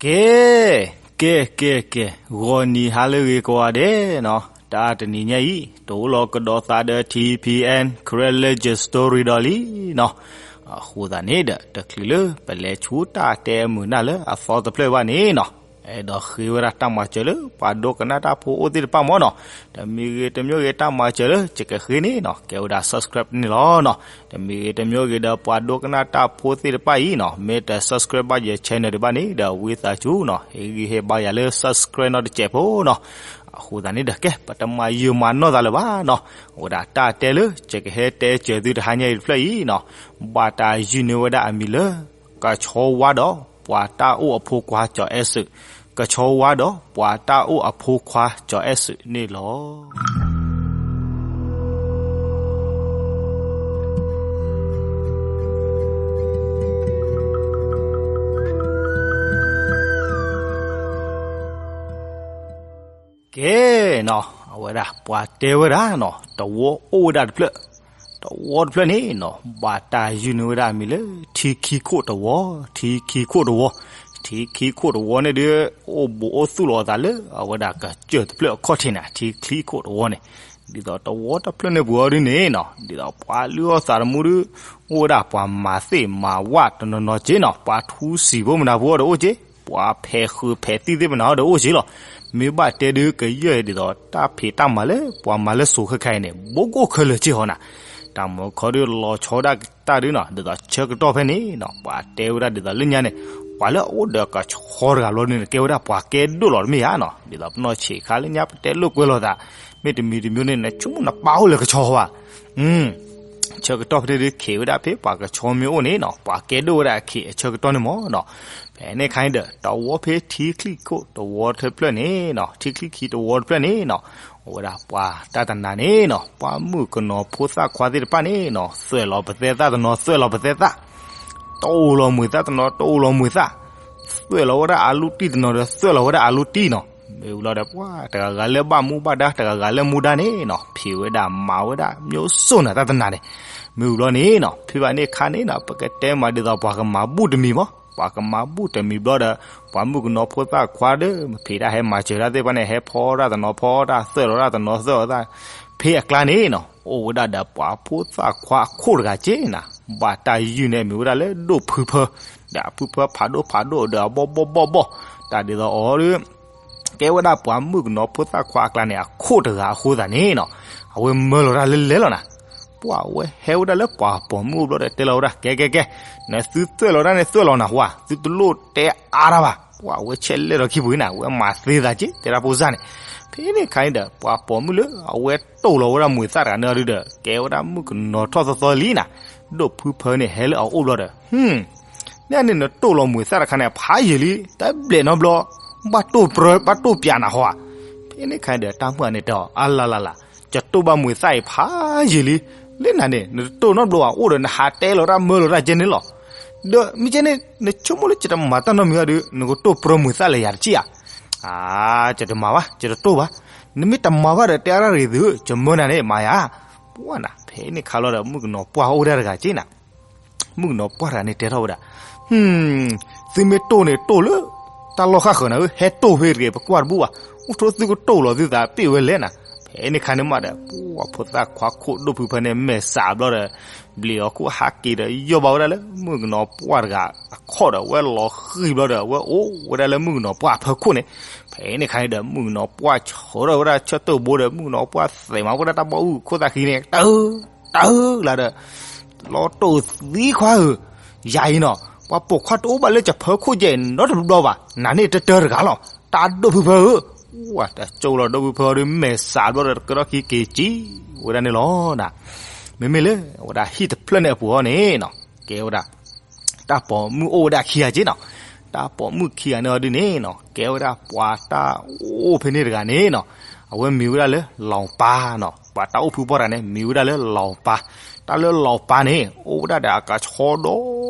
ကဲ, ကဲ ကဲ ကဲ, ဂီၤနံၤဟါလၢအဂ့ၤကိးဂၤဒဲးနီၤ, တၢ်တနံၤညါအံၤ တအိၣ်လီၤကဒီးသးဒီး ထံဖံအဲၣ် Karen Legend Story ဒီးလံနီၤ. အဃိသတးန့ၣ်ဒီး တချုးလၢပလဲၤဆူတၢ်တဲအမုာ်နၢ်လၢအသီတဖျၢၣ်ဘၣ်န့ၣ်နီၤ, အဲၣ်ဒိးဃ့ဝဲဒၣ်တၢ်မၤစၢၤလၢပှၤဒိကနၣ်တၢ်ဖိအိၣ်သ့ၣ်တဖၣ်မ့ၢ်နီၤ, တမံၤဂ့ၤတမံၤဂ့ၤတၢ်မၤစၢၤလၢယကဃ့န့ၣ်နီၤ, ကဲဝဲဒၣ် subscribe န့ၣ်လီၤနီၤ. တမံၤဂ့ၤတမံၤဂ့ၤဒီးပှၤဒိကနၣ်တၢ်ဖိသ့ၣ်တဖၣ်အံၤနီၤ, မ့ၢ်တ subscribe ဘၣ်ယ channel ဒံးဘၣ်န့ၣ်ဒီး ဝံသးစူၤနီၤ, ဟ့ၣ်ဂံၢ်ဟ့ၣ်ဘါယၤလၢ subscribe နီတစဲးဖိနီၤ. အဃိသတးန့ၣ်ဒီး ကဲ ပတမၤယုာ်မၤနီၢ်သးလၢၤဘၣ်နီၤ. အဝဲဒၣ်တၢ်တဲလၢယကဟဲတဲစၢၤသုတဟါညါအံၤတဖျၢၣ်အံၤနီၤ, ဘၣ်တၢ်ယုၢ်န့ၢ်ဝဲဒၣ်အမံၤလၢ ကဆီဝါဒီးပှၤတၢ်အိၣ်အဖိခွါကၠီၤအဲၣ်စုး, ကဆီဝါဒီးပှၤတၢ်အိၣ်အဖိခွါကၠီၤအဲၣ်စုးန့ၣ်လီၤ. ကဲနီၤ, အဝဲဒၣ်ပှၤတဲဝဲဒၣ်နီၤ, တဝီအိၣ်ဝဲဒၣ်တဖျၢၣ်, တဝီတဖျၢၣ်န့ၣ်နီၤ, ဘၣ်တၢ်ယုၢ်န့ၢ်ဝဲဒၣ်အမံၤလၢ ထံခံခိၣ်တဝီ, ထံခံခိၣ်တဝီ, ထံခံခိၣ်တဝီန့ၣ်ဒီး အိၣ်ဘူးအိၣ်သူၣ်လီၤအသးလၢအဝဲဒၣ်ကစၢၢ်တဖျၢၣ်အခီၣ်ထံးန့ၣ်, ထံခံခိၣ်တဝီန့ၣ်, ဒ်သိးတဝီတဖျၢၣ်န့ၣ်ပူၤအီၤဒ်န့ၣ်နီၤ, ဒ်သိးပှၤလုၢ်အီၣ်သးတမူဒီး အိၣ်ဝဲဒၣ်ပှၤမၤသ့ၣ်မၤဝၣ်တနီၤနီၤက့နီၤ, ပှၤထူစံာ်ဖိမနၤဖိအီၤဒီးအိၣ်က့, ပှၤဖဲးဃုာ်ဖဲးသံၣ်သ့ၣ်မနၤအီၤဒီးအိၣ်က့လီၤ. မ့ၢ်ဘၣ်တဲဒုးကယဲၢ်ဒ်သိးတၢ်ဖံးတၢ်မၤလၢပှၤမၤလၢစိၤခဲခါအံၤန့ၣ် ဘူးကအိၣ်ခဲလၢာ်က့ဟီနီၤ. တၢ်မူခီဒုးလီၤဆီဒၣ်တၢ်ဒုးနီၤ, ဒ်သိးဆၢကတီၢ်ဖဲန့ၣ်နီၤ, ပှၤတဲဝဲဒၣ်ဒ်သိးလၢညါန့ၣ်, ပှၤလၢအအိၣ်ဒီးကဆီတဂၤဘျီဒုးန့ၣ် ကဲဝဲဒၣ်ပှၤကဲဒိၣ်လီၤတမ့ၢ်ဧါနီၤ, ဒ်သိးပနီၢ်ဆံးခါလၢညါပတဲလိာ်ကွဲလိာ်သး, မ့ၢ်တမံၤတမံၤန့ၣ် နဆိကမိၣ်နပၢ်အိၣ်လၢကဆီဘၣ် ဆၢကတီၢ်ဖဲန့ၣ်ဒုးခ့ဝဲဒၣ်ဖဲပှၤကဆီမ့ၢ်အိၣ်န့ၣ်နီၤ, ပှၤကဲဒိၣ်ဝဲဒၣ်အခ့အဆၢကတီၢ်န့ၣ်မ့ၢ်နီၤ. ဖဲန့ၣ်ခါအံၤဒီး တဝီဖဲထံချံခိၣ်တဝီတဖျၢၣ်န့ၣ်နီၤ, ထံချံခံတဝီတဖျၢၣ်န့ၣ်နီၤ, အိၣ်ဝဲဒၣ်ပှၤတၢ်တနၤန့ၣ်နီၤ, ပှၤမုၣ်ကနီၤဖိသၣ်ခွါသ့ၣ်တဖၣ်န့ၣ်နီၤ, သွဲၣ်လီၤပသဲသၣ်တနီၤ သွဲၣ်လီၤပသဲသၣ်, တအိၣ်လီၤမုာ်သၣ်တနီၤ တအိၣ်လီၤမုာ်သၣ်, သွဲၣ်လီၤဝဲဒၣ်အလူတံၢ်တနီၤဒီး သွဲၣ်လီၤဝဲဒၣ်အလူတံၢ်နီၤ. မ့ၢ်ဝံၤလီၤဒီး ပှၤတဂၤဂၤလၢဘၣ်မူဘၣ်ဒါ တဂၤဂၤလၢမူဒါန့ၣ်နီၤ, ဖံးဝဲဒၣ်မၤဝဲဒၣ် မျိုးစုံ နီၤ တၢ်တနၤန့ၣ်. မ့ၢ်ဝံၤလီၤန့ၣ်နီၤ, ဖဲဘၣ်န့ၣ်အခါန့ၣ်နီၤ, ပကတဲမးဒ်သိးပှၤကမၤဘူၣ်တမံၤမး, ပှၤကမၤဘူၣ်တမံၤဘျီဒီး ပှၤမုၣ်ကနီၤဖိသၣ်ခွါဒီး မ့ၢ်ဖံးတၢ်ဟဲမၤစၢၤတၢ်သ့ၣ်တဖၣ်န့ၣ် ဟဲဖီတၢ်တနီၤဖီတၢ် သွဲၣ်လီၤတၢ်တနီၤသွဲၣ်လီၤတၢ်, ဖဲအကျါန့ၣ်နီၤ, အိၣ်ဝဲဒၣ်ဒီးပှၤဖိသၣ်ခွါအခိၣ်တဂၤက့နီၤ, ဘၣ်တၢ်ယုၢ်န့ၢ်မ့ၢ်ဝဲဒၣ်လၢဒိၣ်ဖုဖၢ, ဒီးအဖုဖၢဖးဒိၣ်ဖးဒိၣ်ဒီးအဘီၣ်ဘီၣ်ဘီၣ်ဘီၣ်, တၢ်ဒ်သိးအီၤဒီး ကဲဝဲဒၣ်ပှၤမုၣ်ကနီၤဖိသၣ်ခွါအကျါန့ၣ် အခိၣ်တဂၤအဃိသတးန့ၣ်နီၤ, အဝဲမၢလီၤတၢ်လၢလဲၤလီၤနၤ. ပှၤအဝဲဟဲဝဲဒၣ်လၢပှၤပိာ်မုၣ်အိၣ်ဘျီဒီးတဲလီၤဝဲဒၣ် ကဲကဲကဲ, နသုသွဲၣ်လီၤတၢ်န့ၣ်သွဲၣ်လီၤနၤဟါ, သုတလိၣ်တဲအါတၢ်ဘၣ်. ပှၤအဝဲဆဲးလဲၣ်ထီၣ်ခံပူၤန့ၣ် အဝဲမၤသ့သးက့ တဲတၢ်ဖိစၢ်န့ၣ်. ဖဲန့ၣ်အခါန့ၣ်ဒီး ပှၤပိာ်မုၣ်လၢအဝဲတိၢ်လီၤဝဲဒၣ်မုာ်သၣ်တဂၤန့ၣ်ဒီး ကဲဝဲဒၣ်မုၣ်ကနီၤထီၣ်သီသီလံနၤ, ဒိၣ်ဖုဖၢန့ၣ်ဟဲလၢအအိၣ်ဘျီဒီး ဟ န့ၣ်န့ၣ်နတိၢ်လီၤမုာ်သၣ်တခါန့ၣ် ဖးယံာ်လံ, တဘျဲးနီတဘျီ, ဘၣ်တိၢ်ပြၢ ဘၣ်တိၢ်ပျးနၤဟါ. ဖဲန့ၣ်အခါန့ၣ်ဒီး တၢ်မုၣ်န့ၣ်တဲအီၤ အါလါလါလါ, ယတိၢ်ဘၣ်မုာ်သၣ်အံၤဖးယံာ်လံ, လၢနၤန့ၣ် နတတိၢ်နီတဘျီဘၣ် အိၣ်ဒီးနဟးတဲလီၤတၢ်မၢလီၤတၢ်ကဲန့ၣ်လီၤ. ဒီးမ့ၢ်ကဲန့ၣ် နဆိကမိၣ်လၢယတမၤတၢ်နီတမံၤဘၣ်ဒီး နကတိၢ်ပြၢမုာ်သၣ်လၢယၤတက့ၢ်ဧါ. အါ, ယတမၤဘၣ်, ယတတိၢ်ဘၣ်. နမ့ၢ်တမၤဘၣ်ဒီးတဲအါတၢ်ရ့ၣ်သု, ယမၢနၤန့ၣ် မၤယၤ. ပှၤနၤ, ဖဲန့ၣ်ခါလီၤဒီး မုၣ်ကနီၤပှၢ်အိၣ်ဝဲဒၣ်တဂၤက့နၤ မုၣ်ကနီၤပှၢ်တဂၤန့ၣ်တဲထီၣ်ဝဲဒၣ်, သုမ့ၢ်တိၢ်န့ၣ်တိၢ်လၢ တၢ်လီၢ်ဃၣ်ဃၢၤနၤဧၢ, ဟဲတိၢ်ဖဲတဂ့ၤ ပကွၢ်တဘူၣ်ဘၣ်, အိၣ်ထိသုကတိၢ်လီၤသုသးပ့ၢ်ဝဲလဲၣ်နၤ. ဖဲန့ၣ်ခါန့ၣ်မးဒီး ပှၤဖိသၣ်ခွါခိၣ်ဒိၣ်ဖုဖၢန့ၣ် မဲာ်စးဘျီဒီး ဘျံးအီၤခိၣ်ဟးက့ၤဒီး ယီၢ်ဘၣ်ဝဲဒၣ်လၢ မုၣ်ကနီၤပှၢ်တဂၤအခီၣ်ဒီး ဝဲလီၤဃံၤဘျီဒီး ဝဲအိၣ်ဝဲဒၣ်လၢမုၣ်ကနီၤပှၢ်အဖၢခိၣ်န့ၣ်. ဖဲန့ၣ်ခါန့ၣ်ဒီး မုၣ်ကနီၤပှၢ်ဆၢထၢၣ်ဝဲဒၣ်ဆၢတိၢ်ဘိဒီး မုၣ်ကနီၤပှၢ်သဲးမၤဝဲဒၣ်တၢ်ဘီအုၣ်ခိၣ်သၣ်ခံန့ၣ် တၢ် တၢ်လၢဒီး လီၤတိၢ်သံခွါဧၢ, ယၤအံၤနီၤ ပှၤပိာ်ခွါတအိၣ်ဘၣ်လၢယဖၢခိၣ်ယဲၢ်နီတဘျီဘၣ်, နၤန့ၣ်တတၢတဂၤလီၤ, တၢ်ဒိၣ်ဖုဖၢဧၢ. ဝဲတကၠိလီၤဒိၣ်ဖုဖၢဒီး မဲာ်စးဘျီဒီး ကဒီၣ်ခံက့ၤကံဝဲဒၣ်န့ၣ်လီၤ. မ့မ့ၢ်လၢအဝဲဒၣ်ဟံၣ်တဖျၢၣ်န့ၣ်အပူၤအီၤန့ၣ်နီၤ ကဲဝဲဒၣ် တၢ်ပိာ်မုၣ်အိၣ်ဝဲဒၣ်ခံဂၤက့နီၤ. တၢ်ပိာ်မုၣ်ခံဂၤန့ၣ်အီၤဒ်န့ၣ်နီၤ ကဲဝဲဒၣ်ပှၤတၢ်အိၣ်ဖဲန့ၣ်တဂၤန့ၣ်နီၤ, အဝဲမံၤဝဲဒၣ်လၢလီၤပၤနီၤ. ပှၤတၢ်အိၣ်ဖုပှၢ်တဂၤန့ၣ် မံၤဝဲဒၣ်လၢလီၤပၤ. တၢ်လၢလီၤပၤန့ၣ် အိၣ်ဝဲဒၣ်ဒီးအကဆီဒီ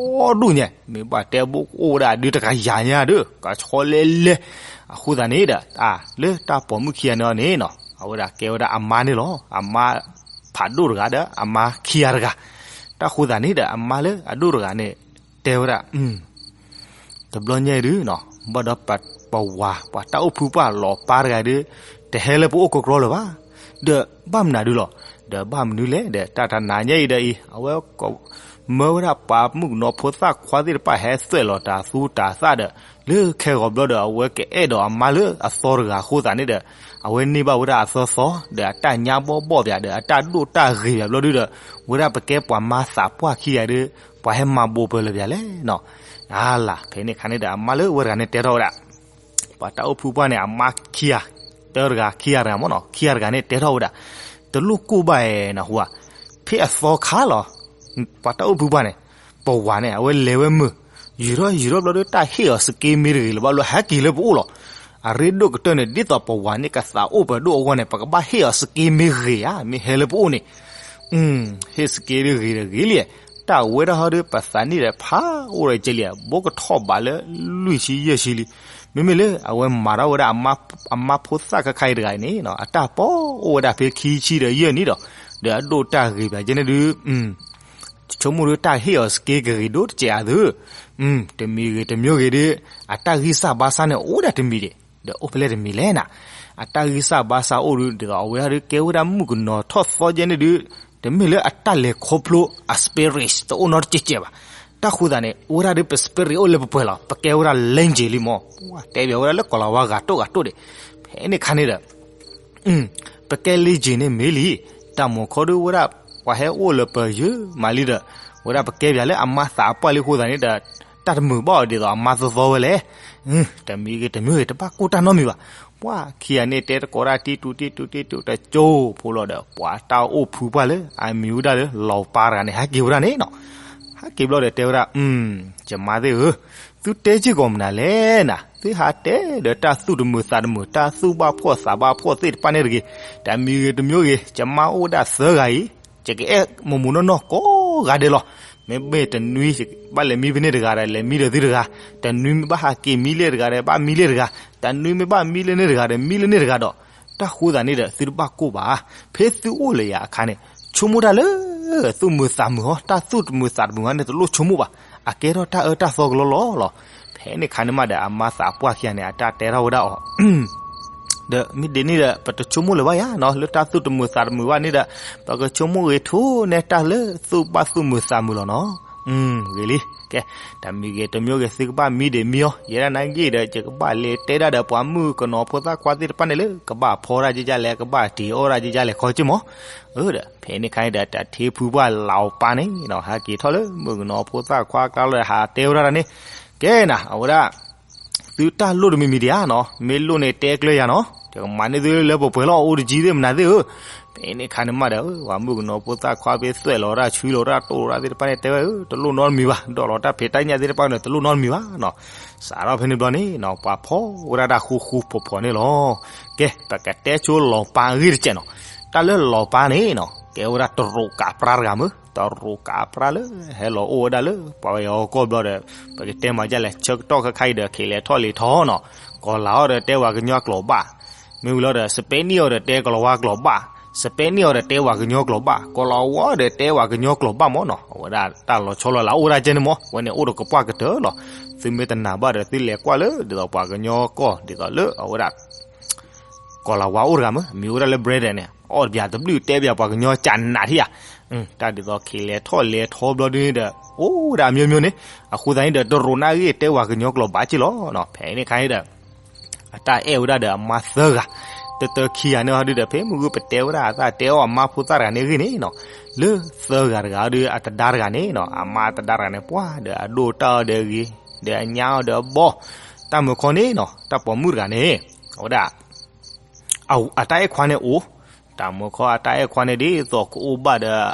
ဒူၣ်ညါ, မ့ၢ်ဘၣ်တဲဘၣ်အိၣ်ဝဲဒၣ်ဒုးတကယၤညါဒီး ကဆီလဲလဲ. အဃိသတးန့ၣ်ဒီး လၢတၢ်ပိာ်မုၣ်ခံဂၤန့ၣ်အီၤန့ၣ်နီၤ အဝဲဒၣ်ကဲဝဲဒၣ်အမါန့ၣ်လီၤ. အမါဖးဒိၣ်တဂၤဒီးအမါခံဂၤတဂၤ. တၢ်ဃိသတးန့ၣ်ဒီး အမါလၢအဒိၣ်တဂၤန့ၣ် တဲဝဲဒၣ် တဘျီညါအံၤဒုးနီၤ ဘၣ်ဒီးပဝၤ ပှၤတၢ်အိၣ်ဖုပှၢ်လီၤပၢ်တဂၤဒီး တဟဲလၢပအိၣ်ကကြီလၢၤဘၣ်. ဒီးဘၣ်မနုၤဒုလီၤ. ဒီးဘၣ်မနုၤလဲၣ် ဒီးတၢ်တနၤညါအံၤဒီးအံၤ အဝဲကမၢဝဲဒၣ်ပှၤမုၣ်ကနီၤဖိသၣ်ခွါသ့ၣ်တဖၣ်ဟဲသွဲၣ်လီၤတၢ်သူတၢ်သၣ်ဒီး လၢခဲဂီၤဘျီဒီး အဝဲကအဲၣ်ဒိးအမါလၢအသီတဂၤအဃိသတးန့ၣ်ဒီး အဝဲန့ၢ်ဘၣ်ဝဲဒၣ်အသီသီ ဒီးအတၢ်ညါဘီၣ်ဘီၣ်ပၠး ဒီးအတၢ်ဒိၣ်တၢ်ဂ့ၤပၠးဘျီဒုဒီး ဝဲဒၣ်ပကဲပှၤမါသးပှၢ်ခံဂၤဒီး ပှၤဟဲမၤဘိးပၢၤလၢၤပၠးလဲၣ်နီၤ. အါလၢ် ဖဲန့ၣ်ခါန့ၣ်ဒီး အမါလၢဝဲတဂၤန့ၣ်တဲထီၣ်ဝဲဒၣ် ပှၤတၢ်အိၣ်ဖုပှၢ်န့ၣ် အမါခံဂၤ တၢတဂၤခံဂၤတဂၤမ့ၢ်နီၤ ခံဂၤတဂၤန့ၣ်တဲထီၣ်ဝဲဒၣ် တလိၣ်ကိၢ်ဘၣ်ဧါနဟူဧါ, ဖဲအသီခါလီၤ. ပှၤတၢ်အိၣ်ဖုပှၢ်န့ၣ် ပဝၤန့ၣ် အဝဲလဲၤဝဲမုာ် ယူၤထီၣ်ယူၤထီၣ်ဘျီဒီး တၢ်ဟ့ၣ်အီၤစက့မ့ၢ်တဂ့ၤလၢၤဘၣ်လၢဟဲက့ၤလၢပအိၣ်လီၤ. အရ့ဒိၣ်ကတၢၢ်န့ၣ် ဒ်သိးပဝၤန့ၣ်ကသးအိၣ်ပဒိၣ်အဂီၢ်န့ၣ် ပကဘၣ်ဟ့ၣ်အီၤစက့မ့ၢ်ဂ့ၤဧါ မ့ၢ်ဟဲလၢပအိၣ်န့ၣ် ဟ့ၣ်စက့ဒ်ဂ့ၤတဂ့ၤလံ. တၢ်ဝဲဒၣ်ဟီဒီး ပသးနံၣ်ဒီးဖးအိၣ်ဒီးကလံ ဘိကထီၣ်ဘးလၢလွံၢ်ဆံယဲၢ်ဆံလံ. မ့မ့ၢ်လၢအဝဲမၤထီၣ်ဝဲဒၣ် အမါဖိသၣ်ခါခါအံၤတဂၤအံၤန့ၣ် အတၢ်ပီၣ်အိၣ်ဝဲဒၣ်ဖဲခံဆံဒီးယဲၢ်နံၣ်ဒီး ဒီးအဒိၣ်တၢ်ဂ့ၤပၠးကဲန့ၣ်ဒုး ဆိကမိၣ်ဒီးတၢ်ဟ့ၣ်အီၤစက့ကဂ့ၤဒိၣ်တစဲးဧါသု. တမံၤဂ့ၤတမံၤဂ့ၤဒီး အတၢ်ဂံၢ်စၢ်ဘါစၢ်န့ၣ်အိၣ်ဒၣ်တမံၤဒံး ဒီးအိၣ်ဖဲလဲၣ်တမံၤလဲၣ်နၤ. အတၢ်ဂံၢ်စၢ်ဘါစၢ်အိၣ်ဒုး ဒ်သိးအဝဲဒၣ်ဒုးကဲဝဲဒၣ်မုၣ်ကနီၤထီၣ်သီကဲန့ၣ်ဒုး တမ့ၢ်လၢအတၢ်လဲၤခီဖျိအ spirit တအိၣ်နီတစဲးစဲးဘၣ်. တၢ်ဃိသတးန့ၣ် အိၣ်ဝဲဒၣ်ဒုးပ spirit အိၣ်လၢပပှဲၤလီၤ ပကဲဝဲဒၣ် လ့က့ၤ လံမး တဲဘၣ်ဝဲဒၣ်လၢကီၤလၤဝါဂၤတိၣ်ဂၤတိၣ်ဒံး. ဖဲန့ၣ်ခါန့ၣ်ဒီး ပကဲလ့က့ၤန့ၣ်မ့ၢ်လံ. တၢ်မူခီဒုးဝဲဒၣ် ပှၤဟဲအိၣ်လၢပယၢၤမးလံဒီး ဝဲဒၣ်ပကဲပၠးလၢအမါသးပှၢ်လံအဃိသတးန့ၣ်ဒီး တၢ်တမုာ်ဘၣ်အီၤဒ်သိးအမါသီသီဝဲလဲၣ်. တမံၤဂ့ၤတမံၤဂ့ၤ တဘၣ်ကိၢ်တၢ်နီတမံၤဘၣ်. ပှၤခံဂၤန့ၣ်တဲတကိးတၢ်တံတူၢ်တံတူၢ်တံတူၢ်တကၠိဖိလီၤဒီး ပှၤတၢ်အိၣ်ဖုပှၢ်လၢအမံၤဝဲဒၣ်လၢလီၤပၢ်တဂၤန့ၣ် ဟဲက့ၤဝဲဒၣ်န့ၣ်နီၤ. ဟဲက့ၤဘျီဒီးတဲဝဲဒၣ် ယမါသ့ၣ်ဧၢ, သုတဲစ့ၢ်ကီးမနုၤလဲၣ်နၤ, သုဟးတဲဒီးတၢ်သူၣ်တမုာ်သးတမုာ် တၢ်သူၣ်ဘၣ်ဖှီၣ်သးဘၣ်ဖှီၣ်သ့ၣ်တဖၣ်န့ၣ်တဂ့ၤ. တမံၤဂ့ၤတမံၤဂ့ၤ ယမါအိၣ်ဝဲဒၣ်သၢဂၤအံၤ ယကအဲၣ်မိၢ်မိၢ်နီၢ်နီၢ်ကိးဂၤဒဲးလီၤ. မ့မ့ၢ်တနွံဘၣ်လဲၤမံဖဲန့ၣ်တဂၤဒီး လဲၤမံဒီးသုတဂၤ, တနွံမ့ၢ်ဘၣ်ဟးက့ၤမံလၢတဂၤဒီး ဘၣ်မံလၢတဂၤ, တနွံမ့ၢ်ဘၣ်မံလၢန့ၣ်တဂၤဒီး မံလၢန့ၣ်တဂၤဒီး တၢ်ဃိသတးန့ၣ်ဒီး သုတဘၣ်ကိၢ်ဘၣ်. ဖဲသုအိၣ်လၢယၤအခါန့ၣ် ဆိကမိၣ်တၢ်လၢ သူၣ်မုာ်သးမုာ်ဟီ, တၢ်သူၣ်တမုာ်သးတမုာ်ဟီန့ၣ် တလိၣ်ဆိကမိၣ်ဘၣ်. အကဲထီၣ်တၢ်အၢတၢ်သီကလီလီၤလီၤ. ဖဲန့ၣ်ခါန့ၣ်မးဒီး အမါသးပှၢ်ခံဂၤန့ၣ် အတၢ်တဲထီၣ်ဝဲဒၣ်အီၤ ဒီးမ့ၢ်ဒ်န့ၣ်ဒီး ပတဆိကမိၣ်လၢၤဘၣ်ယၤနီၤ, လၢတၢ်သူၣ်တမုာ်သးတမုာ်ဘၣ်န့ၣ်ဒီး ပကဆိကမိၣ်ဂ့ၤထူန့ၢ်တၢ်လၢသူၣ်ဘၣ်သူၣ်မုာ်သးမုာ်လီၤနီၤ. ဂ့ၤလံ. ကဲ, တမံၤဂ့ၤတမံၤဂ့ၤ သုကဘၣ်မံဒံးမံအီၤ, ယဲဒၣ်နာ်က့ဒီး ယကဘၣ်လဲၤတဲဒၣ်ဒီးပှၤမုၣ်ကနီၤဖိသၣ်ခွါသ့ၣ်တဖၣ်န့ၣ်လၢ ကဘၣ်ဖီဒၣ်က့ၤဒ်လဲၣ်, ကဘၣ်တ့ၤအီၣ်ဒၣ်က့ၤဒ်လဲၣ် ခီက့ၢ်မး. အၢဒီး ဖဲန့ၣ်ခါန့ၣ်ဒီး တၢ်ထံဖုပှၢ်လီၤပၢ်န့ၣ်နီၤ ဟဲက့ၤထီၣ်လၢမုၣ်ကနီၤဖိသၣ်ခွါကျါလီၤဒီး ဟးတဲဝဲဒၣ်န့ၣ်, ကဲနၤ အဝဲဒၣ် သုတၢ်လိၣ်တမံၤမံၤဒံးဧါနီၤ, မ့ၢ်လိၣ်န့ၣ်တဲကျၢၢ်ယၤနီၤ, ယကမၤန့ၢ်သုလၢပှဲၤပှဲၤလီၤ အိၣ်တကံသ့ၣ်မနုၤသ့ၣ်ဧၢ. ဖဲန့ၣ်ခါန့ၣ်မးဒီး ပှၤမုၣ်ကနီၤဖိသၣ်ခွါဖဲသွဲၣ်လီၤတၢ် ဆွံလီၤတၢ်တိၢ်လီၤတၢ်သ့ၣ်တဖၣ်န့ၣ် တဲဝဲဧၢ တလိၣ်နီတမံၤဘၣ်, ဒီးလီၤတၢ်ဖံးတၢ်ညၣ်သ့ၣ်တဖၣ်န့ၣ် တလိၣ်နီတမံၤဘၣ်နီၤ. စးထီၣ်ဖဲန့ၣ်ဘျီန့ၣ်နီၤ ပှၤဖီဝဲဒၣ်တၢ်ဃူဃူဖိးဖိးန့ၣ်လီၤ. ကဲ ပကတဲဆိလီၤပၢ်အဂ့ၢ်တစဲးနီၤ. တၢ်လၢလီၤပၢ်န့ၣ်နီၤ ကဲဝဲဒၣ်တရူးကးပြါတဂၤမ့ၢ် တရူးကးပြါလၢ ဟဲလီၤအိၣ်ဝဲဒၣ်လၢ ပှၤကညီကီၢ်ဘျီဒီး ပကတဲမၤဒ်လဲၣ် ဆၢကတီၢ်ခဲခါအံၤဒီး က့ၤလဲၤထီၣ်လဲၤထီနီၤ, ကီၤလၤအီၤဒီးတဲပှၤကညီကျိာ်ဘၣ်, မ့ၢ်ဝံၤလီၤဒီး စပဲနံၣ်အီၤဒီးတဲကီၤလၤဝါကျိာ်ဘၣ်, စပဲနံၣ်အီၤဒီးတဲပှၤကညီကျိာ်ဘၣ်, ကီၤလၤဝါအီၤဒီးတဲပှၤကညီကျိာ်ဘၣ်မ့ၢ်နီၤ. အဝဲဒၣ်တၢ်လီၤဆီလီၤလးအိၣ်ဝဲဒၣ်ကဲန့ၣ်မ့ၢ် အဝဲန့ၣ်အိၣ်ဒီးကပှၢ်ကတၢၢ်လီၤ. သုမ့ၢ်တနာ်ဘၣ်ဒီး သုလဲၤကွၢ်လၢဒ်သိးပှၤကညီကီၢ် ဒ်သိးလၢအဝဲဒၣ် ကီၤလၤဝါအိၣ်တဂၤမ့ၢ် မံၤအိၣ်ဝဲဒၣ်လၢ Brandon န့ၣ် အီၣ်တဘျီတဘျုးတဲဘၣ်ပှၤကညီကနးထံၣ်ဧါ. တၢ်ဒ်သိးက့ၤလဲၤထီၣ်လဲၤထီဘျီဒုန့ၣ်ဒီး အိၣ်ဝဲဒၣ်အမျိုးမျိုးန့ၣ်, အဃိသတးန့ၣ်ဒီး တရူးန့ၣ်အဂ့ၢ်တဲပှၤကညီကျိာ်ဘၣ်က့ၢ်လီၤ. ဖဲန့ၣ်ခါန့ၣ်ဒီး အတၢ်အဲၣ်ဝဲဒၣ်ဒီးအမါသၢဂၤ, တၢတၢခံဂၤန့ၣ်ဟီဒုဒီး ဖဲမုၢ်ဂုၢ်ပတဲဝဲဒၣ်အသးတဲအီၣ်အမါဖိသၣ်တဂၤန့ၣ်အဂ့ၢ်န့ၣ်နီၤ, လၢသၢဂၤတဂၤဒုအတဒါတဂၤန့ၣ်နီၤ, အမါတဒါတဂၤန့ၣ် ပှၤဒီးအဒိၣ်တၢ်အီၣ်ဒီးအဂ့ၤ, ဒီးအညါအီၣ်ဒီးအဘီ, တၢ်မုာ်ခီန့ၣ်နီၤ တၢ်ပိာ်မုၣ်တဂၤန့ၣ် အဝဲဒၣ် အတၢ်အဲၣ်ခွါန့ၣ်အိၣ်, တၢ်မုာ်ခီအတၢ်အဲၣ်ခွါန့ၣ်ဒ်သိးကအိၣ်ဘၣ်ဒီး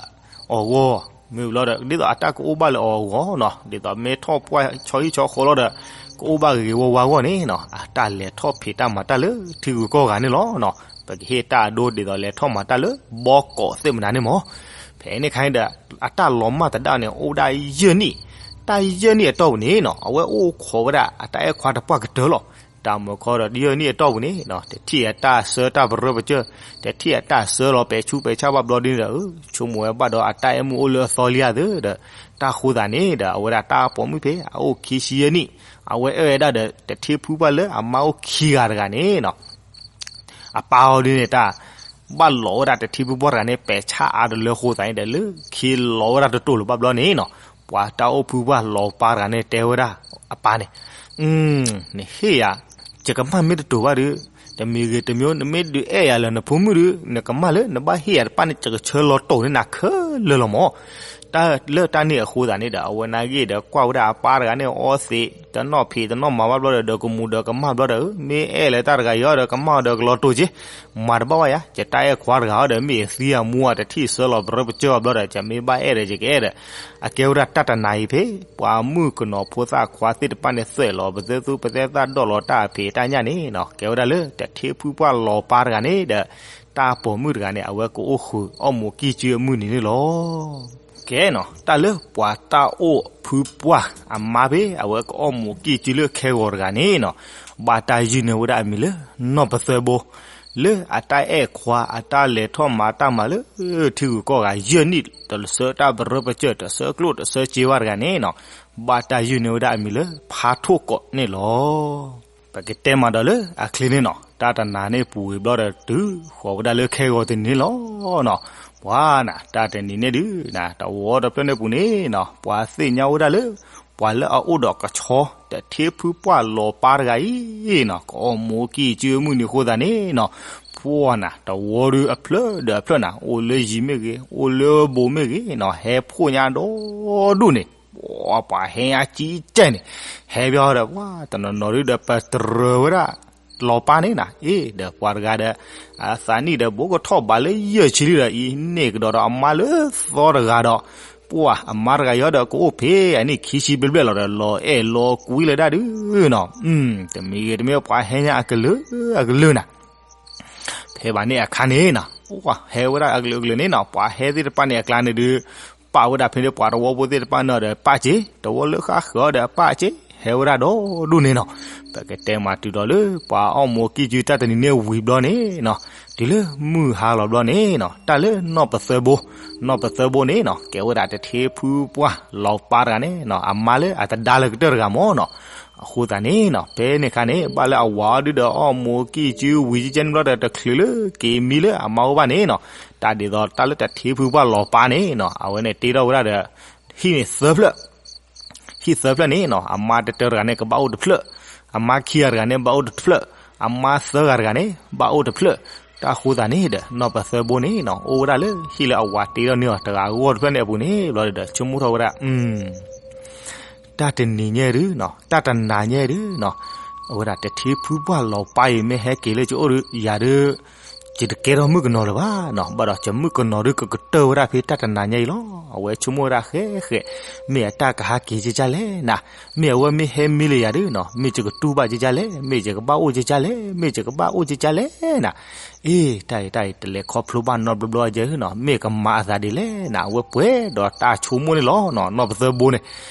အီၤအဂီၢ်, မ့ၢ်ဝံၤလီၤဒီး ဒ်သိးအတၢ်ကအိၣ်ဘၣ်လၢအီၤအဂီၢ်နီၤ, ဒ်သိးမ့ၢ်ထီၣ်ပှၢ်ဆီဟံၣ်ဆီဃီလီၤဒီး ကအိၣ်ဘၣ်ဂ့ၤဂ့ၤဝါဝါအဂီၢ်န့ၣ်နီၤ, အတၢ်လဲၤထီၣ်ဖံးတၢ်မၤတၢ်လၢထံဂုၤကီၢ်ဂၤန့ၣ်လီၤနီၤ. ပကဟ့ၣ်တၢ်အဒိဒ်သိးလဲၤထီၣ်မၤတၢ်လၢဘီကီးသ့ၣ်မနုၤန့ၣ်မး. ဖဲန့ၣ်ခါန့ၣ်ဒီး အတၢ်လီၤမၢ်သဒၣ်န့ၣ် အိၣ်ဝဲဒၣ်ယဲၢ်နံၣ်, တၢ်ယဲၢ်နံၣ်အတီၢ်ပူၤန့ၣ်နီၤ အဝဲအိၣ်ခိးဝဲဒၣ်အတၢ်အဲၣ်ခွါတပှၢ်ကတၢၢ်လီၤ. တၢ်မုာ်ခီဒီးယဲၢ်နံၣ်အတီၢ်ပူၤန့ၣ် တထံၣ်အတၢ်ဆၢတၢ်ပရၢပကၢၢ်, တထံၣ်အတၢ်ဆၢလီၤပဲာ်ဆူးပဲာ်ဆါဘၣ်ဘျီဒ်န့ၣ်ဒီး ဆိကမိၣ်ဝဲဘၣ်ဒီးအတၢ်အဲၣ်မုၣ်အိၣ်လၢအသီလံဧါသၢဒီး တၢ်ဃိသးန့ၣ်ဒီး အဝဲဒၣ်တၢ်ပိာ်မုၣ်ဖဲအအိၣ်ခံဆံယဲၢ်နံၣ် အဝဲအဲၣ်ဝဲဒၣ်ဒီး တထံဖုပှၢ်လၢအမါအိၣ်ခံဂၤတဂၤန့ၣ်နီၤ အပၢ်အီၤဒုန့ၣ်တၢ် ဘၣ်လီၤဝဲဒၣ်တထံဖုပှၢ်တဂၤန့ၣ် ပဲာ်ဆၣ်အါတလၢအဃိသးန့ၣ်ဒီး လၢခံလီၤဝဲဒၣ်တတိၢ်လၢၤဘၣ်ဘျီန့ၣ်နီၤ ပှၤတၢ်အိၣ်ဖုပှၢ်လီၤပၢ်တဂၤန့ၣ်တဲဝဲဒၣ်အပၢ်န့ၣ် နဟ့ၣ်ယၤ ယကမၢ်မ့ၢ်တတိၤဘၣ်ဒီး တမံၤဂ့ၤတမံၤ နမ့ၢ်ဒုးအဲၣ်ယၤလၢနဖိမုၣ်ဒီး နကမၢ်လၢနဘၣ်ဟ့ၣ်ယၤတဖၣ်န့ၣ် ယကဆၢလီၤတိာ်န့ၢ်နၤခဲလၢာ်လီၤမၢ် တၢ်လၢတၢ်န့ၣ်အဃိသးန့ၣ်ဒီး အဝဲနာ်က့ၤဒီးကွၢ်ဝဲဒၣ်အပၢ်တဂၤန့ၣ် အီသံး တနီၣ်ဖံးတနီၣ်မၤဘၣ်ဘျီဒီး ဒီးကမူၤဒီးကမၢ်ဘျီဒီး မ့ၢ်အဲၣ်လၢတၢ်တဂၤအံၤဒီး ကမၢ်အီၤဒီးကလီၤတိာ်က့ၤ မၤတဘၣ်ဘၣ်ယၤ ယတၢ်အဲၣ်ခွါတဂၤအံၤဒီး မ့ၢ်အသံအမူအတထံၣ်ဆၢလီၤပရၢပကၢၢ်အီၤဘျီဒီး ယမ့ၢ်ဘၣ်အဲၣ်ဒီးယကအဲၣ်ဒီး အကဲဝဲဒၣ်တၢ်တနၤအံၤဖဲ ပှၤမုၣ်ကနီၤဖိသၣ်ခွါသ့ၣ်တဖၣ်န့ၣ် သွဲၣ်လီၤ ပသဲသူပသဲသၣ် ဒိၣ်လီၤတၢ်အဖံးတၢ်ညၣ်န့ၣ်နီၤ ကဲဝဲဒၣ်လၢတထံဖုပှၢ်လီၤပၢ်တဂၤန့ၣ်ဒီး တၢ်ပိာ်မုၣ်တဂၤန့ၣ် အဝဲကအိၣ်ဃုာ်အီၣ်မူးကံၢ်ကၠုအမုၢ်နံၤန့ၣ်လီၤ. ကဲနီၤ တၢ်လၢပှၤတၢ်အိၣ်ဖုပှၢ်အမါဖဲ အဝဲကအီၣ်မူးကံၢ်ကၠုလၢခဲဂီၤတဂၤန့ၣ်နီၤ ဘၣ်တၢ်ယုၢ်န့ၢ်ဝဲဒၣ်အမံၤလၢ နီၢ်ပသၢဘိ လၢအတၢ်အဲၣ်ခွါ အတၢ်လဲၤထီၣ်မၤတၢ်မၤလၢ ထံဂုၤကီၢ်ဂၤ ယဲၢ်နံၣ် တဆၢတၢ်ပရၢပကၢၢ် တဆၢကျိၣ်တဆၢစ့ဘၣ်တဂၤန့ၣ်နီၤ ဘၣ်တၢ်ယုၢ်န့ၢ်ဝဲဒၣ်အမံၤလၢ ဖါထိၣ်ကီးန့ၣ်လီၤ. ပကတဲမးဒီးလၢအချ့န့ၣ်နီၤ တၢ်တနၤန့ၣ်ပူၤဝံၤဘျီဒီး တုၤဃီၤဝဲဒၣ်လၢခဲဂီၤတနံၤန့ၣ်လီၤနီၤ ပှၤနၤ တၢ်တနံၤန့ၣ်ဒုး တဝီတဖျၢၣ်န့ၣ်ပူၤန့ၣ်နီၤ ပှၤသ့ၣ်ညါဝဲဒၣ်လၢ ပှၤလၢအအိၣ်ဒီးကဆီ တထံဖုပှၢ်လီၤပၢ်တဂၤအံၤနီၤ ကအီၣ်မူးကံၢ်ကၠုအမုၢ်နံၤအဃိသးန့ၣ်နီၤ ပှၤနၤ တဝီဒုးအဖျၢၣ်ဒီးအဖျၢၣ်နၤ အိၣ်လၢယံၤမ့ၢ်ဂ့ၤ အိၣ်လၢဘိမ့ၢ်ဂ့ၤနီၤ ဟဲဖှိၣ်ညါဒီဒူၣ်န့ၣ် ပှၤဟဲညါကံကဲၢ်န့ၣ် ဟဲဘၣ်ဒီး ပှၤတနီၤနီၤဒုးဒီး ပတြၢၤဝဲဒၣ် လီၤပၢ်န့ၣ်နၤ အ့ ဒီးပှၤတဂၤဒီး အသးနံၣ်ဒီး ဘိကထီၣ်ဘးလၢယဲၢ်ဆံလံဒီး အံၤန့ၣ်ကဒီးဒီးအမါလၢသီတဂၤဒီး ပှၤအမါတဂၤအံၤဒီး ကအိၣ်ဖဲအနံၣ်ခံဆံဘျဲၣ်ဘျဲၣ်လီၤဒီး လီၤအဲၣ်လီၤကွံလၢဒၣ်ဒုးနီၤ တမံၤဂ့ၤတမံၤ ပှၤဟဲညါအကလုာ်အကလုာ်နၤ ဖဲဘၣ်န့ၣ်အခါန့ၣ်နီၤ ပှၤဟဲဝဲဒၣ်အကလုာ်ကလုာ်န့ၣ်နီၤ ပှၤဟဲသ့ၣ်တဖၣ်န့ၣ်အကျါန့ၣ်ဒုး ပာ်ဝဲဒၣ်ဖဲန့ၣ် ပှၤတဝီဖိသ့ၣ်တဖၣ်န့ၣ်ဒီး ပာ်စ့ တဝီလၢဃၣ်ဃၢၤဒီးပာ်စ့ ဟဲဝဲဒၣ်ဒီဒူၣ်န့ၣ်နီၤ ပကတဲမးတုၤဒီးလၢ ပှၤအီၣ်မူးကံၢ်ကၠုတၢ်တနံၤန့ၣ်ဝံၤဘျီန့ၣ်နီၤ တုၤလၢမုၢ်ဟါလီၤဘျီန့ၣ်နီၤ တၢ်လၢနီၢ်ပသၢဘိ နီၢ်ပသၢဘိန့ၣ်နီၤ ကဲဝဲဒၣ်တထံဖုပှၢ်လီၤပၢ်တဂၤန့ၣ်နီၤ အမါလၢအတဒါလၢကတၢၢ်တဂၤမၢ်နီၤ အဃိသတးန့ၣ်နီၤ ဖဲန့ၣ်အခါန့ၣ် ဘၣ်လၢအဝၤအီၤဒုးဒီးအီၣ်မူးကံၢ်ကၠုဝံၤကဲန့ၣ်ဘျီဒီး တချုးလၢက့ၤမံလၢအမါအိၣ်ဘၣ်န့ၣ်နီၤ တၢ်ဒ်သိးတၢ်လၢတထံဖုပှၢ်လီၤပၢ်န့ၣ်နီၤ အဝဲန့ၣ်တ့ထီၣ်ဝဲဒၣ်ဒီး ဟံၣ်န့ၣ်သၢဖျၢၣ် ဟံၣ်သၢဖျၢၣ်န့ၣ်နီၤ အမါတတၢတဂၤန့ၣ် ကဘၣ်အိၣ်တဖျၢၣ်, အမါခံဂၤတဂၤန့ၣ် ဘၣ်အိၣ်တဖျၢၣ်, အမါသၢဂၤတဂၤန့ၣ် ဘၣ်အိၣ်တဖျၢၣ်. တၢ်ဃိသးန့ၣ်ဒီး နီၢ်ပသၢဘိန့ၣ်နီၤ အိၣ်ဝဲဒၣ်လၢဟံၣ်လၢအဝၤတ့ထီၣ်န့ၢ်အီၤ တဂၤအဂီၢ်တဖျၢၣ်န့ၣ်အပူၤန့ၣ် ဘျီဒီး ဆိကမိၣ်ထီၣ်ဝဲဒၣ် တၢ်တနံၤညါဒုးနီၤ, တၢ်တနၤညါဒုးနီၤ, အဝဲဒၣ်တထံဖုပှၢ်လီၤပၢ်အံၤ မ့ၢ်ဟဲက့ၤလၢယအိၣ်ဒီး ယၤဒုး ယတကဲထီၣ်မုၣ်ကနီၤလၢၤဘၣ်နီၤ, ဘၣ်ဒီးယမုၣ်ကနီၤဒုး ကကတၢၢ်ဝဲဒၣ်ဖဲတၢ်တနၤညါအံၤလီၤ. အဝဲဆိကမိၣ်ဝဲဒၣ်ဃဲဃဲ, မ့ၢ်အတၢ်ကဟဲက့ၤကၢ်ကၢ်လဲၣ်နၤ, မ့ၢ်အဝဲမ့ၢ်ဟဲမံလၢယၤဒုးနီၤ မ့ၢ်ယကတူၢ်ဘၣ်ကၢ်ကၢ်လဲၣ်, မ့ၢ်ယကဘၣ်အိၣ်ကၢ်ကၢ်လဲၣ်, မ့ၢ်ယကဘၣ်အိၣ်ကၢ်ကၢ်လဲၣ်နၤ. အ့ တၢ်အံၤတၢ်အံၤ တလဲၤခီဖျိဘၣ်နီတဘျီဘျီယဲနီၤ, မ့ၢ်ကမၤအသးဒ်လဲၣ်နၤ, အဝဲပှဲၤဒီးတၢ်ဆိကမိၣ်န့ၣ်လီၤနီၤ, နီၢ်ပသၢဘိန့ၣ်.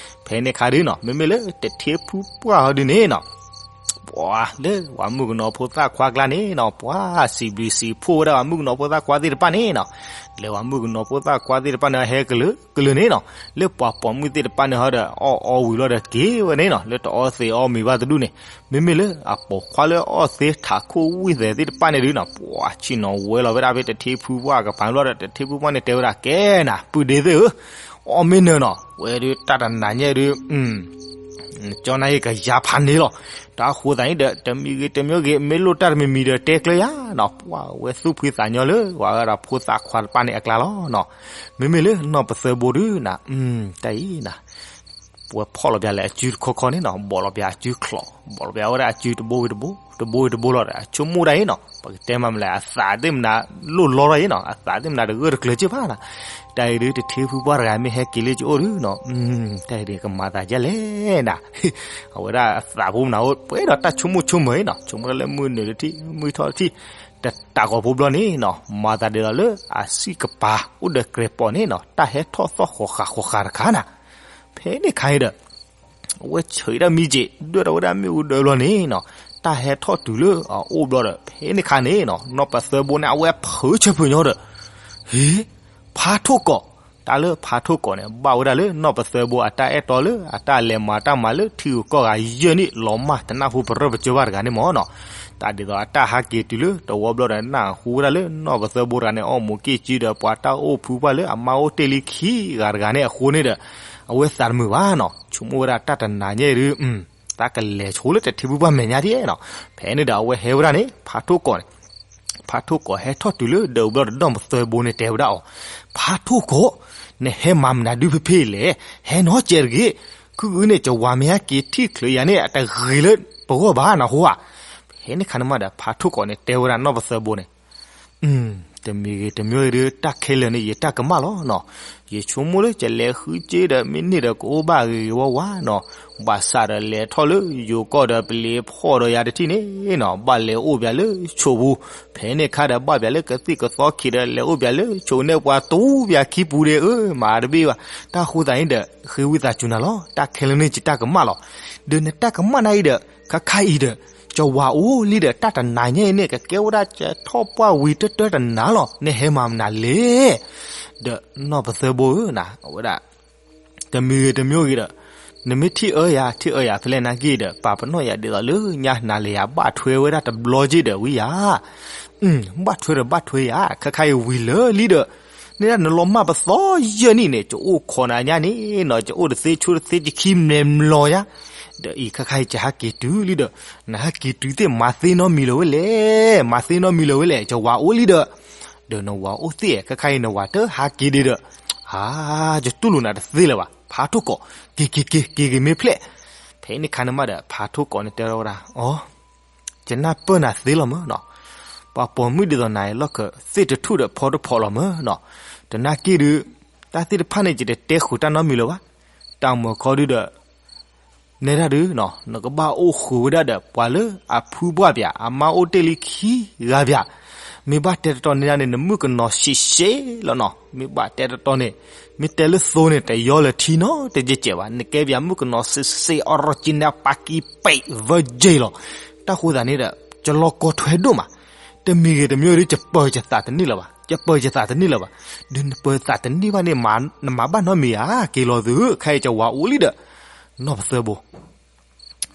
ဖဲန့ၣ်အခါဒုးနီၤ မ့မ့ၢ်လၢတထံဖုပှၢ်ဟီဒုးန့ၣ်နီၤ ပှၤလၢပှၤမုၣ်ကနီၤဖိသၣ်ခွါကျါန့ၣ်နီၤ ပှၤစံးဘျုးစံးဖှိၣ်ဝဲဒၣ်ပှၤမုၣ်ကနီၤဖိသၣ်ခွါသ့ၣ်တဖၣ်န့ၣ်နီၤ, လၢပှၤမုၣ်ကနီၤဖိသၣ်ခွါသ့ၣ်တဖၣ်န့ၣ် ဟဲကလုာ်ကလုာ်န့ၣ်နီၤ, လၢပှၤပိာ်မုၣ်သ့ၣ်တဖၣ်န့ၣ်ဟီဒီး အီၣ်အီဝံၤလီၤဒီးက့ၤဝဲန့ၣ်နီၤ, လၢတအီသံးအီမ့ၤဘၣ်တဒူၣ်န့ၣ်, မ့မ့ၢ်လၢအပိာ်ခွါလၢအီၣ်သ့ထးခိၣ်ဝံၣ်သဲးသ့ၣ်တဖၣ်န့ၣ်ဒုးနီၤ ပှၤဆ့ၣ်နီၤဝဲလီၤဝဲဒၣ်ဖဲတထံဖုပှၢ်ကပၤလီၤဒီး တထံဖုပှၢ်န့ၣ်တဲဝဲဒၣ် ကဲနၤ ပုၢ်ဒ့သ့ၣ်ဧၢ, အီၣ်မ့ၢ်နၢၤနီၤ ဝဲဒုးတၢ်တနၤညါဒုး ကၠီနၢ်အံၤကယၤဖးန့ၣ်လီၤ. တၢ်ဃိသးန့ၣ်ဒီး တမံၤဂ့ၤတမံၤဂ့ၤ မ့ၢ်လိၣ်တၢ်တမံၤမံၤဒီးတဲကျဲယၤနီၤ, ပှၤဝဲသူၣ်ဖှံသးညီလၢ ပှၤဝဲဒၣ်ဖိသၣ်ခွါတဖၣ်န့ၣ်အကျါလီၤနီၤ. မ့မ့ၢ်လၢနီၢ်ပသၢဘိဒုးနၤ တၢ်အံၤနၤ ပဝဲဖီၣ်လီၤပၠးလၢအစုတခီခီန့ၣ်နီၤ, ဘီၣ်လီၤပၠးအစုချီး, ဘီၣ်လီၤပၠးဝဲဒၣ်အစုတဘိဝံၤတဘိ, တဘိဝံၤတဘိလီၤဒီး အဆိကမိၣ်ဒၣ်အံၤနီၤ, ပကတဲမးမလဲၣ် အသးသ့ၣ်မနၤလိၣ်လီထီၣ်အံၤနီၤ, အသးသ့ၣ်မနၤတဂၢၢ်တကျၢၤက့ၢ်ဘၣ်နီၤ. တၢ်အံၤဒုးတထံဖုပှၢ်တဂၤမ့ၢ်ဟဲက့ၤလၢယအိၣ်ဒုးနီၤ, တၢ်အံၤဒုးကမၤသးဒ်လဲၣ်နၤ, အဝဲဒၣ်အသးဖိမနၤအိၣ် ပှဲၤဒီးတၢ်ဆိကမိၣ်ဆိကမၢၤအံၤနီၤ, ဆိကမိၣ်ဒၣ်လၢမုၢ်နုာ်တထံၣ် မုၢ်ထီၣ်တထံၣ်, တတးဂီၤဖိဘျီန့ၣ်နီၤ မၤသးဒ်သိးလၢအစံၣ်ကပၤအိၣ်ဒီးကြဲးပိာ်န့ၣ်နီၤ, တၢ်ဟဲထီၣ်သီၣ်ဃီၤဃာ်ဃီၤဃာ်တခါနၤ. ဖဲန့ၣ်ခါအံၤဒီး အဝဲဆၢအံၤဒၣ်မံက့ၤ ဒွဲၣ်ဒီးဝဲဒၣ်မ့ၣ်အူဒၢဘျီန့ၣ်နီၤ, တၢ်ဟဲထီၣ်တုၤလၢအအိၣ်ဘျီဒီး ဖဲန့ၣ်ခါန့ၣ်နီၤ နီၢ်ပသၢဘိန့ၣ် အဝဲဖုးဆၢဖုးညီဒီး ဟ့ ဖါထိၣ်ကိး, တၢ်လၢဖးထိၣ်ကီးန့ၣ် ဘၣ်ဝဲဒၣ်လၢနီၢ်ပသၢဘိအတၢ်အဲၣ်တီလၢအတၢ်လဲၤမၤတၢ်မၤလၢထံဂုၤကီၢ်ဂၤယဲၢ်နံၣ် လီၤမၢ်တနၢ်ဟူပရၢပစၢဘၣ်တဂၤန့ၣ်မ့ၢ်နီၤ. တၢ်ဒ်သိးအတၢ်ဟးက့ၤတုၤလၢတဝီဘျီဒီး နၢ်ဟူဝဲဒၣ်လၢနီၢ်ပသၢဘိတဂၤန့ၣ် အီၣ်မူးက့ၢ်ကၠံဒီးပှၤတၢ်အိၣ်ဖုပှၢ်လၢအမါအိၣ်တ့ၢ်လံခံဂၤတဂၤန့ၣ်အဃိန့ၣ်ဒီး အဝဲသးတမုာ်ဘၣ်နီၤ. ဆိကမိၣ်ဝဲဒၣ်တၢ်တနၤညါအံၤဒုး တၢ်ကလဲၤဆိလၢတထံဖုပှၢ်မဲာ်ညါဒ်နီၤ. ဖဲန့ၣ်ဒီးအဝဲဟဲဝဲဒၣ်န့ၣ် ဖးထိၣ်ကီးန့ၣ် ဖးထိၣ်ကီးဟဲထီၣ်တုၤလၢဒၢးဘျီဒီးနီၢ်ပသၢဘိန့ၣ်တဲဝဲဒၣ်အီၤ, ဖးထိၣ်ကီး, နဟဲမၤမနုၤဒုးဖဲဖဲလဲၣ်, ဟဲနီၢ်ကဲးတဂ့ၤ, ခုၣ်အုန့ၣ် ကဝၤမ့ၢ်ဟဲက့ၤထံၣ်ချုးယၤန့ၣ် အတဂ့ၤလၢပဂီၢ်ဘၣ်နဟူဧါ. ဖဲန့ၣ်ခါန့ၣ်မးဒီး ဖးထိၣ်ကီးန့ၣ်တဲဝဲဒၣ်နီၢ်ပသၢဘိန့ၣ် တမံၤဂ့ၤတမံၤဂ့ၤဒီး တၢ်ခဲလၢာ်န့ၣ် ယတၢ်ကမၣ်လီၤနီၤ. ယဆိကမိၣ်လၢယလဲၤဃုစ့ဒီး မ့ၢ်န့ၢ်ဒီးကအိၣ်ဘၣ်ဂ့ၤဂ့ၤဝါဝါနီၤ. ဘၣ်ဆၣ်ဒီးလဲၤထီၣ်လၢယိၤကီၢ်ဒီး ပလ့ၤဖီၣ်ဒီးယၤတထံၣ်န့ၣ်နီၤ, ဘၣ်လဲၤအိၣ်ပၠးလၢဆိးပူၤ, ဖဲန့ၣ်ခါဒီး ဘၣ်ပၠးလၢကသံၣ်ကသီခံဒီး လဲၤအိၣ်ပၠးလၢဆိးန့ၢ်ပှၤတူပၠးခံပူၤဒီး အၢ မၤတဘ့ၣ်ဘၣ်. တၢ်ဃိသးန့ၣ်ဒီး ဃ့ဝံသးစူၤနၤလီၤ. တၢ်ခဲလၢာ်န့ၣ် ယတၢ်ကမၣ်လီၤ. ဒီးနတၢ်ကမၣ်နၤအံၤဒီး ခါခါအံၤဒီး ကဝၤအိၣ်လံဒီး တၢ်တနၤညါအံၤန့ၣ် ကကဲဝဲဒၣ်ကထီၣ်ပှၢ်ဝံၤတၢတၢတနၤလီၤ. နဟဲမၤမနုၤလဲၣ်. ဒီးနီၢ်ပသၢဘိဧၢနီၤ, အဝဲဒၣ် တမံၤဂ့ၤတမံၤဂ့ၤဒီး နမ့ၢ်ထံၣ်အၢယၤ ထံၣ်အၢယၤဖဲလဲၣ်နာ်က့ဒီး ပာ်ပနီၣ်ယၤဒ်သိးလၢညါနၤလၢယၤ ဘၣ်ထွဲဝဲဒၣ်တဘျီက့ဒီးဝံယၤ ဘၣ်ထွဲဒီးဘၣ်ထွဲယၤ ခါခါအံၤဝံၤလၢာ်လံဒီး န့ၣ်ဒၣ်နလီၤမၢ်ပသီယဲၢ်နံၣ်န့ၣ် ကအိၣ်ခိးနၤညါန့ၣ်နီၤ, ကအိၣ်တသ့ဆိတသ့ ကခံမဲာ်မျီၤယါ. ဒီးအံၤခါခါအံၤ ကဟးက့ၤတုၤလံဒီး နဟးက့ၤတုၤသ့ၣ်မၤသ့နီတမံၤလၢၤဝဲလဲၣ်, မၤသ့နီတမံၤလၢၤဝဲလဲၣ်, ကဝၤအိၣ်လံဒီး ဒီးနဝၤအိၣ်သ့ၣ် ခါခါအံၤနဝၤတဟးက့ၤဒံးဒီး ဧါ ယတူၢ်လိာ်နၤတသ့လၢၤဘၣ်, ဖးထိၣ်ကီး, က့ၤက့ၤက့ၤက့ၤက့ၤမ့ၢ်ဖျဲၣ်. ဖဲန့ၣ်ခါန့ၣ်မးဒီး ဖးထိၣ်ကီးန့ၣ်တဲထီၣ်ဝဲဒၣ်, အိ ယနၢ်ပၢၢ်နၤသ့လီၤမၢ်နီၤ, ပှၤပိာ်မုၣ်ဒ်သိးနၤအံၤလီၢ်ခၢၣ်သ့ၣ်တထူၣ်ဒီးဖီတဖီလီၤမၢ်နီၤ, တနာ်က့ဒုး တၢ်သ့ၣ်တဖၣ်န့ၣ် ယတတဲဃုာ်တၢ်နီတမံၤလၢၤဘၣ်, တၢ်မၤခီဒုးဒီး နဲဒၣ်ဒုး နကဘၣ်အိၣ်ဃုာ်ဝဲဒၣ်ဒီးပှၤလၢအဖုပှၢ်ပၠး အမါအိၣ်တ့ၢ်လံခံဂၤပၠး, မ့ၢ်ဘၣ်တဲတတီၤန့ၣ်ဒၣ်န့ၣ် နမုၣ်ကနီၤဆံးဆ့လီၤနီၤ, မ့ၢ်ဘၣ်တဲတတီၤန့ၣ် မ့ၢ်တဲလၢသိန့ၣ် တယီလၢထံနီတကဲးဘၣ်, နကဲပၠးမုၣ်ကနီၤဆံးဆ့ original ပာ်ကံပံး virgin လီၤ. တၢ်ဃိသးန့ၣ်ဒီး ကလီၤကီထွဲဒိၣ်မး, တမံၤဂ့ၤတမံၤဒုး ကပၢၤကသးတန့ၢ်လၢၤဘၣ်, ကပၢၤကသးတန့ၢ်လၢၤဘၣ်, ဒုးနပၢၤသးတန့ၢ်ဘၣ်န့ၣ် နမၤဘၣ်နီတမံၤဧါ, က့ၤလီၤသု ခဲအံၤကဝၤအိၣ်လံဒီး နီၢ်ပသၢဘိ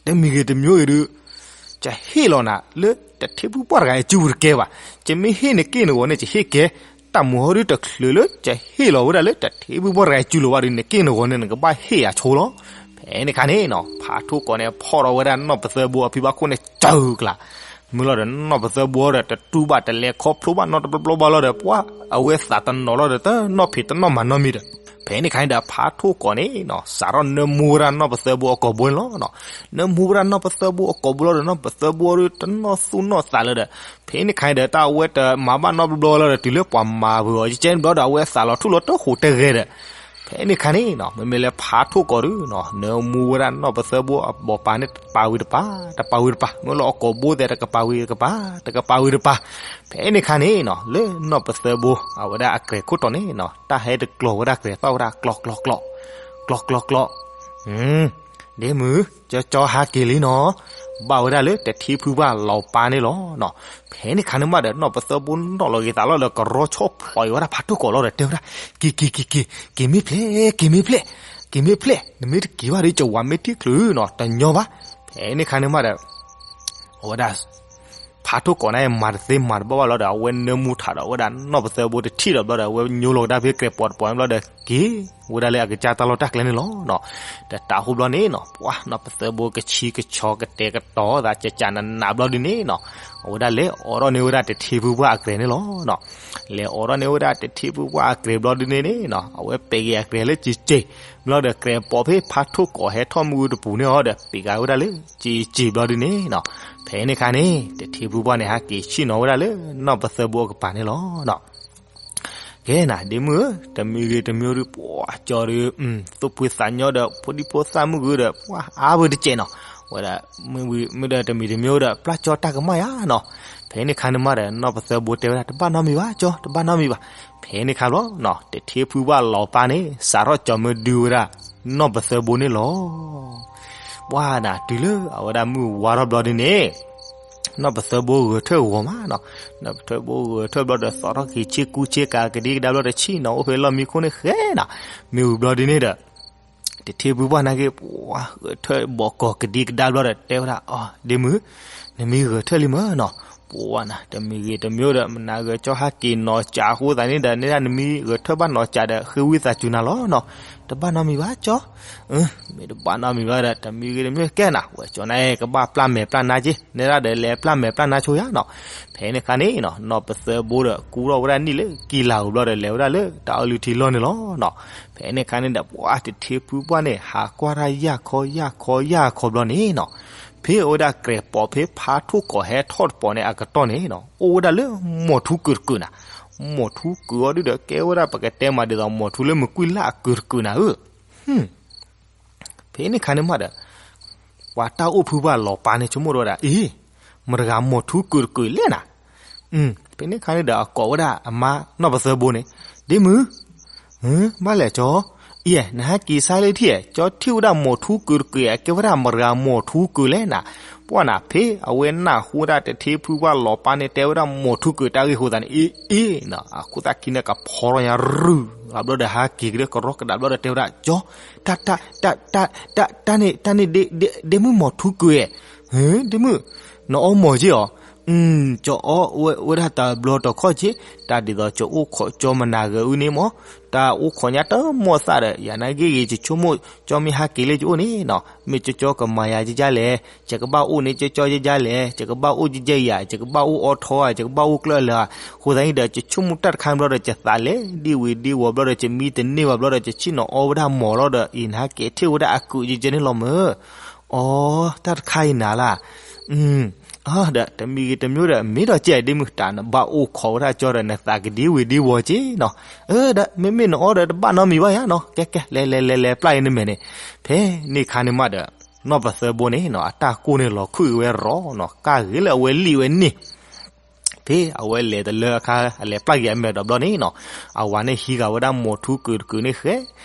တမံၤဂ့ၤတမံၤဂ့ၤဒုး ကဟ့ၣ်လီၤနၤလၢတထံဖုပှၢ်တဂၤအစုပူၤတကဲဘၣ်, ကမ့ၢ်ဟ့ၣ်နက့ၢ်နဂီၤန့ၣ် ကဟ့ၣ်ကဲ, တၢ်မူဟီဒုးတချုးလၢကဟ့ၣ်လီၤဝဲဒၣ်လၢတထံဖုပှၢ်တဂၤအစုလိၤဘၣ်ဒုး နက့ၢ်နဂီၤန့ၣ် နကဘၣ်ဟ့ၣ်ယၤဆိလီၤ. ဖဲန့ၣ်ခါန့ၣ်နီၤ ဖးထိၣ်ကီးန့ၣ် ဖီၣ်ထီၣ်ဝဲဒၣ်နီၢ်ပသၢဘိအဖံဘၣ်ခိၣ်န့ၣ် စၢၤကျါ, မုၢ်လီၤဒီးနီၢ်ပသၢဘိဒီး တတူၢ်ဘၣ်တလဲၤခီဖျိဘၣ်နီတဘျီဘျီဘၣ်လီၤဒီး ပှၤအဝဲသးတနီၤလီၤဒီး တနီၣ်ဖံးတနီၣ်မၤနီတမံၤဒီး ဖဲန့ၣ်ခါန့ၣ်ဒီး ဖးထိၣ်ကီးန့ၣ်နီၤ စးထီၣ်နၢမူဝဲဒၣ်နီၢ်ပသၢဘိအကိာ်ဘိန့ၣ်လီၤ. နၢမူဝဲဒၣ်နီၢ်ပသၢဘိအကိာ်ဘိလီၤဒီး နီၢ်ပသၢဘိဒီး တနီၣ်သူၣ်နီၣ်သးလၢၤဒီး ဖဲန့ၣ်ခါန့ၣ်ဒီး တၢ်အဝဲတမၤဘၣ်နီတဘျီဘျီလီၤဒီး တုၤလၢပှၤမၤပှဲၤအီၤကဲန့ၣ်ဘျီဒီး အဝဲသးလီၤထူၣ်လီၤတဟူးတဂဲၤဒီး ဖဲန့ၣ်ခါန့ၣ်နီၤ မ့မ့ၢ်လၢဖးထိၣ်ကီးဒုးနီၤ နၢမူဝဲဒၣ်နီၢ်ပသၢဘိအဘီၣ်ပၤန့ၣ် တပာ်ဝံၤတပၤ တပာ်ဝံၤတပၤ မ့ၢ်လၢအကိာ်ဘိသဲး တကပာ်ဝံၤတကပၤ တကပာ်ဝံၤတပၤ ဖဲန့ၣ်ခါန့ၣ်နီၤ လၢနီၢ်ပသၢဘိ အဝဲဒၣ်အကြဲၤခိၣ်တီန့ၣ်နီၤ တၢ်ဟဲတကျိၤဝဲဒၣ်ကြဲၤသီၣ်ဝဲဒၣ် ကျီကျီကျီ ကျီကျီကျီ ဒ့မုၣ် ကၠီကၠီဟးက့ၤလံနီၤ ဘၣ်ဝဲဒၣ်လၢတထံဖုပှၢ်လီၤပာ်န့ၣ်လီၤ. ဖဲန့ၣ်ခါန့ၣ်မးဒီး နီၢ်ပသၢဘိနီၣ်လီၤဂ့ၤသးလီၤဒီး ကရီဆီၣ်ဖျိးအီၤဝဲဒၣ်ဖးထိၣ်ကီးလီၤဒီး တဲဝဲဒၣ် က့ၤက့ၤက့ၤက့ၤ က့ၤမ့ၢ်ဖျဲး က့ၤမ့ၢ်ဖျဲး က့ၤမ့ၢ်ဖျဲး နမ့ၢ်တက့ၤဘၣ်ဒီး ကဝၤမ့ၢ်ထံၣ်ချုးနီၤ တညီဘၣ်. ဖဲန့ၣ်ခါန့ၣ်မးဒီး အဝဲဒၣ် ဖးထိၣ်ကီးန့ၣ် မၤတသ့မၤတဘၣ်ဘၣ်လီၤဒီး အဝဲနၢမူထးဒီး အဝဲဒၣ်နီၢ်ပသၢဘိတထံၣ်ဒီးဘျီဒီး အဝဲညိလီၤကဒါဖဲကြဲၤပိာ်တပိာ်ဘျီဒီး က့ၤဝဲဒၣ်လၢအကစၢ်တၢ်လီၢ်တၢ်ကျဲန့ၣ်လီၤ. တၢ်တးဟူဘျီန့ၣ်နီၤ ပှၤနီၢ်ပသၢဘိကဆံကဆီကတဲာ်ကတီၤသး ကကနးနးဘျီဒုးန့ၣ်နီၤ အဝဲဒၣ်လဲၤအိးထီၣ်န့ၢ်ဝဲဒၣ်တထံဖုပှၢ်အကြဲၤန့ၣ်လီၤ. လဲၤအိးထီၣ်န့ၢ်ဝဲဒၣ်တထံဖုပှၢ်အကြဲၤဘျီဒုးန့ၣ်နီၤ အဝဲပဲာ်က့ၤအကြဲၤလၢက့ၤက့ၤ ဘျီဒီး ကြဲၤပိာ်ဖဲဖးထိၣ်ကီးဟဲထီၣ်မုၢ်အူတပူၤန့ၣ်အီၤဒီး ပံးကၤဝဲဒၣ်လၢ က့ၤက့ၤဘျီဒုးန့ၣ်နီၤ ဖဲန့ၣ်ခါန့ၣ် တထံဖုပှၢ်န့ၣ် ဟဲက့ၤဆ့ၣ်နီၤဝဲဒၣ်လၢ နီၢ်ပသၢဘိအကပၤန့ၣ်လီၤ. ကဲနၤ ဒ့မုၣ်ဧၢ တမံၤဂ့ၤတမံၤဒုး ပှၤကၠီဒုး သူၣ်ဖှံသးညီဒီး ဖိဒံဖိသၣ်မုၣ်ဂုၤဒီး ပှၤအါဘၢတကဲးနီၤ ဝဲဒၣ် မ့ၢ်ဝံၤမ့ၢ်ဒီးတမံၤတမံၤဒီး ပျၢ်ကၠီတၢ်ကမၣ်ယါနီၤ ဖဲန့ၣ်ခါန့ၣ်မးဒီး နီၢ်ပသၢဘိတဲဝဲဒၣ် တဘၣ်နီတမံၤဘၣ် ကၠီ တဘၣ်နီတမံၤဘၣ်. ဖဲန့ၣ်ခါဘျီနီၤ တထံဖုပှၢ်လီၤပာ်န့ၣ် စးထီၣ်ကၠီမ့ၢ်ဒုးဝဲဒၣ် နီၢ်ပသၢဘိန့ၣ်လီၤ. ပှၤနၤ တုၤလၢအဝဲဒၣ်မုၢ်ဝါထီၣ်ဘျီဒုးန့ၣ် နီၢ်ပသၢဘိဂဲၤထၢၣ်ဂီၤမးနီၤ. နီၢ်ပသၢဘိဂဲၤထၢၣ်ဘျီဒီး သီထီၣ်က့ၤဆ့ကူဆ့ကၤကဒံကဒါဘျီဒီး ဆ့ၣ်နီၤအိၣ်ဖဲလီၢ်မံခိၣ်န့ၣ်ဃဲနီၤ. မ့ၢ်ဝံၤဘျီဒ်န့ၣ်ဒီး တထံဖုပှၢ်နာ်က့ ပှၤဂဲၤထၢၣ်ဘီကီၢ်ကဒံကဒါဘျီဒီး တဲဝဲဒၣ် အီၤ ဒ့မုၣ်, နမ့ၢ်ဂဲၤထၢၣ်လံမ့ၢ်နီၤ. ပှၤနၤ တမံၤဂ့ၤတမံၤဒီး မနၤဂဲၤကၠီဟဲက့ၤနီၤစးအဃိသတးန့ၣ်ဒီး နဲဒၣ်နမ့ၢ်ဂဲၤထၢၣ်ဘၣ်နီၤစးဒီး ဃ့ဝံသးစူၤနၤလီၤနီၤ. တဘၣ်နီတမံၤဘၣ်ကၠီ. မ့ၢ်တဘၣ်နီတမံၤဘၣ်ဒီး တမံၤဂ့ၤတမံၤကဲနၤ ဝဲကၠီနၤ ကဘၣ်ပျၢ်မဲာ်ပျၢ်နါက့ နဲဒၣ်ဒီးလဲၤပျၢ်မဲာ်ပျၢ်နါဆိယါနီၤ. ဖဲန့ၣ်အခါန့ၣ်နီၤ နီၢ်ပသၢဘိဒီး ကူထီၣ်ဝဲဒၣ်နံၣ်လၢကံလၤဧိၤဘျီဒီး လဲၤဝဲဒၣ်လၢတၢ်အီလုၢ်ထံလီၢ်န့ၣ်လီၤနီၤ. ဖဲန့ၣ်အခါန့ၣ်ဒီး ပှၤတထံဖုပှၢ်န့ၣ် ဟးကွၢ်တၢ်ယၢ်ခီယၢ်ခီယၢ်ခီဘျီန့ၣ်နီၤ, ဖဲအဝဲဒၣ်ကြဲးပိာ်ဖဲဖးထိၣ်ကီးဟဲထီၣ်တပိာ်န့ၣ်အကတီၢ်န့ၣ်နီၤ အိၣ်ဝဲဒၣ်လၢမိာ်ထူကုာ်တကုာ်နၤ. မိာ်ထူကုာ်အီၤဒုဒီး ကဲဝဲဒၣ်ပကတဲမးဒ်သိး မိာ်ထူလၢမုၢ်ကွံာ်လၢအကုာ်တကုာ်နၤဧၢ ဖဲန့ၣ်အခါန့ၣ်မးဒီး ပှၤတၢ်အိၣ်ဖုပှၢ်လီၤပာ်န့ၣ် ဆိကမိၣ်ဒီးဝဲဒၣ် အ့ မတၤတဂၤမိာ်ထူကုာ်တကုာ်လဲၣ်နၤ. ဖဲန့ၣ်အခါန့ၣ်ဒီး အကိးဝဲဒၣ်အမါနီၢ်ပသၢဘိန့ၣ်, ဒ့မုၣ်, ဘၣ်လဲၣ်ကၠီ, အံၤ နဟဲက့ၤဆါလၢထံၣ် ကၠီထံၣ်ဝဲဒၣ်မိာ်ထူကုာ်တကုာ် ကဲဝဲဒၣ်မတၤတဂၤမိာ်ထူကုာ်လဲၣ်နၤ. ပှၢ်နၤ ဖဲအဝဲနၢ်ဟူဝဲဒၣ်တထံဖုပှၢ်လီၤပာ်န့ၣ် တဲဝဲဒၣ်မိာ်ထူကုာ်တၢ်ဂ့ၢ်အဃိသတးန့ၣ် အ့ အ့ အဃိသတးခံန့ၣ် ကဖီထီၣ်ညါရုၢ် ဘျီဒီးဟဲက့ၤကဒီးကရီကဒးဘျီဒီးတဲဝဲဒၣ် ကၠီ, တၢ် တၢ် တၢ် တၢ်န့ၣ် တၢ်န့ၣ် ဒ့မုၣ်မိာ်ထူကုာ်ဧါ, ဒ့မုၣ်, နအီမိာ်က့ၤအီၤ, ကအီဝဲဒၣ်တဘျီတခီၣ်က့ၤ, တၢ်ဒ်သိးကအိၣ်ခိးကၠီမနၤဂၤအုန့ၣ်မး, တၢ်အိၣ်ခိးညါတမိၢ်သၣ်ဒီး ယၤနာ်ဂ့ၢ်ဂ့ၤ ယဆိကမိၣ်ကၠီမ့ၢ်ဟဲက့ၤလၢယအိၣ်န့ၣ်နီၤ မ့ၢ်ကၠီကၠီကမၤယၤကကလဲၣ်, ယကဘၣ်အိၣ်န့ၣ်ကၠီကၠီကကလဲၣ်, ယကဘၣ်အိၣ်ကကယၤ, ယကဘၣ်အိၣ်အီထီဧါ, ယကဘၣ်အိၣ်ကျၢၢ်လၢာ်ဧါ, အဃိသတးန့ၣ်ဒီး ယဆိကမိၣ်တၢ်တခါဘျီဒီး ယသးလဲၤဒ့ဝံၤဒ့ဝီၤဘျီဒီး ယမံတန့ၢ်ဘၣ်ဘျီဒီး ယဆ့ၣ်နီၤအီဝဲဒၣ်မိာ်လီၤဒီး အံၤနဟဲက့ၤထံၣ်ဝဲဒၣ်အကုာ်ယကဲန့ၣ်လီၤမၢ်. အီ တၢ်တခါအံၤနၤလၢ် အဒီးတမံၤဂ့ၤတမံၤဒီး မ့ၢ်ဒီးကဲဒ့မုၣ် တၢ်နဘၣ်အိၣ်ခိးဝဲဒၣ်ကၠီဒီး နသးကဒ့ဝံၤဒ့ဝီၤက့ၤနီၤ. ဒီးမ့မ့ၢ်နအီဒီးတဘၣ်နီတမံၤဘၣ်ယါနီၤ, ကဲကဲ လဲၤလဲၤလဲၤလဲၤပျၢ်အံၤနမဲာ်န့ၣ်. ဖဲန့ၣ်အခါန့ၣ်မးဒီး နီၢ်ပသၢဘိန့ၣ်နီၤ အတၢ်ကိၢ်န့ၣ်လီၤခုၣ်က့ၤဝဲရီၤနီၤ ကၢ်ဂ့ၤလၢအဝဲလံၣ်ဝဲန့ၣ် ဖဲအဝဲလဲၤတလၢအခါ အလဲၤပျၢ်က့ၤအမဲာ်ဒီးဘျီန့ၣ်နီၤ, အဝၤန့ၣ်ဟံးဃာ်ဝဲဒၣ်မိာ်ထူကုာ်တကုာ်န့ၣ်ဃဲ,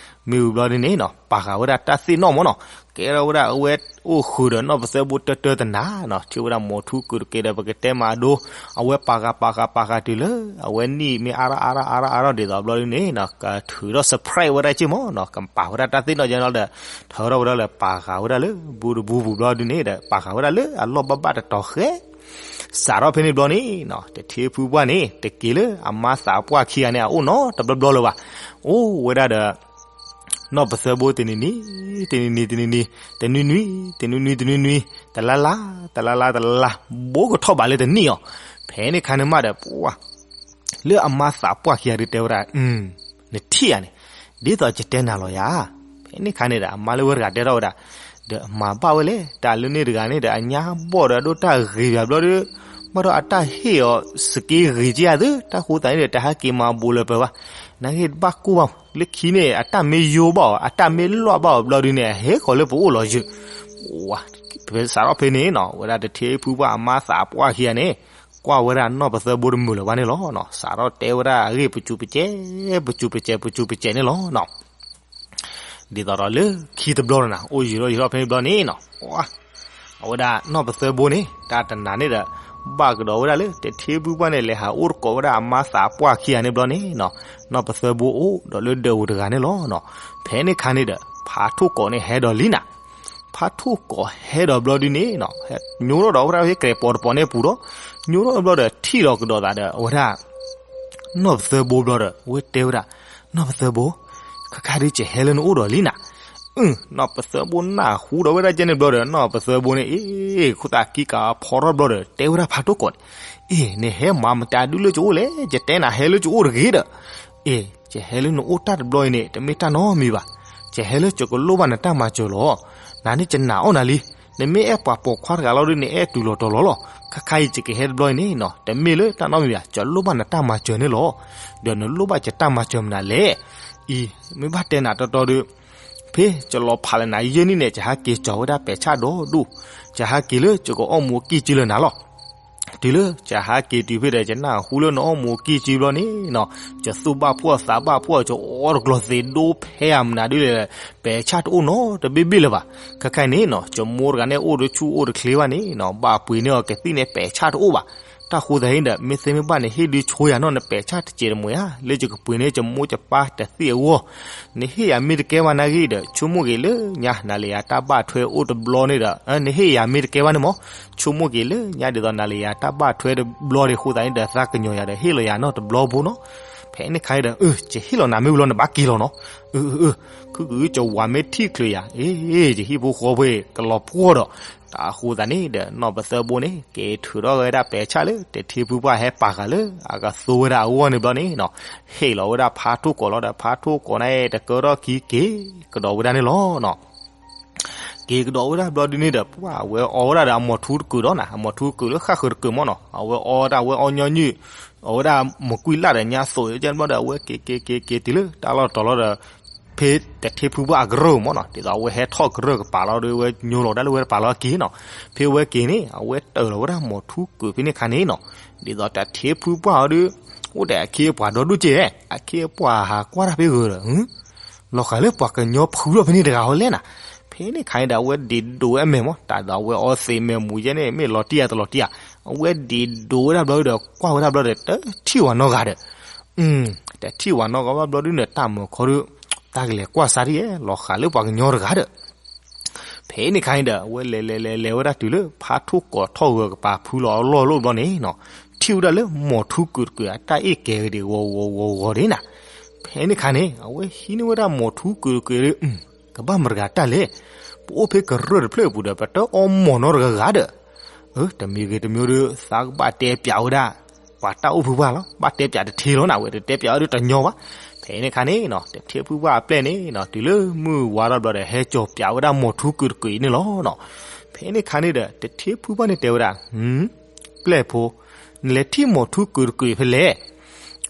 မ့ၢ်ဝံၤဘျီဒ်န့ၣ်နီၤ ပာ်ဃာ်ဝဲဒၣ်တၢ်သ့ၣ်နီၣ်မးနီၤ, ကဲထီၣ်ဝဲဒၣ်အဝဲအိၣ်ဃုာ်ဒီးနီၢ်ပသၢဘိတၢတၢတနၤနီၤ, ထံၣ်ဝဲဒၣ်မိာ်ထူကုာ်တကုာ်ဒီး ပကတဲမးအဒိ, အဝဲပာ်ဃာ်ပာ်ဃာ်ပာ်ဃာ်တုၤလၢ အဝဲနံၣ်မ့ၢ်အါထီၣ်အါထီၣ်အါထီၣ်အါထီၣ်ဒ်သိးဘျီဒ်န့ၣ်နီၤ ကထုးထီၣ် surprise ဝဲဒၣ်က့ၤမးနီၤ, ကပာ်ဝဲဒၣ်တၢ်သ့ၣ်နီၣ်ကဲနီၤဒီး ထုးထီၣ်ဝဲဒၣ်လၢပာ်ဃာ်ဝဲဒၣ်လၢ ဘူးတဘူးပူၤဘျီဒ်န့ၣ်ဒီး ပာ်ဃာ်ဝဲဒၣ်လၢအလီၢ်ဘၣ်ဘၣ်တတီၤဃဲ စးထီၣ်ဖဲန့ၣ်ဘျီန့ၣ်နီၤ တထံဖုပှၢ်န့ၣ် တက့ၤလၢအမါသးပှၢ်ခံဂၤန့ၣ် အအိၣ်နီတဘျီဘျီလၢၤဘၣ်. အိၣ်ဝဲဒၣ်ဒီး နီၢ်ပသၢဘိတနံၤနံၤ, တနံၤနံၤတနံၤနံၤ, တနွံနွံ, တနွံနွံတနွံနွံ, တလါလါ, တလါလါတလါလါ, ဘိကထီၣ်ဘးလၢတနံၣ်အီၤ. ဖဲန့ၣ်ခါန့ၣ်မးဒီး ပှၢ် လၢအမါသးပှၢ်ခံဂၤဒုးတဲဝဲဒၣ်, နထံၣ်ဧါန့ၣ်, ဒ်သိးယတဲနၤလီၤယၤ. ဖဲန့ၣ်ခါန့ၣ်ဒီး အမါလၢဝဲတဂၤတဲထီၣ်ဝဲဒၣ်, ဒီးမၤဘၣ်ဝဲလဲၣ်, တၢ်လၢန့ၣ်တဂၤန့ၣ်ဒီး အညါဘီၣ်ဒီးအဒိၣ်တၢ်ဂ့ၤဘၣ်ဘျီဒီး, ဘၣ်ဒီးအတၢ်ဟ့ၣ်အီၤစက့ဂ့ၤက့ယၤသု, တၢ်ဃိသးန့ၣ်ဒီး တၢ်ဟဲက့ၤမၤဘူးလၢၤပှဲၤဘၣ်, နာ်က့တဘၣ်ကိၢ်ဘၣ်, လၢခံန့ၣ် အတၢ်မ့ၢ်ယိဘၣ်အီၤ အတၢ်မ့ၢ်လွၢ်ဘၣ်အီၤဘျီဒုးန့ၣ် အဟဲဃီၤလၢပအိၣ်လီၤယုၢ်. ဝါ, ဖဲစးထီၣ်ဖဲန့ၣ်နီၤ ဝဲဒၣ်တထံဖုပှၢ်အမါသးပှၢ်ခံဂၤန့ၣ် ကွၢ်ဝဲဒၣ်နီၢ်ပသၢဘိတမုာ်လၢၤဘၣ်န့ၣ်လီၤ. စးထီၣ်တဲဝဲဒၣ်အဂ့ၢ်ပစူးပကဲ, ပစူးပကဲ, ပစူးပကဲန့ၣ်လီၤ. ဒ်သိးဒီးလၢခံတဘျီန့ၣ် အိၣ်ယံာ်ထီၣ်ယံာ်ထီၣ်ဖဲန့ၣ်ဘျီန့ၣ်နီၤ, အဝဲဒၣ်နီၢ်ပသၢဘိန့ၣ် တၢ်တနၤန့ၣ်ဒီး ဘၣ်ကဒီးဝဲဒၣ်လၢ တထံဖုပှၢ်န့ၣ် လဲၤဟးအိၣ်တကိးဝဲဒၣ်အမါသးပှၢ်ခံဂၤန့ၣ်ဘျီန့ၣ်နီၤ, နီၢ်ပသၢဘိအိၣ်ဒီးလၢဒၢးဧိၤတဂၤန့ၣ်လီၤ. ဖဲန့ၣ်ခါန့ၣ်ဒီး ဖးထိၣ်ကီးန့ၣ်ဟဲဒီးလံနၤ ဖးထိၣ်ကီးဟဲဒီးဘျီဒုန့ၣ်နီၤ, ညိထီၣ်ဒီးဝဲဒၣ်ဖဲကြဲးပိာ်တပိာ်န့ၣ်ပူၤဒီး, ညိထီၣ်ဘျီဒီးထံၣ်ဒီးကဒီးသးဒီး အဝဲဒၣ် နီၢ်ပသၢဘိဘျီဒီး အဝဲတဲဝဲဒၣ်, နီၢ်ပသၢဘိ, ခါခါဒုးယဟဲလၢနအိၣ်ဒီးလံနၤ. နီၢ်ပသၢဘိနၢ်ဟူဒီးဝဲဒၣ်ကဲန့ၣ်ဘျီဒီး နီၢ်ပသၢဘိန့ၣ် အ့ ခိၣ်သးကံကးဖီထီၣ်ဘျီဒီး တဲဝဲဒၣ်ဖးထိၣ်ကီးန့ၣ်, အ့ နဟဲမၤမတၤဒုလၢယအိၣ်လဲၣ်, ယတဲနၤဟဲလၢယအိၣ်တဂ့ၤဒီး, အ့ ယဟဲလၢနအိၣ်တၢ်တဘျီအံၤန့ၣ် တမ့ၢ်တၢ်နီတမံၤဘၣ်, ယဟဲလၢယကလိၣ်ဘၣ်နတၢ်မၤစၢၤလီၤ. နၤန့ၣ်ယနာ်အီၣ်နၤလံ, နမ့ၢ်အဲၣ်ပှၤပိာ်ခွါတဂၤလီၤဒုန့ၣ် အဲၣ်တုၤလီၤတီၤလီၤလီၤ. ခါခါအံၤယကဟဲတဘျီအံၤန့ၣ်နီၤ တမ့ၢ်လၢတၢ်နီတမံၤဘၣ်, ယလိၣ်ဘၣ်နတၢ်မၤစၢၤန့ၣ်လီၤ. ဒီးနလိၣ်ဘၣ်ယတၢ်မၤစၢၤမနုၤလဲၣ်. အံၤ မ့ၢ်ဘၣ်တဲနၤတီတီဒု ဖဲယလီၤဖးလၢနၤယဲၢ်နံၣ်န့ၣ် ယဟးက့ၤကၠီၤဝဲဒၣ်ပဲာ်ဆၣ်ဒီဒူၣ်, ယဟးက့ၤလၢယကအီၣ်မူၤအကံၢ်စုလၢနၤလီၤ. တုၤလၢယဟးက့ၤတုၤဖဲဒီး ယနၢ်ဟူလၢနအီၣ်မူၤကံၢ်ကံဘျီန့ၣ်နီၤ, ယသူၣ်ဘၣ်ဖှီၣ်သးဘၣ်ဖှီၣ် ယအီတကျီၤသ့ဒိဖဲအမနုၤဒ်လဲၣ်, ပဲာ်ဆၣ်တအိၣ်နီတဘ့ၣ်ဘ့ၣ်လၢၤဘၣ်. ခဲခါအံၤန့ၣ်နီၤ ယမိၢ်တဂၤန့ၣ်အိၣ်တဆူၣ်အိၣ်တချ့ဘၣ်န့ၣ်နီၤ, ဘၣ်ပှ့ၤန့ၢ်အီၤကသံၣ်န့ၣ် ပဲာ်ဆၣ်တအိၣ်ဘၣ်. တၢ်ဃိသတးန့ၣ်ဒီး မ့ၢ်သ့မ့ၢ်ဘၣ်န့ၣ် ဟ့ၣ်ဒုးဆိယၤနီၤ နပဲာ်ဆၣ်တစဲးတမှဲၤဧါ, လၢယကပှ့ၤန့ၢ်ယမိၢ်ယပၢ်တသ့ၣ်အဂီၢ် နဟ့ၣ်ယၤမ့ၢ်တကဲဘၣ်နာ်ဂ့ၤဒီး ဆိကမိၣ်က့ၤလၢညါ နၤလၢယၤတၢ်ဘၣ်ထွဲအိၣ်တဘျီန့ၣ်ဒီး နဟ့ၣ်ယၤမ့ၢ်တကဲဘၣ်န့ၣ်မး, ဆိကမိၣ်က့ၤလၢညါ ဒ်သိးနၤလၢယၤတၢ်ဘၣ်ထွဲတဘျီဒံးအဃိသတးန့ၣ်ဒီး သးကညီၤယၤဒီး ဟ့ၣ်လီၤယၤနီတဘျီဖိနီၤ. ဖဲန့ၣ်ခါဒီး အၢ ယဟ့ၣ်လီၤနၤမ့ၢ်ဝံၤလီၤ နဘၣ်က့ၤလီၤနီၤ. အၢ အၢ အၢ ခုကယဝၤမ့ၢ်ထံၣ်ချုးယၤ အ့ ယဟံၣ်ဖိဃီဖိ ကလီၤပှီၢ်ဒီး တၢ်ဃိသတးန့ၣ်ဒီး နီၢ်ပသၢဘိန့ၣ် က့ၤထုးထီၣ်ဝဲဒၣ်ပဲာ်ဆၣ်လၢ တထ့ဖုပှၢ်ဟဲပာ်ဃာ်လၢအကသိဝဲဒၣ်အဂီၢ်န့ၣ်ဘျီန့ၣ်နီၤ, ဟ့ၣ်လီၤဝဲဒၣ်ဖါထိၣ်ကီးလီၤဒီး ဖါထိၣ်ကီးန့ၣ် တကၢထီၣ်ခံက့ၤကဒီးဝဲဒၣ်န့ၣ်လီၤနီၤ. က့ၤကဒီးဝဲဒၣ်ဘျီဒုန့ၣ်ဒီး ပှၢ်ဝဲအီဝဲဒၣ်ဒီးအမိၢ်ထူတကုာ်ဒီးနီၤ, အမိၢ်ထူတကုာ်လၢဃၣ်ဃၢၤတကုာ်မးနီၤ, အဝဲအီဝဲဒၣ်ဝဲအီညီနုၢ်, အဝဲဒၣ်မိၢ်ကွံလၢ်ဒီးညါသိးဘျီဒီး အဝဲက့ၤက့ၤက့ၤက့ၤတုၤလၢတၢ်လီၢ်တတီၤလီၤဒီး ဖဲတထ့ဖုပှၢ်အကရၢၢ်မးနီၤ, ဒ်သိးအဝဲဟဲထီၣ်ကရၢၢ်ကပၤလီၤဒီး ဝဲညိလီၤဒၣ်လၢဝဲတပၤလီၤက့ၤနီၤ, ဖဲဝဲက့ၤန့ၣ် အဝဲတၢၢ်လီၤဝဲဒၣ်မိၢ်ထူကုာ်ဖဲန့ၣ်ခါန့ၣ်နီၤ, ဒ်သိးတထ့ဖုပှၢ်အီၤဒီး အိၣ်ဒီးအခ့အပှၤဒီဒူၣ်က့ၤ, အခ့အပှၤဟးကွၢ်တၢ်ဖဲဂၢၤဒီး လီၤဃာ်လၢပှၤကညီဖုလီၤဖဲန့ၣ်တဂၤဟီလဲၣ်နၤ, ဖဲန့ၣ်ခါန့ၣ်ဒီး အဝဲဒ့ဒိးဝဲအမဲာ်မး, တၢ်ဒီးအဝဲအီသံးမဲာ်မူၤယဲန့ၣ် မ့ၢ်လီၤတံၢ်ဧါတလီၤတံၢ်ဧါ, အဝဲဒ့ဒိးဝဲဒၣ်ဘျီဒီး ကွၢ်ဝဲဒၣ်ဘျီဒီး တထံၣ်ဝဲနီတဂၤဒီး တထံၣ်ဝဲနီတဂၤဘၣ်ဘျီဒုန့ၣ် တၢ်မၢခီဒီး တၢ်ကလဲၤကွၢ်စးဒ်ယဲ လီၤဃာ်လၢပှၤကညီတဂၤဒီး ဖဲန့ၣ်ခါန့ၣ်ဒီး အဝဲလဲၤလဲၤလဲၤလဲၤဝဲဒၣ်တုၤလၢ ဖါထိၣ်ကီးထီၣ်ဂၢၤကပၤဖုလီၤအလီၢ်လိၣ်ဘျီန့ၣ်နီၤ, ထံၣ်ဝဲဒၣ်လၢမိၢ်ထူကုာ်တကုာ် အတၢ်အ့ၣ်ကဲၤဂ့ၤဂ့ၤဂီၤဂီၤဂီၤဂီၤဒၣ်နၤ, ဖဲန့ၣ်ခါန့ၣ် အဝဲဟံးန့ၢ်ဝဲဒၣ်မိၢ်ထူကုာ်တကုာ်ဒီး ကဘၣ်မတၤတဂၤတၢ်လဲၣ်, ပအိၣ်ဖဲကရၢၢ်တဖျၢၣ်အပူၤဒီး ပတအီမိၢ်နီတဂၤဂၤဒီး တမံၤဂ့ၤတမံၤဒီး သးကဘၣ်တဲပၠးဝဲဒၣ် ပှၤတၢ်အိၣ်ဖုပှၢ်လီၤ, ဘၣ်တဲပၠးတထ့လီၤနၤ, ဝဲတတဲပၠးဝဲဒၣ်တညီဘၣ်. ဖဲန့ၣ်ခါန့ၣ်နီၤ တထ့ဖုပှၢ်အပျဲၢ်န့ၣ်နီၤ တုၤလၢမုၢ်ဝါထီၣ်ဘျီဒီး ဟဲကၠီၤပၠးဝဲဒၣ်မိၢ်ထူကုာ်တကုာ်အံၤန့ၣ်လီၤနီၤ. ဖဲန့ၣ်ခါန့ၣ်ဒီး တထ့ဖုပှၢ်န့ၣ်တဲဝဲဒၣ် ပျဲၢ်ဖိ, နလဲၤထံၣ်မိၢ်ထူကုာ်တကုာ်ဖဲလဲၣ်.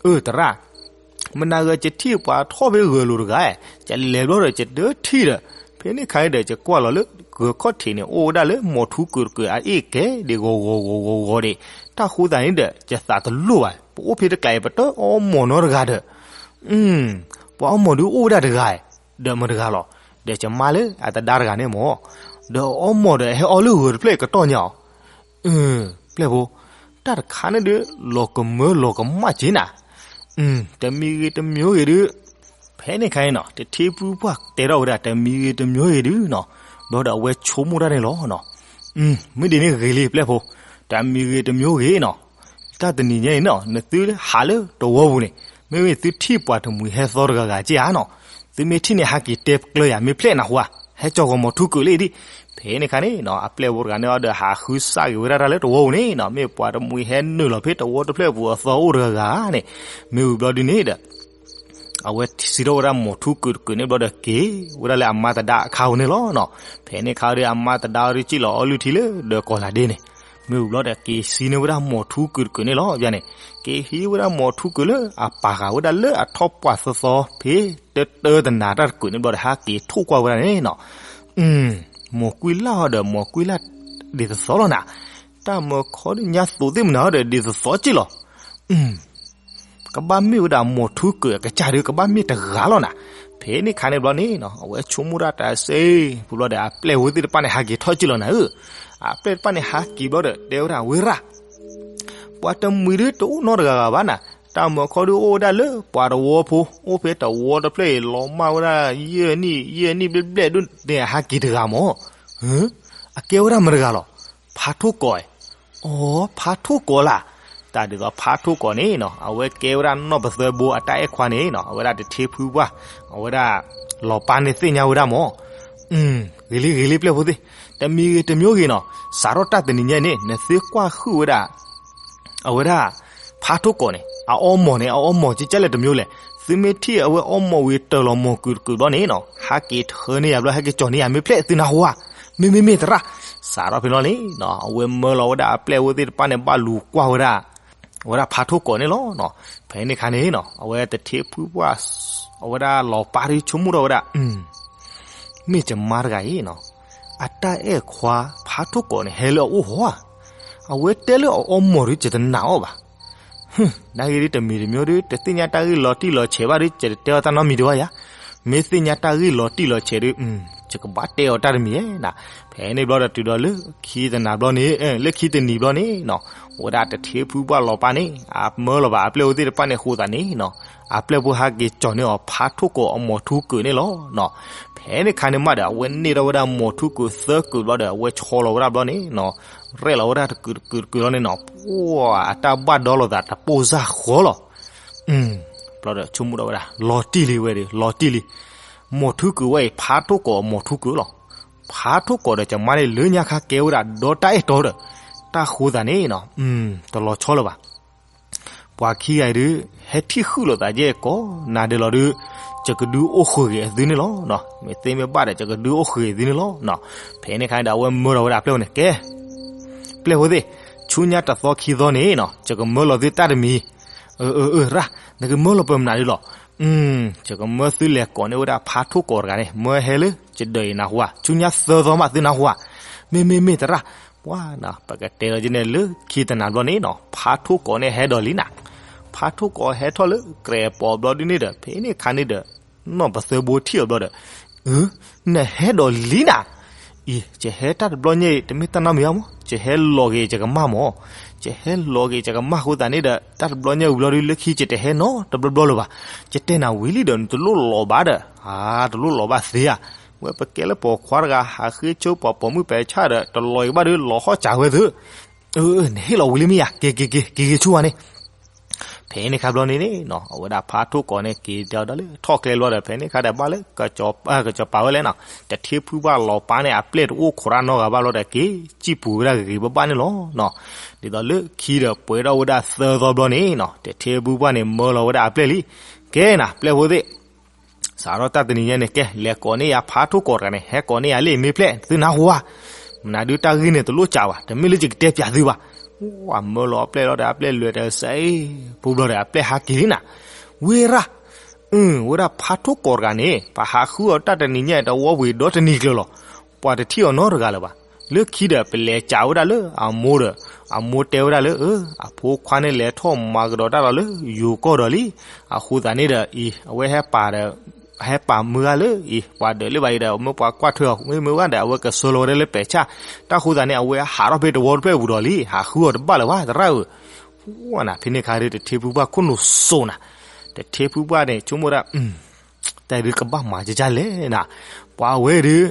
အၢ သရၣ်, မနၤဂၤ ယထံၣ်ပှၤထီၣ်ဖဲဂၢၤလိၤတဂၤ, ယလဲၤဘျီဒီး ယတထံၣ်ဒီး, ဖဲန့ၣ်ခါန့ၣ်ဒီး ယကွၢ်လီၤလၢဂၢၤခီၣ်ထံးန့ၣ် အိၣ်ဝဲဒၣ်လၢမိၢ်ထူကုာ်တကုာ်အအ့ၣ်ကဲၤဒံး ဂီၤဂီၤဂီၤဂီၤဂီၤဒံး. တၢ်ဃိသတးန့ၣ်ဒီး ယသးတလိၣ်ဘၣ်, ပအိၣ်ဖဲတကျးအံၤ ပတအီမိၢ်နီတဂၤဒီး ပှၤအီမိၢ်ဒုးအိၣ်ဝဲဒၣ်တဂၤ, ဒီးမတၤတဂၤလီၤ. ဒီးယမါလၢအသဒါတဂၤန့ၣ်မး, ဒီးအီမိၢ်ဒီးဟဲအီလၢဂၢၤတဖျၢၣ်အံၤကတီၢ်ညါအီၤ. ပျဲၢ်ဖိ, တၢ်တခါန့ၣ်ဒီး လီၤကမၢလီၤကမၣ်က့ၤနၤ. တမံၤဂ့ၤတမံၤဂ့ၤဒုး, ဖဲန့ၣ်ခါန့ၣ်နီၤ တထ့ဖုပှၢ်တဲထီၣ်ဝဲဒၣ် တမံၤဂ့ၤတမံၤဂ့ၤဒုးနီၤ, ဘျီဒီးအဝဲဆိကမိၣ်တၢ်န့ၣ်လီၤနီၤ. မ့ၢ်ဒ်န့ၣ်ဂ့ၤလံ ပျဲၢ်ဖိ, တမံၤဂ့ၤတမံၤဂ့ၤနီၤ, တၢ်တနံၤညါအံၤနီၤ နသုဟးလၢတဝီပူၤန့ၣ် မ့မ့ၢ်သုထံၣ်ပှၤတမှံၤဟဲသီတဂၤဂၤက့ၤဧါနီၤ, သုမ့ၢ်ထံၣ်န့ၣ် ဟးက့ၤတဲကျၢၤယၤ မ့ၢ်ဖျဲၣ်နၢ်ဟူဧါ, ဟဲကၠီၣ်ဂီၤမိၢ်ထူကုာ်လံဒံး. ဖဲန့ၣ်ခါန့ၣ်နီၤ အပျဲၢ်ဖိတဂၤန့ၣ်ဒီး ဟးဃုစၢ်က့ၤဝဲဒၣ်တၢ်လၢတဝီပူၤန့ၣ်နီၤ, မ့ၢ်ပှၤတမှံၤဟဲနုာ်လီၤဖဲတဝီတဖျၢၣ်ပူၤအသီအိၣ်တဂၤဂၤန့ၣ်, မ့ၢ်ဝံၤဘျီဒုးန့ၣ်ဒီး အဝဲစံးထီၣ်ဝဲဒၣ်မိၢ်ထူကုာ်တကုာ်န့ၣ်ဘျီဒီး က့ၤဝဲဒၣ်လၢအမါသဒါအခါပူၤန့ၣ်လီၤနီၤ. ဖဲန့ၣ်ခါဒီး အမါသဒါအီၤဒုး စံၣ်လီၤအီလုၢ်ထံလၢဒၢးကီၤလၤဒ့န့ၣ်, မ့ၢ်ဝံၤဘျီဒီး က့ၤစံးန့ၢ်ဝဲဒၣ်မိၢ်ထူကုာ်တကုာ်န့ၣ်လီၤ. ယန့ၣ် က့ၤဟံးဝဲဒၣ်မိၢ်ထူကုာ်လၢအပာ်ဃာ်ဝဲဒၣ်လၢအထီၣ်ပှၢ်သီသီ ဖဲတတၢတနၤတၢ်တကုာ်န့ၣ်ဘျီဒီး ဟးက့ၤထိၣ်ကွၢ်ဝဲဒၣ်န့ၣ်နီၤ. မိၢ်ကွံလၢ်အီၤဒီး မိၢ်ကွံလၢ်ဒ်သိးသိးလီၤနၤ, တၢ်မၢခီဒုးညါသိးသ့ၣ်မနၤအီၤဒီး ဒ်သိးသိးက့ၢ်လီၤ. ကဘၣ်မ့ၢ်ဝဲဒၣ်မိၢ်ထူကုာ်အကစၢ်ဒီး ကဘၣ်မ့ၢ်တဂၤလီၤနၤ. ဖဲန့ၣ်ခါန့ၣ်ဘျီန့ၣ်နီၤ အဝဲဆိကမိၣ်တၢ်တၢ်စ့ၢ် ဖုဘျီဒီး အပျဲၢ်ဖိသ့ၣ်တဖၣ်န့ၣ် ဟးက့ၤထီၣ်က့ၢ်လီၤနၤဧၢ. အပျဲၢ်တဖၣ်န့ၣ် ဟးက့ၤဘျီဒီး တဲဝဲဒၣ်ဝဲရၣ် ပှၤတမှံၤဒုးတအိၣ်နီတဂၤဂၤဘၣ်နၤ, တၢ်မၢခီဒုးအိၣ်ဝဲဒၣ်လၢပှၤတဝီဖိ, အိၣ်ဖဲတဝီတဖျၢၣ်အံၤ လီၤမၢ်ဝဲဒၣ် ယဲၢ်နံၣ် ယဲၢ်နံၣ်ဘျဲၣ်ဘျဲၣ်ဒုးန့ၣ် ဟးက့ၤတဂၤမး. အကဲဝဲဒၣ်မတဂၤလီၤ. ဖါထိၣ်ကီး, အိ ဖါထိၣ်ကီးလၢ်. တၢ်ဒ်သိးဖါထိၣ်ကီးန့ၣ်နီၤ အဝဲကဲဝဲဒၣ်နီၢ်ပသၢဘိအတၢ်အဲၣ်ခွါန့ၣ်နီၤ အဝဲဒၣ်တထ့ဖုပှၢ်, အဝဲဒၣ်လီၤပၢ်န့ၣ်သ့ၣ်ညါဝဲဒၣ်မး. ဂ့ၤလံဂ့ၤလံပျဲၢ်ဖိသ့ၣ်, တမံၤဂ့ၤတမံၤဂ့ၤနီၤ စးထီၣ်တၢ်တနံၤညါအံၤန့ၣ် နသုကွၢ်ဟုၣ်ဝဲဒၣ် အဝဲဒၣ် ဖါထိၣ်ကီးန့ၣ် အအီမိၢ်န့ၣ် အအီမိၢ်ကကလဲၣ်တမံၤလဲၣ်. သုမ့ၢ်ထံၣ်အဝဲအီမိၢ်ဝံၤတၢၢ်လီၤမိၢ်ကုာ်တကုာ်ဘျီန့ၣ်နီၤ ဟးက့ၤထၢန့ၢ်ယၤဘျီ ဟဲက့ၤကၠီၣ်န့ၢ်ယၤ မ့ၢ်ဖျဲၣ်သုနၢ်ဟူဧါ. မ့မ့မ့ၢ်သရၣ်. စးထီၣ်ဖဲလီၤန့ၣ်နီၤ အဝဲမၢလီၤဝဲဒၣ်အပျဲၢ်ဝဲသ့ၣ်တဖၣ်န့ၣ် ဘၣ်လူၤကွၢ်ဝဲဒၣ် အဝဲဒၣ်ဖါထိၣ်ကီးန့ၣ်လီၤနီၤ. ဖဲန့ၣ်ခါန့ၣ်နီၤ အဝဲတထ့ဖုပှၢ် အဝဲဒၣ်လီၤပၢ်ဒုးဆိကမိၣ်ထီၣ်ဝဲဒၣ် မ့ၢ်ယမါတဂၤအံၤနီၤ အတၢ်အဲၣ်ခွါဖါထိၣ်ကီးန့ၣ် ဟဲလၢအအိၣ်ဟီဧါ. အဝဲတဲလၢအအီမိာ်ဒုး ယတနာ်အီၤဘၣ်. နဂ့ၤဒုးတမံၤတမံၤဒုး တသ့ၣ်ညါတၢ်ဂ့ၢ်လီၤတံၢ်လီၤဆဲးဘၣ်ဒုး ယတတဲအီၤတၢ်နီတမံၤဒံးဘၣ်ယၤ. မ့ၢ်သ့ၣ်ညါတၢ်ဂ့ၢ်လီၤတံၢ်လီၤဆဲးဒုး ယကဘၣ်တဲအီၤတၢ်တမံၤဧါ. ဖဲန့ၣ်ဘျီဒီးတုၤဒီးလၢခံတနၤဘျီန့ၣ် လၢခံတနံၤဘျီန့ၣ်နီၤ ဝဲဒၣ်တထ့ဖုပှၢ်လီၤပၢ်န့ၣ် အမၢလီၤဘၣ်အပျဲၢ်ဝဲသ့ၣ်တဖၣ်န့ၣ်အဃိသတးန့ၣ်နီၤ အပျဲၢ်ဖိဟဲက့ၤကၠီၤန့ၢ်အီၤဖးထိၣ်ကီၤအမိာ်ထူကုာ်န့ၣ်လီၤ. ဖဲန့ၣ်ခါန့ၣ်မးဒီး အဝဲန့ၢ်ထီၣ်ဝဲဒၣ်မိာ်ထူကုာ်သၢကုာ်ဘျီဒီး အဝဲဆီလီၤဝဲဒၣ်ဘျီန့ၣ်နီၤ ရဲၣ်လီၤဝဲဒၣ်တကုာ်တကုာ်တကုာ်လီၤန့ၣ်နီၤ ပှၤအတၢ်ဘၣ်ဒီလိာ်သးတပိၢ်စၢ်ဃီလီၤ. ဘျီဒီးဆိကမိၣ်ထီၣ်ဝဲဒၣ် လီၤတံၢ်လံဝဲဒီး လီၤတံၢ်လံ. မိာ်ထူကုာ်ဝဲအံၤ ဖးထိၣ်ကီၤအမိာ်ထူကုာ်လီၤ. ဖးထိၣ်ကီၤဒီး ကမါန့ၣ်လၢညါခါကဲဝဲဒၣ်ဒီတၢ်အဲၣ်တီဒီး တၢ်ဃိသးန့ၣ်နီၤ တလီၤဆီလၢၤဘၣ်. ပှၤခံဂၤအံၤဒုး ဟဲထံၣ်ဃုာ်လိာ်သးယဲၢ်ကိးနၤဒဲးလီၤဒုး ယကဒုးအိၣ်ဃုာ်ဂ့ၤအသုန့ၣ်လီၤ. မ့ၢ်သ့မ့ၢ်ဘၣ်ဒီး ယကဒုးအိၣ်ဃုာ်ဂ့ၤသုန့ၣ်လီၤ. ဖဲန့ၣ်ခါန့ၣ်ဒီး အဝဲမၢလီၤဝဲဒၣ်အပျဲၢ်ဖိန့ၣ် ကဲ ပျဲၢ်ဖိသ့ၣ် ဆူညါတသီခံသီန့ၣ်နီၤ ယကမၢလီၤသုတၢ်တမံၤ အၢ အၢ ရၣ် နကမၢလီၤပမနုၤဒုးလီၤ. ယကမၢသုလဲၤကိးန့ၢ်ဝဲဒၣ်ဖးထိၣ်ကီၤတဂၤန့ၣ် မၢဟဲလၢယဒၢးအံၤနၢ်ဟူဧါ ဆူညါသၢသီမးသုနၢ်ဟူဧါ. မ့ၢ်မ့ၢ်မ့ၢ်တရၣ် ပှၤနီၤ ပကတဲလီၤက့ၤန့ၣ်လၢခံတနၤဘျီန့ၣ်နီၤ ဖးထိၣ်ကီၤန့ၣ်ဟဲဒီးလံနၤ. ဖးထိၣ်ကီၤဟဲထီၣ်လၢကြဲးပိာ်ဘျီဒုန့ၣ်ဒီး ဖဲန့ၣ်ခါန့ၣ်ဒီး နီၢ်ပသၢဘိထံၣ်အီၤဘျီဒီး အၢ နဟဲဒီးလံနၤ. အံၤ ယဟဲတၢ်တဘျီညါအံၤ တမ့ၢ်တၢ်နီတမံၤဘၣ်မး ယဟဲလီၤက့ၤယကမၢ်မး ယဟဲလီၤက့ၤယကမၢ်အဃိသတးန့ၣ်ဒီး တၢ်တဘျီညါဝံၤဘျီဒုး လၢခံယတဟဲနီတဘျီဘျီလၢၤဘၣ်. ယတဲနၤဝံၤလံဒီး နတလိၣ်လီၤဘၣ်ဒီး အါ တလိၣ်လီၤဘၣ်သ့ဧါ. ဝဲပကဲလၢပိာ်ခွါတဂၤ ဟးဃ့ဆိပှၤပိာ်မုၣ်ပဲာ်ဆၣ်ဒီး တလီၤအံၤဘၣ်ဒီး လီၤဟီၣ်စၢၤဝဲသု အၢ နဟ့ၣ်လီၤဝံၤလံမ့ၢ်ယၤ က့ၤက့ၤက့ၤ က့ၤက့ၤဆူဝဲန့ၣ် ဖဲန့ၣ်ခါဘျီန့ၣ်နီၤ အဝဲဒၣ်ဖးထိၣ်ကီၤန့ၣ် က့ၤတဲအီၤဒီးလၢထီၣ်ကျဲဘျီဒီး ဖဲန့ၣ်ခါဒီးဘၣ်လၢ ကစီၤပၤဝဲလဲၣ်နီၤ တထ့ဖုပှၢ်လီၤပၢ်န့ၣ် အပျဲၢ်တအိၣ်ခိးတၢ်နီတဂၤဘၣ်လီၤဒီး က့ၤစံၣ်ပူၤဝဲဒၣ်ဂ့ၤဂ့ၤဘၣ်ဘၣ်န့ၣ်လီၤ. ဒ်သိးလၢခံဒီးပှဲၤထီၣ်ဝဲဒၣ်သၢသီဘျီန့ၣ်နီၤ တထ့ဖုပှၢ်န့ၣ် မၢလီၤဝဲဒၣ်အပျဲၢ်လံ ကဲနၤ ပျဲၢ်ဖိသ့ၣ် စးထီၣ်တၢ်တနံၤညါန့ၣ် ကဲ လဲၤကိးန့ၢ်ယၤဖးထိၣ်ကီၤတဂၤန့ၣ် ဟဲကိးန့ၢ်ယၤလံ မ့ၢ်ပျဲၢ် သုနၢ်ဟူဧါ. မနုၤဒုးတၢ်ဂ့ၢ်န့ၣ် တလိၣ်စံးဘၣ် တမ့ၢ်လၢယကတဲပျးသုဘၣ်. ဝဲမၢလီၤအပျဲၢ်လီၤဒီး အပျဲၢ်လဲၤတစဲး ပူၤဘျီဒီး အပျဲၢ်ဟးက့ၤလံနၤ. ဝ့ၢ်ရၣ် အၢ ဝဲဒၣ်ဖးထိၣ်ကီၤတဂၤန့ၣ် ပဟးဃုအီၤတၢ်တနံၤညါအံၤ တဝီဝံၤဒီတနံၤကျၢၤလီၤ. ပှၤတထံၣ်အီၤနီတဂၤလၢၤဘၣ်. လၢခံဒီးပလဲၤစံးဝဲဒၣ်လၢအမိၢ်ဒီး အမိၢ်တဲဝဲဒၣ်လၢ အၢ အဖိခွါန့ၣ်လဲၤထီၣ်မၤကဒီးတၢ်လီၤလၢယိၤကီၢ်ဒီးလံ. အဃိသတးန့ၣ်ဒီးအံၤ အဝဲဟဲပာ်ဒီး ဟဲပာ်မုၢ်ဂၤလၢအံၤ ပှၤဒၢးလၢဘၣ်အံၤဒီး မ့ၢ်ပှၤကွၢ်ထွဲအီၤ မ့ၢ်မုၢ်ဂၤဒီး အဝဲကဆှၢလီၤဝဲဒၣ်လၢပဲာ်ဆၣ်. တၢ်ဃိသတးန့ၣ် အဝဲဟးထီၣ်ဖဲတဝီတဖျၢၣ်ပူၤဒီးလံ ဟးဃုအီၤတဘၣ်လၢၤဘၣ် သရၣ်ဧၢ. ဝဲနၤ ဖဲန့ၣ်ခါဒီး တထ့ဖုပှၢ်ခိၣ်နူာ်စိနၤ တထ့ဖုပှၢ်န့ၣ် ဆိကမိၣ်ဒၣ် တၢ်အံၤဒုးကဘၣ်မၤကကၢ်လဲၣ်နၤ. ပှၤဝဲဒုး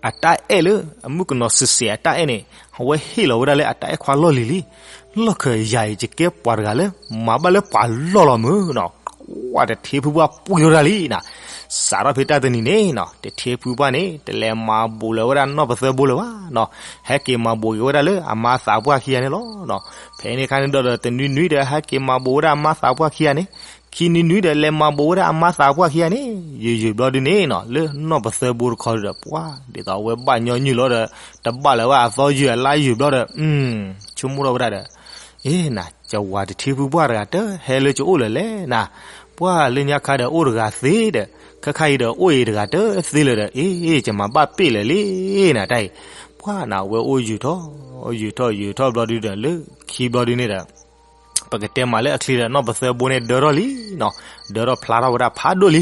အတၢ်အဲၣ်လၢ အမုၣ်ကနီၤစံးစဲးအတၢ်အဲၣ်န့ၣ် အဝဲဟ့ၣ်လီၤဝဲဒၣ်လၢအတၢ်အဲၣ်ခွါလီၢ်လံၤလံ. လီၢ်ခၢၣ်ယၤအံၤ ယကဲပှၤတဂၤလၢ မၤဘၣ်လၢပှၤလီၢ်လီၤမုၢ်နီၤ. ဝဲတထ့ဖုပှၢ်ပှံၤထီၣ်တၢ်လံနၤ. စးထီၣ်ဖဲတၢ်တနံၤန့ၣ်နီၤ တထ့ဖုပှၢ်န့ၣ် တလဲၤမၤဘူးလၢၤဝဲဒၣ်နီၢ်ပသၢဘိလၢၤဘၣ်နီၤ. ဟဲက့ၤမၤဘူးက့ၤဝဲဒၣ်လၢအမါသးပှၢ်ခံဂၤန့ၣ်လီၤ. ဖဲန့ၣ်ခါန့ၣ်ဒီး တနွံနွံဒီး ဟဲက့ၤမၤဘူးဝဲဒၣ်အမါသးပှၢ်ခံဂၤန့ၣ် ခံနွံနွံဒီး လဲၤမၤဘူးဝဲဒၣ်အမါသးပှၢ်ခံဂၤန့ၣ် ယုၢ်ယုၢ်ဘျီဒုန့ၣ်နီၤ လၢနီၢ်ပသၢဘိတခီဒီး ပှၤ ဒ်သိးအဝဲဘၣ်ညီနုၢ်လီၤဒီး တဘၣ်လၢၤဘၣ်အသီယုၢ်အလါယုၢ်ဘျီဒီး ဆိကမိၣ်ထီၣ်ဝဲဒၣ်ဒီး အ့ နၤ ကဝၤတထ့ဖုပှၢ်တဂၤတဟဲလၢကအိၣ်လၢၤလဲၣ်နၤ. ပှၤလၢညါခါဒီးအိၣ်တဂၤသ့ဒီး ခဲခါအံၤဒီးအိၣ်အံၤတဂၤတသ့လၢၤဒီး အ့ ကမၤဘၣ်ပ့ၢ်လၢၤလံနၤတၢ်အံၤ. ပှၤနၤ အဝဲအိၣ်ယုၢ်ထီၣ် ယုၢ်ထီၣ်ယုၢ်ထီၣ်ဘျီဒုဒီး လၢခံဘျီဒုန့ၣ်ဒီး ပကတဲမးလၢအချံဒီး နီၢ်ပသၢဘိန့ၣ်ဒၢထီၣ်လံနီၤ, ဒၢထီၣ်ဖျါထီၣ်ဝဲဒၣ်ဖးဒိၣ်လံ.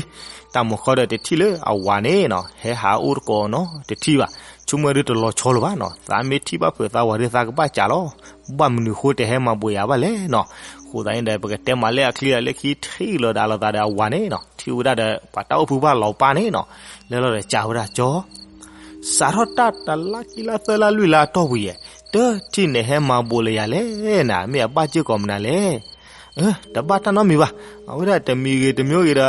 တၢ်မုၢ်ဃီဒီးတထံၣ်လၢအဝၤန့ၣ်နီၤ ဟဲဟးအိၣ်တကိးနီၤ တထံၣ်ဘၣ်. ဆိကမိၣ်ဒုတလီၤဆီလၢၤဘၣ်နီၤ, သးမ့ၢ်ထံၣ်ဘၣ်ဖုးသးဝၤဒုးသးကဘၣ်စံးလီၤ. ဘၣ်မနုၤဃိတဟဲမၤဘှံးယၤဘၣ်လဲၣ်နီၤ. အဃိသတးန့ၣ်ဒီး ပကတဲမးလၢအချံဒီး လၢခံထံၣ်လီၤဒၣ်လိာ်သးဒီးအဝၤန့ၣ်နီၤ ထံၣ်ဝဲဒၣ်ဒီး ပှၤတၢ်အိၣ်ဖုဘၣ်လီၤပၢ်န့ၣ်နီၤ လဲၤလီၤဒီးစံးဝဲဒၣ် ကၠီ စးထီၣ်တၢ်တလါခံလါသၢလါလွံၢ်လါအတီၢ်ပူၤယဲၢ် တထံၣ်နဟဲမၤဘှံးလၢၤယၤလဲၣ်နၤ, မ့ၢ်အဘၣ်စ့ၢ်ကီးမနုၤလဲၣ်. တဘၣ်တၢ်နီတမံၤဘၣ်. အဝဲဒၣ်တမံၤဂ့ၤတမံၤဂ့ၤဒီး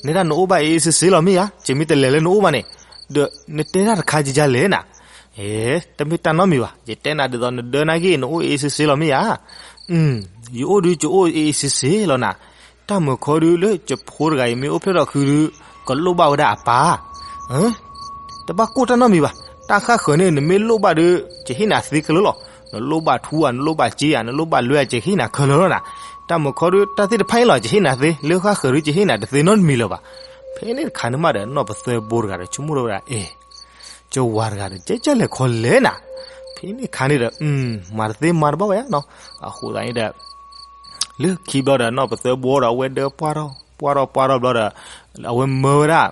နဒၣ်နအိၣ်ဘၣ်အ့ၣ်အ့ၣ်စ့စ့လီၤမ့ၢ်ဧါ, ယမ့ၢ်တလဲၤလၢနအိၣ်ဘၣ်န့ၣ်, ဒီးနတဲတၢ်တခါကကလဲၣ်နၤ. တမ့ၢ်တၢ်နီတမံၤဘၣ်, ယတဲနၤဒ်သိးနဒၢနၢ်ဂ့ၢ် နအိၣ်အ့ၣ်အ့ၣ်စ့စ့လီၤမ့ၢ်ဧါ. ယအိၣ်ဒုး ယအိၣ်အ့ၣ်အ့ၣ်စ့စ့လီၤနၤ. တၢ်မုၢ်ခီဒုးလၢယဖိတဂၤအံၤမ့ၢ်အိၣ်ဖျဲၣ်ထီၣ်ခုဒုး ကလိၣ်ဘၣ်ဝဲဒၣ်အပၢ်. တဘၣ်ကိၢ်တၢ်နီတမံၤဘၣ်. တၢ်ဃၣ်ဃၢၤန့ၣ် နမ့ၢ်လိၣ်ဘၣ်ဒီး ယဟ့ၣ်နၤသ့ခဲလၢာ်လီၤ. နလိၣ်ဘၣ်ထူဧါ, နလိၣ်ဘၣ်စ့ဧါ, နလိၣ်ဘၣ်လွဲဧါ, ယဟ့ၣ်နၤခဲလၢာ်လီၤနၤ. တၢ်မုၢ်ခီဒုး တၢ်သ့ၣ်တဖၣ်အံၤလီၤ ယဟ့ၣ်နၤသ့, လၢဃၣ်ဃၢၤဒုး ယဟ့ၣ်နၤတသ့နီတမံၤလၢၤဘၣ်. ဖဲန့ၣ်တခါန့ၣ်မးဒီး နီၢ်ပသၢဘိတဂၤဒီး ဆိကမိၣ်ထီၣ်ဝဲဒၣ် အဲ ကၠီဝၤတဂၤဒီး ကဲကၢ်လဲၤခီလဲၣ်နၤ. ဖဲန့ၣ်ခါန့ၣ်ဒီး မၤတသ့မၤတဘၣ်ဝဲနီၤ. အဃိသတးန့ၣ်ဒီး လၢခံဘျီဒီး နီၢ်ပသၢဘိဒီး အဝဲဒၢပှၢ်ထီၣ် ပှၢ်ထီၣ်ပှၢ်ထီၣ်ဘျီဒီး အဝဲမၢဝဲဒၣ်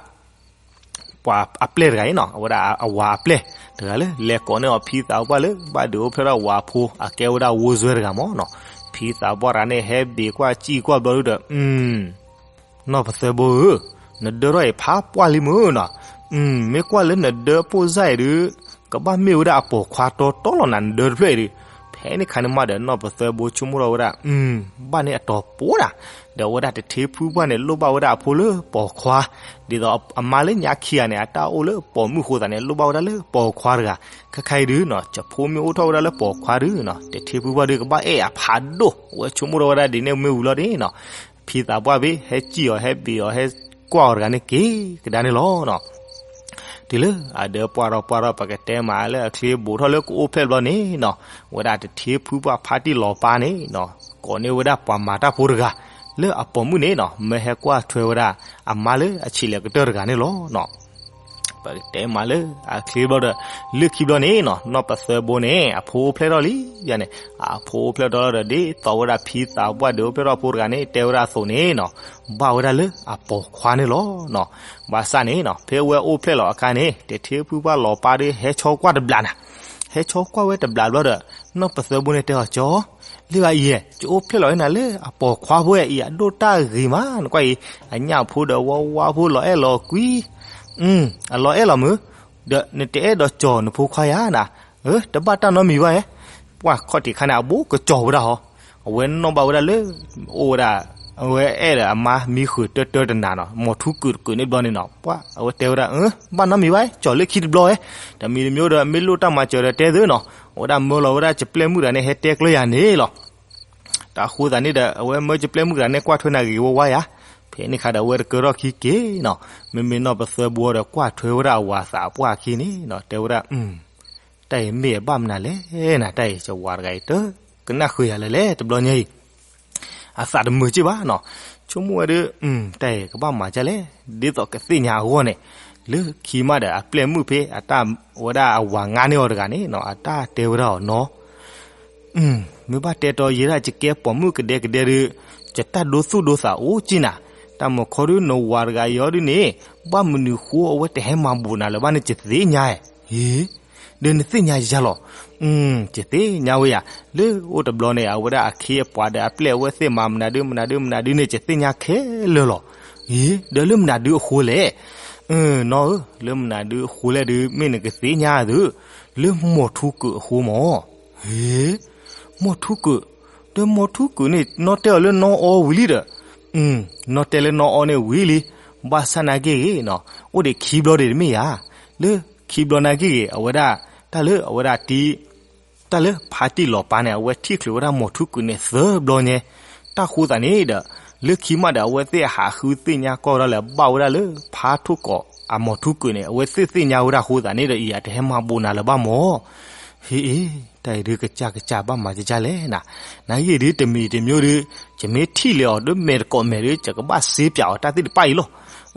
ပှၤအပျဲၢ်တဂၤအံၤနီၤ, အဝဲဒၣ်အဝၤအပျဲၢ်တဂၤလၢ လဲၤကိးန့ၢ်အီၤဖံသးပှၢ်လၢ ဘၣ်ဒုးအိၣ်ဖျဲၣ်ထီၣ်ဝၤအဖိ အကဲဝဲဒၣ်ဝိစွဲတဂၤမၢ်နီၤ. ဖံသးပှၢ်တဂၤန့ၣ် ဟဲဘ့ၣ်ကွၢ်စံၣ်ကွၢ်ဘျီဒုဒီး နီၢ်ပသၢဘိဧၢ, နဒၢထီၣ်အံၤဖးပှၢ်လံမၢ်နီၤ. မ့ၢ်ကွၢ်လၢနဒၢဖိစၢ်အံၤဒုး ကဘၣ်မ့ၢ်ဝဲဒၣ်အပိာ်ခွါတီတီလီၤနၤ နဒၢတဖျၢၣ်အံၤဒုး. ဖဲန့ၣ်ခါန့ၣ်မးဒီး နီၢ်ပသၢဘိဆိကမိၣ်ထီၣ်ဝဲဒၣ် ဘၣ်န့ၣ်အတီၤပှိၤနၤ, ဒီးအဝဲဒၣ်တထ့ဖုပှၢ်န့ၣ် လိၣ်ဘၣ်ဝဲဒၣ်အဖိလၢပိာ်ခွါ, ဒ်သိးအမါလၢညါခံဂၤန့ၣ် အတၢ်အိၣ်လၢပိာ်မုၣ်အဃိသတးန့ၣ် လိၣ်ဘၣ်ဝဲဒၣ်လၢပိာ်ခွါတဂၤ, ခဲခါအံၤဒုးနီၤ ယဖိမ့ၢ်အိၣ်ထီၣ်ဝဲဒၣ်လၢပိာ်ခွါဒုးနီၤ တထ့ဖုပှၢ်ဒုး ကဘၣ်အဲၣ်အဖးဒိၣ်, အဝဲဆိကမိၣ်ထီၣ်ဝဲဒၣ်ဒ်န့ၣ်မ့ၢ်ဝံၤလီၤဒ်နီၤ ဖံသးပှၢ်ဘ့ၣ် ဟဲစံၣ်အီၤ ဟဲဘ့ၣ်အီၤ ဟဲကွၢ်အီၤတဂၤန့ၣ်က့ၤကဒါန့ၣ်လီၤနီၤ. တုၤလၢအဒၢပှၢ်ထီၣ်ပှၢ်ထီၣ် ပကတဲမးလၢအချ့ဘူးထီၣ်လၢကအိၣ်ဖျဲၣ်ဘျီန့ၣ်နီၤ ဝဲဒၣ်တထ့ဖုပှၢ်ဖါတံၢ်လီၤပၢ်န့ၣ်နီၤ ကိးန့ၢ်ဝဲဒၣ်ပှၤမၤတၢ်ဖိတဂၤ လၢအပိာ်မုၣ်န့ၣ်နီၤ မၢဟဲကွၢ်ထွဲဝဲဒၣ် အမါလၢအဆံးလဲၣ်ကတၢၢ်တဂၤန့ၣ်လီၤနီၤ. ပကတဲမးလၢအချ့ဘျီဒီး လၢခံဘျီန့ၣ်နီၤ နီၢ်ပသၢဘိန့ၣ် အဖိအိၣ်ဖျဲၣ်ထီၣ်လံယၤန့ၣ် အဖိအိၣ်ဖျဲၣ်ထီၣ်လီၤဒီး ဒ်သိးဝဲဒၣ်ဖံသးပှၢ်ဒုးအိၣ်ဖျဲၣ်ထီၣ်ဖိတဂၤန့ၣ် တဲဝဲဒၣ်အသိးန့ၣ်နီၤ ဘၣ်ဝဲဒၣ်လၢအပိာ်ခွါန့ၣ်လီၤနီၤ. ဘၣ်ဆၣ်န့ၣ်နီၤ ဖဲအဝဲအိၣ်ဖျဲၣ်လီၤအခါန့ၣ် တထ့ဖုပှၢ်လီၤပၢ်ဒီး ဟဲဆီကွၢ်တဘျီနၤ, ဟဲဆီကွၢ်ဝဲတဘျီဘျီဒီး နီၢ်ပသၢဘိန့ၣ်တဲအီၤ ကၠီ လၢဂၤအံၤ ယအိၣ်ဖျဲၣ်လီၤနၤလၢအပိာ်ခွါဖိအံၤ အဒိၣ်တၢ်ဂ့ၤမး နကွၢ်အံၤ အညၣ်ဖိဒီးဝါဝါဖိလီၤအဲၣ်လီၤကွံ, အလီၤအဲၣ်လီၤမုၢ်, ဒီးနတအဲၣ်ဒိးကၠီၤနဖိခွါယၤနၤ, တဘၣ်တၢ်နီတမံၤဘၣ်ဧါ, ပှၢ်ခီၣ်ထံးခါန့ၣ် အဘူးကကၠီၤဝဲဒၣ်ဟီ, အဝဲနီၣ်ဘၣ်ဝဲဒၣ်လၢ အိၣ်ဝဲဒၣ် အဝဲအဲၣ်ဒီးအမါမံဃုာ်တၢတၢတနၤနီၤ မိာ်ထူကုာ်တကုာ်န့ၣ်ဘျီန့ၣ်နီၤ ပှၢ်အဝဲတဲဝဲဒၣ် ဘၣ်နီတမံၤဘၣ် ကၠီၤလၢခံတဘျီဝဲ, တမံၤတမံၤဒီး မ့ၢ်လိၣ်တၢ်မၤစၢၤဒီးတဲသုနီၤ, အဝဲဒၣ်မၢလီၤဝဲဒၣ် ကၠပျဲၢ်မုၣ်တဂၤန့ၣ် ဟဲတဲကျၢၤယၤန့ၣ်လီၤ. တၢ်ဃိသးန့ၣ်ဒီး အဝဲမၢကၠပျဲၢ်မုၣ်တဂၤန့ၣ် ကွၢ်ထွဲနၤဂ့ၤဝါဝါယၤ, ဖဲန့ၣ်ခါဒီး အဝဲတကၢထီၣ်ခံက့ၤနီၤ, မ့မ့ၢ်နီၢ်ပသၢဘိဒီး ကွၢ်ထွဲဝဲဒၣ်အဝၤသးပှၢ်ခံန့ၣ်နီၤ တဲဝဲဒၣ် တၢ်အံၤမ့ၢ်အဘၣ်မနုၤလဲၣ်နၤ, တၢ်အံၤ ယဝၤတဂၤအံၤ တကနၣ်ဃုာ်ယၤလၢၤလဲၣ် တဘျီညါအံၤ, အသးတမုာ်က့ၢ်ဘၣ်နီၤ, ဆိကမိၣ်ဝဲဒီး တၢ်အံၤကဘၣ်မၤဒ်လဲၣ်, ဒ်သိးကသ့ၣ်ညါအဂီၢ်န့ၣ်, လၢခံမးဒီးအပျဲၢ်မုၣ်ဖဲအတၢ်ဝဲဒၣ်အဝၤငါန့ၢ်အီၤတဂၤန့ၣ်နီၤ အတၢ်တဲဝဲဒၣ်အီၤနီၤ မ့ၢ်ဘၣ်တဲတီယဲဒၣ် ယကဲပိာ်မုၣ်ကဒဲကဒဲဒီး ယတၢ်ဒိသူၣ်ဒိသးအိၣ်က့ၢ်နၤ, တၢ်မုၢ်ခီဒုးနဝၤတဂၤအံၤဒုးန့ၣ် ဘၣ်မနုၤဃိအဝဲတဟဲမၤဘူးနၤလၢၤဘၣ်န့ၣ် ယသ့ၣ်ညါ, ဟ့ၣ်, ဒီးနသ့ၣ်ညါယၤလီၤ, ယသ့ၣ်ညါဝဲယၤ, လၢအိၣ်တဘျီန့ၣ် အဝဲဒၣ်အခ့အပှၤဒီးအပျဲၢ်အဝဲသ့ၣ်မၤမနုၤဒုးမနုၤဒုးမနုၤဒုးန့ၣ် ယသ့ၣ်ညါခဲလၢာ်လီၤ, ဟ့ၣ်, ဒီးလၢမနုၤဒုးအဃိလဲၣ် နီၢ်ဧၢ, လၢမနုၤဒုးအဃိလဲၣ်ဒုး မ့ၢ်နကသ့ၣ်ညါသု, လၢမိာ်ထူကုာ်အဃိမၢ်, ဟ့ၣ်, မိာ်ထူကုာ်, ဒီးမိာ်ထူကုာ်န့ၣ် နီၢ်တဲအီၤလၢနီၢ်အီဝံၤလံဒီး, နီၢ်တဲလၢနီၢ်အီန့ၣ်ဝံၤလံ, ဘၣ်ဆၣ်နာ်က့ဂ့ၤနီၤ, အိၣ်ဒံးခံဘျီဒံးတမ့ၢ်ဧါ, လၢခံဘျီနာ်က့ဂ့ၤ အဝဲဒၣ်, တၢ်လၢအဝဲဒၣ်တံ တၢ်လၢဖါတံၢ်လီၤပၢ်န့ၣ် အဝဲထံၣ်ချုးဝဲဒၣ်မိာ်ထူကုာ်န့ၣ်သၢဘျီညါ, တၢ်ဃိသးန့ၣ်ဒီး, လၢခံမးဒီး အဝဲသ့ၣ်ဟးဃုသ့ၣ်ညါကီၢ်ဝဲဒၣ်လၢ ဘၣ်ဝဲဒၣ်လၢဖါထိၣ်ကိးအမိာ်ထူကုာ်န့ၣ် အဝဲသ့ၣ်သ့ၣ်ညါဝဲဒၣ်ဃိသးန့ၣ်ဒီး အံၤတဟဲမၤဘူးနၤလၢၤဘၣ်မၢ်, ဟ့ၣ်အ့ၣ်, တၢ်အံၤဒုးကစၢ်ကစၢ်ဘၣ်မၤကကၢ်လဲၣ်နၤ, နာ်က့ဒုးတမံၤတမံၤဒီး, ယမ့ၢ်ထံၣ်လဲၤအီၤဒီးမဲာ်တကိးမဲာ်ဒီး ယကဘၣ်စ့ပၠးအီၤတၢ်သ့ၣ်တဖၣ်အံၤလီၤ,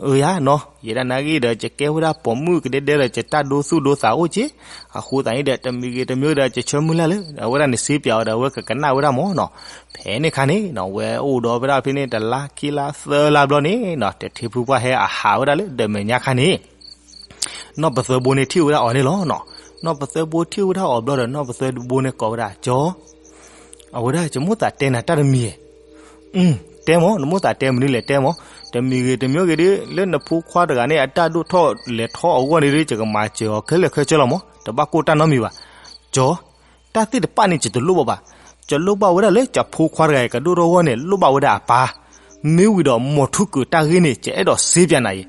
အၢယၤနီၤ, ယဲဒၣ်နာ်က့ဒီး ယကဲဝဲဒၣ်ပိာ်မုၣ်ကဒဲဒဲဒီး ယတၢ်ဒိသူၣ်ဒိသးအိၣ်က့ၢ်, အဃိသးန့ၣ်ဒီး တမံၤဂ့ၤတမံၤဒီး ယဆၢမုၢ်လၢ်လၢ အဝဲဒၣ်န့ၣ်စ့ပၠးအီၤဒီး အဝဲကကနၣ်ဝဲဒၣ်မၢ်နီၤ, ဖဲန့ၣ်ခါန့ၣ်နီၤ ဝဲအိၣ်ဒီးဝဲဒၣ်ဖဲန့ၣ် တလါခံလါသၢလါဘျီန့ၣ်နီၤ တထံဖုပှၢ်ဟဲအဟးဝဲဒၣ်လၢဒီမဲာ်ညါခါန့ၣ် နီၢ်ပသၢဘိန့ၣ်ထံၣ်ဝဲဒၣ်အီၤန့ၣ်လီၤနီၤ, နီၢ်ပသၢဘိထံၣ်ဝဲဒၣ်အီၤဘျီဒီး နီၢ်ပသၢဘိန့ၣ်ကိးဝဲဒၣ် ကၠီ, အဝဲဒၣ်ယမိၣ်သးတဲနၤတၢ်တမံၤ, တဲမၢ် နမိၣ်သးတဲမနုၤလဲၣ်တဲမၢ်, တမံၤဂ့ၤတမံၤဂ့ၤဒီး လၢနဖိခွါတဂၤန့ၣ် အတၢ်ဒိၣ်ထီၣ်လဲၤထီအဂီၢ်န့ၣ်ဒီး ယကမၤစၢၤအီၤခဲလၢာ်ခဲဆ့လီၤမၢ်, တဘၣ်ကိၢ်တၢ်နီတမံၤဘၣ်, ကၠီ, တၢ်သ့ၣ်တဖၣ်န့ၣ် ယတလိၣ်ဘၣ်ဘၣ်, ယလိၣ်ဘၣ်ဝဲဒၣ်လၢယဖိခွါတဂၤအံၤကဒိၣ်ထီၣ်အဂီၢ်န့ၣ် လိၣ်ဘၣ်ဝဲဒၣ်အပၢ်, မ့ၢ်ဝံၤဒီးမိာ်ထူကုာ်တၢ်ဂ့ၢ်န့ၣ် ယအဲၣ်ဒိးစ့ပၠးနၤအံၤ,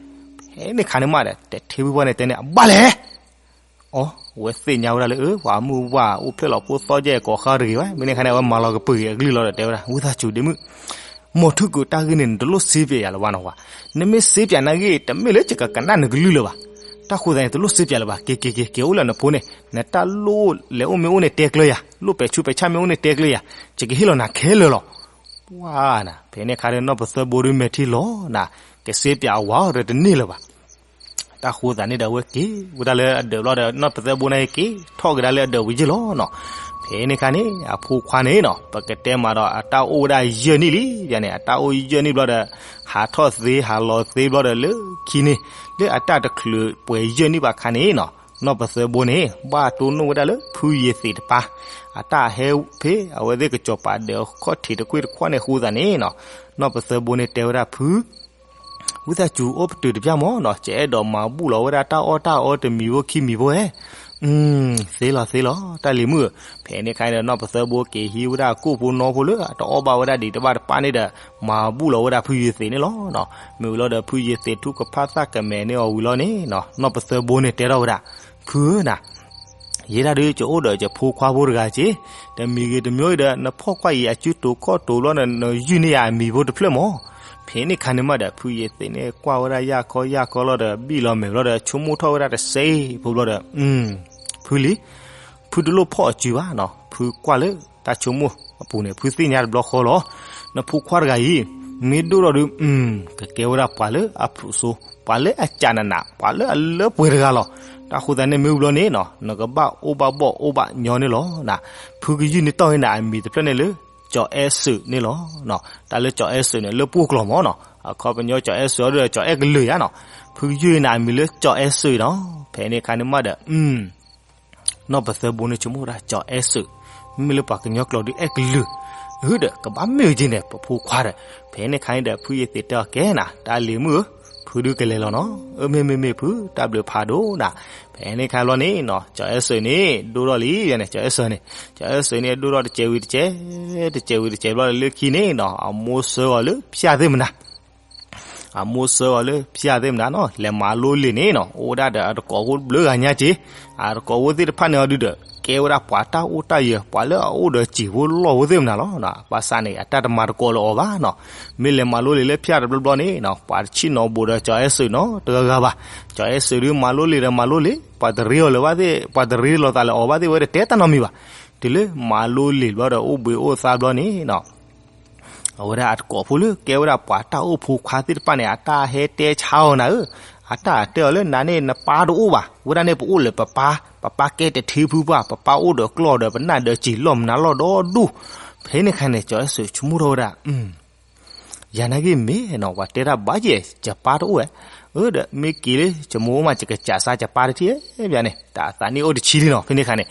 ဖဲန့ၣ်ခါန့ၣ်မးဒီး တထံဖုပှၢ်န့ၣ်တဲန့ၣ် အဘၣ်လဲၣ် အီ, အဝဲသ့ၣ်ညါဝဲဒၣ်လၢ အၢ ပှၤမုၢ်ဝၢ်အိၣ်ဖျဲၣ်လီၤဖိသီကဲကိးဃါတဂ့ၤဘၣ်, မ့ၢ်န့ၣ်ခါန့ၣ် အဝဲမၤလီၤကပၢၤဂ့ၤအကလုၢ်လီၤဒီးတဲဝဲဒၣ် ဝံသးစူၤဒ့မုၣ်, မိာ်ထူကုာ်တၢ်ဂ့ၢ်န့ၣ် နတလိၣ်စ့ပၠးယၤလၢၤဘၣ်နီၤဝဲ, နမ့ၢ်စ့ပၠးနာ်ဂ့ၢ် တမ့ၢ်လၢယကကနၣ်နကလုၢ်လၢၤဘၣ်, တၢ်ဃိသးန့ၣ် တလိၣ်စ့ပၠးလၢၤဘၣ်, က့ၤက့ၤက့ၤ က့ၤအိၣ်လၢနဖိန့ၣ် နတၢ်လိၣ်လဲၤအိၣ်မ့ၢ်အိၣ်န့ၣ်တဲကျၢၤယၤ, လိၣ်ပဲာ်ဆူးပဲာ်ဆါမ့ၢ်အိၣ်န့ၣ်တဲကျၢၤယၤ, ယကဟ့ၣ်လီၤနၤခဲလၢာ်လီၤ. ပှၤနၤ ဖဲန့ၣ်ခါဒီးနီၢ်ပသၢဘိဒုးမဲာ်ထံလီၤနၤ, ကစ့ပၠးအဝၤအီၤဒီးတန့ၢ်လၢၤဘၣ်. တၢ်ဃိသးန့ၣ်ဒီး အဝဲက့ၤဝဲဒၣ်လၢအဒၢးဘျီဒီး နီၢ်ပသၢဘိန့ၣ်က့ၤထီၣ်ကဒါလၢအဒၢးဝံၤယ့ၢ်လီၤနီၤ. ဖဲန့ၣ်ခါန့ၣ် အဖိခွါန့ၣ်နီၤ ပကတဲမးဒီး အတၢ်အိၣ်ဝဲဒၣ်ယဲၢ်နံၣ်လံန့ၣ် အတၢ်အိၣ်ယဲၢ်နံၣ်ဘျီဒီး ဟးထီၣ်သ့ဟးလီၤသ့ဘျီဒီး လၢခံန့ၣ် လၢအတၢ်တချုးပှဲၤယဲၢ်နံၣ်ဘၣ်ခါန့ၣ်နီၤ နီၢ်ပသၢဘိန့ၣ် ဘၣ်တိၢ်နီၣ်ဝဲဒၣ်လၢဖုယ့ၤသ့းတပၤ အတၢ်ဟဲဖဲအဝဲသ့ၣ်ကစီၤပၤဒၢးခီၣ်ထံးတကွ့ၢ်တခီၣ်န့ၣ်အဃိသတးန့ၣ်နီၤ နီၢ်ပသၢဘိန့ၣ်တဲဝဲဒၣ်ဖု ဝံသးစူၤအိၣ်ပတုာ်တပျၢ်မၢ်နီၤ ယအဲၣ်ဒိးမၤဘူၣ်လီၤဝဲဒၣ်တၢ်အီၣ်တၢ်အီတမံၤဖိခံမံၤဖိဧဲ သ့လီၤသ့လီၤ တၢ်လံၤမုၣ်ဧၢ. ဖဲန့ၣ်ခါန့ၣ်ဒီး နီၢ်ပသၢဘိက့ၤဟံးဝဲဒၣ်ကိၣ်ဖိနီဖိလၢ အတအီၣ်ဘၣ်ဝဲဒၣ်ဒံးတဘၣ်တပၢ်န့ၣ်ဒီး မၤဘူၣ်လီၤဝဲဒၣ်ဖုယ့ၤသ့းန့ၣ်လီၤ. မ့ၢ်ဝံၤလီၤဒီး ဖုယ့ၤသ့းထူၣ်ကဖၣ်သၣ်ကမဲာ်န့ၢ်အီၤဝံၤလီၤန့ၣ် နီၢ်ပသၢဘိန့ၣ်တဲထီၣ်ဝဲဒၣ် ဖုဧၢနၤ ယဲဒၣ်ဒုးယအိၣ်ဒီးယဖိခွါဖိတဂၤက့ၤ တမံၤဂ့ၤတမံၤဂ့ၤဒီး နဖီၣ်ကွၢ်အံၤအစုတိၤခီၣ်တိၤလီၤ နယုၢ်န့ၢ်ယၤအမံၤဖိတဖျၢၣ်မၢ်. ဖဲန့ၣ်ခါန့ၣ်မးဒီး ဖုယ့ၤသ့းန့ၣ်ကွၢ်ဝဲဒၣ်ယၢ်ခီယၢ်ခီလီၤဒီး ဘံၣ်လီၤမဲာ်ဘျီဒီး ဆိကမိၣ်ထီၣ်ဝဲဒၣ်တစဲးဖိဘျီဒီး ဖုလံ ဖုတလိၣ်ဖီၣ်အစုဘၣ်နီၤ ဖုကွၢ်လၢတၢ်ဆိကမိၣ်အပူၤန့ၣ် ဖုသ့ၣ်ညါတဘျီဃီလီၤ. နဖိခွါတဂၤအံၤ မ့ၢ်ဒိၣ်ထီၣ်ဒုး ကကဲဝဲဒၣ်ပှၤလၢအဖျိးစိ ပှၤလၢအကးနးနး ပှၤလၢအလၢပှဲၤတဂၤလီၤ. တၢ်ဃိသတးန့ၣ်မ့ၢ်ဝံၤဘျီန့ၣ်နီၤ နကဘၣ်အိၣ်ဘၣ်ဘီၣ်အိၣ်ဘၣ်ညီန့ၣ်လီၤ. ဖုကယုၢ်န့ၢ်တီၢ်န့ၢ်နၤအမံၤတဖျၢၣ်န့ၣ်လၢ ကၠီၤအဲၣ်စၢးန့ၣ်လီၤ. တၢ်လၢကၠီၤအဲၣ်စၢးန့ၣ် လၢပှိၢ်ကျိာ်မၢ်နီၤ အခီပညီကၠီၤအဲၣ်စၢးအီၤဒီး ကၠီၤအဲၣ်ကလုာ်ယါနီၤ ဖုကယုၢ်န့ၢ်နၤအမံၤလၢကၠီၤအဲၣ်စၢးနီၤ. ဖဲန့ၣ်ခါန့ၣ်မးဒီး နီၢ်ပသၢဘိန့ၣ်ဆိကမိၣ်ဝဲဒၣ်ကၠီၤအဲၣ်စၢး မ့မ့ၢ်လၢပှၤကညီကျိာ်ဒုးအဲၣ်ကလုာ် ဒီးကဘၣ်မ့ၢ်ဝဲက့ၤန့ၣ် ပဖိခွါဒီး ဖဲန့ၣ်ခါန့ၣ်ဒီး ဖုယ့ၤသ့းတဲအီၤကဲနၤ တၢ်လံၤမုၣ်ဧၢ ဖုဒုးကလဲၤလီၤနီၤ. အၢ မ့ၢ်မ့ၢ်မ့ၢ်ဖု တၢ်ဘျုးဖးဒိၣ်နၤ. ဖဲန့ၣ်ခါဘျီန့ၣ်နီၤ ကၠီၤအဲၣ်စၢးန့ၣ် ဒိၣ်ထီၣ်လံန့ၣ် ကၠီၤအဲၣ်စၢးန့ၣ် ကၠီၤအဲၣ်စၢးန့ၣ် ဒိၣ်ထီၣ်တစဲးဝံၤတစဲး တစဲးဝံၤတစဲးဘျီလၢခံန့ၣ်နီၤ အမိၢ်ဆှၢအီၤလၢဖၠၣ်သ့ၣ်မနၤ အမိၢ်ဆှၢအီၤလၢဖၠၣ်သ့ၣ်မနၤနီၤ လဲၤမၤလိလံာ်န့ၣ်နီၤ အိၣ်ဝဲဒၣ်ဒီးအတကိးဖိတဘျုးဂၤညါက့ၤ အတကိးဖိသ့ၣ်တဖၣ်န့ၣ်အီၤဒုဒီး ကဲဝဲဒၣ်ပှၤတၢ်အိၣ်တၢ်ယၢၤ ပှၤလၢအအိၣ်ဒီးစံာ်ဖိလီၢ်ဖိသ့ၣ်မနၤလီၤ. ဘၣ်ဆၣ်န့ၣ် အတၢ်တမၤတကိးလၢၤအီၤဘၣ်နီၤ မ့ၢ်လဲၤမၤလိလံာ်လၢဖၠၣ်တဘျီဘျီန့ၣ်နီၤ ပှၤတဆံၣ်နီၤဘိးဒီးကၠီၤအဲၣ်စၢးနီတဂၤဂၤဘၣ်. ကၠီၤအဲၣ်စၢးဒုးမၤလိလံာ်ဒီးမၤလိလံာ် ပှၤတရ့အီၤလၢၤဘၣ်သ့ၣ် ပှၤတရ့လိာ်သးလၢအီၤဘၣ်သ့ၣ်ဝဲတတဲတၢ်နီတမံၤဘၣ်. တုၤလၢမၤလိလံာ်ဘျီဒီးအိၣ်ဘှံးအိၣ်သါဘျီန့ၣ်နီၤ အဝဲဒၣ်အတကိးဖိလၢကဲဝဲဒၣ်ပှၤတၢ်အိၣ်ဖိခွါသ့ၣ်တဖၣ်န့ၣ် အတၢ်ဟဲတဲဆါအီၤနၤဧၢ, အတၢ်တဲအီၤလၢနၤန့ၣ် နပၢ်တအိၣ်ဘၣ်, ဝဲဒၣ်န့ၣ်ပအိၣ်လၢပပၢ်, ပပၢ်ကဲတထ့ဖုပှၢ်, ပပၢ်အိၣ်ဒီးကျီၢ်ဒီးပနၢ်ဒီးစံာ်လီၢ်မနုၤလီၢ်ဒီဒူၣ်. ဖဲန့ၣ်ခါန့ၣ် ကၠီၤအဲၣ်စၢးဆိကမိၣ်ထီၣ်ဝဲဒၣ် ယၤနာ်က့မ့ၢ်နီၤ ပှၤတဲတၢ်ဘၣ်ယဲၢ် ယပၢ်တအိၣ်ဝဲ, အၢဒီးမ့ၢ်က့ၤလၢ ယမိၢ်အိၣ်မး ယကစးစါယပၢ်တထံၣ်ဘၣ်န့ၣ် တၢ်သးနံၣ်အိၣ်တဆံလံနီၤ. ဖဲန့ၣ်ခါန့ၣ်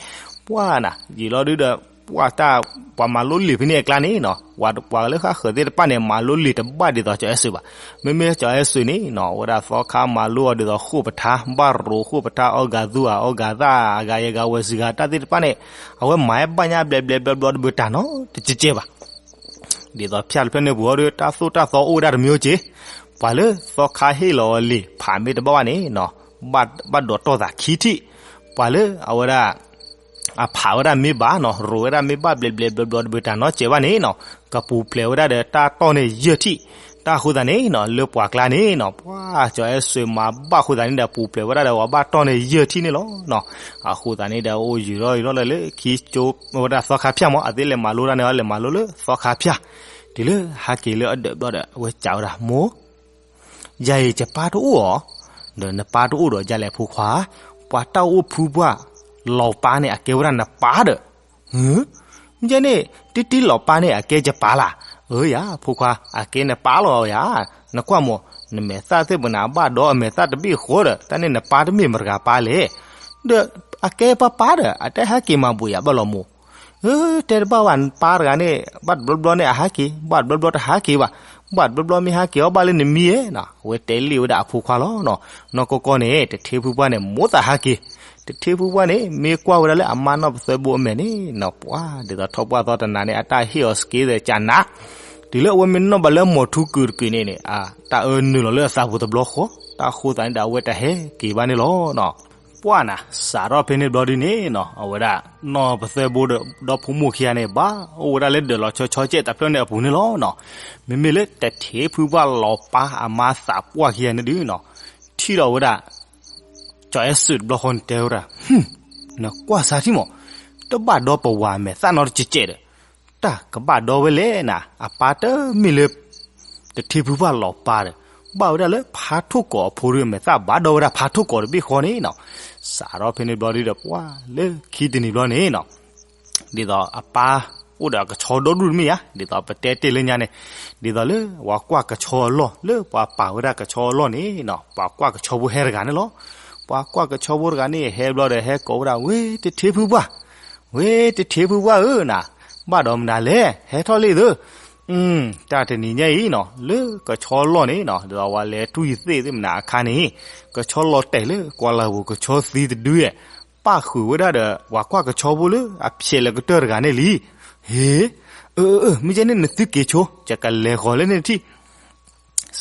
ပှၢ်နၤ ယံာ်လီၤဒုဒီး ပှၢ်တၢ် ပှၤမၤလိလံာ်ဖဲန့ၣ်အကျါန့ၣ်နီၤ ပှၤပှၤလၢဃၣ်ဃၢၤသ့ၣ်တဖၣ်န့ၣ် မၤလိလံာ်တဘၣ်ဒ်သိးကၠီၤအဲၣ်စၢးဘၣ်. မ့မ့ၢ်ကၠီၤအဲၣ်စၢးန့ၣ်နီၤ အဝဲဒၣ်သီခါမၤလိအီၤဒ်သိးဃိာ်ပထါ ဘၣ်ရိဃိာ်ပထါ အီၣ်ဂၤသူအီၤ အီၣ်ဂၤသၣ် အဂၤယဲၢ်ဂၤဝဲၢ်စံဂၤတၢ်သ့ၣ်တဖၣ်န့ၣ် အဝဲမၤဘၣ်ညါဘျဲးဘျဲးဘျီဘျီတဘၢတၢ်နီတကဲးဘၣ် ဒ်သိးဖၠၣ်တဖျၢၣ်န့ၣ်ပူၤအီၤဒီး တၢ်သိၣ်တၢ်သီအိၣ်ဝဲဒၣ်တမံၤအိၣ်က့ၤ, ပှၤလၢသီခါဟ့ၣ်လီၤအီၤလံာ်ဖးမ့ၢ်တဘၣ်ဘၣ်န့ၣ်နီၤ ဘၣ်ဒိးတီၢ်သးခံထံၣ်, ပှၤလၢအဝဲဒၣ် အဖးဝဲဒၣ်မ့ၢ်ဘၣ်နီၤ ရိးဝဲဒၣ်မ့ၢ်ဘၣ်ဘျဲးဘျဲးဘျီဘျီတဘၢတၢ်နီတကဲးဘၣ်န့ၣ်နီၤ ကပူၤဖျဲးဝဲဒၣ်ဒီးတၢ်တီၢ်န့ၢ်ယဲၢ်ထံၣ်. တၢ်အဃိသတးန့ၣ်နီၤ လၢပှၤကျါန့ၣ်နီၤ ပှၤကၠီၤအဲၣ်စၢးမၤဘၣ်အဃိသတးန့ၣ်ဒီး ပူၤဖျဲးဝဲဒၣ်ဒီးပှၤဘၣ်တီၢ်န့ၢ်ယဲၢ်ထံၣ်န့ၣ်လီၤနီၤ. အဃိသတးန့ၣ်ဒီး အိၣ်ယံာ်ထီၣ်ယံာ်ထီၣ်လၢလၢခံကၠိဝဲဒၣ်သီခါဖၠၣ်မး အသ့လဲၤမၤလိတၢ်န့ၣ် လဲၤမၤလိလၢသီခါဖၠၣ် တုၤလၢဟဲက့ၤလၢအဒၢးဘျီဒီး အဝဲစံးဝဲဒၣ် မိၢ် ယၤအံၤယပၢ်တအိၣ်ဧါ, ဒီးနပၢ်တအိၣ်ဒီးယၤလဲၣ်ဖိခွါ, ပှၤတၢ်အိၣ်ဖုပှၢ် လီၤပၢ်န့ၣ် အကဲဝဲဒၣ်နပၢ်ဒီး, ဟၢ, ယဲန့ၣ် တံတံလီၤပၢ်န့ၣ် အကဲယပၢ်လၢ်, အၢယၤ ဖိခွါ အကဲနပၢ်လီၤယၤ, နကွၢ်မိၢ် နမဲာ်သၣ်သ့ၣ်ပနၤဘၣ်ဒီး အမဲာ်သၣ်တဘ့ၣ်ဃီဒီး တၢ်န့ၣ်နပၢ်တမ့ၢ်မတၤတဂၤပၢ်လဲၣ်, ဒီးအကဲပၢ်ပၢ်ဒီး အတဟဲက့ၤမၤဘှံးယၤဘၣ်လီၤမိၢ် အၢ တဲတဘၣ်ဘၣ် နပၢ်တဂၤန့ၣ် ဘၣ်တဘျီဘျီန့ၣ်အဟးက့ၤ ဘၣ်တဘျီဘျီတဟးက့ၤဘၣ်, ဘၣ်တဘျီဘျီမ့ၢ်ဟးက့ၤအီၤဘၣ်လၢနမံဧါနီၤ အဝဲတဲလံဝဲဒၣ်အဖိခွါလီၤနီၤ. နီၢ်ကီၢ်ကီၢ်န့ၣ် တထ့ဖုပှၢ်န့ၣ် မိၣ်သးဟးက့ၤ, တထ့ဖုပှၢ်န့ၣ် မ့ၢ်ကွၢ်ဝဲဒၣ်လၢအမါနီၢ်ပသၢဘိအမဲာ်န့ၣ်နီၤ ပှၤဒ်သိးထီၣ်ပှၢ်သီတနၤန့ၣ် အတၢ်ဟ့ၣ်အီၤစက့သဲးကနး, တုၤလၢအဝဲမ့ၢ်နီၣ်ဘၣ်လၢမိာ်ထူကုာ်တကုာ်န့ၣ်န့ၣ် တၢ်အၢနုာ်လီၤလၢအသးပူၤတဘျီဃီ, တၢ်ဃိသးန့ၣ်ဒီး အဝဲတဟဲက့ၤဘၣ်န့ၣ်လီၤနီၤ. ပှၢ်နၤ စးထီၣ်ဖဲန့ၣ်ဘျီဒ်န့ၣ်နီၤ အဝဲဒၣ် နီၢ်ပသၢဘိဒီး ဒီဖိမိၢ်ခံဂၤန့ၣ် ဘၣ်အိၣ်ဝဲဒၣ်လၢဒၢးလီၤဆီဆီကဲးတဖျၢၣ်န့ၣ်အပူၤန့ၣ်လီၤနီၤ. မ့မ့ၢ်လၢတထ့ဖုပှၢ်လီၤပၢ်အမါသးပှၢ်ခံဂၤန့ၣ်ဒုးနီၤ ထံၣ်ဒီးဝဲဒၣ် ကၠီၤအဲၣ်စၢးတဘျီဃီန့ၣ်တဲဝဲဒၣ် နကွၢ်စၢ်ထံၣ်မး တဘၣ်ဒီပဝၤမဲာ်သၣ်နီတစဲးစဲးဒီး တၢ်ကဘၣ်ဒီဝဲလဲၣ်နၤ အပၢ်တမ့ၢ်လၢ တထ့ဖုပှၢ်လီၤပၢ်ဒီး ဘၣ်ဝဲဒၣ်လၢဖါထိၣ်ကီၤအဖိဒု မဲာ်သၣ်ဘၣ်ဒီးဝဲဒၣ်ဖါထိၣ်ကီၤတဘ့ၣ်ဃီန့ၣ်နီၤ. စးထီၣ်ဖဲန့ၣ်ဘျီဒုဒီး ပှၢ်လၢခံတနံၤဘျီန့ၣ်နီၤ, ဒ်သိးအပၢ်အိၣ်ဒီးအကဆီဒီဒူၣ်တမ့ၢ်ဧါ, ဒ်သိးပတဲတ့ၢ်လၢညါန့ၣ်, ဒ်သိးလၢပှၤကွၢ်ကဆီအလီၢ် လၢပှၤပာ်ဝဲဒၣ်ကဆီအလီၢ်န့ၣ်နီၤ, ပှၤကွၢ်ကဆီဖိဟဲတဂၤန့ၣ်လီၤ. ပှၤကွၢ်ကဆီဖိတဂၤန့ၣ် ဟဲဘျီဒီးဟဲကိးဝဲဒၣ် ဝ့တထ့ဖုပှၢ်, ဝ့တထ့ဖုပှၢ်ဧၢနၤ, ဘၣ်ဒီးမနုၤလဲၣ်, ဟဲထီၣ်လံသု. တၢ်တနံၤညါအံၤနီၤ, လၢကဆီလီၢ်န့ၣ်နီၤ, ဒ်သိးဝဲလဲၤတွံၢ်သ့ၣ်သ့ၣ်မနုၤအခါန့ၣ်, ကဆီလီၤတဲာ်လၢကွၢ်လၢ်ပူၤ ကဆီသံတဒု ပၣ်ဃုာ်ဝဲဒၣ်ဒီး ပှၤကွၢ်ကဆီဖိလၢအဖျဲးလၢကတၢၢ်တဂၤန့ၣ်လံ. ဟ့, အၢ အၢ အၢ မ့ၢ်ကဲန့ၣ်နသုက့ၤဆိ, ယကလဲၤဃီၤလၢန့ၣ်တထံၣ်.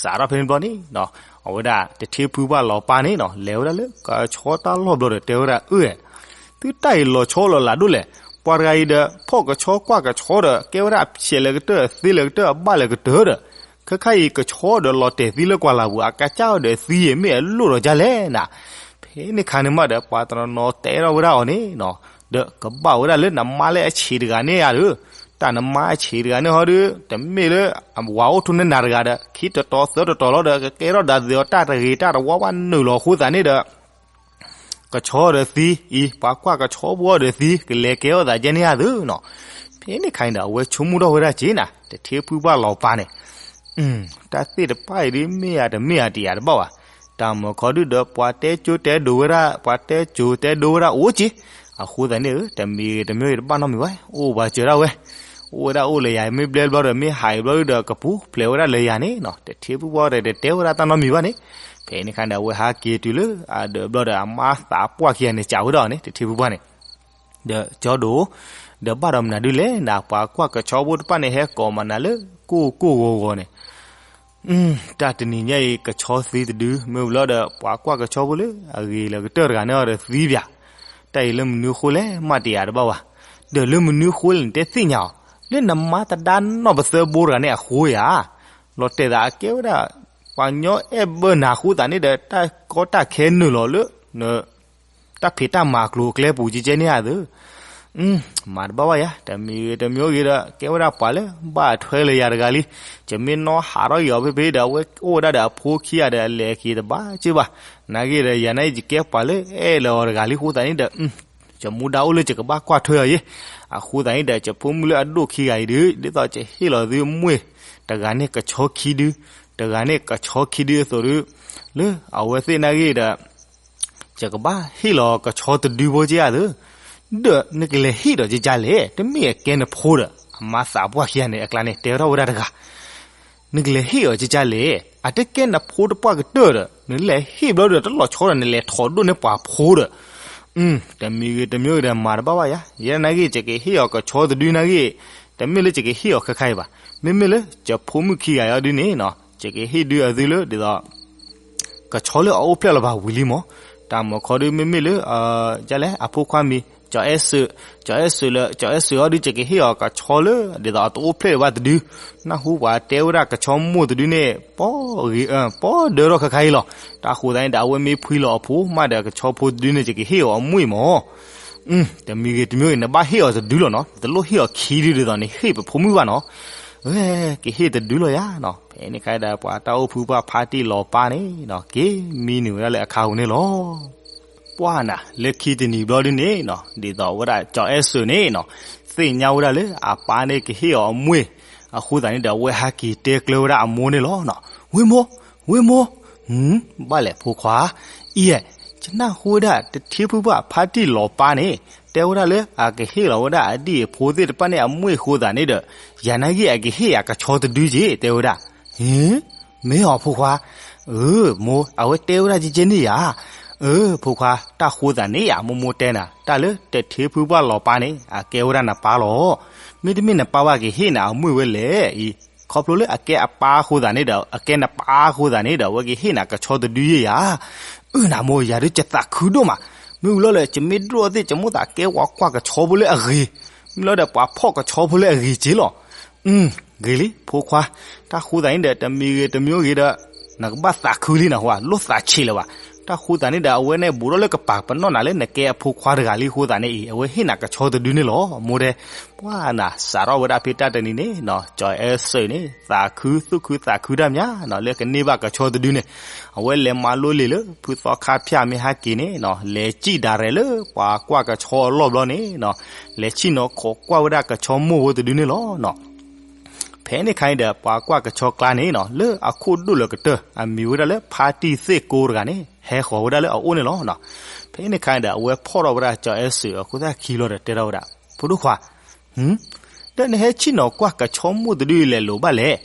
စးထီၣ်ဖဲန့ၣ်ဘျီန့ၣ်နီၤ, အဝဲဒၣ်တထ့ဖုပှၢ်လီၤပၢ်န့ၣ်နီၤ, လဲၤဝဲဒၣ်လၢကဆီတၢ်လီၢ်ဘျီဒီးတဲဝဲဒၣ် အၢ သုတၢ်အံၤလီၤဆီလီၤလးဒိၣ်လဲၣ်. ပှၤတဂၤအံၤဒီး ဖီၣ်ကဆီကွၢ်ကဆီဒီး ကဲဝဲဒၣ်အဖျဲးလၢကတၢၢ် သ့လၢကတၢၢ် အဘၣ်လၢကတၢၢ်ဒီး, ခဲခါအံၤကဆီဒီးလီၤတဲာ်သံလၢကွၢ်လၢ်ပူၤ အကစၢ်ဒီးသံအံၤ မ့ၢ်အလိၣ်ဒီးဒ်လဲၣ်နၤ. ဖဲန့ၣ်ခါန့ၣ်မးဒီး ပှၤတနီၤနီၤတဲထီၣ်ဝဲဒၣ်အီၤန့ၣ်နီၤ, ဒီးကဘၣ်ဝဲဒၣ်လၢနမါလၢအဆံးတဂၤန့ၣ်ဧါဒီး, တၢ်နမါအဆံးတဂၤန့ၣ်ဟီဒီး တမ့ၢ်လၢအဝၤအိၣ်ထူၣ်န့ၢ်နၤတဂၤဒီး ခံတတီၤသၢတတီၤလီၤဒီး ကကဲထီၣ်ဒၣ်သ့ၣ်အီၤ တၢ်တဂ့ၤတၢ်တဝါဘၣ်နုာ်လီၤအဃိသတးန့ၣ်ဒီး ကဆီဒီးသံအံၤ ပှၤကွၢ်ကဆီဖိဒီးသံ ကလဲၤကဲထီၣ်သးဒ်န့ၣ်ဧါသုနီၤ. ဖဲန့ၣ်ခါန့ၣ်ဒီး အဝဲဆိကမိၣ်ထီၣ်ဝဲဒၣ်က့ၤနၤ, တထ့ဖုပှၢ်လီၤပၢ်န့ၣ်, တၢ်သ့ၣ်တဖၣ်အံၤဒ်မ့ၢ်ဧါတမ့ၢ်ဧါတယာ်တဘၣ်ဘၣ်. တၢ်မၢခီဒုဒီး ပှၤတဲကၠိတဲဒိးဝဲဒၣ် ပှၤတဲကၠိတဲဒိးဝဲဒၣ်အိၣ်က့ၤ, အဃိသတးန့ၣ် တမံၤဂ့ၤတမံၤဂ့ၤတဘၣ်နီတမံၤဘၣ်, အိၣ်ပှၤစၢၤဒၣ်ဝဲ, အိၣ်ဝဲဒၣ်အိၣ်လၢယၤ မ့ၢ်ဘျဲဘျီဒီး မ့ၢ်ဟးအံၤဘျီဒုဒီး ကပူၤဖျဲးဝဲဒၣ်လၢယၤန့ၣ်နီၤ, တထ့ဖုပှၢ်ဒီးတတဲဝဲဒၣ်တၢ်နီတမံၤဘၣ်န့ၣ်. ဖဲန့ၣ်ခါဒီး အဝဲဟးက့ၤတုၤလၢအဒၢးဘျီဒီး အမါသးပှၢ်ခံဂၤန့ၣ် စံးဝဲဒၣ်အီၤန့ၣ် တထ့ဖုပှၢ်န့ၣ်, ဒီးကၠီဒိၣ်, ဒီးဘၣ်ဒီးမနုၤဒုလဲၣ်နၤ, ပှၤကွၢ်ကဆီဖိတဖၣ်န့ၣ် ဟဲကိးမနုၤလၢကိၢ်ကိၢ်ဂီၤဂီၤန့ၣ် တၢ်တနံၤညါအံၤ ကဆီသံတဒု မ့ၢ်ဘျီဒီး ပှၤကွၢ်ကဆီဖိလၢအဂ့ၤလၢကတၢၢ်တဂၤန့ၣ်ဒီးသံပၠး, တၢ်အံၤလၢမနုၤဃိလဲၣ်မးတယာ်တဘၣ်ဘၣ်. ဒီးလၢမနုၤဃိလဲၣ်န့ၣ် တဲသ့ၣ်ညါအီၤ, လၢနမါတဒါနီၢ်ပသၢဘိတဂၤန့ၣ်အဃိဧါ, လီၤတဲာ်သးအကဲဝဲဒၣ် ပှၤကညီအဲၣ်ဘၢနၤအဃိသတးန့ၣ်ဒီး တၢ်ကီတၢ်ခဲနုာ်လီၤလၢ တၢ်ဖံးတၢ်မၤအကျိၤအကျဲပူၤကဲကဲန့ၣ်ဧါသု. မၤတဘၣ်ဘၣ်ယၤ, တမံၤဂ့ၤတမံၤဂ့ၤဒီး ကဲဝဲဒၣ်ပှၤလၢဘၣ်ထွဲလၢယၤတဂၤလံ. ယမ့ၢ်နီၣ်ဟးထီၣ်က့ၤအီၤဖဲဖဲဒီး အဝဲအိၣ်ဝဲဒၣ်ဒီးအဖိခံဂၤဒီး အလဲၤက့ၤတဘၣ်က့ဘၣ်. နာ်ဂ့ၤဒီး ယၤနာ်ဂ့ၤ ယကဲပှၤလၢအဲၣ်လၢအီၤတဂၤလံအဃိသတးန့ၣ်ဒီး ယမူဒါအိၣ်လၢယကဘၣ်ကွၢ်ထွဲအီၤယဲ. အဃိသတးန့ၣ်ဒီး ယဖိမုၣ်လၢအဒိၣ်ခံဂၤအံၤဒီး ဒ်သိးယဟ့ၣ်လီၤသုအမွ့ၢ် တဂၤန့ၣ်ကဆီခံဒု, တဂၤန့ၣ်ကဆီခံဒုအသိးဒီး လၢအဝဲသ့ၣ်နာ်ဂ့ၤဒီး ယကဘၣ်ဟ့ၣ်လီၤကဆီတဒုဖိကဲဧါသု. ဒီးနကလဲၤဟ့ၣ်ဒီးကကလဲၣ်, တမ့ၢ်အကဲနဖိဒီး အမါသးပှၢ်ခံဂၤန့ၣ် အကျါန့ၣ် တဲထီၣ်ဝဲဒၣ်တဂၤ နကလဲၤဟ့ၣ်အီၤကကလဲၣ်, အတကဲနဖိတပှၢ်ကတၢၢ်ဒီး နလဲၤဟ့ၣ်ဘျီဒီးတလီၤဆီဒီး နလဲၤထီၣ်ဒိၣ်န့ၢ်ပှၤဖိဒီး တမံၤဂ့ၤတမံၤဂ့ၤဒီး မၤတဘၣ်ဘၣ်ယၤ, ယဲနာ်ဂ့ၤ ယကဟ့ၣ်အီၤကဆီတဒုနာ်ဂ့ၤ, တမ့ၢ်လၢယကဟ့ၣ်အီၤခဲခါအံၤဘၣ်. မ့မ့ၢ်လၢယဖိမုၣ်ခံဂၤအံၤဒုန့ၣ်နီၤ ယကဟ့ၣ်ဒုအသုလၢဒ်သိး ကဆီလၢအအိၣ်ဖျဲၣ်လီၤဘၣ်ဝံၤလံမး. တၢ်မၢခီဒု မ့မ့ၢ်လၢ ယလဲၣ် အဖိခွါမံၤ ကၠီၤအဲၣ်စၢး, ကၠီၤအဲၣ်စၢးလၢ ကၠီၤအဲၣ်စၢးအံၤဒု ယကဟ့ၣ်အီၤကဆီလၢ ဒ်သိးအတအိၣ်ဖျဲၣ်ဘၣ်တဒု. နၢ်ဟူပှၤတဲဝဲဒၣ်ကဆီမိၢ်တဒုန့ၣ် ပီၣ်ဂ့ၤ ပီၣ်ဒၢထီၣ်ခဲခါအံၤလီၤ. တၢ်ဃိသတးန့ၣ်ဒီး အဝဲမ့ၢ်ဖှံလီၤအဖိမးဒီး ကဆီဖိတဒုန့ၣ် ယကဟ့ၣ်အီၤအမွှ့ၢ်မး. တမံၤဂ့ၤတမံၤဂ့ၤ နဘၣ်ဟ့ၣ်အီၤတဒုလီၤနီၤ, တလိၣ်ဟ့ၣ်အီၤခံဒုဒ်သိးန့ၣ် ဟ့ၣ်ပဖိမုၣ်ဘၣ်နီၤ. ကဟ့ၣ်တဒုလီၤယၤနီၤ. ဖဲန့ၣ်ခါဒီး ပှၤတၢ်အိၣ်ဖုပှၢ်ဖါတံၢ်လီၤပၢ်န့ၣ်နီၤ က့ၤမံနုာ်ဝဲဒၣ်လၢအခါပူၤန့ၣ်လီၤ. ပှၢ်နၤ လၢခံတနံၤဘျီဒုန့ၣ်နီၤ ဒ်သိးဝဲဒၣ်ကၠီၤအဲၣ်စၢးန့ၣ်နီၤ သ့ၣ်ညါဝဲဒၣ်လၢအပၢ်န့ၣ်ကဟ့ၣ်အီၤအမွှ့ၢ် အဃိသတးန့ၣ်ဒီး အဝဲဟဲက့ၤတဲကျၢၤဝဲဒၣ်အမိၢ်န့ၣ်လီၤနီၤ. ဝ့ၢ်မိၢ်, ဝ့ၢ်မိၢ်, ဘၣ်လဲၣ်ဖိခွါ, အံၤ ယနၢ်ဟူဝဲဒၣ် တထံဖုပှၢ်ဖါတံၢ်လီၤပၢ်န့ၣ် တဲဝဲဒၣ်လၢ အကဟ့ၣ်လီၤဝဲဒၣ်အဒံၣ်အဖိသ့ၣ်တဖၣ်န့ၣ် အမွှ့ၢ်အဃိသတးန့ၣ်ဒီး ယၤနာ်ဂ့ၤ အကဟ့ၣ်ယၤကဆီတဒုက့ၤ တဲဝဲဒၣ်. မ့ၢ်အီၤဖိခွါ, အၢ မိၢ် အဝဲတဲဝဲဒၣ်ကဲကဲန့ၣ်ယၤ. အၢ ဖိခွါ, တၢ်ဃိသတးန့ၣ်ယၤ မိၢ်မိၢ်တဲနၤ တၢ်လၢတထံဖုပှၢ်လီၤပၢ်န့ၣ် အကဲဝဲဒၣ်နပၢ်လီၤ. မ့တမ့ၢ်နပၢ်ဘၣ်ကဟ့ၣ်နၤအမွှ့ၢ်ဝဲလဲၣ်အံၤ, ခီဖျိလၢအကဲအပၢ်အဃိသတးန့ၣ်ဒီး အကဲနပၢ်အဃိသတးန့ၣ်ဒီး အဝဲကဟ့ၣ်နၤကဆီတဒုယဲယၤ. အၢ နမိၢ် ယၤဒုးယသးခုဒိၣ်မး, မ့ၢ်ဝံၤလီၤဒီး ယမ့ၢ်ဒိၣ်အီၤသ့ၣ် ယမိၣ်သးကဲပှၤကွၢ်ကဆီဖိလၢအဂ့ၤ, မ့ၢ်လီၤဒီး ပှၤဖီၣ်ကဆီဖိလၢအဂ့ၤက့ၤလီၤ. ဂ့ၤလံ ဖိခွါ, တၢ်ဃိသတးန့ၣ်ဒီး တမံၤဂ့ၤတမံၤဂ့ၤဒီး နကဘၣ်သးခုလံနဟူဧါ, လိၣ်သးဆံးလၢၤဘၣ်. တၢ်ဃိသးန့ၣ်ဒီး အဝဲန့ၣ်ဘူးထီၣ်လၢကပၤပနီၣ်နၤလၢနကဲအဖိခွါတဂၤလံအဃိသးန့ၣ်အံၤ အဝဲဟ့ၣ်နၤကဆီတဒုန့ၣ်လီၤ. မိၢ်တဲ, ပှၤနၤ စးထီၣ်ဝဲဒၣ်ဖဲတၢ်တနံၤန့ၣ်နီၤ ကၠီၤအဲၣ်စၢးန့ၣ် သးခုသူၣ်ခုသးခုတၢ်မးနီၤ လၢကန့ၢ်ဘၣ်ကဆီတဒုန့ၣ်, အဝဲလဲၤမၤလိလံာ်လၢ ဖုသီခါဖၠၣ်မ့ၢ်ဟဲက့ၤန့ၣ်နီၤ လဲၤစံၣ်ဒၣ်ရဲၣ်လၢပှၤကွၢ်ကဆီအလီၢ်ဘျီန့ၣ်နီၤ လဲၤဆ့ၣ်နီၤခိးကွၢ်ဝဲဒၣ်ကဆီမိၢ်ဖိတဒုန့ၣ်လီၤနီၤ. ဖဲန့ၣ်ခါအံၤဒီး ပှၤကွၢ်ကဆီကျါန့ၣ်နီၤ လၢအခိၣ်ဒိၣ်လၢကတၢၢ် အမံၤဝဲဒၣ်လၢဖါတံၢ်သ့ၣ်ကိတဂၤန့ၣ် ဟဲဃီၤဝဲဒၣ်လၢအအိၣ်န့ၣ်လီၤနီၤ. ဖဲန့ၣ်ခါအံၤဒီး အဝဲဖီၣ်ထီၣ်ဝဲဒၣ်ကၠီၤအဲၣ်စၢးအခိၣ်သၣ်ခံဘျီဒီးတဲထီၣ်ဝဲဒၣ်, ဖိဒိၣ်ခွါ, ဒီးနဟဲဆ့ၣ်နီၤကွၢ်ကဆီမိၢ်တဒုအံၤလဲၤလိာ်ဘၣ်လဲၣ်.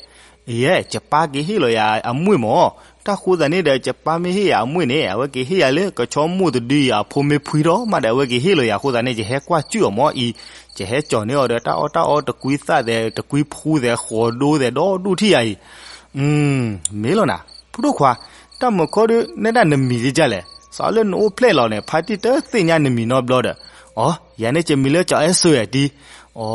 ယဲ ယပၢ်က့ၤဟ့ၣ်လီၤယၤအမွေၢ်မၢ်, တၢ်ဃိသးန့ၣ်ဒီး ယပၢ်မ့ၢ်ဟ့ၣ်ယၤအမွေၢ်န့ၣ် အဝဲက့ၤဟ့ၣ်ယၤလၢကဆီမိၢ်တဒုအံၤအဖိမ့ၢ်ဖှံထီၣ်မးဒီး အဝဲက့ၤဟ့ၣ်လီၤယၤအဃိသးန့ၣ် ယဟဲကွၢ်စူၣ်အီၤမၢ်အံၤ, ယဟဲကၠီၤန့ၢ်အီၤဒီးတၢ်အီၣ်တၢ်အီတကွံသၣ်သဲး တကွံဖှူသဲး ဃိးဒိသဲး ဒီဒူၣ်ထံၣ်ယၤအံၤ မ့ၢ်လီၤနၤ, ဖိဒိၣ်ခွါ, တၢ်မုာ်ခီဒု နဲဒၣ်နမံၤကကၢ်လဲၣ်, စးလၢနအိၣ်ဖျဲၣ်လီၤန့ၣ် ဖါတံၢ်တသ့ၣ်ညါနမံၤနီတဘျီဒီး, အိ, ယၤန့ၣ်ယမံၤလၢကၠီၤအဲၣ်စၢးဧါတံၢ်, အိ,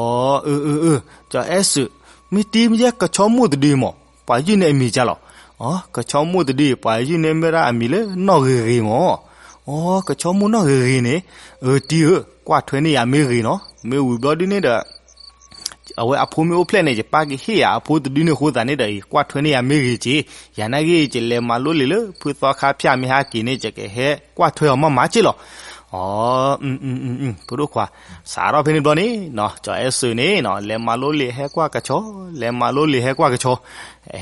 အၢ အၢ အၢ, ကၠီၤအဲၣ်စၢး, မ့ၢ်တံၢ်မ့ၢ်ယဲကဆီမိၢ်တဒုအံၤမၢ်, ပှၤယုၢ်န့ၢ်အမံၤကၢ်လီၤ, အိ, ကဆီမိၢ်တဒုအံၤ ပှၤယုၢ်န့ၢ်မ့ၢ်ဒၣ်အမံၤလၢနီၢ်ဂ့ၤဂ့ၤမၢ်, အိ, ကဆီမိၢ်နီၢ်ဂ့ၤဂ့ၤန့ၣ်, အၢ တံၢ်ဧၢ, ကွၢ်ထွဲန့ၢ်ယၤမ့ၢ်ဂ့ၤနီၤ, မ့ၢ်ဝံၤဘျီဒုန့ၣ်ဒီး အဝဲအဖိမ့ၢ်အိၣ်ဖျဲၣ်န့ၣ် ယပၢ်ကဟ့ၣ်ယၤအဖိတဒုန့ၣ်အဃိသးန့ၣ်ဒီး ကွၢ်ထွဲန့ၢ်ယၤမ့ၢ်ဂ့ၤက့ၤ, ယၤနာ်က့ ယလဲၤမၤလိလံာ်လၢ ဖုသီခါဖၠၣ်မ့ၢ်ဟဲက့ၤန့ၣ် ယကဟဲကွၢ်ထွဲအီၤမးမးက့ၤလီၤ. အိ, ဖိဒိၣ်ခွါ, စးထီၣ်ဖဲန့ၣ်ဘျီန့ၣ်နီၤ ကၠီၤအဲၣ်စၢးန့ၣ်နီၤ လဲၤမၤလိလံာ်ဟဲကွၢ်ကဆီ, လဲၤမၤလိလံာ်ဟဲကွၢ်ကဆီ,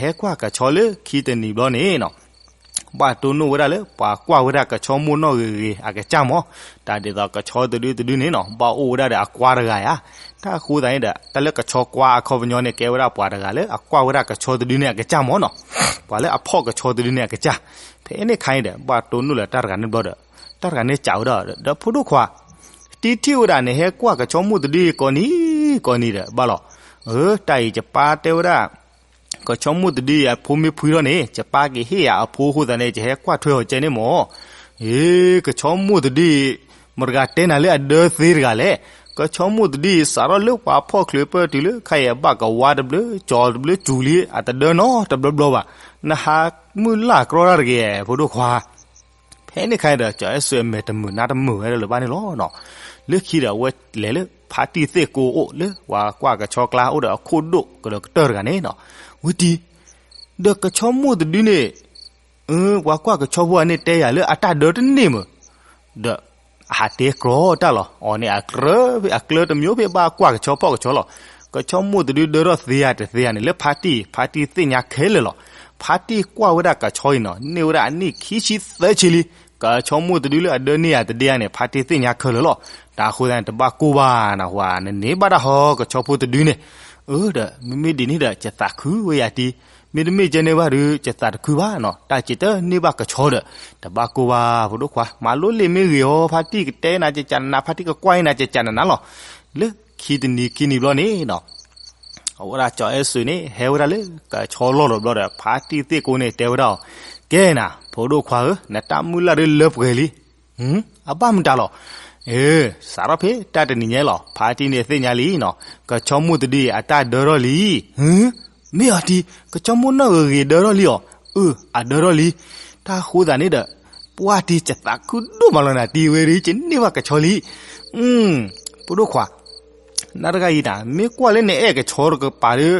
ဟဲကွၢ်ကဆီလၢခံတနံၤဘျီန့ၣ်နီၤ ဘၣ်တိၢ်နီၣ်ဝဲဒၣ်လၢ ပှၤကွၢ်ဝဲဒၣ်ကဆီမိၢ်နီၢ်ဂ့ၤဂ့ၤအကစၢ်မၢ်, တၢ်ဒ်သိးကဆီတဒုတဒုန့ၣ်နီၤ ဘၣ်အိၣ်ဝဲဒၣ်ဒီးအကွါတဂၤဧါ, တၢ်ဃိသးန့ၣ်ဒီး တၢ်လၢကဆီကွါအခီပညီန့ၣ် ကဲဝဲဒၣ်ပှၤတဂၤလၢအကွၢ်ဝဲဒၣ်ကဆီတဒုန့ၣ်အကစၢ်မၢ်နီၤ, ပှၤလၢအဖီၣ်ကဆီတဒုန့ၣ်အကစၢ်, ဖဲန့ၣ်ခါအံၤဒီး ဘၣ်တိၢ်နီၣ်လၢတၢ်တဂၤန့ၣ်ဘျီဒီး တၢ်တဂၤန့ၣ်စံးဝဲဒၣ်ဒီး ဖိဒိၣ်ခွါ, တံထံၣ်ဝဲဒၣ်န့ၣ် ဟဲကွၢ်ကဆီမိၢ်တဒုကိးနံၤကိးနံၤဒီး ဘၣ်လီၤ, အၢ တၢ်အံၤယပၢ်တဲဝဲဒၣ် ကဆီမိၢ်တဒုအံၤအဖိမ့ၢ်ဖှံထီၣ်န့ၣ် ယပၢ်က့ၤဟ့ၣ်ယၤအဖိအဃိသတးန့ၣ် ယဟဲကွၢ်ထွဲအီၤကဲန့ၣ်မၢ်, အ့ ကဆီမိၢ်တဒုအံၤ မတၤတဂၤတဲနၤလၢအဒၢသ့တဂၤလဲၣ်, ကဆီမိၢ်တဒုအံၤ စးထီၣ်လၢပှၤဖီၣ်ချုးပၢၢ်တုၤလၢခဲအံၤအဘၣ်ကဝါတဘျုး ကၠီၤတဘျုးစူၤလံ အတဒၢနီတဘျီဘျီဘၣ်, နဟးမုၢ်လၢ်ကြီတၢ်တဂ့ၤ ဖိဒိၣ်ခွါ ဖဲန့ၣ်ခါအံၤဒီး ကၠီၤအဲၣ်စၢးအမဲာ်တမုာ်နါတမုာ်ဝဲဒၣ်လၢၤဘၣ်န့ၣ်လီၤ. လၢခံဒီးအဝဲလဲၤလၢဖါတံၢ်သ့ၣ်ကိအိၣ်လၢပှၤကွၢ်ကဆီကျါအိၣ်ဒီးအခိၣ်ဒိၣ်ကဒီးကတၢၢ်တဂၤန့ၣ်နီၤ, ဝံၤတံၢ်, ဒီးကဆီမိၢ်တဒုန့ၣ် ပှၤကွၢ်ကဆီဖိအန့ၣ်တဲယၤလၢအတၢ်ဒၢတန့ၢ်မုာ်, ဒီးအဟးတဲကြီတၢ်လီၤ. အီၤန့ၣ်အကြၢး အကျၢၤတမံၤဖဲဘၣ်ကွၢ်ကဆီဖီၣ်ကဆီလီၤ. ကဆီမိၢ်တဒုဒၢထီၣ်သ့ဧါတသ့ဧါန့ၣ် လၢဖါတံၢ် ဖါတံၢ်သ့ၣ်ညါခဲလၢာ်လီၤ. ဖါတံၢ်ကွၢ်ဝဲဒၣ်ကဆီအံၤနီၤ န့ၢ်ဝဲဒၣ်အနံၣ်ခံဆံသၢဆံလံ. ကဆီမိၢ်တဒုလၢအဒၢန့ၢ်ယၤတဒ့ဧါန့ၣ် ဖါတံၢ်သ့ၣ်ညါခဲလၢာ်လီၤ. တၢ်ဃိသတးန့ၣ် တဘၣ်ကိၢ်ဘၣ်နဟါ နန့ၢ်ဘၣ်တၢ်ဟီကဆီဖိတဒုန့ၣ်, အၢ ဒီး မ့မ့ၢ်ဒ်န့ၣ်ဒီး ယသးခုဝဲယၤတံၢ်, မ့တမ့ၢ်ကဲန့ၢ်ဘၣ်ဒီး ယသးတခုဘၣ်နီၤ, တၢ်က့ၤတန့ၢ်ဘၣ်ကဆီဒီး တဘၣ်ကိၢ်ဘၣ် ဖိဒိၣ်ခွါ, မၤလိလံာ်မ့ၢ်ဂ့ၤဧါ ဖါတံၢ်ကတဲနၤကကနနၤ ဖါတံၢ်ကကွၢ်နၤကကနနၤလီၤ. လၢခံတနံၤခံနံၤဘျီန့ၣ်နီၤ အဝဲဒၣ်ကၠီၤအဲၣ်စၢးန့ၣ် ဟဲဝဲဒၣ်လၢကဆီလီၢ်လီၤဘျီဒီး ဖါတံၢ်သ့ၣ်ကိန့ၣ်တဲဝဲဒၣ်အီၤ, ကဲနၤ ဖိဒိၣ်ခွါဧၢ, နတၢ်မုၢ်လၢ်ဒုလၢပှဲၤလံ. အဘၣ်မတၤလီၤ. အၢ စးထီၣ်ဖဲတၢ်တနံၤညါလီၤ ဖါတံၢ်န့ၣ်သ့ၣ်ညါလံနီၤ ကဆီမိၢ်တဒုအံၤအတၢ်ဒၢထီၣ်လံ. မ့ၢ်အီၤတံၢ် ကဆီမိၢ်နီၢ်ဂ့ၤဂ့ၤဒၢထီၣ်လံအီၤ. အၢ အဒၢထီၣ်လံ. တၢ်ဃိသတးန့ၣ်ဒီး ပှၢ်တံၢ် ယသးခုဒိၣ်မးလီၤနၤ တံၢ်ဝဲဒၣ် ယန့ၢ်ဘၣ်ကဆီလံ. ဖိဒိၣ်ခွါ နတဂၤအံၤနၤ မ့ၢ်ကွၢ်လၢနအဲၣ်ကဆီတကပၤဒီး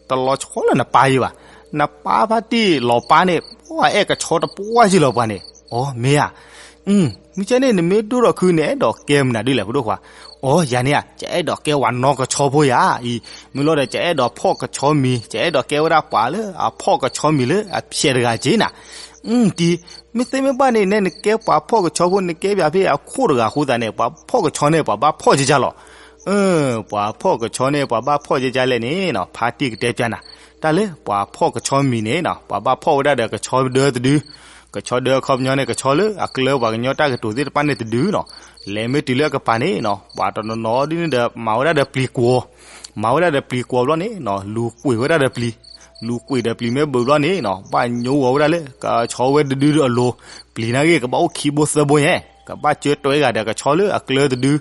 တလီၤဆီလၢနပၢ်ယံၤဘၣ်. နပၢ်ဖါတံၢ်လီၤပၢ်န့ၣ် ပှၢ်အဲၣ်ကဆီတပှၢ်ယံၤလီၤပှၤန့ၣ်. အိ မ့ၢ်ဧါ. မ့ၢ်ကဲန့ၣ် နမ့ၢ်ဒိၣ်ထီၣ်ခု နအဲၣ်ဒိးကဲမနုၤဒ်လဲၣ် ဖိဒိၣ်ခွါ. အိ ယၤန့ၣ်ဧါ ယအဲၣ်ဒိးကဲဝဲနီၢ်ကဆီဖိယၤအံၤ. မ့ၢ်လီၤဒီး ယအဲၣ်ဒိးဖီၣ်ကဆီမံၤ ယအဲၣ်ဒိးကဲဝဲဒၣ်ပှၤလၢအဖီၣ်ကဆီမံၤလၢအဖျဲးတဂၤက့ၤနၤ. တံၢ် မ့ၢ်သ့မ့ၢ်ဘၣ်န့ၣ် နဲနကဲပှၤဖီၣ်ကဆီဖိ နကဲပှၤဖဲအခိၣ်တဂၤအဃိသတးန့ၣ် ပှၤဖီၣ်ကဆီန့ၣ် ပှၤဘၣ်ဖီၣ်ကကၢ်လီၤ. ပှၤဖီၣ်ကဆီန့ၣ် ပှၤဘၣ်ဖီၣ်ကကၢ်လဲၣ်န့ၣ်နီၤ ဖါတံၢ်ကတဲပျးနၤ. တၢ်လၢပှၤဖီၣ်ကဆီမံၤန့ၣ်နီၤ ပှၤဘၣ်ဖီၣ်ဝဲဒၣ်ဒီးကဆီဒၢတဒု, ကဆီဒၢအခီပညီန့ၣ် ကဆီလၢအကျၢၤပှၤကညီတၢ်ကတိၤသ့ၣ်တဖၣ်န့ၣ်တဒုနီၤ. လဲၤမ့ၢ်တုၤလၢအကပၤန့ၣ်နီၤ ပှၤတနီၤနီၤဒ်န့ၣ်ဒီး မၤဝဲဒၣ်ဒီးပျံၤကွီၤ, မၤဝဲဒၣ်ဒီးပျံၤကွီၤဘျီန့ၣ်နီၤ လူၤကွံာ်ဝဲဒၣ်ဒီးပျံၤ, လူၤကွံာ်ဒီးပျံၤမ့ၢ်ဘုးဘျီန့ၣ်နီၤ ဘၣ်ညိကွံာ်ဝဲဒၣ်လၢ ကဆီဝဲတဒုအလိၤ, ပျံၤနာ်ဂ့ၤ ကဘၣ်အိၣ်ခံဘိသၢဘိညါ ကဘၣ်ကၢတွဲဂၤဒီးကဆီလၢအကျၢၤတဒု,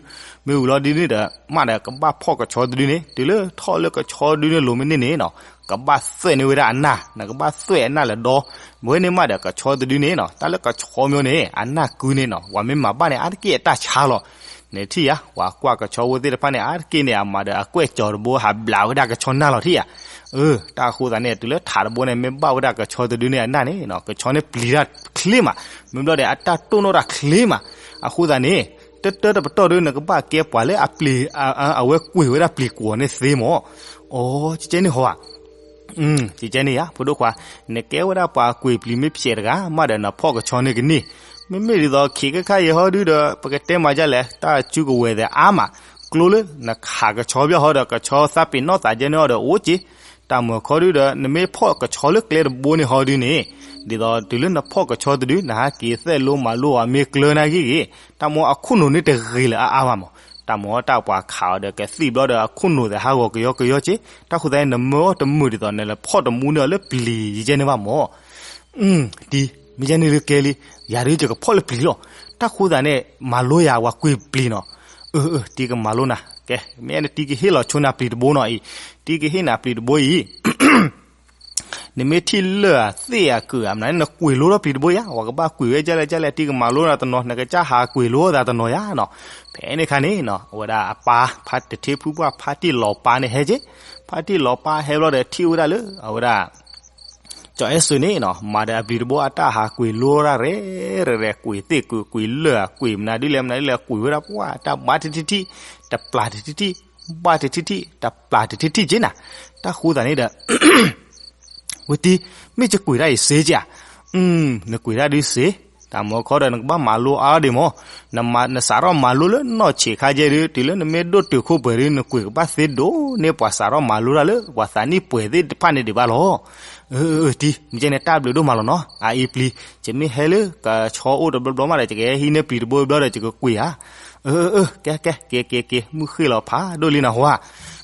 မ့ၢ်ဝံၤလီၤဒ်န့ၣ်ဒီး မ့ၢ်ဒီးကဘၣ်ဖီၣ်ကဆီတဒုန့ၣ် တုၤလၢထီၣ်လၢကဆီတဒုန့ၣ်လိၤမ့ၢ်န့ၢ်န့ၣ်နီၤ, ကဘၣ်သွဲၣ်န့ၢ်ဝဲဒၣ်အနၢ်, နကဘၣ်သွဲၣ်အနၢ်လၢဒီ, မ့ၢ်ဝဲန့ၣ်မးဒီးကဆီတဒုန့ၣ်နီၤ, တၢ်လၢကဆီမ့ၢ်န့ၣ် အနၢ်ကုန့ၣ်နီၤ, ပှၤမ့ၢ်မၤဘၣ်န့ၣ် အါတက့ၢ်အတၢ်ဆါလီၤ. နထံၣ်ယၤ ပှၤကွၢ်ကဆီဖိသ့ၣ်တဖၣ်န့ၣ် အါတက့ၢ်န့ၣ် အမၤဒီးအကွဲၢ်ကၠီၤတဘိ ဟးဘျးဝဲဒၣ်ကဆီနၢ်လီၤထံၣ်ယၤ. အၢ တၢ်အဃိသတးန့ၣ် တုၤလၢထးတဘိန့ၣ် မ့ၢ်ဘၣ်ဝဲဒၣ်ကဆီတဒုန့ၣ်အနၢ်န့ၣ်နီၤ, ကဆီန့ၣ်ပျံၤတၢ်ချ့မး, မ့ၢ်ဘျီဒီး အတၢ်တိၢ်နီၣ်တၢ်ချ့မး. အဃိသတးန့ၣ် တတၢတပတီၢ်ဒီး နကဘၣ်ကဲပှၤလၢအပျံၤ, အဝဲကွံာ်ဝဲဒၣ်ပျံၤကွီၤန့ၣ်သ့မး. အိ ကကဲန့ၣ်ဟီဧါ. ကကဲန့ၣ်ယါ ဖိဒိၣ်ခွါ, နကဲဝဲဒၣ်ပှၤကွံာ်ပျံၤမ့ၢ်ဖျဲးတဂၤမးဒီး နဖီၣ်ကဆီန့ၣ်ကန့ၢ်. မ့မ့ၢ်ဒ်သိး ခဲခါယဲဟီဒုဒီး ပကတဲမၤဒ်လဲၣ်, တၢ်စုကဝဲၤသ့ၣ်အါမး, ကျိလၢနခးကဆီဘၣ်ဟီဒီး ကဆီသးပ့ၤနီၣ်သးကဲန့ၣ်အီၤဒီး အိၣ်က့ၤ တၢ်မၤခီဒုဒီး နမ့ၢ်ဖီၣ်ကဆီလၢကျဲတဘိန့ၣ်ဟီဒုန့ၣ်, ဒ်သိးတုၤလၢနဖီၣ်ကဆီတဒု နဟးက့ၤသဲၣ်လိမၤလိအီၤမ့ၢ်ကျၢၤနာ်ဂ့ၤဂ့ၤ, တၢ်မၤအခိၣ်နူာ်န့ၣ်တဂ့ၤလၢအအါဘၣ်မး. တၢ်မၤတၢ်ပှၤခးအီၤဒီးကသံၣ်ဘျီဒီး အခိၣ်နူာ်သ့ၣ်ဟးဂီၤကယီကယီက့ၤ, တၢ်ဃိသတးန့ၣ် နမၤအီၤတမုာ်ဒ်သိး နလဲၤဖီၣ်တမူန့ၢ်အီၤလၢပျံၤယကဲန့ၣ်ဘၣ်မး. တံၤ မ့ၢ်ယဲန့ၣ်လၢကဲလံ, ယၤဒုယကဖီၣ်လၢပျံၤလီၤ. တၢ်ဃိသတးန့ၣ် မၤလိယၤဝဲကွံာ်ပျံၤနီၤ. အၢ အၢ တံၤကမၤလိနၤ, ကဲ မ့ၢ်နတံၤကဟ့ၣ်လီၤဆိနၤပျံၤတဘိနီၤအံၤ, တံၤကဟ့ၣ်နၤပျံၤတဘိအံၤ နမ့ၢ်ထံၣ်လၢာ်သ့ၣ်အကုာ်အမနုၤန့ၣ် နကွံာ်လိထီၣ်ပျံၤတဘိယါ, ပှၤကဘၣ်ကွံာ်ဝဲဒ်လဲၣ်ဒ်လဲၣ်, တံၤကမၤလိနၤတနီၤ, နကစၢ်ဟးကွံာ်လိသးတနီၤယါနီၤ. ဖဲန့ၣ်အခါန့ၣ်နီၤ အဝဲဒၣ်အပၢ် ဖါတထ့ဖုပှၢ် ဖါတံၢ်လီၤပၢ်န့ၣ်ဟဲက့ၤ, ဖါတံၢ်လီၤပၢ်ဟဲဘျီဒီးထံၣ်ဝဲဒၣ်လၢ အဝဲဒၣ် ကၠီၤအဲၣ်စၢးန့ၣ်နီၤ မၤဒီးအပျံၤတဘိအတၢ်ဟးကွံာ်လိရၣ်ရဲၣ်ရဲၣ်ရဲၣ်, ကွံာ်သ့ၣ်ကုာ် ကွံာ်လၢာ် ကွံာ်မနုၤဒ်လဲၣ်မနုၤဒ်လဲၣ် ကွံာ်ဝဲဒၣ်ပှၢ် တၢ်ဘါတထံၣ်ထံၣ်, တပျၢ်တထံၣ်ထံၣ်, ဘၣ်တထံၣ်ထံၣ် တပျၢ်တထံၣ်ထံၣ်က့ၤနၤ. တၢ်ဃိသတးန့ၣ်ဒီး ဝဲတံၤ မ့ၢ်ယကွံာ်တၢ်အံၤစ့က့ဧါ. နကွံာ်တၢ်ဒုးစ့, တၢ်မၤခီဒီးနကဘၣ်မၤလိအါဒံးမး, နစးထီၣ်မၤလိလၢနီၢ်ဆံးခါကဲဒုး တုၤလၢနမ့ၢ်ဒိၣ်တုာ်ခိၣ်ပှဲၤဒုး နကွံာ်ကဘၣ်သ့ဒိၣ်န့ၢ်ပှၤစးထီၣ်မၤလိတၢ်လၢ ပှၤသးနံၣ်ပှဲၤသ့ၣ်တဖၣ်န့ၣ်ဒံးဘၣ်လီၤ. တံၤ မ့ၢ်ကဲန့ၣ်တၢ်ဘျုးဒိၣ်မးလီၤနီၤ, အအံၤပျံၤ, ယမ့ၢ်ဟဲလၢကဆီအိၣ်တဘျီဘျီမးဒီး ယကဟဲဟံးန့ၢ်ပျံၤတဘိဘျီဒီး ယကကွံာ်ဧါ. အၢ ကဲ ကဲ က့ၤ က့ၤ က့ၤ မုၢ်ဃ့ၢ်လီၤဖးဒိၣ်လံနဟါ,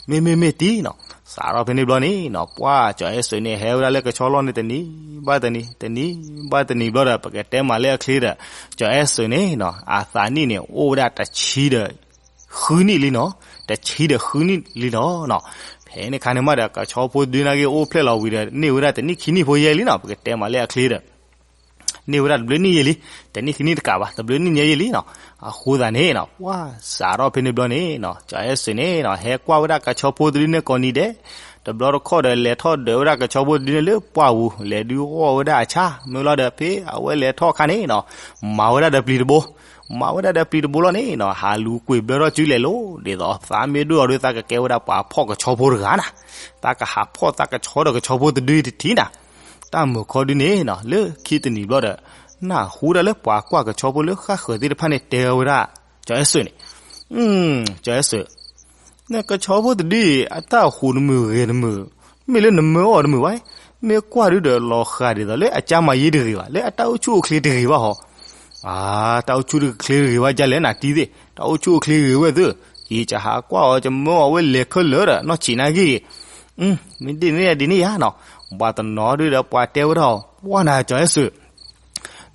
မ့ၢ် မ့ၢ် မ့ၢ်တံၤနီၤ. စးထီၣ်ဖဲန့ၣ်ဘျီန့ၣ်နီၤ ပှၢ်ကၠီၤအဲၣ်စၢးန့ၣ် ဟဲဝဲဒၣ်လၢကဆီလီၢ်န့ၣ် တနံၤဘၣ်တနံၤ တနံၤဘၣ်တနံၤဘျီဒီး ပကတဲမၤလၢအချ့ဒီး ကၠီၤအဲၣ်စၢးန့ၣ်နီၤ အသးနံၣ်န့ၣ် အိၣ်ဝဲဒၣ်တဆံဒီးဃုနံၣ်လံနီၤ, တဆံဒီးဃုနံၣ်လံနီၤနီၤ. ဖဲန့ၣ်အခါန့ၣ်မးဒီး ကဆီဖိတဒုန့ၣ်က့ၤအိၣ်ဖျဲၣ်လီၤဝံၤဒီး န့ၢ်ဝဲဒၣ်တနံၣ်ခံနံၣ်ဖိယဲၢ်လံနီၤ, ပကတဲမၤလၢအချ့ဒီး န့ၢ်ဝဲဒၣ်တဘျုးနံၣ်ယဲၢ်လံ, တနံၣ်ခံနံၣ်တကးဘၣ် တဘျုးနံၣ်ညါယဲၢ်လံနီၤ. အဃိသတးန့ၣ်နီၤ ပှၢ်စးထီၣ်ဖဲန့ၣ်ဘျီန့ၣ်နီၤ ကၠီၤအဲၣ်စၢးန့ၣ်နီၤ ဟဲကွၢ်ဝဲဒၣ်ကဆီဖိတဒုန့ၣ်ကိးနံၤဒဲး, တဘျီတခီၣ်ဒီး လဲၤထီၣ်ဒၢးဝဲဒၣ်ကဆီဖိတဒုန့ၣ်လၢပှၢ်ပူၤ လဲၤဒုးအီၣ်ဝဲဒၣ်အဆၣ်, မ့ၢ်လီၤဒီး ဖဲအဝဲလဲၤထီၣ်အခါန့ၣ်နီၤ မၤဝဲဒၣ်ဒီးပျံၤတဘိ, မၤဝဲဒၣ်ဒီးပျံၤတဘိလီၤန့ၣ်နီၤ ဟးလူၤကွံာ်ဘျၢထီၣ်စုလဲၤလိၤ, ဒ်သိးသးမ့ၢ်ဒိၣ်အီၤဒီး သးကကဲဝဲဒၣ်ပှၤဖီၣ်ကဆီဖိတဂၤနၤ, သးကဟးဖီၣ်သးကဆီဒီးကဆီဖိတဒုတထံၣ်နၤ. တၢ်မုာ်ခီဒုန့ၣ်နီၤ လၢခံတနံၤဘျီဒီး နၢ်ဟူဒၣ်လၢပှၤကွၢ်ကဆီဖိလၢဃၣ်ဃၢၤသ့ၣ်တဖၣ်န့ၣ်တဲဝဲဒၣ် ကၠီၤအဲၣ်စၢးန့ၣ်, ကၠီၤအဲၣ်စၢး နကဆီဖိတဒုအံၤ အတၢ်ဟူးတမုာ်ဂဲၤတမုာ်, မ့ၢ်လၢနမၢအီၤတမုာ်ဘၣ်, မ့ၢ်ကွၢ်ဒုဒီးလီၤဃာ်ဒ်သိးလၢအကၢမၤယ့တဂ့ၤဘၣ်, လၢအတၢ်အိၣ်ဆူၣ်အိၣ်ချ့တဂ့ၤဘၣ်ဟီ, အ တၢ်အိၣ်ဆူၣ်အိၣ်ချ့ဂ့ၤဝဲဒ်လဲၣ်နၤတံၤသ့ၣ်, တၢ်အိၣ်ဆူၣ်အိၣ်ချ့ဂ့ၤဝဲသ့ၣ်, ယကဟးကွၢ်အီၤ ယမၢအီၤဝဲလဲၤခဲလၢာ်ဒီး နီၢ်ဆံးနၤဂ့ၤဂ့ၤ, မ့ၢ်ဒ်န့ၣ်ဒ်န့ၣ်ယါနီၤ, ဘၣ်တနီၤဒုဒီးပှၤတဲဝဲဒၣ်အီၤ ပှၢ်နၤကၠီၤအဲၣ်စၢး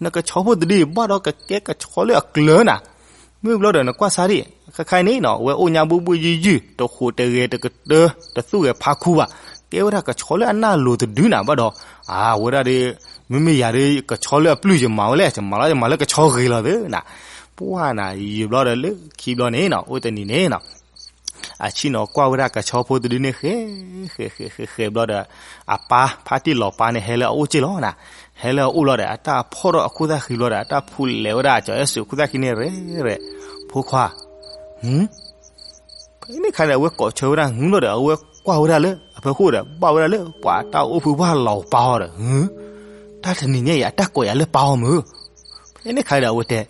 နကဆီဖိတဒုအံၤ ဘၣ်ဒီးကကဲကဆီလၢအကျၢၤနၤ, မ့ၢ်ဘျီဒီးနကွၢ်ဆါဒံး, ခဲခါအံၤန့ၣ်နီၤ အဝဲအိၣ်ညါဘုၣ်ဘုၣ်ယုၢ်ယုၢ် တဃိးတဂဲၤတကတၢၢ် တသူၣ်ဂဲၤဖးခူဘၣ်, ကဲဝဲဒၣ်ကဆီလၢအနၢ်လိၤတဒုနၤ, ဘၣ်ဒီး အဝဲဒၣ်ဒီး မ့မ့ၢ်ယၤဒီး ကဆီလၢအပျုၢ်ယမၤဝဲလဲၣ်, ယမၤလီၤယမၤလၢကဆီဂ့ၤလီၤသ့နၤ, ပှၢ်နၤ ယံာ်ဘျီဒီးလၢခံဘျီန့ၣ်နီၤ အိၣ်တနံၤန့ၣ်နီၤ အဆ့ၣ်နီၤကွၢ်ဝဲဒၣ်ကဆီဖိတဒုန့ၣ် ဃဲ ဃဲ ဃဲ ဃဲ ဃဲဘျီဒီး အပၢ် ဖါတံၢ်လီၤပၢ်န့ၣ် ဟဲလၢအအိၣ်က့ၢ်လီၤနၤ, ဟဲလၢအအိၣ်လီၤဒီး အတၢ်ဖီၣ်ထီၣ်အခိၣ်သၣ်ဃံဘျီဒီး အတၢ်ဖူးလဲၤဝဲဒၣ်ကၠီၤအဲၣ်စၢးခိၣ်သၣ်ဃံန့ၣ် ရဲၣ်ရဲၣ်, ဖိခွါ, ဖဲန့ၣ်ခါန့ၣ် အဝဲကိးဆၢဝဲဒၣ်ဟုဘျီဒီး အဝဲကွၢ်ဝဲဒၣ်လၢအဖီခိၣ်ဒီး ဘၣ်ဝဲဒၣ်လၢပှၤတၢ်အိၣ်ဖုပှၢ်လီၤပၢ်အီၤဒီး တၢ်တနံၤညါအံၤ အတၢ်ကိးယၤလၢပၢ်အီၤမုၢ်, ဖဲန့ၣ်ခါဒီး အဝဲတဲ,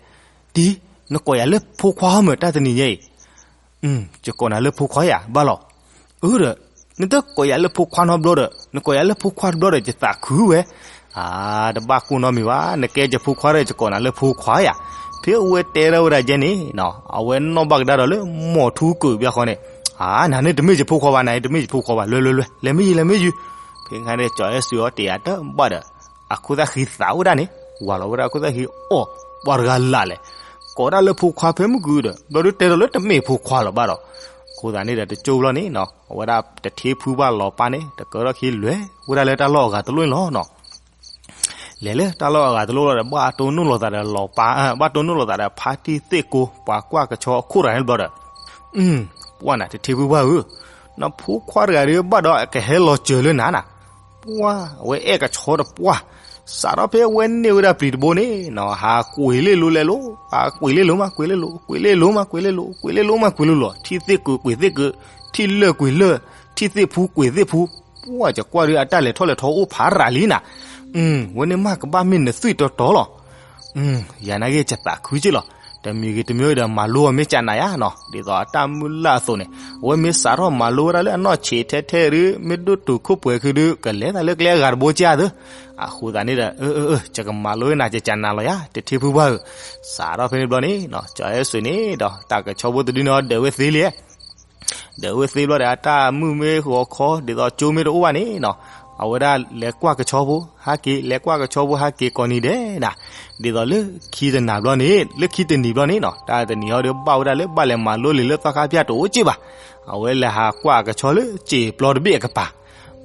တံၤ, နကိးယၤလၢဖိခွါအီၤမုၢ် တၢ်တနံၤညါအံၤ ယကိးနၤလၢဖိခွါယၤ ဘၣ်လီၤ. အၢဒီး နတကိးယၤလၢဖိခွါနီတဘျီဒီး နကိးယၤလၢဖိခွါတဘျီဒီး ယသးခုဝဲ, အါ တဘၣ်ကိၢ်နီတမံၤဘၣ်, နကဲယဖိခွါဒီး ယကိးနၤလၢဖိခွါယၤ. ဖဲအဝဲတဲထီၣ်ဝဲဒၣ်ကဲန့ၣ် အဝဲနီၣ်ဘၣ်ကဒါဒီးလၢမိၢ်ထူကၢးဘၣ်ဃီန့ၣ်, အါ နၤန့ၣ်တမ့ၢ်ယဖိခွါဘၣ်, နၤန့ၣ်တမ့ၢ်ယဖိခွါဘၣ်, လွဲလွဲလွဲ လဲၤမ့ၢ်ယံၤ လဲၤမ့ၢ်ယံၤ. ဖဲခါန့ၣ် ကၠီၤအဲၣ်စၢးအီၤတယာ်တဘၣ်ဒီး အခိၣ်သၣ်ဃံသးဝဲဒၣ်န့ၣ် ဝၤလီၤဝဲဒၣ်အခိၣ်သၣ်ဃံအီၣ်, ပှၤတဂၤလၢ်လဲၣ်, ခိ ကိးဒၣ်လၢဖိခွါဖဲမုၢ်ကုဒီး ဘျီဒုးတဲဒီးလၢတမ့ၢ်ဖိခွါလီၤဘၣ်ဒီး, အဃိသတးန့ၣ်ဒီး တကၠိဘျီန့ၣ်နီၤ အဝဲဒၣ်တထ့ဖုဘၣ်လီၤပၢ်န့ၣ် တကၢထီၣ်ခံလွဲၢ်ဝဲဒၣ်လၢတၢ်လီၢ်အဂၤတလိၣ်န့ၣ်လီၤနီၤ. လဲၤလၢတၢ်လီၢ်အဂၤတလိၣ်လီၤဒီး ဘၣ်တိၢ်နီၣ်လိာ်သးဒီးလီၤပၢ်, ဘၣ်တိၢ်နီၣ်လိာ်သးဒီးဖါတံၢ်သ့ၣ်ကိ ပှၤကွၢ်ကဆီအခိၣ်တဂၤန့ၣ်ဘျီဒီး, ပှၢ်နၤ တထ့ဖုဘၣ်ဧၢ, နဖိခွါတဂၤဒုးဘၣ်ဒီးကဟဲလီၤစၢၤလၢနၤနၤ, ပှၢ် အဝဲအဲၣ်ကဆီတပှၢ်, စးထီၣ်ဖဲဝဲန့ၢ်ဝဲဒၣ်ပျံၤတဘိန့ၣ်နီၤ ဟးကွံာ်လ့ၣ်လိၤလဲၤလိၤ, ဟးကွံာ်လ့ၣ်လိၤမးကွံာ်လ့ၣ်လိၤ, ကွံာ်လ့ၣ်လိၤမးကွံာ်လ့ၣ်လိၤ, ကွံာ်လ့ၣ်လိၤမးကွံာ်လ့ၣ်လိၤ, ထံၣ်သ့ၣ်ကုာ်ကွံာ်သ့ၣ်ကုာ်, ထံၣ်လၢၢ်ကွံာ်လၢၢ်, ထံၣ်သ့ၣ်ဖူကွံာ်သ့ၣ်ဖူ, ပှၢ်ကကွၢ်ဒုးအတၢ်လဲၤထီၣ်လဲၤထီအိၣ်ဖးရၤလံနၤ, ဝဲန့ၣ်မးကဘၣ်မ့ၢ်နသွံၣ်တီတီလီၤ. ယၤနာ်က့ ယသးခုက့လီၤ. တမံၤဂ့ၤတမံၤဂ့ၤဒီး မၤလိအီၤမ့ၢ်ကနၤယါနီၤ, ဒ်သိးအတၢ်မုၢ်လၢ်အသိးန့ၣ် အဝဲမ့ၢ်စးထီၣ်မၤလိဝဲဒၣ်လၢအနီၢ်ဆံးထဲထဲဒုး မ့ၢ်ဒိၣ်တုာ်ခိၣ်ပှဲၤခုဒုး ကလဲၤသးလၢကျဲအဂၤတဘိကၢ်သၢ, အဃိသတးန့ၣ်ဒီး အၢ အၢ အၢ ယကမၤလိဝဲနၤ ယကနၤလီၤယါ တထ့ဖုဘၣ်ဧၢ, စးထီၣ်ဖဲန့ၣ်ဘျီန့ၣ်နီၤ ကၠီၤအဲၣ်စူးန့ၣ်ဒီး တၢ်ကဆီဖိတဒုန့ၣ်ဒီး ဒၢးဝဲသ့လံ ဒၢးဝဲသ့ဘျီဒီး အတၢ်မုၢ်မ့ၢ်ဂီၤခီ ဒ်သိးကၠိမ့ၢ်တအိၣ်ဘၣ်န့ၣ်နီၤ, အဝဲဒၣ်လဲၤကွၢ်ကဆီဖိဟဲက့ၤ, လဲၤကွၢ်ကဆီဖိဟဲက့ၤကိးနံၤဒဲးနၤ, ဒ်သိးလၢခံတနၤဘျီန့ၣ်, လၢခံတနံၤဘျီန့ၣ်နီၤ, တၢ်တနံၤဟီဒီးဘၣ်ဝဲဒၣ်လၢဘၣ်လဲၤမၤလိလံာ်လၢသီခါဖၠၣ်တအိၣ်က့ဘၣ်, အဝဲလဲၤဟးကွၢ်ကဆီလၢစံာ်ပျီတဘ့ၣ်အကပၤ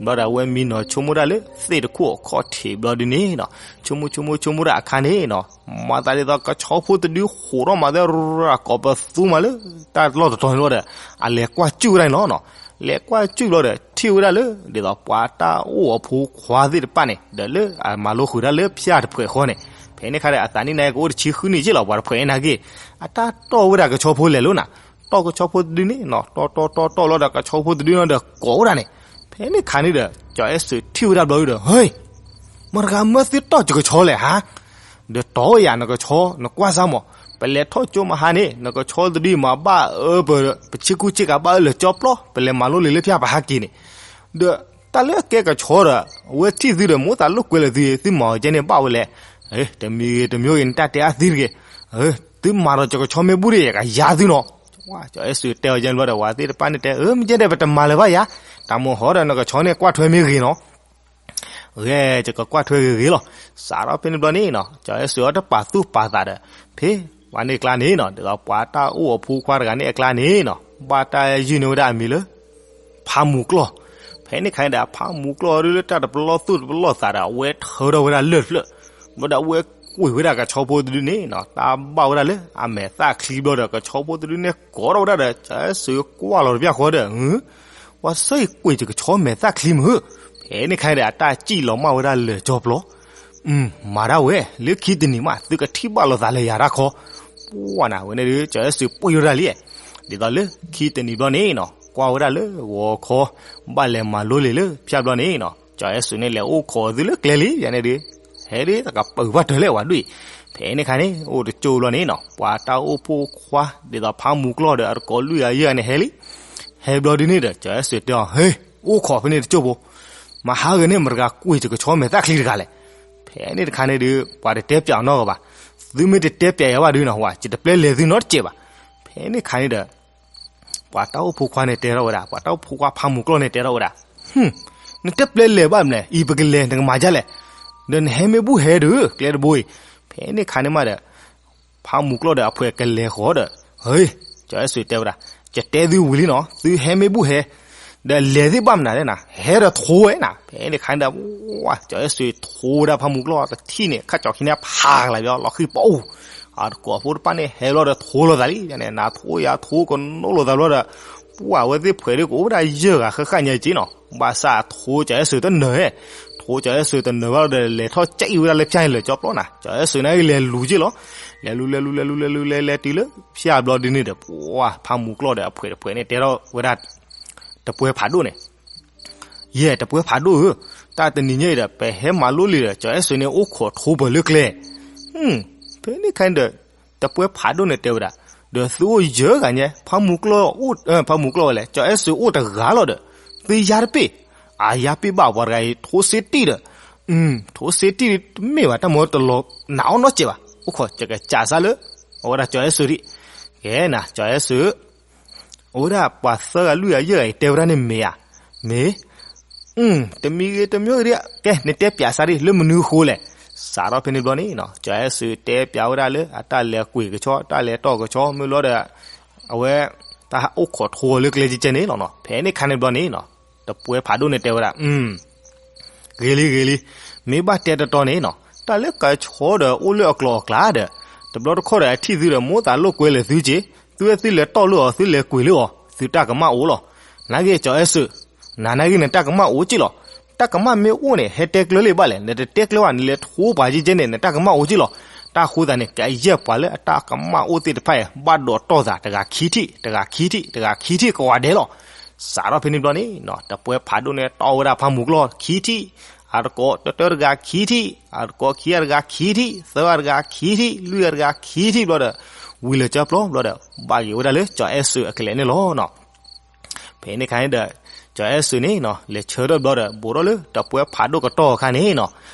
ဘျီဒီးအဝဲမံနီၤဆိကမိၣ်ဒၣ်လၢသ့ၣ်တခိၣ်အခီၣ်ထံးဘျီဒုန့ၣ်နီၤ, ဆိကမိၣ်ဆိကမိၣ်ဆိကမိၣ်ဒၣ်အခါန့ၣ်နီၤ, မၤသးဒ်သိးကဆီဖိတဒုဃိးထီၣ်မၤသဲရၤကိးပသူမးလၢတၢ်လီၢ်တတီၤန့ၣ်ဘျီဒီး, အလဲၤကွၢ်စူၣ်ဝဲဒၣ်န့ၣ်လီၤနီၤ, လဲၤကွၢ်စူၣ်ဘျီဒီး ထံၣ်ဝဲဒၣ်လၢ ဒ်သိးပှၤတၢ်အိၣ်အဖိခွါသ့ၣ်တဖၣ်န့ၣ် ဒီးလၢအမၤလိဃုာ်တၢ်လၢဖၠၣ်တဖှဲးဃီန့ၣ်, ဖဲန့ၣ်ခါဒီးအသးနံၣ်နာ်ကအိၣ်တဆံဃုနံၣ်က့လီၤ ပှၤတဖှဲးန့ၣ်နာ်က့, အတၢ်တီၢ်ဝဲဒၣ်ကဆီဖိလဲၤလိၤနၤ, တီၢ်ကဆီဖိတဒုန့ၣ်နီၤ, တီၢ်တီၢ်တီၢ်တီၢ်လီၤဒီး ကဆီဖိတဒုန့ၣ်ဒီးကိးဝဲဒၣ်န့ၣ်, ဖဲန့ၣ်ခါန့ၣ်ဒီး ကၠီၤအဲၣ်စူးထံၣ်ဝဲဒၣ်ဘျီဒီး ဟ့ၢ်, မတၤတဂၤမၢသုတီၢ်ယကဆီလဲၣ်ဧါ, ဒီးတီၢ်ဝဲယၤနကဆီ နကွၢ်စၢ်မး, ပလဲၤထီၣ်ကၠိမဟါန့ၣ် နကဆီတဒုမးဘၣ်အၢပ ပဆ့ကူဆ့ကၤဘၣ်အၢလၢာ်ကၠီပျီ ပလဲၤမၤလိလံာ်လၢဖၠၣ်ပဟဲက့ၤန့ၣ်, ဒီးတၢ်လၢအကဲကဆီဒီး အဝဲထံၣ်သုဒီး မိၣ်သးလိာ်ကွဲလၢာ်သု သုမၤအီၤကဲန့ၣ်ဘၣ်ဝဲလဲၣ်, တမံၤဂ့ၤတမံၤဂ့ၤ နတၢ်တဲအါသံတဂ့ၤ, သုမၤဒီးယကဆီမ့ၢ်ဘူၣ်ဒီး ယကယါသုနီၤ, ကၠီၤအဲၣ်စူးတဲအီၤကဲန့ၣ်ဘျီဒီး ပှၤသ့ၣ်တဖၣ်န့ၣ်တဲ အၢ မ့ၢ်ကဲဒီး ပတမၤလၢၤဘၣ်ယၤ, တၢ်မိၣ်ဟီဒီးနကဆီန့ၣ်ကွၢ်ထွဲမ့ၢ်ဂ့ၤနီၤ ဂဲၤ ယကကွၢ်ထွဲဂ့ၤဂ့ၤလီၤ. စးထီၣ်ဖဲန့ၣ်ဘျီန့ၣ်နီၤ ကၠီၤအဲၣ်စူးအီၤတပာ်သူၣ်ပာ်သးဒီး ဖဲပှၤန့ၣ်အကျါန့ၣ်နီၤ ဒ်သိးပှၤတၢ်အိၣ်အဖိခွါတဂၤန့ၣ်အကျါန့ၣ်နီၤ ဘၣ်တၢ်ယုၢ်န့ၢ်ဝဲဒၣ်အမံၤလၢ ဖးမူၤကျီၢ်, ဖဲန့ၣ်ခါန့ၣ်ဒီး ဖးမူၤကျီၢ်ဒုးလၢတၢ်တပလီၢ်သူၣ်တပလီၢ်သးဒီး အဝဲထၢထီၣ်ဝဲဒၣ်လၢၢ်တဖျၢၣ်, ဘျီဒီးအဝဲကွံာ်ဝဲဒၣ်ကဆီဖိတဒုန့ၣ်နီၤ တၢ်ဘၣ်ဝဲဒၣ်လၢအမဲာ်သၣ်ချံဘျီဒီး ကဆီဖိတဒုန့ၣ်ကိးထီၣ်ဝဲဒၣ်ဒီး ကၠီၤအဲၣ်စူးကွၢ်လီၤတဘျီဃီဒီး ပှၤဆၢအံၤကွံာ်ယကဆီမဲာ်သၣ်ချံမုၢ်, ဖဲန့ၣ်ခါန့ၣ်ဒီး အတၢ်စံၣ်လီၤမၢ်ဝဲဒၣ်လၢာ်ကၠီပျီ, မၤဒၣ်ဝဲ လၢခံတနံၤမး သုကထံၣ်ဘၣ်လိာ်သးလၢယၤတၢ်ခီ, ပှၢ်နၤဝဲန့ၣ်ဒီး ကၠီၤအဲၣ်စူးပှ့ၤဝဲဒၣ်လံ, ဒ်သိးလၢခံတနံၤဘျီန့ၣ်နီၤ ကွၢ်ဝဲဒၣ်လၢဂီၤခီ ဘၣ်လဲၤမၤလိလံာ်လၢဖၠၣ်ဘျီန့ၣ်နီၤ ကၠီၤအဲၣ်စူးန့ၣ် လဲၤအိၣ်ခိးသုလၢကျဲလံ ယၤန့ၣ်ဒီး ဟဲဒ်တကပၢၤဘၣ်တၢၢ်လဲၣ်ဝဲဒၣ်အံၤ, ဖဲန့ၣ်ခါန့ၣ် အိၣ်တကၠိဘျီန့ၣ်နီၤ ပှၤတၢ်အိၣ်ဖိခွါ ဒ်သိးဖးမူၤကျီၢ်ဒီးအတကိးလွံၢ်ဂၤယဲၢ်ဂၤန့ၣ်ဟဲလံ, ဟဲဘျီဒုန့ၣ်ဒီး ကၠီၤအဲၣ်စူးတဲအီၤ ဟ့ၣ် အိၣ်ခိးဖဲန့ၣ်တကၠိဖိ, မဟါဂၤန့ၣ် မတဂၤကွံာ်ယကဆီမဲာ်သၣ်ချံတဂၤလဲၣ်, ဖဲန့ၣ်တခါန့ၣ်ဒီး ပှၤတတဲပၠးအီၤနီတဂၤဘၣ်, သုမ့ၢ်တတဲပၠးယၤဘၣ်ဒုနီၤ ဝဲ ယတပျဲလဲၤသုနီတစဲးဘၣ်, ဖဲန့ၣ်ခါန့ၣ်ဒီး ပှၤတၢ်အိၣ်ဖိခွါန့ၣ်တဲထီၣ်ဝဲဒၣ် ပှၤတၢ်အိၣ်ဖိခွါဖးမူၤကျီၢ်န့ၣ်တဲထီၣ်ဝဲဒၣ်, နတပျဲလဲၤဘၣ်မလဲၣ် အံၤပကလဲၤ နကမၤဒ်လဲၣ်, ဒီးနဟဲမ့ၢ်ဘူၣ်ဟဲဒီး ကျဲတဘိအံၤ, ဖဲန့ၣ်ခါန့ၣ်မးဒီး ဖးမူၤကျီၢ်ဒီးအဖှဲးကလဲၤဃီၤဒီး, ဟ့ၣ် ကၠီၤအဲၣ်စူးတဲဝဲဒၣ်, ယတဲသုဝံၤလံနီၤ သုဟဲမ့ၢ်ဘူၣ်ဟဲ, ဒီးလဲၤသ့ၣ်ဘၣ်မနုၤလဲၣ်နၤ ဟဲဒီးထိဝဲနၤ, ဖဲန့ၣ်ခါန့ၣ်ဒီး ကၠီၤအဲၣ်စူးထိဝဲဒၣ်ဖးမူၤကျီၢ်တထံၣ်န့ၣ် ခါကၠီၤခံန့ၣ် ဖးကလၤဘၣ်လီၤဃံပအိၣ်, အတကိးဖိတဖၣ်န့ၣ် ဟဲလီၤဒီးထိလိာ်သးလံန့ၣ် နၤထိယၤထိကနိးလိာ်သးဘျီဒီး, ပှၢ်ဝဲသ့ၣ်ဖှဲးဒ်ကအိၣ်ဝဲဒၣ်ယဲၢ်ဂၤဃၣ်ဃၣ်ညါက့နီၤ ဘၣ်ဆၣ်အထိကၠီၤအဲၣ်စူးတနၢၤ, ထိကၠီၤအဲၣ်စူးတနၢၤဘၣ်ဒီး လဲၤထီၣ်ကၠံၣ်ဝဲဒၣ်လၢဖၠၣ်လၢာ်ကၠီပျီနၤ ကၠီၤအဲၣ်စူးန့ၣ်လဲၤလူၤက့လီၤ, လဲၤလူၤလဲၤလူၤလဲၤလူၤလဲၤလူၤလဲၤလဲၤတုၤလၢဖၠၣ်ဘျီဒုန့ၣ်ဒီး ပှၢ်ဖးမူၤကျီၢ်ဒီးအဖှဲးတဖှဲးန့ၣ် တဲထီၣ်ဝဲဒၣ် တပှဲၤဖးဒိၣ်န့ၣ် ယဲၢ် တပှဲၤဖးဒိၣ်ဧၢ, တၢ်တနံၤညါအံၤဒီး ပဟဲမၤလိလံာ်ဒီး ကၠီၤအဲၣ်စူးန့ၣ် အိၣ်ခိးထိပၢၤလၢကျဲ, ဖဲန့ၣ်ခါန့ၣ်ဒီး တပှဲၤဖးဒိၣ်န့ၣ်တဲဝဲဒၣ်, ဒီးသုအိၣ်ယဲၢ်ဂၤညါ ဖးမူၤကျီၢ်, ဖးမူၤကျီၢ်ဝဲလဲၣ် ကၠီၤအဲၣ်စူးအိၣ်တဂၤလီၤဒီး သုယါတပ့ၢ်, အယါပ့ၢ်ဘၣ်ပှၤတဂၤအံၤ ထိစ့တံၢ်ဒီး, ထိစ့တံၢ်တမ့ၢ်ဘၣ် တၢ်မၤတလီၤနးအီၣ်နီတစဲးဘၣ်, အိၣ်ခိးကကးစၢ်လၢ အဝဲဒၣ်ကၠီၤအဲၣ်စူးဒံး, ကဲနၤ ကၠီၤအဲၣ်စူး အဝဲဒၣ်ပှၤသၢဂၤလွံၢ်ဂၤယဲၢ်ဂၤအံၤတဲဝဲဒၣ်န့ၣ်မ့ၢ်ဧါ, မ့ၢ်, တမံၤဂ့ၤတမံၤဂ့ၤဒံး, ကဲ နတဲပၠးစၢ်ဒံး လၢမနုၤအဃိလဲၣ်, စးထီၣ်ဖဲန့ၣ်ဘျီန့ၣ်နီၤ ကၠီၤအဲၣ်စၢးတဲပျးဝဲဒၣ်လၢအတၢ်လဲၤကွံာ်ကဆီ တၢ်လဲၤတီၢ်ကဆီ မ့ၢ်လီၤဒီး အဝဲ တၢ်အိၣ်ခိးထိအီၤလၢကျဲကဲကဲန့ၣ်လီၤနီၤ. ဖဲန့ၣ်ခါန့ၣ်ဘျီန့ၣ်နီၤ တပှဲၤဖးဒိၣ်န့ၣ်တဲဝဲဒၣ် ဂ့ၤလံဂ့ၤလံ, မ့ၢ်ဘၣ်တဲတတီန့ၣ်နီၤ တၢ်လၢကဆီဒီးအိၣ်လၢအကျိၤအကျဲဒီး တဘျီတခီၣ်ဒီးအထံၣ်သုဒီး မိၣ်သးလိာ်ကွဲလၢာ်သုက့ၤ, သုဝဲသုလဲၤတီၢ်လၢအီၤ သုလဲၤကွံာ်လၢအီၤ သုတၢ်ကမၣ်အိၣ်လီၤ. နာ်က့ကၠီၤအဲၣ်စၢး, နနာ်က့နတၢ်ကမၣ်အိၣ်က့လီၤ. တၢ်ကမၣ်မ့ၢ်အိၣ်န့ၣ် ဟဲတဲကျၢၤလံဘၣ်လဲၣ်, နတတဲကျၢၤဘၣ် နလဲၤထိပှၤကဲကဲန့ၣ် နတၢ်ကမၣ်အိၣ်က့လီၤ. တၢ်ဃိသးန့ၣ် ကယဲၢ်ပှၤလၢအတၢ်ကမၣ်အိၣ်သ့ၣ်တဖၣ်အံၤ ဘၣ်ဒိးတီၢ်သးတဂၤခံထံၣ်, တဂၤခံထံၣ်, တဂၤခံထံၣ်ကိးဂၤဒဲးလီၤ. စးထီၣ်ဖဲန့ၣ်ဘျီန့ၣ်နီၤ တပှဲၤဖးဒိၣ်န့ၣ် တီၢ်ဝဲဒၣ်ဖးမူၤကျီၢ်ခံထံၣ်, အတကိးတတၢတဂၤခံထံၣ်, အတကိးခံဂၤတဂၤခံထံၣ်, သၢဂၤတဂၤခံထံၣ်, လွံၢ်ဂၤတဂၤခံထံၣ်ဘျီဒီး ဝံၤလၢကၠီပျီဘျီဒီး ဘၣ်က့ၤဝဲဒၣ်လၢကၠီၤအဲၣ်စၢးအကလဲာ်န့ၣ်လီၤနီၤ. ဖဲန့ၣ်ခါန့ၣ်ဒီး ကၠီၤအဲၣ်စၢးန့ၣ်နီၤ လဲၤဆၢထၢၣ်ဘျီဒီး ဘူးထီၣ်လၢတပှဲၤဖးဒိၣ်ကတီၢ်အခါန့ၣ်နီၤ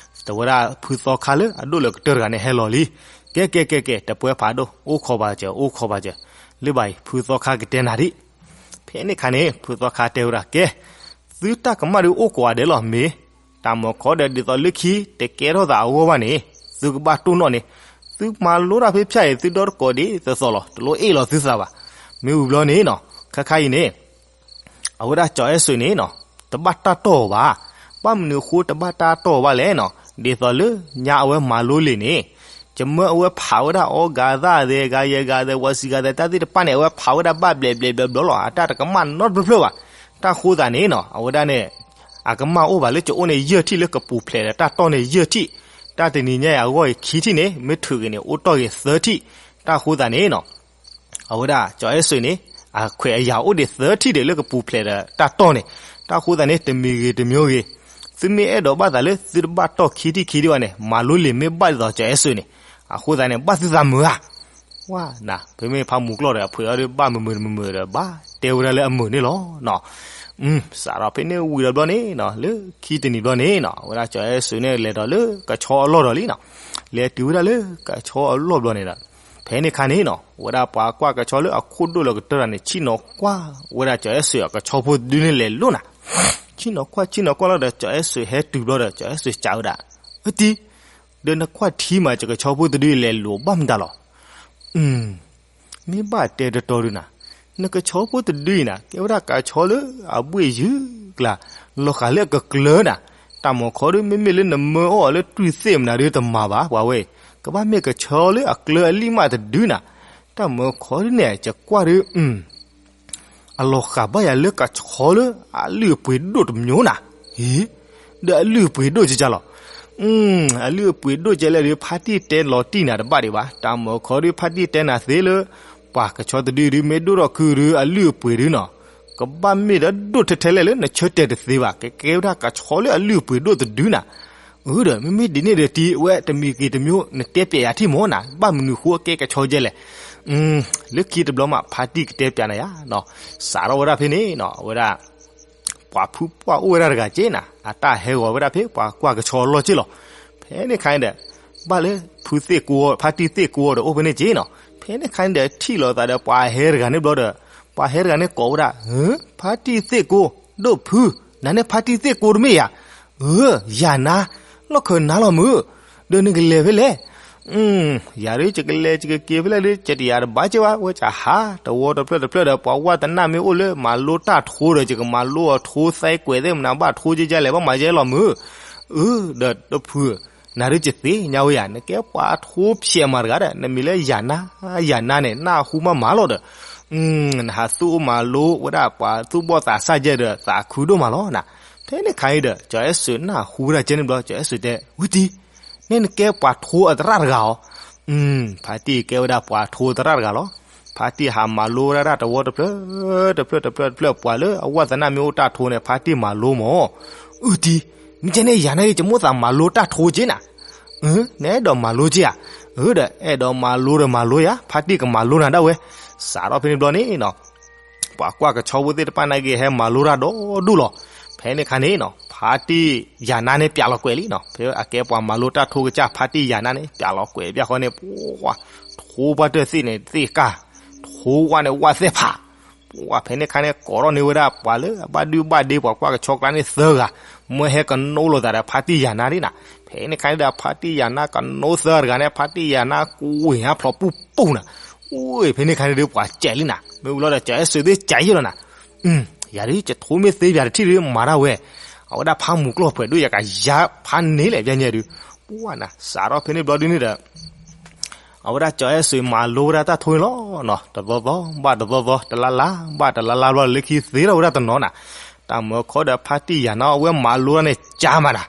တဲဝဲဒၣ်ဖုသီခါလၢအဒိၣ်လၢကတၢၢ်တဂၤန့ၣ်ဟဲလီၤလံ. ကဲကဲကဲကဲ တပှဲၤဖးဒိၣ် အိၣ်ခိးဘၣ်စၢၤ အိၣ်ခိးဘၣ်စၢၤ, လၢဘၣ်အံၤ ဖုသီခါကတဲနၤဒံး. ဖဲန့ၣ်ခါန့ၣ် ဖုသီခါတဲဝဲဒၣ် ကဲ သုတၢ်ကမၣ်ဒုးအိၣ်ကိးဂၤဒဲးလီၤမ့ၢ်, တၢ်မၢခီဒီးဒ်သိးလၢခံ တကဲထီၣ်သးအဂီၢ်ဘၣ်န့ၣ် သုကဘၣ်တိၢ်နီၣ်န့ၣ်, သုမၤလိတၢ်ဖဲဖၠၣ်အံၤ သုဒီတကိးဒ်သိးသိးလီၤ တလိၣ်အ့ၣ်လီၤသုသးဘၣ်. မ့ၢ်ဝံၤဘျီန့ၣ်နီၤ ခါခါအံၤန့ၣ် အဝဲဒၣ်ကၠီၤအဲၣ်စၢးန့ၣ်နီၤ တဘၣ်တၢ်တီၢ်အီၤဘၣ်. ဘၣ်မနုၤအဃိတဘၣ်တၢ်တီၢ်အီၤဘၣ်လဲၣ်နီၤ, ဒ်သိးလၢညါအဝဲမၤလိလံာ်န့ၣ် ကမၢအဝဲဖးဝဲဒၣ်အီဂၤသၣ်သဲး ဂၤယဲၢ်ဂၤသဲး ဝၤစံဂၤသဲး တၢ်သ့ၣ်တဖၣ်န့ၣ် အဝဲဖးဝဲဒၣ်ဘၣ်ဘျဲးဘျဲးဘျီဘျီလီၤ. အတၢ်တကမၣ်နီတဖျၢၣ်ဖျၢၣ်ဘၣ်. တၢ်ဃိသးန့ၣ်နီၤ အဝဲဒၣ်န့ၣ် အကမၣ်အိၣ်ဘၣ်လၢကအိၣ်န့ၣ်ယဲၢ်ထံၣ် လၢကပူၤဖျဲးဒီးတၢ်တီၢ်န့ၣ်ယဲၢ်ထံၣ်, တၢ်တနံၤညါအံၤအဂီၢ်အံၤခံထံၣ်န့ၣ် မ့ၢ်ထုးက့ၤန့ၣ် အိၣ်တီၢ်က့ၤသၢထံၣ်. တၢ်ဃိသးန့ၣ်နီၤ အဝဲဒၣ်ကၠီၤအဲၣ်စၢးန့ၣ် အခွဲးအယာ်အိၣ်ဒံးသၢထံၣ်ဒီးလၢကပူၤဖျဲးဒီးတၢ်တီၢ်န့ၣ်, တၢ်ဃိသးန့ၣ် တမံၤဂ့ၤတမံၤဂ့ၤ, သုမ့ၢ်အဲၣ်ဒိးဘၣ်သးလၢ သုတဘၣ်တီၢ်ခံထံၣ်ခံထံၣ်ဘၣ်န့ၣ် မၤလိလံာ်မ့ၢ်ဘၣ်ဒ်သိးကၠီၤအဲၣ်စၢးန့ၣ်, အဃိသးန့ၣ် ဘၣ်သုသးမုာ်ဧါ. ဝဲနၤ ဖဲမ့ၢ်ဖးမူၤကျီၢ်ဒီး အဖှဲးအီၤဒီး ဘၣ်မုာ်မုာ်တမုာ်မုာ်ဒီး ဘၣ်တဲဝဲဒၣ်လၢအမုာ်န့ၣ်လီၤ. စးထီၣ်ဖဲန့ၣ်ဝံၤဒီးဘျီန့ၣ်နီၤ လၢခံတနံၤဘျီန့ၣ်နီၤ အဝဲဒၣ်ကၠီၤအဲၣ်စၢးန့ၣ် လဲၤဒီးလၢကဆီအလီၢ်ဒီးလံနီၤ, လဲၤတုၤဝဲဒၣ်လၢကဆီအလီၢ်ဘျီန့ၣ်ဒီး ဖဲန့ၣ်ခါန့ၣ်နီၤ အဝဲဒၣ်ပှၤကွၢ်ကဆီလၢအခိၣ်ဒိၣ်လၢကတၢၢ်တဂၤန့ၣ် ဆ့ၣ်နီၤကွၢ်ဝဲဒၣ်ကၠီၤအဲၣ်စၢးအကဆီဖိတဒုန့ၣ်လဲၤလိၤနၤ, ဆ့ၣ်နီၤကွၢ် ဆ့ၣ်နီၤကွၢ်လီၤဒီး ကၠီၤအဲၣ်စၢးဟဲတုၤဘျီဒီး ကၠီၤအဲၣ်စၢးစံးဝဲဒၣ်, အတံၤ ဒီးနကွၢ်ထံမး ယကဆီဖိတဒုအံၤလဲၤလိၤဘၣ်မတၤလီၤ. မ့ၢ်ဘၣ်တဲတတီဒုနၤ, နကဆီဖိတဒုအံၤနၤ ကဲဝဲဒၣ်ကဆီလၢအဘှ့ၣ်ယုၢ်ကျါ, လီၤဃာ်လၢအကကျၢၤနၤ, တၢ်မၢခီဒု မ့မ့ၢ်လၢနမၢအီၣ်အီၤလၢတွံၢ်သ့ၣ်မနုၤဒုတမၤဘၣ် ပှၤဝဲအံၤ, ကဘၣ်မ့ၢ်ကဆီလၢအကျၢၤအလံၣ်မးတဒုနၤ, တၢ်မၢခီဒုန့ၣ် ယကွၢ်ဒု အလီၤဃာ်ဘၣ်ယၤလၢကဆီလၢအလုၢ်အပှ့ၤဒိၣ်တမျိုးနၤ, ဟ့, ဒီးအလုၢ်အပှ့ၤဒိၣ်ကကလီၤ. အလုၢ်အပှ့ၤဒိၣ်ကဲလဲၣ်ဒီး ဖါတံၢ်တဲလီၤတံၢ်နၤတဘၣ်ဒံးဘၣ်. တၢ်မၢခီဒု ဖါတံၢ်တဲနၤသ့လၢ ပှၤကဆီတဒုဒု မ့ၢ်ဒိၣ်ထီၣ်ခုဒု အလုၢ်အပှ့ၤဒုနီၤ, ကဘၣ်မ့ၢ်ဒီးဒိၣ်ထဲထဲလဲၣ်လၢနဆၢတဲာ်တသ့ဘၣ်, ကကဲဝဲဒၣ်ကဆီလၢအလုၢ်အပှ့ၤဒိၣ်တဒုနၤ. အၢဒီး မ့မ့ၢ်ဒ်န့ၣ်ဒီးတံၤ အဝဲတမံၤဂ့ၤတမံၤ နတဲပျဲယၤထံၣ်မၢ်နၤ, ဘၣ်မနုၤဃိအကဲကဆီကဲလဲၣ်. လၢခံတဘျီမး ဖါတံၢ်ကတဲပျဲနၤယၤနီၤ. စးထီၣ်ဝဲဒၣ်ဖဲန့ၣ်နီၤ အဝဲဒၣ် ပှၤဖုပှၢ်အိၣ်ဝဲဒၣ်တဂၤက့နၤ, အတၢ်ဟဲဂီၤဝဲဒၣ်ဖဲပှၤကွၢ်ကဆီအလီၢ်က့လီၤ. ဖဲန့ၣ်ခါန့ၣ်ဒီး ဘၣ်လၢဖုသ့ၣ်ကိ ဖါတံၢ်သ့ၣ်ကိဒီးအိၣ်ဖဲန့ၣ်က့နီၤ. ဖဲန့ၣ်ခါန့ၣ်ဒီး ထံၣ်လိာ်သးဒီးပှၤဟဲတဂၤန့ၣ်ဘျီဒီး ပှၤဟဲတဂၤန့ၣ်ကိးဝဲဒၣ်, ဖါတံၢ်သ့ၣ်ကိ, ဒိၣ်ဖု, နၤန့ၣ်ဖါတံၢ်သ့ၣ်ကိတမ့ၢ်ဧါ. ဧၢ, ယၤနၤ, လီၢ်ခၢၣ်နၤလီၤမုၢ်, ဒီးနကလဲၤဖဲလဲၣ်. ယၤဒုး ယကလဲၤယကက့ၤဖဲလဲၣ်ဒုး ယတယၤတဘၣ်က့ဘၣ်, ဝဲကဟးတဝီတဖျၢၣ်တဖျၢၣ်ဒီး ပှၤဝဲသနၣ်မ့ၢ်အိၣ်လၢမၤလိတၢ်ထိဒီး ယကမၤလိအီၤထိသဲကွဲးသ့ၣ်မနုၤဘၣ်ထိကကလဲၣ် ဘၣ်မၤယဲလီၤမုၢ်. အၢ, ဒီးဒိၣ်ဖု, နၤဒုး ယသ့ၣ်ညါဝဲယၤ နကဲပှၤထိဖျဲးမးတဂၤဒီး နမံၤလၢယၤနၤ, ယၤနၤန့ၣ် နၢ်ဟူမးမးလီၤဒီး နဟးသူၣ်အိၣ်မၤလိဝဲဒၣ်ပှၤသူၣ်ဘီၣ်သးစၢ်ယဲဒီး သးခုဒိၣ်မးလီၤနၤ. ဖဲန့ၣ်ခါအံၤဒီး ကၠီၤအဲၣ်စၢးနၢ်ဟူဝဲဒၣ်ကဲန့ၣ်ဘျီ ကၠီၤအဲၣ်စၢးတဲ, ဝံတံၤ, န့ၣ်နကဲပှၤထိအသရၣ်တဂၤဧါ. ဖါတံၢ်ကဲဝဲဒၣ်ပှၤထိသရၣ်တဂၤလီၤ. ဖါတံၢ်ဟးမၤလိဝဲဒၣ်တၢ်တဝီတဖျၢၣ်, တဖျၢၣ်တဖျၢၣ်တဖျၢၣ် ပှၤလၢအဝဲသနၣ်မ့ၢ်အိၣ်တၢ်ထိန့ၣ် ဖါတံၢ်မၤလိမး. အၢတံၤ, မ့ၢ်ကဲန့ၣ် ယၤန့ၣ် ယမိၣ်သးမၤလိတၢ်ထိက့နၤ. နအဲၣ်ဒိးမၤလိက့ဧါ. အၢဒီး အဲၣ်ဒိးမၤလိဒီးမၤလိယၤ, ဖါတံၢ်ကမၤလိနၤဒၣ်ဝဲ. စးထီၣ်ဖဲန့ၣ်ဘျီန့ၣ်နီၤ ပှၤကွၢ်ကဆီဖိသ့ၣ်တဖၣ်နာ်က့ ဟဲမၤလိတၢ်ဒီဒူၣ်လီၤ. ဖဲန့ၣ်ခါန့ၣ်နီၤ ဖါတံၢ်ယၤနါန့ၣ် ပျးလီၤကွဲးလံနီၤ. ဖဲအကဲပှၤမၤလိတၢ်ထိကစၢ် ဖါတံၢ်ယၤနါန့ၣ် ပျးလီၤကွဲးပျးဃီန့ၣ် ပှၤထိပှၢ်တၢၢ်သ့ၣ်န့ၣ်သ့ၣ်ကၢ်, ထိဝဲန့ၣ်ဝဲသဲၣ်ဖး, ပှၤဖဲန့ၣ်ခါန့ၣ် ကိးထီၣ်န့ၢ်ဝဲဒၣ်ပှၤလၢအဘၣ်ဒုၣ်ဘၣ်ဒ့ ပှၤကွၢ်ကဆီကျါန့ၣ်သၢဂၤ, မၢဟဲကနိလိာ်သးဒီးဖါတံၢ်ယၤနါဒ်နၤ. ဖဲန့ၣ်ခါန့ၣ်ဒီး ဖါတံၢ်ယၤနါကနိသၢဂၤတဂၤန့ၣ် ဖါတံၢ်ယၤနါကွံာ်ဟါဖျိးပူၣ်ပူၣ်နၤ. အိၣ်ဖဲန့ၣ်ခါန့ၣ်ဒီး ပှၤစဲးလံနၤ, မ့ၢ်ဝံၤလီၤဒီး ကၠီၤအဲၣ်စၢးသ့ၣ်စဲးယံာ်လီၤနၤ. ယၤဒုး ယထိမ့ၢ်သ့ယၤတထံၣ်ဒုး မၤတၢ်ဝဲ, အဝဲဒၣ်ဖးမူၤကျိၣ်ဖှဲးဒုး ယကယါဖးန့ၢ်လဲၣ် ပျဲညါဒုး, ပှၤနၤ စးထီၣ်ဖဲန့ၣ်ဘျီဒုးန့ၣ်ဒီး အဝဲဒၣ်ကၠီၤအဲၣ်စၢးမၤလိဝဲဒၣ်တၢ်ထိန့ၣ်လီၤနီၤ, တသီသီဘၣ်တသီသီ တလါလါဘၣ်တလါလါဘျီ လၢခံသ့ထီၣ်ဝဲဒၣ်တနီၤနၤ. တၢ်မၢခီဒီးဖါတံၢ်ယၤနါအဝဲမၤလိတၢ်န့ၣ် ကၢမးနၤ,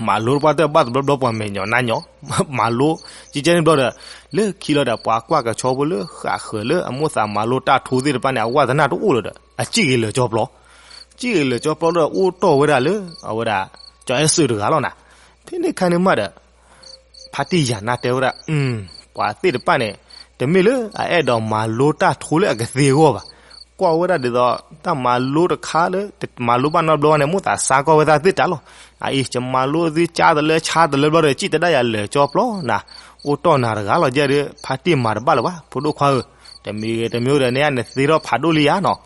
မၤလိတပှၢ်တၢၢ်ဘၣ်တဘျီဘျီ ပှၤမဲာ်ညိးနါညိး, မၤလိ ကကဲန့ၣ်ဘျီဒီး လၢခံလီၤဒီး ပှၤကွၢ်ကဆီဖိလၢဃၣ်ဃၢၤလၢအမိၣ်သးမၤလိတၢ်ထိသ့ၣ်တဖၣ်န့ၣ် အဝဲသနာ်တအိၣ်လၢၤဒီး အစံၣ်ဂ့ၤလၢာ်ကၠီပျီ စံၣ်ဂ့ၤလၢာ်ကၠီပျီဒီးအိၣ်တီၢ်ဝဲဒၣ်လၢ အဝဲဒၣ် ကၠီၤအဲၣ်စၢးတဂၤလီၤနၤ. ဖဲန့ၣ်ခါန့ၣ်မးဒီး ဖါတံၢ်ယၤနါတဲဝဲဒၣ်, ပှၤသ့ၣ်တဖၣ်န့ၣ် တမ့ၢ်လၢအအဲၣ်ဒိးမၤလိတၢ်ထိလၢအကသ့အဂီၢ်ဘၣ်. ကွၢ်ဝဲဒၣ်ဒ်သိး တၢ်မၤလိတခါလၢ တမၤလိဘၣ်နီတဘျီဘၣ်န့ၣ် မိၣ်သးစါကီၢ်ဝဲသးသ့ၣ်တၢ်လီၤ. အအံၤ ယမၤလိသုကၢ်တလၢဆါတလၢဘျီဒီး စံၣ်တဲၤဒၣ်ယၤလၢာ်ကၠီပျီနၤ, အိၣ်တီၢ်နၤတဂၤလီၤ. ယဲဒုး ဖါတံၢ်မၤတဘၣ်လၢၤဘၣ် ဖိဒိၣ်ခွါဧၢ, တမံၤဂ့ၤတမံၤဒီး နနသ့ထီၣ်ဖးဒိၣ်လံယၤနီၤ.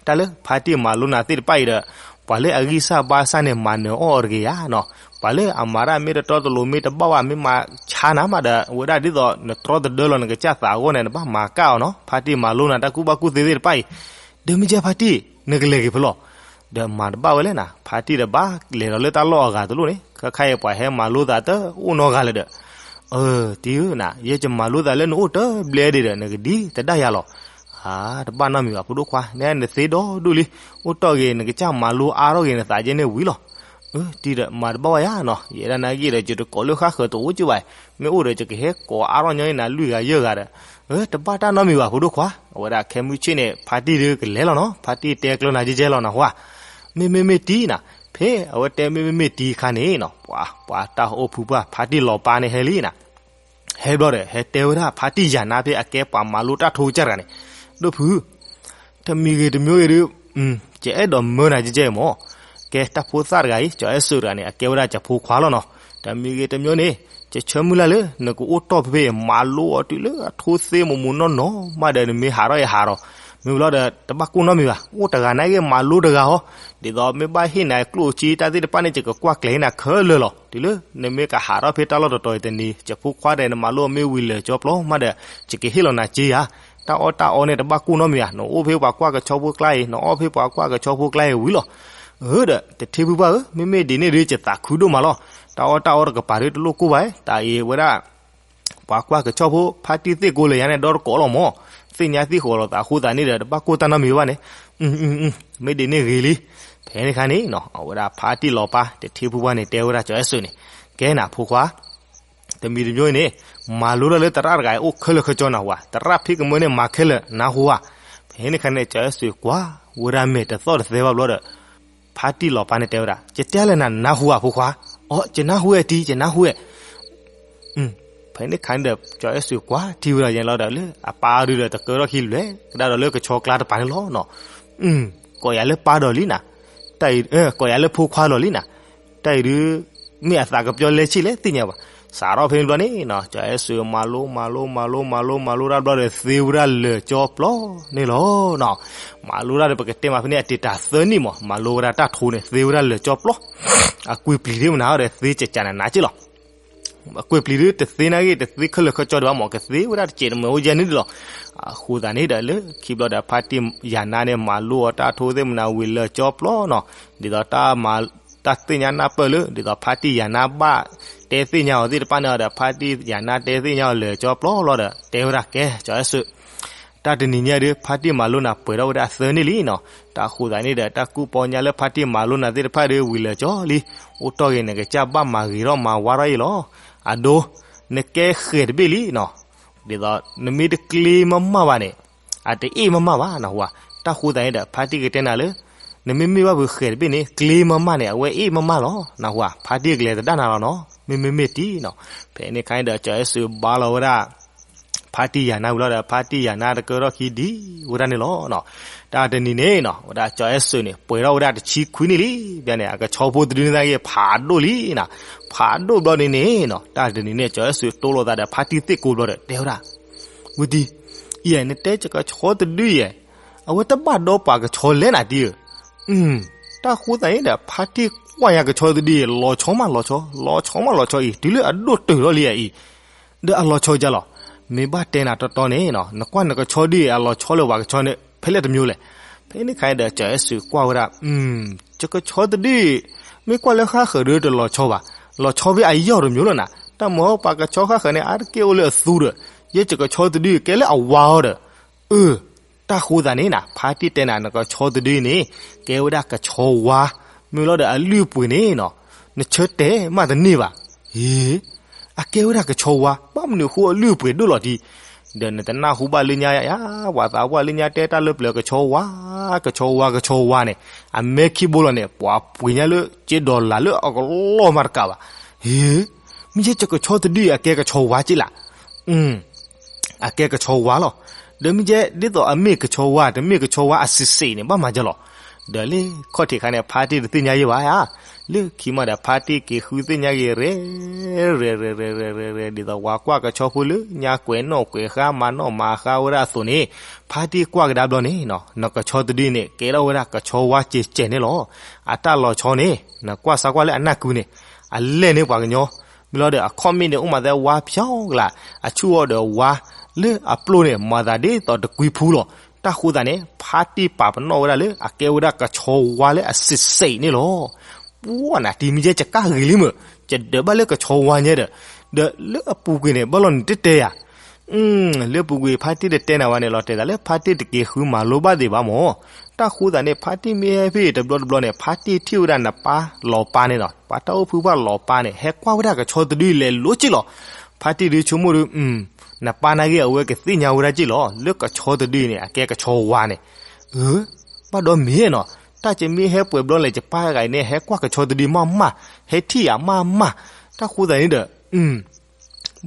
တၢ်လၢဖါတံၢ်မၤလိနၤသ့ၣ်တဖၣ်အံၤဒီး ပှၤလၢအဂံၢ်စၢ်ဘါစၢ်န့ၣ် မၤနၢၤအီၣ်အီၤတဂ့ၤယၤနီၤ. ပှၤလၢအမၤတၢ်မ့ၢ်တတီတလိၤ မ့ၢ်တဘၣ်ဝဲ မ့ၢ်မၤဆါနၤမးဒီး အဝဲဒၣ်ဒ်သိး နတြီတဒၢလီၤ နကစၢ်သးအဂီၢ်န့ၣ် နဘၣ်မၤကၢ်အီၤနီၤ. ဖါတံၢ်မၤလိနၤတၢ်ကူၣ်ဘၣ်ကူၣ်သ့သ့ၣ်တဖၣ်အံၤ, ဒီးမ့ၢ်ကဲဖါတံၢ် နကလဲၤက့ၤဖဲလဲၣ်. ဒီးမၤတဘၣ်ဝဲလဲၣ်နၤ, ဖါတံၢ်ဒီးဘၣ်လဲၤဒီးလၢတၢ်လီၢ်အဂၤတလိၣ်န့ၣ် ခဲခါအံၤပှၤဟဲမၤလိသးတအိၣ်နီတဂၤလၢၤဒီး အၢ တံၢ်ဧၢနၤ, ယဲယမၤလိသးလၢနအိၣ်တဘျဲဒံးဒီး နကဒံတဒၣ်ယၤလီၤ. အါ တဘၣ်နီတမံၤဘၣ် ဖိဒိၣ်ခွါ, နနသ့ဒီဒူၣ်လံ, အိၣ်တီၢ်ဂ့ၤ နကစၢ်မၤလိအါထီၣ်ဂ့ၤနသးကဲန့ၣ်ဝံၤလီၤ. အၢ တံၢ်ဒီး မၤတဘၣ်ဝဲယၤနီၤ, ယဲဒၣ်နာ်က့ဒီး ယတကိးလၢဃၣ်ဃၢၤတအိၣ်က့ဘၣ်, မ့ၢ်အိၣ်ဒီး ယကဟဲကိးအါထီၣ်ညီအံၤနၤ လွံၢ်ဂၤယဲၢ်ဂၤဒီး, အၢ တဘၣ်တၢ်နီတမံၤဘၣ် ဖိဒိၣ်ခွါ. အဝဲဒၣ်ခဲမုၢ်ဆ့ၣ်န့ၣ် ဖါတံၢ်ဒုးကလဲၤလီၤနီၤ, ဖါတံၢ်တဲကျၢၤနၤကဲကဲလီၤနဟူဧါ. မ့မ့မ့ၢ်တံၢ်နၤ, ဖဲအဝဲတဲမ့မ့မ့ၢ်တံၢ်ခါန့ၣ်နီၤ, ပှၤ ပှၤတၢ်အိၣ်ဖုပှၢ် ဖါတံၢ်လီၤပၢ်န့ၣ်ဟဲလံနၤ ဟဲဘျီဒီး ဟဲတဲဝဲဒၣ်ဖါတံၢ်ယၤနါ ဖဲအကဲပှၤမၤလိတၢ်ထိကစၢ်တဂၤန့ၣ်, ဒိၣ်ဖု, တမံၤဂ့ၤတမံၤဂ့ၤဒုး, ယအဲၣ်ဒိးမၢနၤကဲကဲမး, ကဲတၢ်ဖိသၣ်တဂၤအံၤ ကၠီၤအဲၣ်စၢးတဂၤန့ၣ် အကဲဝဲဒၣ်ယဖိခွါလီၤနီၤ. တမံၤဂ့ၤတမံၤန့ၣ် ယဆၢမုၢ်လၢ်လၢ နကအိၣ်တီၢ်ဖဲဖဲအံၤ မၤလိအီၤတုၤလၢအထိသ့မိၢ်မိၢ်နီၢ်နီၢ်မးဒီး နမ့ၢ်ဟးထီၣ်အံၤဟးထီၣ်, မ့ၢ်ဝံၤလီၤဒီး တဘၣ်ကိၢ်နီတမံၤဘၣ်, အိၣ်တဂၤနာ်က့မၤလိတဂၤဟီ, ဒ်သိးမ့ၢ်ဘၣ်ဟ့ၣ်နၤကျိၣ်စ့တၢ်သ့ၣ်တဖၣ်န့ၣ် ယကကွၢ်ကျဲၤနၤခဲလၢာ်လီၤ. တုၤလၢနမ့ၢ်ကဟးထီၣ်ဖဲတၢ်လီၢ်တတီၤအံၤတနံၤ ယဖိခွါဒီး နမၤလိမ့ၢ်ဝံၤလၢာ်ကၠီပျီမးဒီး ယကဟ့ၣ်လီၤနၤစ့ဧါ. တၢ်အီၣ်တၢ်အီန့ၣ်တဘၣ်ကိၢ်နီတမံၤဧါ, နအိၣ်ဖဲပှၤကွၢ်ကဆီဖိကျါအံၤ နအီၣ်ဖဲပှၤကွၢ်ကဆီဖိကျါအံၤဝံၤလီၤ. အၢ ဒီး တထံၣ်ဖုပှၢ်ဧၢ, မ့မ့ၢ်ဒ်န့ၣ်ဒုး ယသးခုဒိၣ်မးလီၤ. တၢ်အီၣ်တၢ်အီတကပၤဒုးတလိၣ်ကိၢ်ဘၣ်, တၢ်အံၤဝဲဒၣ် ပှၤကွၢ်ကဆီဖိ ဖါတံၢ်သ့ၣ်ကိးလၢာ်ယၤန့ၣ် ဒီတကိးလီၤမး, သ့ၣ်ညါသ့ၣ်ဃီၤလိာ်သးအဃိသတးန့ၣ်ဒီး တဘၣ်ကိၢ်တၢ်နီတမံၤဘၣ်န့ၣ်, မ့ၢ်ဒ်န့ၣ်ဂ့ၤလံ. ဖဲန့ၣ်ခါန့ၣ်နီၤ အဝဲဒၣ်ဖါတံၢ်လီၤပၢ် တထံၣ်ဖုပှၢ်န့ၣ် တဲဝဲဒၣ်ကၠီၤအဲၣ်စၢးန့ၣ်, ကဲနၤဖိခွါ တမံၤတမံၤန့ၣ် မၤလိတၢ်လၢသရၣ်တဂၤအံၤအိၣ်ခဲလၢာ်ခဲဆ့နဟူဧါ, သရၣ်ဖံကမၢန့ၣ်မၤခဲလၢာ်နဟူဧါ. ဖဲန့ၣ်ခါန့ၣ် ကၠီၤအဲၣ်စၢးကွၢ်ဝဲဒၣ်မဲာ်တသီၣ်တသဲဘၣ်ဘျီဒီး ဖါတံၢ်လီၤပၢ်န့ၣ်တဲဝဲဒၣ် ယတဲလဲၣ်နၤနဟူဧါဖိခွါ, အိ ယနဟူဝဲတံၢ် ယနဟူဝဲ ဖဲန့ၣ်ခါန့ၣ်ဒီး ကၠီၤအဲၣ်စၢးကွၢ်ထံၣ်ဝဲဒၣ်ယဲလီၤဒီးလၢအပၢ်ဒုးဒီး တကဲထီၣ်ခံလွဲကဒါဒီးလၢကဆီကျါတပၤန့ၣ်လီၤနီၤ. ကိးယၤလၢပၢ်ဒီးလံနၤ, ကိးယၤလၢဖိခွါဒီးလံနၤ, တၢ်အံၤဒုး မ့ၢ်အသးကပျီလဲဆံၣ်လဲၣ်သ့ၣ်ညါဘၣ်. စးထီၣ်ဖဲန့ၣ်ဘျီန့ၣ်နီၤ ကၠီၤအဲၣ်စၢးမၤလိမၤလိမၤလိမၤလိမၤလိတၢ်ဘျီဒီး သ့ဝဲဒၣ်လၢာ်ကၠီပျီန့ၣ်လီၤနီၤ. မၤလိတၢ်ဒီး ပကတဲမးဖဲန့ၣ် အတံာ်တာ်သၢနံၣ်မး မၤလိဝဲဒၣ်တၢ်ထိန့ၣ် သ့ဝဲဒၣ်လၢာ်ကၠီပျီ, အကွံာ်ပျံၤဒ်မနုၤဒီး သ့ကကနးနးက့လီၤ. အကွံာ်ပျံၤဒုး တသ့နာ်က့ တသ့ခဲလၢာ်ခဲဆ့ဒံးဘၣ်မး ကသ့ဝဲဒၣ်တစဲးတမုၢ်အိၣ်ယဲၢ်နံၣ်ဒံးလီၤ. အဃိသတးန့ၣ်ဒီး လၢခံဘျီဒီး ဖါတံၢ်ယၤနါန့ၣ် မၤလိအီၤတၢ်ထိသ့ၣ်မနုၤဝံၤလၢာ်ကၠီပျီနီၤ, ဒ်သိးတၢ်မၤ တၢ်သ့ၣ်ညါနၢ်ပၢၢ်လၢ ဒ်သိးဖါတံၢ်ယၤနါဘၣ်တဲသ့ၣ်ညါအီၤသ့ၣ်တဖၣ်န့ၣ်ဒီး ဖါတံၢ်ယၤနါတဲသ့ၣ်ညါအီၤလၢာ်ကၠီပျီလီၤဒီး တဲဝဲဒၣ်ကဲ ကၠီၤအဲၣ်စၢး တၢ်တနံၤညါဒုး ဖါတံၢ်မၤလိနၤပှဲၤထီၣ်ဝဲဒၣ်သၢနံၣ်လံနီၤ. တၢ်ဃိသတးန့ၣ်ဒီး တၢ်ကူၣ်ပီညါလၢဖါတံၢ်မၤလိနၤသ့ၣ်တဖၣ်ဒုး ဝံၤလၢာ်ကၠီလံ. အိၣ်တီၢ်ဂ့ၤ နကစၢ်ဘၣ်မၤဂ့ၤထီၣ်မၤဝါထီၣ်အံၤလီၤ. အဒိ နကဲဃဲၤတဘ့ၣ်လံနီၤ. ဒ်သိးနမ့ၢ်တကျ့မမၢ်ဘၣ်န့ၣ် အတအ့ၣ်မမၢ်ဘၣ် နဟူဧါ. တၢ်ဃိသတးန့ၣ်ဒီး ဖါတံၢ်ကတဲနၤလၢ နမ့မ့ၢ်ဘၣ်ဖုးဃဲၤတဘ့ၣ်န့ၣ် ကျ့မမၢ်န့ၣ် အဝဲအ့ၣ်မမၢ်လီၤ နဟူဧါ. ဖါတံၢ်ကလဲၤသဒၣ်နၤလီၤနီၤ. မ့မ့မ့ၢ်တံၢ်နီၤ. ဖဲန့ၣ်ခါန့ၣ်ဒီး ကၠီၤအဲၣ်စၢးဘါလီၤဝဲဒၣ် ဖါတံၢ်ယၤနါဝံၤလီၤဒီး ဖါတံၢ်ယၤနါတကဲထီၣ်ခံဒံးဝဲဒၣ်န့ၣ်လီၤနီၤ. တၢ်တနံၤန့ၣ်နီၤ ဝဲဒၣ်ကၠီၤအဲၣ်စၢးန့ၣ် ပှဲၤထီၣ်ဝဲဒၣ်တဆံခွံနံၣ်လံ. ဘၣ်န့ၣ် အကဆီဖိတဒုန့ၣ်သနာ်က့ ဖးဒိၣ်လံနီၤ. ဖးဒိၣ်ဘျီန့ၣ်န့ၣ်နီၤ တၢ်တနံၤန့ၣ် ကၠီၤအဲၣ်စၢးတိလိာ်သးဒီးဖါတံၢ်သ့ၣ်ကိးဘျီဒီး တဲဝဲဒၣ် ဝံၤတံၢ်, ယဲ နတဲယကဆီတဒုယဲ အဝဲတဘၣ်ဒီးပှၤကဆီလဲၣ်နၤတံၢ်ဧၢ. တၢ်ဃိသတးန့ၣ်ဒီး ဖါတံၢ်ကွၢ်ညါကဆီတဒုအံၤ လီၤဆီမးလီၤဆီ, လီၤဆီမးလီၤဆီအံၤ တုၤလၢအဒိၣ်တုာ်ထီၣ်လံအံၤ, ဒီးအလီၤဆီဒ်လဲၣ်. မ့ၢ်ဘၣ်တဲနၤတီတီန့ၣ် နကွၢ်နကဆီဒုအံၤ အလီၤဆီလၢပှၤကဆီန့ၣ် ဖဲလဲၣ်တမံၤလဲၣ်. ဖဲန့ၣ်အခါဒီး ကၠီၤအဲၣ်စူးကွၢ်ဝဲဒၣ်, ယကဆီတဒုအံၤ မ့ၢ်ကွၢ်လၢဃၣ်ဃၢၤဒီးတလီၤဆီဘၣ်, လီၤဆီဖဲအယီၢ်တမံၤလီၤနၤ. တၢ်မၤပှၤကဆီဃၣ်ဃၢၤန့ၣ် အါတက့ၢ်အိၣ်လၢအသူဒီး ယဲယကဆီတဒုအံၤ ကဲလၢအဝါအီၤဒီး အၢ တၢ်ဃိသတးန့ၣ်နၤ ဖါတံၢ်တဲနၤ နကဆီတဒုန့ၣ် ကဲဝဲဒၣ်ကဆီဝါ, မ့ၢ်လီၤဒီးအလုၢ်အပှ့ၤန့ၣ်နီၤ နဆၢတဲာ်မးတန့ၢ်ဘၣ်. ဟ့ အကဲဝဲဒၣ်ကဆီဝါ ဘၣ်မနုၤဃိအလုၢ်အပှ့ၤဒိၣ်လီၤတံၢ်. ဒီးနတနၢ်ဟူဘၣ်လၢညါယါ ပှၤသးပှၢ်လၢညါတဲတၢ်လၢပျၢၤ ကဆီဝါ ကဆီဝါ ကဆီဝါန့ၣ် အမဲခံဘိလီၤန့ၣ် ပှၤပှ့ၤညါလၢကၠ့ဒီလၣ်လၢအကလီၢ်မးတကးဘၣ်. ဟ့ မ့ၢ်ယဲယကဆီတဒုအံၤ အကဲကဆီဝါက့လၢ် အကဲကဆီဝါလီၤ. ဒီးမ့ၢ်ကဲ ဒ်သိးအမ့ၢ်ကဆီဝါ တမ့ၢ်ကဆီဝါအစံးစ့းန့ၣ် ဘၣ်မၤယလီၤ. ဒီးလၢခီၣ်ထံးခါန့ၣ် ဖါတံၢ်တသ့ၣ်ညါယဲဘၣ်ဧါ. လၢခံမးဒီး ဖါတံၢ်က့ၤဃုသ့ၣ်ညါက့ၤ ရဲ ရဲ ရဲ ရဲ ရဲ ရဲ ရဲ ဒ်သိးပှၤကွၢ်ကဆီဖိလၢညါ ကွဲးနီၣ်ကွဲးဃါ မၤနီၣ်မၤဃါဝဲဒၣ်အသိးန့ၣ်, ဖါတံၢ်ကွၢ်ကဒါဘျီန့ၣ် နကဆီတဒုန့ၣ် ကဲထီၣ်ဝဲဒၣ်ကဆီဝါကဲးကဲးန့ၣ်လီၤ. အတၢ်လီၤဆီန့ၣ် နကွၢ်စါကွၢ်လၢအနၢ်ကုန့ၣ် အလဲၢ်န့ၢ်ပှၤကညီ မ့ၢ်လီၤဒီးအခီၣ်မ့ၣ်န့ၣ် အိၣ်မးသဲဝါဖျီကလး, အဆူၣ်အီၤဒီးဝါ, လၢအပျိန့ၣ် မၤသးဒ်သိးတကွံဖူလီၤ. တၢ်ဃိသတးန့ၣ် ဖါတံၢ်ပာ်ပနီၣ်ဝဲဒၣ်လၢ အကဲဝဲဒၣ်ကဆီဝါလၢအစံးစ့းန့ၣ်လီၤ. ပှၢ်နၤတံၢ် မ့ၢ်ယဲယကၢ်ဂ့ၤလံမ့ၢ်, ယဒၢးဘၣ်လၢကဆီဝါညါဒီး, ဒီးလၢအပူၤကွံာ်န့ၣ် ဘၣ်လီၤနတတဲယၤ လၢပူၤကွံာ်ဖါတံၢ်တတဲနၤဝဲန့ၣ် လီၤတဲာ်သးလၢဖါတံၢ်တက့ၤဃုမၤလိဘၣ်သ့ၣ်ဘၣ်မၢ်. တၢ်ဃိသတးန့ၣ် ဖါတံၢ်မ့ၢ်ဟဲဖဲအံၤတဘျီတဘျီန့ၣ် ဖါတံၢ်ထံၣ်ဝဲဒၣ်နပၢ်လီၤပၢ်န့ၣ်နီၤ, ပှၤတၢ်အိၣ်ဖုဘၣ်လီၤပၢ်န့ၣ် ဟဲကွၢ်ဝဲဒၣ်ကဆီတဒုလဲၤလိၤက့လီၤ. ဖါတံၢ်ဒုဆိကမိၣ်ဒု နပၢ်နာ်က့ အဝဲကသ့ၣ်ညါဝဲဒၣ်က့လီၤ လၢကဆီတဒုအံၤန့ၣ် အကဲကဆီဝါန့ၣ်. အၢ ဘၣ်ဒီးမ့ၢ်နီၤ, တၢ်ကမ့ၢ်ဟဲပှဲၤဘျီလဲၣ် ယပၢ်ဂၤအံၤန့ၣ် ဟဲကွၢ်ကဆီတဒုမးမး, ဟဲထံၣ်ယၤမးမး. တၢ်ဃိသတးန့ၣ်ဒီး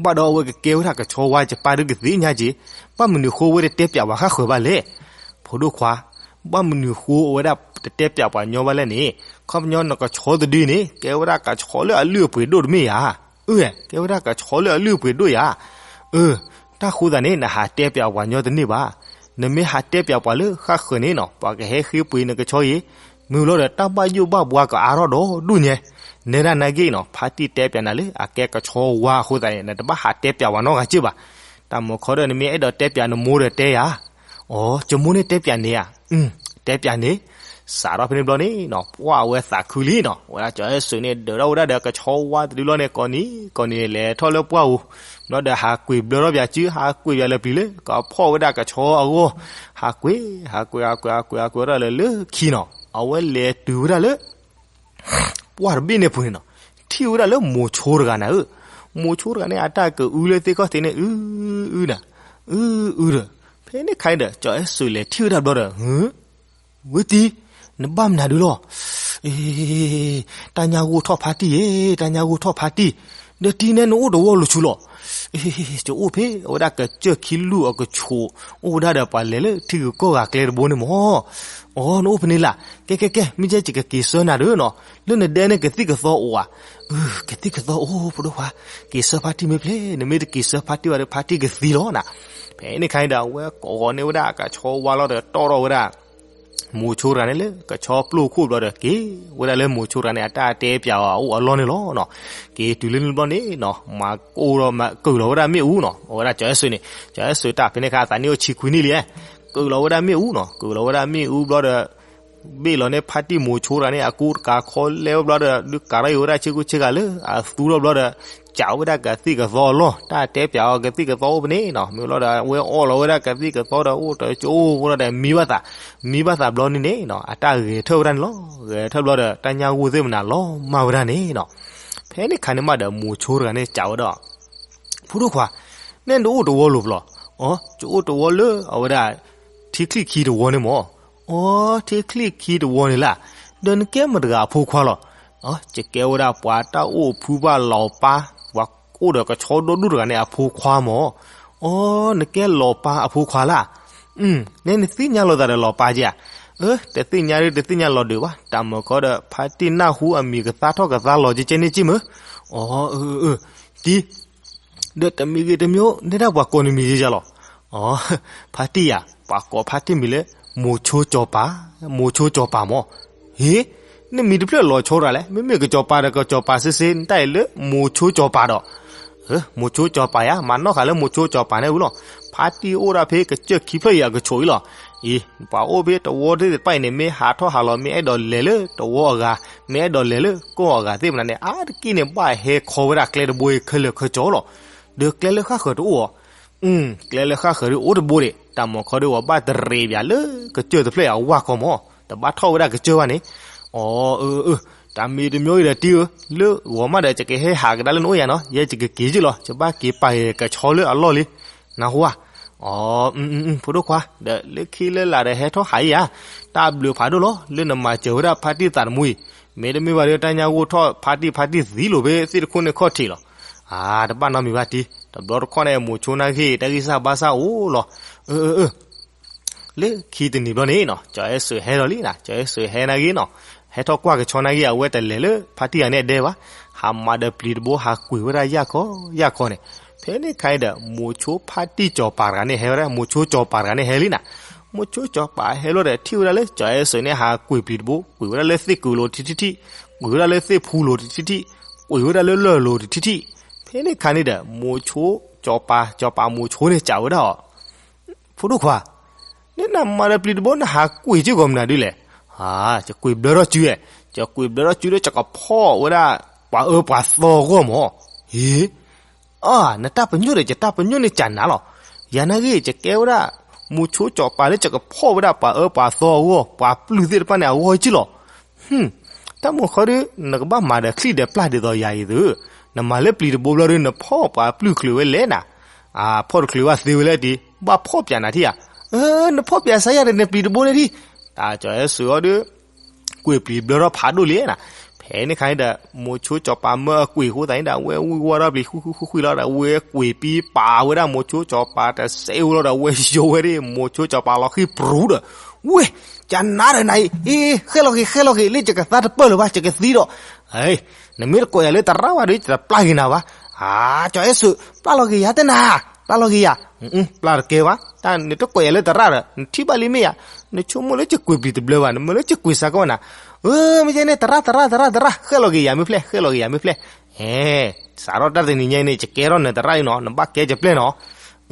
ဘၣ်ဒီးအဝဲကကဲဝဲဒၣ်ကဆီဝါ ယပၢ်ဒုကသ့ၣ်ညါက့, ဘၣ်မနုၤဃိအဝဲတတဲပျးပှၤဃၣ်ဃၢၤဘၣ်လဲၣ်. ဖိဒိၣ်ခွါ, ဘၣ်မနုၤဃိအဝဲဒၣ်တတဲပျးပှၤညီဘၣ်လဲၣ်န့ၣ်, ခီပညီနကဆီတဒုန့ၣ် ကဲဝဲဒၣ်ကဆီလၢအလုၢ်အပှ့ၤဒိၣ်တမ့ၢ်ဧါ. အၢ ကဲဝဲဒၣ်ကဆီလၢအလုၢ်အပှ့ၤဒိၣ်ဧါ. အၢ တၢ်ဃိသတးန့ၣ် နဟးတဲပျးပှၤညီတန့ၢ်ဘၣ်. နမ့ၢ်ဟးတဲပျးပှၤလၢဃၣ်ဃၢၤန့ၣ်နီၤ ပှၤကဟဲဃ့ပှ့ၤနကဆီအံၤ, မ့ၢ်လီၤဒီးတၢ်ဘၣ်ယိၣ်ဘၣ်ဘှါကအါထီၣ်ဒီးဒူၣ်ညါ. နဲဒၣ်နာ်က့နီၤ ဖါတံၢ်တဲပျးနၤလၢအကဲကဆီဝါအဃိသတးန့ၣ် နတဘၣ်ဟးတဲပျးပှၤနီတဂၤက့ဘၣ်. တၢ်မၤခီဒီး နမ့ၢ်အဲၣ်ဒိးတဲပျးနမိၢ်ဒီးတဲယၤ. အိ ယမိၢ်န့ၣ်တဲပျးန့ၣ်ဧါ. တဲပျးန့ၣ်. စးထီၣ်ဖဲန့ၣ်ဘျီန့ၣ်နီၤ ပှၢ်အဝဲသးခုလံနီၤ ဝဲဒၣ်ကၠီၤအဲၣ်စူးန့ၣ် ဒၢးထီၣ်ဝဲဒၣ်ဒီးကဆီဝါတဒုလီၤန့ၣ် ကိးနံၤကိးနံၤလဲၤထီၣ်လၢပှၢ်ပူၤ, ဘျီဒီးဟးကွံာ်ဘျၢထီၣ်ပၠးစု ဟးကွံာ်ပၠးလၢပျံၤလၢ ကဖီၣ်ဝဲဒၣ်ကဆီအဂီၢ်, ဟးကွံာ် ဟးကွံာ် ဟးကွံာ် ဟးကွံာ် ဟးကွံာ်ဝဲဒၣ်လၢလၢခံနီၤ အဝဲလဲၤတုၤဝဲဒၣ်လၢ ပှၢ်တဘ့ၣ်န့ၣ်ပူၤန့ၣ်နီၤ, ထံၣ်ဝဲဒၣ်လၢမိၤဆိတဂၤနၤဧၢ. မိၤဆိတဂၤန့ၣ် အတၢ်ကအုလၢသ့ၣ်ခီၣ်ထံးန့ၣ် အု အုနၤ, အု အုဒီး, ဖဲန့ၣ်ခါအံၤဒီး ကၠီၤအဲၣ်စူးလဲၤထံၣ်ဝဲဒၣ်ဘျီဒီး ဝဲတံၤ, နဘၣ်မနုၤဒုလီၤ. အ့, တၢ်ညၣ်ဂိၢ်ထီၣ်ဖါတံၢ်ဧ့, တၢ်ညၣ်ဂိၢ်ထီၣ်ဖါတံၢ်, ဒီးတံၤနဲနအိၣ်တဝီလိၤဆူလီၤ. အ့, ယအိၣ်ဖဲအဝဲဒၣ်ကစၢၢ်ခံလူၢ်အကဆူး, အိၣ်ဝဲဒၣ်ဒီးပှၤလဲၤလၢထံဂုၤကီၢ်ဂၤကျဲတဘိန့ၣ်မၢ်. အိ နအိၣ်ဖဲန့ၣ်လၢ်. ကဲ ကဲ ကဲ မ့ၢ်ကဲယကက့ၤဆၢနၤဒီးနီၤ, လၢနဒဲန့ၣ်ကသံၣ်ကသီအိၣ်ဧါ. အၢ ကသံၣ်ကသီအိၣ် ဖိဒိၣ်ခွါ, က့ၤဆၢဖါတံၢ်မ့ၢ်ဖျဲး, နမ့ၢ်တက့ၤဆၢဖါတံၢ်ဘၣ်ဒီး ဖါတံၢ်ကသံလီၤနၤ. ဖဲန့ၣ်ခါအံၤဒီး အဝဲကိးဂီၤန့ၢ်ဝဲဒၣ်ကဆီဝါလီၤဒီးတီၢ်ထီၣ်ဝဲဒၣ် မိၤဆိတဂၤန့ၣ်လၢကဆီပျိၢ်ခိၣ်ဘျီဒီး က့ၤဝဲဒၣ်လၢမိၤဆိတဂၤန့ၣ် အတၢ်တဲပျးအီၤအအိၣ်အလီၢ်န့ၣ်လီၤနီၤ. က့ၤတုၤလၢန့ၣ်ဘျီန့ၣ်နီၤ မၤကိၢ်ဒီးမၤကုၢ်လီၤဝဲဒၣ်မ့ၣ်အူနီၤ, အဝဲဒၣ်ကၠီၤအဲၣ်စူးန့ၣ်, ကၠီၤအဲၣ်စူးတၢ်ဖဲန့ၣ်ခါ အသးနံၣ်အိၣ်ဆံခွံနံၣ်လံ, ကုၢ်လီၤဝဲဒၣ်မ့ၣ်အူနီၤ, ကုၢ်လီၤဝဲဒၣ်မ့ၣ်အူဘျီဒီး ဘ့ၣ်လီၤန့ၢ်ဖါတံၢ်မိၤဆိတဂၤန့ၣ် အကူတကးခီလဲဝဲဘျီဒီး ဒုးကးထီၣ်အံၤဝဲဒၣ်ဆ့ကူဆ့ကၤလၢအသူထီၣ်ဘျီဒီး ကးဝဲဒၣ်ကသံၣ်ကသီအလီၢ်, တၢ်တဲပျးအီၤကသံၣ်ကသီအိၣ်ဖဲန့ၣ်နီၤ, မ့ၢ်လီၤဒီး အဝဲအီၣ်လီၤဝဲဒၣ်ကသံၣ်ကသီဒီး အိၣ်တကၠိအိၣ်ဝဲဒီး မံဘၣ်သး, မံဘၣ်သးဘျီန့ၣ်န့ၣ်နီၤ အတၢ်ဂဲၤထၢၣ်ဝဲဒၣ်န့ၣ်လီၤ. ဂဲၤထၢၣ်ဘျီဒီး တၢ်ညၣ်ဂိၢ်သ့ၣ်မနုၤလီၤမၢ်ဝဲဒၣ်န့ၣ်နီၤ. ဖဲန့ၣ်ခါန့ၣ်မးဒီး မိၤဆိတဂၤန့ၣ် ကးဝဲဒီး ဖိဒိၣ်ခွါ, နဲနတအိၣ်တဝီလိၤပလီၤ. အိ ယအိၣ်တဝီလၢအဝဲဒၣ် ထံချံၣ်ခံတဝီန့ၣ်မၢ်. အိ ထံချံၣ်ခံတဝီန့ၣ်လၢ်, ဒီးနကဲမတၤတဂၤအဖိခွါလီၤ. အိ ယကဲဝဲဒၣ်ပှၤတၢ်အိၣ်ဖုဘၣ်လီၤပၢ်, ပှၤအိၣ်ဒီးကဆီဒိၣ်ဒိၣ်တဂၤန့ၣ်အဖိခွါမၢ်. အိ နကဲလီၤပၢ်အဖိခွါလၢ်. နဲနသ့ၣ်ညါလိာ်သးဒီးလီၤပၢ်က့ဧါ. အၢ တသ့ၣ်ညါဒုးတသ့ၣ်ညါလီၤဒုးဘၣ်, တၢ်မၤခီဒီး ဖါတံၢ်နၢ်ဟူအမံၤကသါထီၣ်ကသါလီၤကဲကဲန့ၣ်က့မၢ်. အိ အၢ အၢ တံၤ, ဒီးတမံၤဂ့ၤတမံၤ နဲဒၣ်ပှၤကိးနမံၤယဲယၤလီၤ. အိ ဖါတံၢ်ယၤ, ပှၤကိးဖါတံၢ်မံၤလၢ မိၤဆိကၠီၤပၤ, မိၤဆိကၠီၤပၤမၢ်. ဟ့, နမံၤတဖျၢၣ်လီၤဆီတဂၤလဲၣ်, မ့မ့ၢ်ကစီၤပၤဒီးကစီၤပၤစ့စ့ နတၢ်အံၤလၢမိၤဆိကၠီၤပၤဒီး. မိၤဆိကၠီၤပၤယါ, မၤနီၣ်ဃာ်လၢမိၤဆိကၠီၤပၤန့ၣ်ဝံၤလီၤ. ဖါတံၢ်အိၣ်ဒၣ်ဖဲကစၢၢ်ခံဖျၢၣ်အံၤအကဆိးအံၤလီၤ. အံၤ ပှၤအိၣ်ဖဲတဝီသ့ၣ်တဖၣ်အံၤန့ၣ် မ့ၢ်ဟးထီၣ်ဟးလီၤ မ့ၢ်အဲၣ်ဒိးလဲၤလၢတဝီအဂၤ, မ့ၢ်အဲၣ်ဒိးလဲၤလၢကီၢ်အဂၤသ့ၣ်မနုၤန့ၣ် အါတက့ၢ်န့ၣ် ဘၣ်ဟဲခီဝဲဒၣ်ကျဲတဘိအံၤခဲလၢာ်ခဲဆ့လီၤ. ဒီးကျဲလၢဃၣ်ဃၢၤတအိၣ်အီၤ. ကျဲလၢဃၣ်ဃၢၤဒ်အိၣ်တဘိဒံး, တၢ်မၤခီဒ်ဝဲဘၣ်တရံး ပၠးလၢကစၢၢ်တဖျၢၣ်အဝၢ်ခီမၢ်, တဘၣ်ထီၣ်ဝဲဒၣ်ကစၢၢ်ဘၣ်န့ၣ်. အီၤ, အၢ, တၢ်မ့ၢ်တမံၤအံၤဒီးတံၢ်ဧၢ, လၢဂီၤမးဒီး ယကဟဲဟးကဒါလၢနအိၣ်ယၤနီၤ, ယဲယကက့ၤက့ၤလီၤ, ယဘၣ်က့ၤပာ်ကဆီလၢအလီၢ်လံ, နၢ်ဟူဧါ. အီၤ, ဖိဒိၣ်ခွါ, ဒီးလၢခံလၢလာ်ဒီးဟဲထီၣ်ဟးယၤ, တၢ်ဘျုးဖးဒိၣ်လီၤ လၢနမၤစၢၤဝဲဒၣ်ဖါတံၢ်သးတမူအံၤ, မ့တမ့ၢ်ဘၣ်ဒီး တၢ်ညါဂိၢ်ထီၣ်ဖါတံၢ် ဖါတံၢ်သံလိာ်ဖဲသ့ၣ်တခိၣ်န့ၣ်ခီၣ်ထံးလီၤ. အါ, တဘၣ်နီတမံၤဘၣ်တံၢ်, တဘျီတခီၣ်န့ၣ် မိၤဆိနာ်ဂ့ၢ် တၢ်ဂံၢ်စၢ်ဘါစၢ်အိၣ်လီၤ. အၢ, အၢ, အၢ လၢခံတနံၤဘျီန့ၣ်နီၤ, ကၠီၤအဲၣ်စၢၤဟဲလီၤလံနီၤ, ကၠီၤအဲၣ်စၢၤဟဲနာ်ဂ့ၢ်နီၤ, ဟဲထီၣ်ကွၢ်ကဆီနာ်ဂ့ၢ် အဝဲတလဲၤလၢဖါတံၢ်ဂၤန့ၣ်အဒဲဘၣ်, ဟးမၤဒီးပျံၤတဘိ ဟးကွံာ်ဝဲဒၣ်ယၢ်ခီယၢ်ခီန့ၣ်, ဖဲန့ၣ်ခါအံၤဒီး မိၤဆိဖါတံၢ်စီၤပၤတဂၤန့ၣ်ဟဲဝဲဒၣ်, မိၤဆိစီၤပၤတဂၤန့ၣ်ဟဲလံနီၤ, မိၤဆိစီၤပၤဟဲလီၤဒီး ထံၣ်ဝဲဒၣ်လၢကၠီၤအဲၣ်စၢၤန့ၣ် ဟးကွံာ်ပျံၤတဘိ ကွံာ်ဝဲဒၣ်လၢသ့ၣ်ကုာ်လိၤထံထံထံ, ကွံာ်ဝဲဒၣ်လၢသ့ၣ်ဖူလိၤထံထံထံ, ကွံာ်ဝဲဒၣ်လၢလၢၢ်လိၤထံထံထံ, ဖဲန့ၣ်ခါန့ၣ်ဒီး မိၤဆိစီၤပၤ, စီၤပၤမိၤဆိန့ၣ်စံးဝဲဒၣ်အီၤ ဖိဒိၣ်ခွါ, နနမၤဒီးပျံၤတဘိ နဟးကွံာ်က့ၤဂီၤမနုၤဒ်လဲၣ်. အါ, ယကွံာ်ဘျၢထီၣ်စုဧါ, ယကွံာ်ဘျၢထီၣ်စုဒီး ယကဖီၣ်ဝဲဒၣ်ပှၤအၢပှၤသီအဂီၢ်မၢ်. ဟ့, အါ, နတၢ်ပညိၣ်ဒီး ယတၢ်ပညိၣ်န့ၣ်ကနၤလီၤ. ယၤနာ်ဂ့ၢ် ယကဲဝဲဒၣ် မိၤဆိစီၤပၤလၢ ယကဖီၣ်ဝဲဒၣ်ပှၤအၢပှၤသီအဂီၢ်, ပှၤပျုၢ်သ့ၣ်တဖၣ်န့ၣ် အဂီၢ်က့ၤလီၤ. ဟူ, တၢ်မုၢ်ဃီဒီး နကဘၣ်မၤဒီးချံၣ်ဒီးပျၢ်ဒ်သိးယၤအံၤသု, နမၤလၢပျံၤတဘိဘျီဒီး နဖီၣ်ပှၤပျုၢ်ချုးဝဲလဲၣ်နၤ. အါ, ဖီၣ်တချုးဘၣ်သ့ဝဲလဲၣ်ဒံး, ဘၣ်ဖီၣ်ပၠးနၤထံၣ်ဧါ. အၢ, နဖီၣ်ပၠးစါယၤဒီး နပျံၤတဘိန့ၣ်ဒံး, တၢ်ကၠီၤအဲၣ်စၢၤအီၤဒီး ကွံာ်ပျံၤဘျၢထီၣ်ဖးဒိၣ်လံနၤ. ဖဲန့ၣ်ခါန့ၣ်ဒီး မိၤဆိစီၤပၤမၢအကွံာ်အဃိသတးန့ၣ်ဒီး အဝဲဝံၢ်ဝါထီၣ်ပျံၤ ဃုဃုဃုဃုလီၤဒီး အဝဲကွံာ်ပံပာ်ဝဲဒၣ်မိၤဆိစီၤပၤတစဲးဧိၤလီၤဒီး အဝဲယိးဝဲဒၣ် မိၤဆိစီၤပၤလီၤဃံၤပြူၤဒီး, ဝ့ၢ်, ကနၤဒီးနၤအံၤ, အ့, ဃဲၣ်လီၤက့ၤ ဃဲၣ်လီၤက့ၤ, လၢယကသါတပၢၢ်လၢၤဘၣ်, ယကသံဒီး, နမ့ၢ်တကိးယၤလၢသရၣ်ဘၣ်ဒီး ယတပျၢ်က့ၤနၤဘၣ်. အါ, ကၠီၤအဲၣ်စၢၤ, ပျၢ်လီၤက့ၤယၤတနၤ, ပျၢ်လီၤက့ၤယၤ, ပျၢ်တကဲဘၣ်, တၢ်နတကိးယၤလၢသရၣ်ဒီး နထံၣ်ဘၣ်လံမ့ၢ်ဧါ. နဆိကမိၣ်လၢယကွံာ်ပျံၤတဘျၢဘၣ်, နမၢလၢယကွံာ်စ့ၢ်ကီးနၤ. အၢ, မ့ၢ်ကဲန့ၣ် သရၣ် သရၣ် သရၣ် သရၣ်, ဃဲၣ်လီၤက့ၤယၤမ့ၢ်ဖျဲၣ်, ဃဲၣ်လီၤက့ၤယၤမ့ၢ်ဖျဲၣ်. ဟဲ, စးထီၣ်တၢ်တနံၤညါအံၤန့ၣ် ယကဲထီၣ်နသရၣ်အံၤနီၤ, နဘၣ်ကဲယပျဲၢ်နီၤ.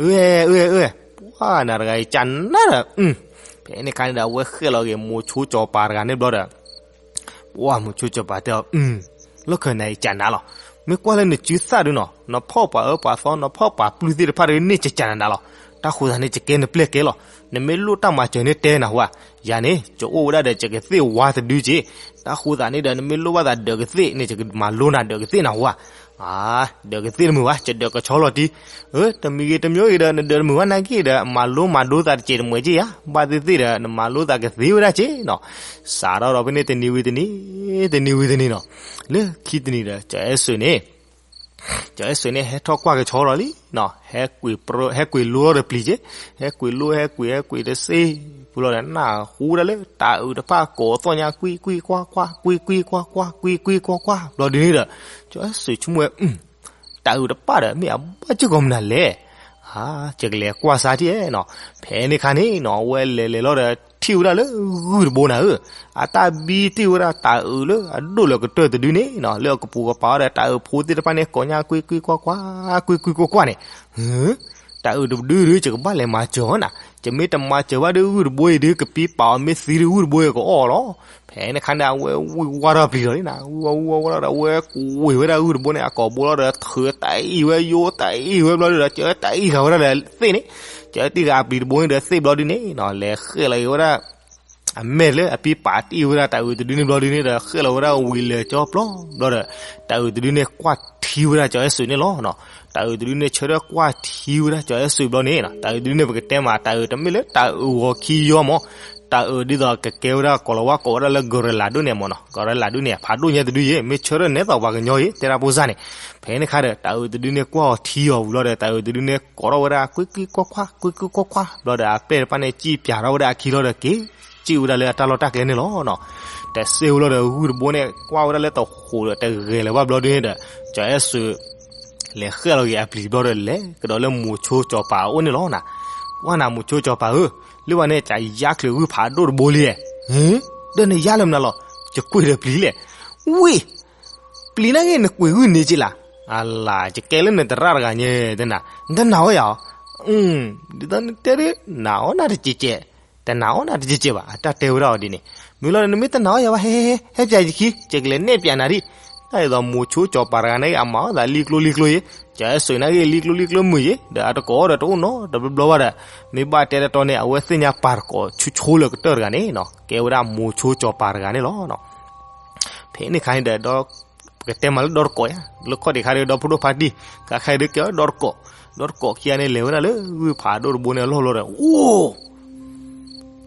အၢ, အၢ, အၢ, ပှၤနၤတဂၤအံၤ ကနၤဒီး, ဖဲန့ၣ်ခါန့ၣ်ဒီး အဝဲဃဲၣ်လီၤက့ၤမိၤဆိစီၤပၤတဂၤန့ၣ်ဘျီဒီး ပှၤမိၤဆိစီၤပၤတဲအီၤ, လီၢ်ခၢၣ်နၤအံၤ ကနၤလီၤ. မ့ၢ်ကွၢ်လၢနစုသၣ်ဒုနီၤ, နဖီၣ်ပှၤအၢပှၤသီ, နဖီၣ်ပှၤပျုၢ်သ့ၣ်တဖၣ်ဒီး န့ၢ်ကကနၤလီၤ. တၢ်ဃိသတးန့ၣ် ယကဲနပျဲၢ်ကဲလီၤ. နမ့ၢ်လိၣ်တၢ်မၤစၢၤန့ၣ်တဲနၤဟူဧါ. ယၤန့ၣ် ယအိၣ်ဝဲဒၣ်ဒီး ယကသ့ၣ်ဝါတဒုက့ၤ. တၢ်ဃိသတးန့ၣ်ဒီး နမ့ၢ်လိၣ်ဘၣ်သးဒၢးကသ့ၣ်န့ၣ် ယကမၤလိနၤဒၢးကသ့ၣ်နၤဟူဧါ. အါ, ဒၢးကသ့ၣ်တမုာ်ဘၣ်, ယဒၢးကဆီလီၤတံၢ်. အၢ, တမံၤဂ့ၤတမံၤဂ့ၤဒီး နဒၢးတမုာ်ဘၣ်နာ်က့ဒီး မၤလိမၤဒိသးတစဲးတမှဲးက့ယါ, ဘၣ်သ့ၣ်သ့ၣ်ဒီး နမၤလိသးကသ့ဝဲဒၣ်က့နီၤ. စးထီၣ်ဒီးဖဲန့ၣ်တနံၤဝံၤတနံၤ, တနံၤဝံၤတနံၤနီၤ, လၢခံတနံၤဒီး ကၠီၤအဲၣ်စၢၤန့ၣ် ကၠီၤအဲၣ်စၢၤန့ၣ် ဟဲထီၣ်ကွၢ်ကဆီလီၤလံနီၤ, ဟဲကွံာ်လိဒီးပျံၤက့, ဟဲကွံာ်လိ ဟဲကွံာ် ဟဲကွံာ်တစ့, ဖုလီၤဒီး နၢ်ဟူဝဲဒၣ်လၢ တၤအုးတဖၣ်ကိးသီၣ်ညါ ကွံကွံကွၢ်ကွၢ်, ကွံကွံကွၢ်ကွၢ်, ကွံကွံကွၢ်ကွၢ်, ဘျီဒုန့ၣ်ဒီး ကၠီၤအဲၣ်စၢၤဆိကမိၣ်ဝဲ တၤအုးတဖၣ်ဒီး မ့ၢ်အဘၣ်စ့ၢ်ကီးမနုၤလဲၣ်. အါ, ယကလဲၤကွၢ်စါထံၣ်နီၤ. ဖဲန့ၣ်ခါန့ၣ်နီၤ အဝဲလဲၤလဲၤလီၤဒီး ထံၣ်ဝဲဒၣ်လၢဂုၢ်တဘိနၤဧၢ, အတၢ်ဘံတ့ၢ်ဝဲဒၣ်တၤအုးလၢအဒိၣ်လၢကတၢၢ်တဒုန့ၣ်နီၤ, လၢအကပူၤကပၤအီၤဒီး တၤအုးဖိသ့ၣ်တဖၣ်န့ၣ် ကိးညါ ကွံကွံကွၢ်ကွၢ်, ကွံကွံကွၢ်ကွၢ်န့ၣ်, တၤအုးတဒုဒု ယကဘၣ်လဲၤမၤစၢၤအီၤနၤ, ယမ့ၢ်တမၤစၢၤဘၣ်ဒီးဂုၢ်တဘိအံၤဒု ကပံပာ်အီၤ မ့ၢ်သံဒီးဂုၢ်တဘိအံၤ ကအီၣ်လီၤ. ဖဲန့ၣ်ခါန့ၣ် အဝဲဝံၢ်ဝါထီၣ်ပျံၤလီၤန့ၣ်နၤ, ဝံၢ်ဝါဝံၢ်ဝါဝါလီၤဒီး အဝဲကွံာ်ဝဲဒၣ်ဂုၢ်တဘိန့ၣ် အကိာ်ဘိလီၤဒီး ထုးတၢ်အံၣ်ဝဲ ယိတၢ်အံၣ်ဝဲဘျီဒုဒီး ကၢတၢ်အံၣ်ဃာ်ဝဲဒၣ်ဒီးသ့ၣ်န့ၣ်, ကၢတံၢ်ဃာ်အပျံၤတဘိန့ၣ်ဒီးသ့ၣ်ဘျီဒုန့ၣ်နီၤ, လဲၤဃဲၣ်လီၤက့ၤဝဲဒၣ် အမဲာ်လၢအပံပာ်တ့ၢ်ဝဲဒၣ်တၤအုးတဒုန့ၣ်ဘျီဒုန့ၣ်ဒီး ဃဲၣ်လီၤဝဲဒၣ်ဝံၤလဲၤကၠီပျီဘျီဒီး တၤအုးတဒုန့ၣ်ကွၢ်ထံဝဲဒၣ်ကၠီၤအဲၣ်စၢၤန့ၣ်လီၤ. တၤအုးတဒုန့ၣ်ဆၢထၢၣ်ကွၢ်ထံဝဲဒၣ်ကၠီၤအဲၣ်စၢၤဘျီန့ၣ်နီၤ, တၤအုးတဒုန့ၣ် ပကတဲမး တၤအုးတမ့ၢ်လၢတၤအုးဂီၤခံယီမး, တၤအုးဒ်သိးကကဲဝဲဒၣ်ကိးလီၤဝါကိးဝဲဒၣ်လၢ gorilla ဒိၣ်န့ၣ်မးနီၤ, gorilla ဒိၣ်န့ၣ် ဖးဒိၣ်ညါတဒုယဲၢ်, မ့ၢ်ဆၢထၢၣ်နဲသိးပှၤကညီယဲၢ် တဲဒၣ်ဖိစၢ်န့ၣ်. ဖဲန့ၣ်ခါဒီး တၤအုးတဒုန့ၣ်ကွၢ်အီၤထံအီၤဝံၤလီၤဒီး တၤအုးတဒုန့ၣ်ကိးထီၣ်ဝဲဒၣ် ကွံကွံကွၢ်ကွၢ်, ကွံကွံကွၢ်ကွၢ် ဘျီဒီး အပဲၢ်တဖၣ်န့ၣ် စံၣ်ပၠးထီၣ်ဝဲဒၣ်အခံလီၤဒီး က့ၤစံၣ်ဝဲဒၣ်လၢအတၢ်လီၢ်တၢ်ကျဲန့ၣ်လီၤနီၤ. တစ့ၢ်ဝံၤလီၤဒီး ဂုၢ်တဘိန့ၣ် ကွၢ်ဝဲဒၣ်လၢတဟူးဒီးတဂဲၤလၢၤဘၣ်ဘျီဒုန့ၣ်ဒီး ကၠီၤအဲၣ်စၢၤ လဲၤဃဲၣ်လီၤက့ၤအပျံၤဘျီဒီး လဲၤကဒီးလၢမိၤဆိကၠီၤပၤအအိၣ်န့ၣ်လီၤနၤ. ပှၤနၤမိၤဆိကၠီၤပၤဧၢ, လၢဘၣ်န့ၣ် ကယါချုးဂုၢ်ဖးဒိၣ်တဘိလံ, ဒီးနယါလၢမနုၤလီၤ, ယကွံာ်ဒီးပျံၤလဲၣ်, ဝ့ၢ် ပျံၤနာ်က့ နကွံာ်ဂုၢ်န့ၣ်က့လၢ်, အလၤ ယကဲလၢနသရၣ်တဂၤညါ တနၤ, နတနာ်အီၤယၤဧါ, ဒ်သိးနတဲဒ် နာ်အီၤနၤတကဲးကဲး, တနာ်အီၤနၤတကဲးကဲးဘၣ်, အတၢ်တဲဝဲဒၣ်အီၤဒ်န့ၣ်, မ့ၢ်လီၤဒီး နမ့ၢ်တနာ်အီၤယၤဘၣ် ဟဲ ဟဲ ဟဲ ဟဲပၠးယခံ ယကလဲၤနဲၣ်ပၠးနၤဒံး, တၢ်ဒ်သိးမိၤဆိကၠီၤပၤတဂၤန့ၣ် အမၤအီၣ်သးလံကျိလံကျိယ့ၣ်, ကၠီၤအဲၣ်စူးနာ်က့ လံကျိလံကျိမုာ်ယ့ၣ်, ဒီးအတကိးအီၣ်ဒီးတအိၣ်နီတဘျီဘျီဘၣ်ဒီး, မ့ၢ်ဘၣ်တဲတတီန့ၣ် အဝဲသ့ၣ်ညါပၤတကိးဆိဆိလၢကတၢၢ်တဂၤန့ၣ်နီၤ, ကဲဝဲဒၣ်မိၤဆိကၠီၤပၤတဂၤန့ၣ်လီၤ. ဖဲန့ၣ်ခါန့ၣ်ဒီး ပကတဲမၤလၢဒီတကိးယါ, လၢခီၣ်ဒံးခါဒီး ဒီဖိဒိၣ်ဖါတံၢ်, ခါခဲအံၤဒီးကဲဒီတကိး, ဒီတကိးခံဂၤန့ၣ် လဲၤဝဲဒၣ်လၢဂုၢ်ဖးဒိၣ်တဘိန့ၣ်အလီၢ်ဘျီဒီး, အိ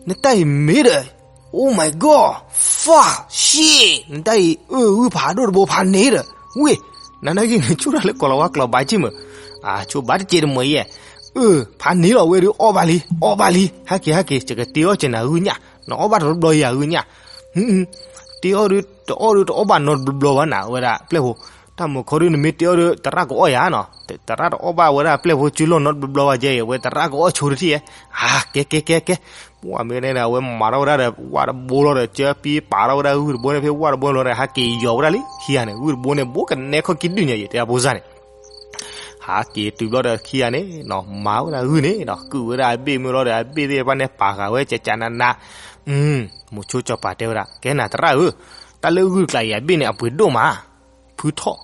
နတၢ်အံၤမ့ၢ်ဒီး, Oh my God, fuck, shit, နတၢ်အံၤ အၢ ဂုၢ်ဖးဒိၣ်တဘိဖးန့ၣ်ဒီး, ဝ့ၢ် နနာ်က့ နဆိၣ်တၢ်လၢကီၤလၤဝါကျိာ်ဘၣ်က့ၢ်မး, အဆိဘၣ်တကဲးတမီၤယဲၢ်, အၢ ဖးန့ၣ်လီၤ ဝဲဒုးအီၣ်ဘၣ်လံ အီၣ်ဘၣ်လံ ဟဲက့ၤ ဟဲက့ၤ ယကတ့အီၣ်က့ၤနၤဂုၢ်ညၣ်, နအီၣ်ဘၣ်တဘျီဘျီယဲၢ်ဂုၢ်ညၣ်, တ့အီၣ်ဒုး တအီၣ်ဒုးတအီၣ်ဘၣ်နီတဘျီဘျီဘၣ်နၤ ဝဲဒၣ်ပျဲၢ်ဖိ, တၢ်မုာ်ခီဒုး နမ့ၢ်တ့အီၣ်ဒုးသရၣ်ကအီၣ်ယၤနီၤ, သရၣ်တအီၣ်ဘၣ်ဝဲဒၣ်ပျဲၢ်ဖိစုလီၢ်နီတဘျီဘျီဘၣ်ယဲၢ်အံၤ အဝဲသရၣ်ကအီၣ်ဆိတထံၣ်ဧါ, အါ ကဲကဲကဲကဲ, ပှၤမ့ၢ်န့ၣ်ဒီး အဝဲမၤထီၣ်ဝဲဒၣ်ဒီး ဝၣ်တဘိလီၤဒီး ကၢပံပာ်ထီၣ်ဝဲဒၣ်ဂုၢ်တဘိန့ၣ် ဖဲဝၣ်တဘိန့ၣ်လီၤဒီး ဟဲက့ၤယီၤဝဲဒၣ်လံခံဂၤန့ၣ် ဂုၢ်တဘိန့ၣ် ဘိကနဲခီၣ်ကံဒုၣ်ညါအံၤ တဲအဖိစၢ်န့ၣ် ဟးက့ၤတုၤဘျီဒီးခံဂၤန့ၣ်နီၤ မၤဝဲဒၣ်ဂုၢ်န့ၣ်နီၤ ကုၢ်ဝဲဒၣ်အဘ့ၣ်မ့ၢ်လီၤဒီး အဘ့ၣ်သ့ၣ်တဖၣ်န့ၣ် ပာ်ဃာ်ဝဲကကနးနး, မိၤဆိကၠီၤပၤတဲဝဲဒၣ် ကဲနၤသရၣ်ဧၢ, တၢ်လၢဂုၢ်ကျးအံၤအဘ့ၣ်န့ၣ် အပှ့ၤဒိၣ်မး, ဖုထီၣ်,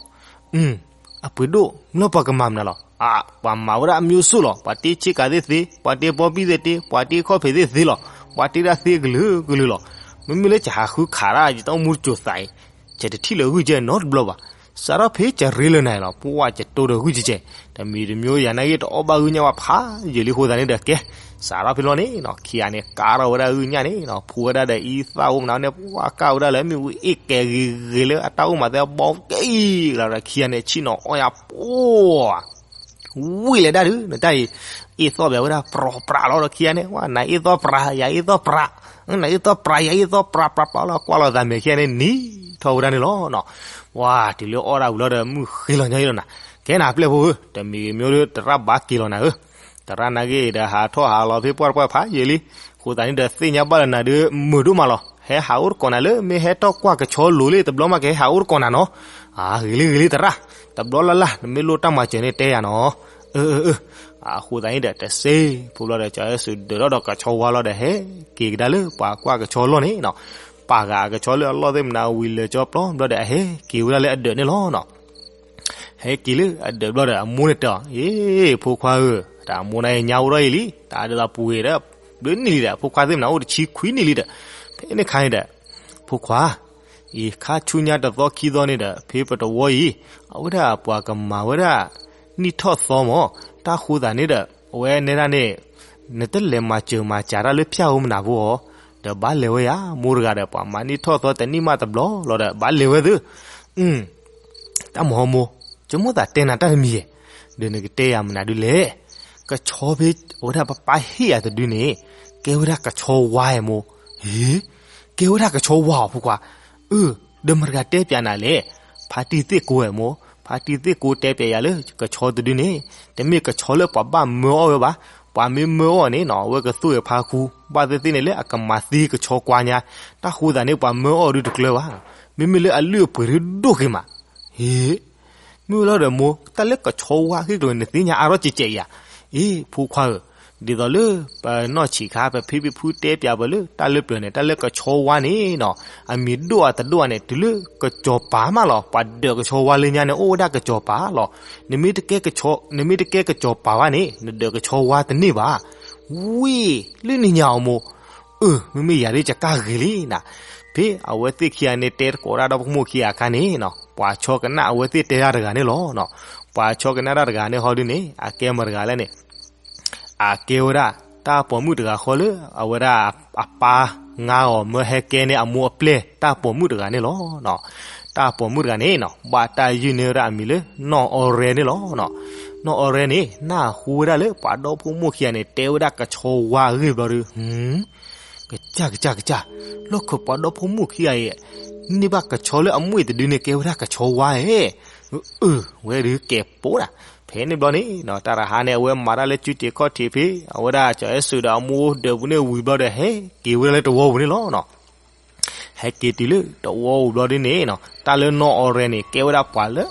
အပှ့ၤဒိၣ် မ့ၢ်လၢပှၤကမၤမနုၤလီၤ, အါ ပှၤမၤဝဲဒၣ်အမျိုးစုလီၤ, ပှၤတ့ဆ့ကၤသ့ၣ်သ့, ပှၤတ့ပီပံၣ်သ့ၣ်တ့, ပှၤတ့ခီၣ်ဖံးသ့ၣ်သ့လီၤ, ပှၤတ့ဒၣ်သ့ကလုာ်ကလုာ်လီၤ, မ့မ့ၢ်လၢယဟးဃုခးဒၣ် ယတၢ်အိၣ်မူတစိၤသးအံၤ, ယတထံၣ်လၢဂုၢ်ကဲနီတဘျီဘၣ်, စးထီၣ်ဖဲယရ့လၢနၤအံၤလီၤ ပှၢ်ယတိဒီးဂုၢ်ကဲကဲ, တမံၤတမံၤယၤနာ်က့ တအီၣ်ဘၣ်ဂုၢ်ညၣ်ဝဲဖးယံာ်လံအဃိသတးန့ၣ်ဒီးကဲ, စးထီၣ်ဖဲလီၤန့ၣ်နီၤ ခံဂၤန့ၣ် ကးထီၣ်ဝဲဒၣ်ဂုၢ်ညၣ်န့ၣ်နီၤ ဖှူဝဲဒၣ်ဒီးအံသၣ်အိၣ်မနုၤန့ၣ် ပှၢ်ကးဝဲဒၣ်လၢမ့ၣ်အူအ့ၣ်ကဲဂ့ၤဂ့ၤလၢအတၢ်အိၣ်မးသ့အဘီကဲအံၤလီၤဒီး ခံဂၤန့ၣ် ဆ့ၣ်နီၤအီၣ်ယၤပိ ဝံၣ်လဲၤဒၣ်ဒုး နတၢ်အံၤ, အ့ၣ်သီၣ်ဘၣ်ဝဲဒၣ် ပြၤပြၤလီၤဒီးခံဂၤန့ၣ် ဝဲ နၤအ့ၣ်သီၣ်ပြၤ ယၤအ့ၣ်သီၣ်ပြၤ, နၤအ့ၣ်သီၣ်ပြၤ ယၤအ့ၣ်သီၣ်ပြၤ ပြၤပြၤလီၤ ကွၢ်လီၤသးမဲာ်ခံဂၤန့ၣ် နံၤထီၣ်ဝဲဒၣ်န့ၣ်လီၤနီၤ. ဝဲ တုၤလၢအီၣ်ဒၣ်ဝံၤလီၤဒီး မုၢ်ဃ့လီၤညီအံၤလီၤနၤ, ကဲနၤပျဲၢ်ဖိဧၢ, တမံၤမံၤဒီး သရၣ်ဘၣ်က့ၤလီၤနၤဧၢ, သရၣ်နာ်က့ဒီး ဟးထီၣ်ဟးလီၤဖဲပှၢ်တပှၢ်ဖးယံာ်လံ, အဃိသတးန့ၣ်ဒီး သ့ၣ်ညါဘၣ်လၢနၤဒီး မုာ်ဒိၣ်မးလီၤ, ဟဲဟးအိၣ်တကိးနၤလၢ မ့ၢ်ဟဲထီၣ်ကွၢ်ကဆီလိၤလံ တဘျီမးကဟဲဟးအိၣ်တကိးနၤနီၤ. အါ ဂ့ၤလံဂ့ၤလံသရၣ်, တဘျီလၢ်လၢ် နမ့ၢ်လိၣ်တၢ်မၤစၢၤန့ၣ်တဲယၤနီၤ. အၢ အၢ အၢ အဃိသတးန့ၣ်ဒီး တစ့ဖိဘျီဒီး ကၠီၤအဲၣ်စူးဒၢးထီၣ်ဒီးကဆီဝါလီၤဒီး ဟဲက့ၤကဒါလၢပှၤကွၢ်ကဆီလီၢ်န့ၣ်နီၤ, ပာ်ဃာ်အကဆီလၢအလီၢ်သ့ၣ်မနုၤဝံၤလၢာ်ကၠီပျီဘျီဒီး အဟဲက့ၤဝဲဒၣ်လၢအဒၢးန့ၣ်လီၤနီၤ. ဟဲက့ၤလၢအဒၢးဘျီဒီး အမိၢ်န့ၣ်တဲအီၤ, အ့ ဖိခွါဧၢ, တၢ်အမိၢ်န့ၣ်ညါအိၣ်ထီၣ်အံၤလံ, တၢ်ဒ်သိးပှ့ၤဒီး ဘျုးနံၣ်လံဒီး ဖိခွါသ့ၣ်မနုၤအိၣ်တဆံခွံနံၣ်လံဒီး, ဖဲန့ၣ်ခါန့ၣ်ဒီး ဖိခွါ အံၤခါဆူညါတသီခံသီန့ၣ်ဒီး ဖဲပတဝီအံၤ အဝဲဒၣ်ပှၤကမၤဝဲဒၣ် နံၣ်ထီၣ်သီမး, တၢ်ဃိသးန့ၣ်ဒီး အဝဲနဲဒၣ်န့ၣ် နတလဲၤမၤစၢၤမၤစၢၤတၢ်လၢဖၠၣ်ဧိၤမနုၤဖိဧါ, ဒီးဘၣ်လဲၤဝဲယၤ မိၢ်တဂၤဒီး ပှၤမၤနံၣ်ထီၣ်သီတနံၣ်မးတဘျီလီၤဒီး ဘၣ်လဲၤဝဲသု, တၢ်မဟီမိၢ်, ယမိၣ်သးတဲနၤတၢ်တမံၤဧါ, ဒီးနကတဲယၤမနုၤဒုလဲၣ်, ကဆီဖဲအဝဲဒၣ်ပပၢ်ဟ့ၣ်ယၤတဒုန့ၣ် ကဲဝဲဒၣ်ကဆီဝါဧါမိၢ်, ဟ့, ကဲဝဲဒၣ်ကဆီဝါဧါဖိခွါ, အၢ, ဒီးမတၤတဂၤတဲပၠးနၤလဲၣ်, ဖါတံၢ်သ့ၣ်ကိဧါမိၢ်, ဖါတံၢ်သ့ၣ်ကိတဲပၠးယၤလၢ ကဆီတဒုန့ၣ် တမ့ၢ်ကဆီလၢပှၤဘၣ်မၢအီၣ်ဝဲဘၣ်, ပှၤမ့ၢ်မၢအီၣ်န့ၣ်နီၤ အဝဲကသူၣ်ဂဲၤဖါခူ, ဘၣ်သ့ၣ်သ့ၣ်န့ၣ်လၢအကမၤသံကဆီကွါညါ, တၢ်ဃိသးန့ၣ် ပှၤမၢအီၣ်ဒုတကျၢၤဘၣ်, မ့မ့ၢ်လၢအလုၢ်အပှ့ၤဒုဒိၣ်က့ၤမး, ဟ့ မ့ၢ်ဝဲလီၤဒီးမိၢ် တၢ်လၢကဆီဝါဂ့ၢ်ကျိၤန့ၣ် နသ့ၣ်ညါအါထီၣ်ကဲးကဲးယၤ, အ့ ဖိခွါဧၢ, ဒ်သိးလၢပနီၢ်ဆံးခါ ပဖံပဖုတဲပၠးပှၤလၢ တၢ်လၢပျၢၤန့ၣ် တၢ်လၢကဆီဝါန့ၣ်နီၤ အမံၤဒိၣ်အတဒိၣ်န့ၣ် တုၤလၢကစီၤပၤမးလီၤ, ပှၤဒၢးကဆီဝါလၢညါန့ၣ် အိၣ်ဝဲဒၣ်ကစီၤပၤလီၤ, နမ့ၢ်တကဲကစီၤပၤဘၣ်န့ၣ် နဒၢးကဆီဝါတန့ၢ်ဘၣ်, ဝံၣ် လၢနံၤညါအီၤမိၢ် အၢ မ့မ့ၢ်ယၤဒ်ယကၢ်ဂ့ၤလံနၤ, ဖဲအဝဲသ့ၣ်ခံဂၤန့ၣ်တဲသကိးဒၣ်ဒီဖိမိၢ်ခံဂၤအခါန့ၣ်နီၤ ပှၤဆီကနၣ်အဝဲသ့ၣ်တဲတၢ်တဂၤန့ၣ်လီၤ, ပှၤဆီကနၣ်တၢ်တဂၤန့ၣ်ဟီဒုန့ၣ် အကဲမတၤတဂၤလဲၣ်န့ၣ်, အကဲဝဲဒၣ် တၢ်ပိာ်မုၣ်တဂၤဃီလၢ အဝဲဒၣ်အပၢ်ငါအီၤမၢဟဲကဲန့ၢ်အမိၢ်အပျဲၢ် တၢ်ပိာ်မုၣ်တဂၤန့ၣ်လီၤ. တၢ်ပိာ်မုၣ်တဂၤန့ၣ်နီၤ ဘၣ်တၢ်ယုၢ်န့ၢ်ဝဲဒၣ်အမံၤလၢ နီၢ်အီရဲန့ၣ်လီၤ. နီၢ်အီရဲန့ၣ် နၢ်ဟူဝဲဒၣ်လၢပှၤဒီဖိမိၢ်ခံဂၤန့ၣ် တဲဝဲဒၣ်ကဆီဝါအဂ့ၢ်ဘျီဒီး ကစၢ်ကစၢ်ကစၢ်, လီၢ်ခၢၣ်ပှၤဒီဖိမိၢ်ခံဂၤအံၤ န့ၢ်ဘၣ်ကဆီလၢအမှံၣ်တဒုန့ၣ် ကဲဝဲဒၣ်ကဆီဝါဧါ, အၢ ဝဲဒုးကဲးပိဒၣ်, ဖဲ ဖဲန့ၣ်ဘျီန့ၣ်နီၤ တၢ်တဟါန့ၣ် အဝဲမၤတၢ်လၢကုတ့ၢ်ခီၣ်ထံးဖဲ အဝဲဒၣ်ကၠီၤအဲၣ်စူးဒီးအမိၢ်ဒၢးပူၤန့ၣ်ဝံၤဘျီဒီး ဟဲက့ၤဝဲဒၣ်လၢတဝီပူၤန့ၣ်လီၤနီၤ. ဟဲက့ၤတုၤလၢတဝီပူၤဘျီဒ်န့ၣ်နီၤ တၢ်လၢနီၢ်အီရဲန့ၣ် ကဲဝဲဒၣ်ပှၤလၢ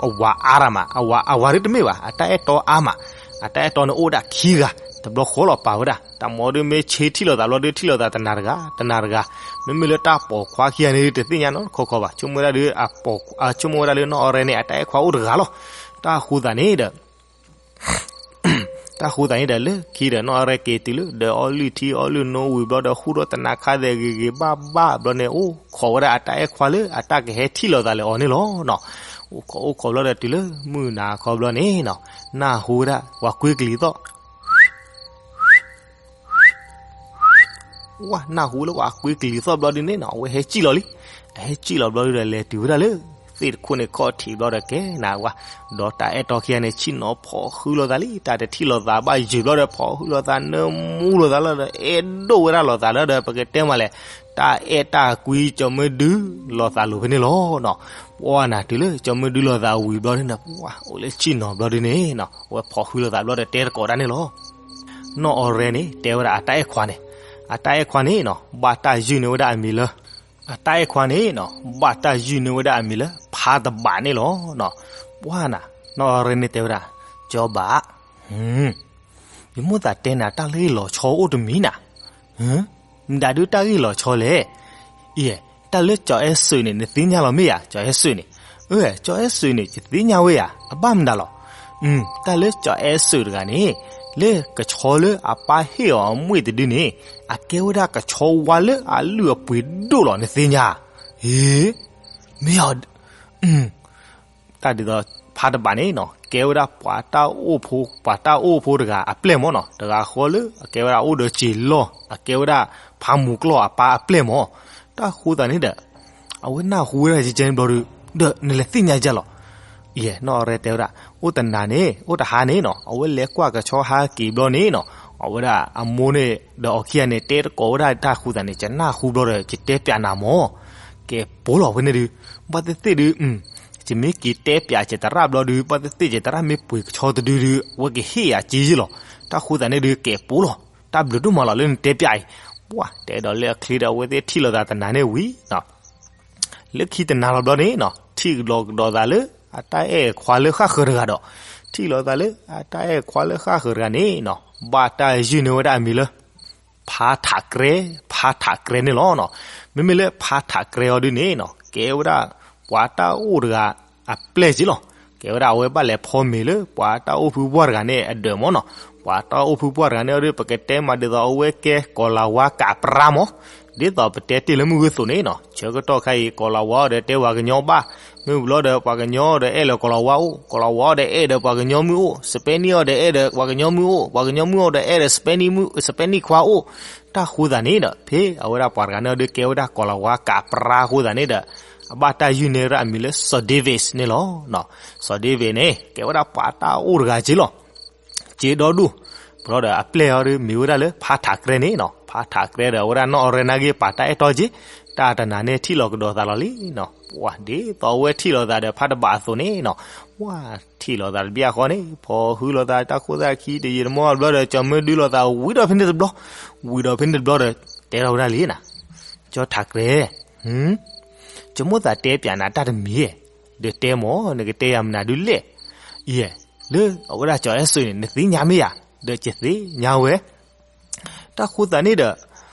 အဝၤအါရမး အဝၤ အဝၤဒ်တမ့ၢ်ဘၣ် အတၢ်အဲၣ်တီအါမး အတၢ်အဲၣ်တီန့ၣ်အိၣ်ဒၣ်ခံဂၤ တဘျီဃီလီၤပာ်ဝဲဒၣ် တၢ်မၤဒ်မ့ၢ်ဆ့ထံၣ်လိာ်သးဘျီဒ်ထံၣ်လိာ်သးတနၤတဂၤ တနၤတဂၤ မ့မ့ၢ်လၢတၢ်ပိာ်ခွါခံဂၤန့ၣ် တသ့ၣ်ညါနီတခီခီဘၣ် ဆိကမိၣ်ဝဲဒၣ်ဒီး အပိာ် အဆိကမိၣ်ဝဲဒၣ်လၢနီၢ်အီရဲန့ၣ် အတၢ်အဲၣ်ခွါအိၣ်တဂၤလီၤ. တၢ်ဃိသးန့ၣ်ဒီး တၢ်ဃိသးန့ၣ်ဒီး လၢခံဒီး နီၢ်အီရဲက့ၤတုၤလၢ ဒီးအီလုၢ်ထံအီလုၢ်နိဝံၤဘျီဒီး ဃူဒီးတနၤခါသဲးဂ့ၤဂ့ၤဘၣ်ဘၣ်ဘျီန့ၣ် အိၣ်ခိးဝဲဒၣ်အတၢ်အဲၣ်ခွါလၢအတၢ်ကဟဲထံၣ်လိာ်သးလၢအီၤန့ၣ်လီၤနီၤ. အိၣ်ခိးအိၣ်ခိးဘျီဒီးတုၤလၢမုၢ်နၤခီဘျီန့ၣ်နီၤ နၢ်ဟူဝဲဒၣ်ပှၤကွ့ကလံၤသီၣ် ဝါ နၢ်ဟူလၢပှၤကွ့ကလံၤသီၣ်ဘျီဒ်န့ၣ်နီၤ အဝဲဟဲစံၣ်လီၤလံ. အဟဲစံၣ်လီၤဘျီဒ်ဒီး လဲၤတုၤဝဲဒၣ်လၢသ့ၣ်တခိၣ်န့ၣ်ခီၣ်ထံးဘျီဒီး ကဲနၤဝါ ဒီးတၢ်အဲၣ်တီခံဂၤန့ၣ် ဆ့ၣ်နီၤဖီၣ်ဃုလိာ်သးလံ. တၢ်တထံၣ်လိာ်သးဘၣ်ယုာ်ဘျီဒီး ဖီၣ်ဃုလိာ်သး နၢမူလိာ်သးလီၤဒီး အဲၣ်ဒိၣ်ဝဲဒၣ်လိာ်သးလီၤဒီး ပကတဲမးလဲၣ် တၢ်အဲၣ်တၢ်ကွံကၠီၤမုၢ်ဒုလိာ်သးလိၤဖဲန့ၣ်လီၤနီၤ. ပှၤနၤတုၤလၢကၠီၤမုၢ်ဒုလိာ်သးဝံၤဘျီဒ်န့ၣ် ပှၤအိၣ်လၢဆ့ၣ်နီၤဘျီဒ်န့ၣ်နီၤ အဝဲဖီၣ်ဃုလိာ်သးဘျီဒီး တဲတကိးတၢ်န့ၣ်လီၤ. နီၢ်အီရဲန့ၣ် တဲဝဲဒၣ်အတၢ်အဲၣ်ခွါန့ၣ် အတၢ်အဲၣ်ခွါန့ၣ်နီၤ ဘၣ်တၢ်ယုၢ်န့ၢ်ဝဲဒၣ်အမံၤလၢ အတၢ်အဲၣ်ခွါန့ၣ်နီၤ ဘၣ်တၢ်ယုၢ်န့ၢ်ဝဲဒၣ်အမံၤလၢ ဖါတဘးန့ၣ်လီၤနီၤ. ပှၤနၤ နီၢ်အီရဲန့ၣ်တဲဝဲဒၣ် ကၠီၤဘး ယမိၣ်သးတဲနၤ တၢ်လၢဂ့ၢ်လီၤဆီအိၣ်တမံၤနၤ မတၤဒုးတၢ်ဂ့ၢ်လီၤဆီလဲၣ်. အံၤ တၢ်လၢကၠီၤအဲၣ်စူးန့ၣ် နသ့ၣ်ညါလီၤမ့ၢ်ဧါ ကၠီၤအဲၣ်စူးန့ၣ်. အၢ ကၠီၤအဲၣ်စူးန့ၣ် ယသ့ၣ်ညါဝဲဧါ အဘၣ်မနုၤလီၤ. တၢ်လၢကၠီၤအဲၣ်စူးတဂၤန့ၣ် လၢကဆီလၢအပၢ်ဟ့ၣ်အီၤအမှံၣ်တဒုန့ၣ် အကဲဝဲဒၣ်ကဆီဝါလၢအလုၢ်အပှ့ၤဒိၣ်လီၤ နသ့ၣ်ညါ. ဟ့ မ့ၢ်အီၤ တၢ်ဒ်သိး ဖါတဘးန့ၣ်နီၤ ကဲဝဲဒၣ်ပှၤတၢ်အိၣ်ဖိ ပှၤတၢ်အိၣ်ဖိတဂၤအပျဲၢ်မးနီၤ တဂၤဃီလၢအကဲဝဲဒၣ်အိၣ်ဒီးစ့လီၢ် အကဲဝဲဒၣ်ဖးမူၤကျီၢ်အပၢ်အပျဲၢ်မး. တၢ်ဃိသးန့ၣ်ဒီး အဝဲနၢ်ဟူဝဲဒၣ်ကဲန့ၣ်ဘျီဒီး ဒီးနလဲၤသ့ၣ်ညါကၢ်လီၤ. ယဲ နီၢ်အီရဲတဲဝဲဒၣ် အိၣ်တနၤန့ၣ် အိၣ်တဟါန့ၣ်နီၤ အဝဲလဲၤကွၢ်ကဆီဟါက့ၤဘျီန့ၣ်နီၤ အဝဲဒၣ်အမိၢ်န့ၣ်ဒီးအီၤခံဂၤန့ၣ် တဲတကိးဝဲဒၣ်တၢ်ဃိသးန့ၣ် ယနၢ်ဟူဘျီဒီး ယတဲပျးနၤမး ကဲပိာ်လီၤဖဲန့ၣ်ဒုး ဘၣ်သ့ၣ်သ့ၣ်ဒုး ယမ့ၢ်က့ၤတဲပျးယသရၣ်ဘျီဒုး ဘၣ်သ့ၣ်သ့ၣ် ယသရၣ်မ့ၢ်ပှ့ၤကဆီတဒုဒုး အဝဲကဟ့ၣ်ယၤက့ယ့ၢ်လီၤ. တၢ်ဃိသးန့ၣ်ဒုး ကဲပိာ်လီၤ တၢ်ဘျုးဒိၣ်မးလီၤလၢနတဲပျးအံၤ. ပှၤတဲဒီးလၢအချ့ဒီး အဝဲသ့ၣ်ထံၣ်လိာ်သးတနၤန့ၣ်ဝံၤနီၤ လၢခံတနၤလီၤဘျီန့ၣ်နီၤ ထံၣ်လိာ်ကဒီးသးလၢ အတၢ်အဲၣ်ခွါလၢဃၣ်ဃၢၤတဂၤဒီး ထံၣ်လိာ်သးလၢ အတၢ်အဲၣ်ခွါလၢဃၣ်ဃၢၤတဂၤန့ၣ်နီၤ ဘၣ်တၢ်ယုၢ်န့ၢ်ဝဲဒၣ်အမံၤလၢ ဖါထးကြဲ ဖါထးကြဲန့ၣ်လီၤနီၤ. မ့မ့ၢ်လၢဖါထးကြဲအီၤဒုးန့ၣ်နီၤ ကဲဝဲဒၣ် ပှၤတၢ်အိၣ်တဂၤအပျဲၢ်က့လီၤ. ကဲဝဲဒၣ်အဝဲဘၣ်လဲၤဖီမ့ၤလၢ ပှၤတၢ်အိၣ်ဖုပှၢ်တဂၤန့ၣ်အဒၢးမးနီၤ. ပှၤတၢ်အိၣ်ဖုပှၢ်တဂၤန့ၣ်အီၤဒုး ပကတဲမးဒ်သိးအဝဲကဲကီၤလၤဝါကးပြါမး ဒ်သိးပတဲတ့ၢ်လၢမုၢ်ဂုၢ်သိးန့ၣ်နီၤ ဆၢကတီၢ်ခဲအံၤ ကီၤလၤဝါအီၤဒီးတဲပှၤကညီဘၣ်, မ့ၢ်ဘျီဒီးပှၤကညီဒီးအဲၣ်လၢကီၤလၤဝါအိၣ်, ကီၤလၤဝါအီၤဒီးအဲၣ်ဒီးပှၤကညီမုၢ်အိၣ်, စပဲနံၣ်အီၤဒီးအဲၣ်ဒီးပှၤကညီမုၢ်အိၣ်, ပှၤကညီမုၢ်အီၤဒီးအဲၣ်ဒီး စပဲနံၣ်ခွါအိၣ်. တၢ်ဃိသးန့ၣ်ဒီး ဖဲအဝဲဒၣ်ပှၤတဂၤန့ၣ်အီၤဒုးကဲဝဲဒၣ်ကီၤလၤဝါကးပြါအဃိသးန့ၣ်ဒီး အဘၣ်တၢ်ယုၢ်န့ၢ်ဝဲဒၣ်အမံၤလၢ စီၤဒ့ဝ့းန့ၣ်လီၤ. စီၤဒ့ဝ့းန့ၣ် ကဲဝဲဒၣ်ပှၤတၢ်အိၣ်တဂၤက့လီၤ. က့ဒီဒူၣ်, ဘျီဒီးအပျဲၢ်အီၤဒီးမ့ၢ်ဝဲဒၣ်လၢဖါထးကြဲန့ၣ်နီၤ, ဖါထးကြဲဒီးအဝဲဒၣ်နီၢ်အီရဲနာ်က့ၤပာ်တၢ်အဲၣ်တီက့ၤ, တၢ်တနၤန့ၣ်ထံၣ်လိာ်ကဒီးသးလီၤလံနီၤ, ပှၤဒ်သိးအဝဲထံၣ်လိာ်သးဒီးဖါတဘးအသိးန့ၣ်နီၤ, ပှၤထံၣ်လိာ်သးတဘျီဃီန့ၣ် ဖီၣ်ဃုလိာ်သးတၢ်ခိၣ်သၣ်ခံတယံာ်တမီၢ်ဘျီဒီး ကၠီၤမုၢ်ဒုလိာ်သးဝံၤဒီးဖဲန့ၣ်တဘျီ, ဝံၤဒီးဖဲန့ၣ်တဘျီဒီး တဲထီၣ်ဝဲဒၣ်လံနီၤ, ကၠီထးကြဲ ကၠီမိၣ်သးတဲပျးနၤတၢ်တမံၤ, ဒီးတဲမ့ၢ် နကတဲယၤမနုၤဒုးလဲၣ်, ယဲၢ်, လၢအဝဲဒၣ်ကၠီၤအဲၣ်စူးန့ၣ် နသ့ၣ်ညါမ့ၢ်ယၤ, ဒီးယသ့ၣ်ညါဝဲ, တၢ်ဃိသးန့ၣ်ဒ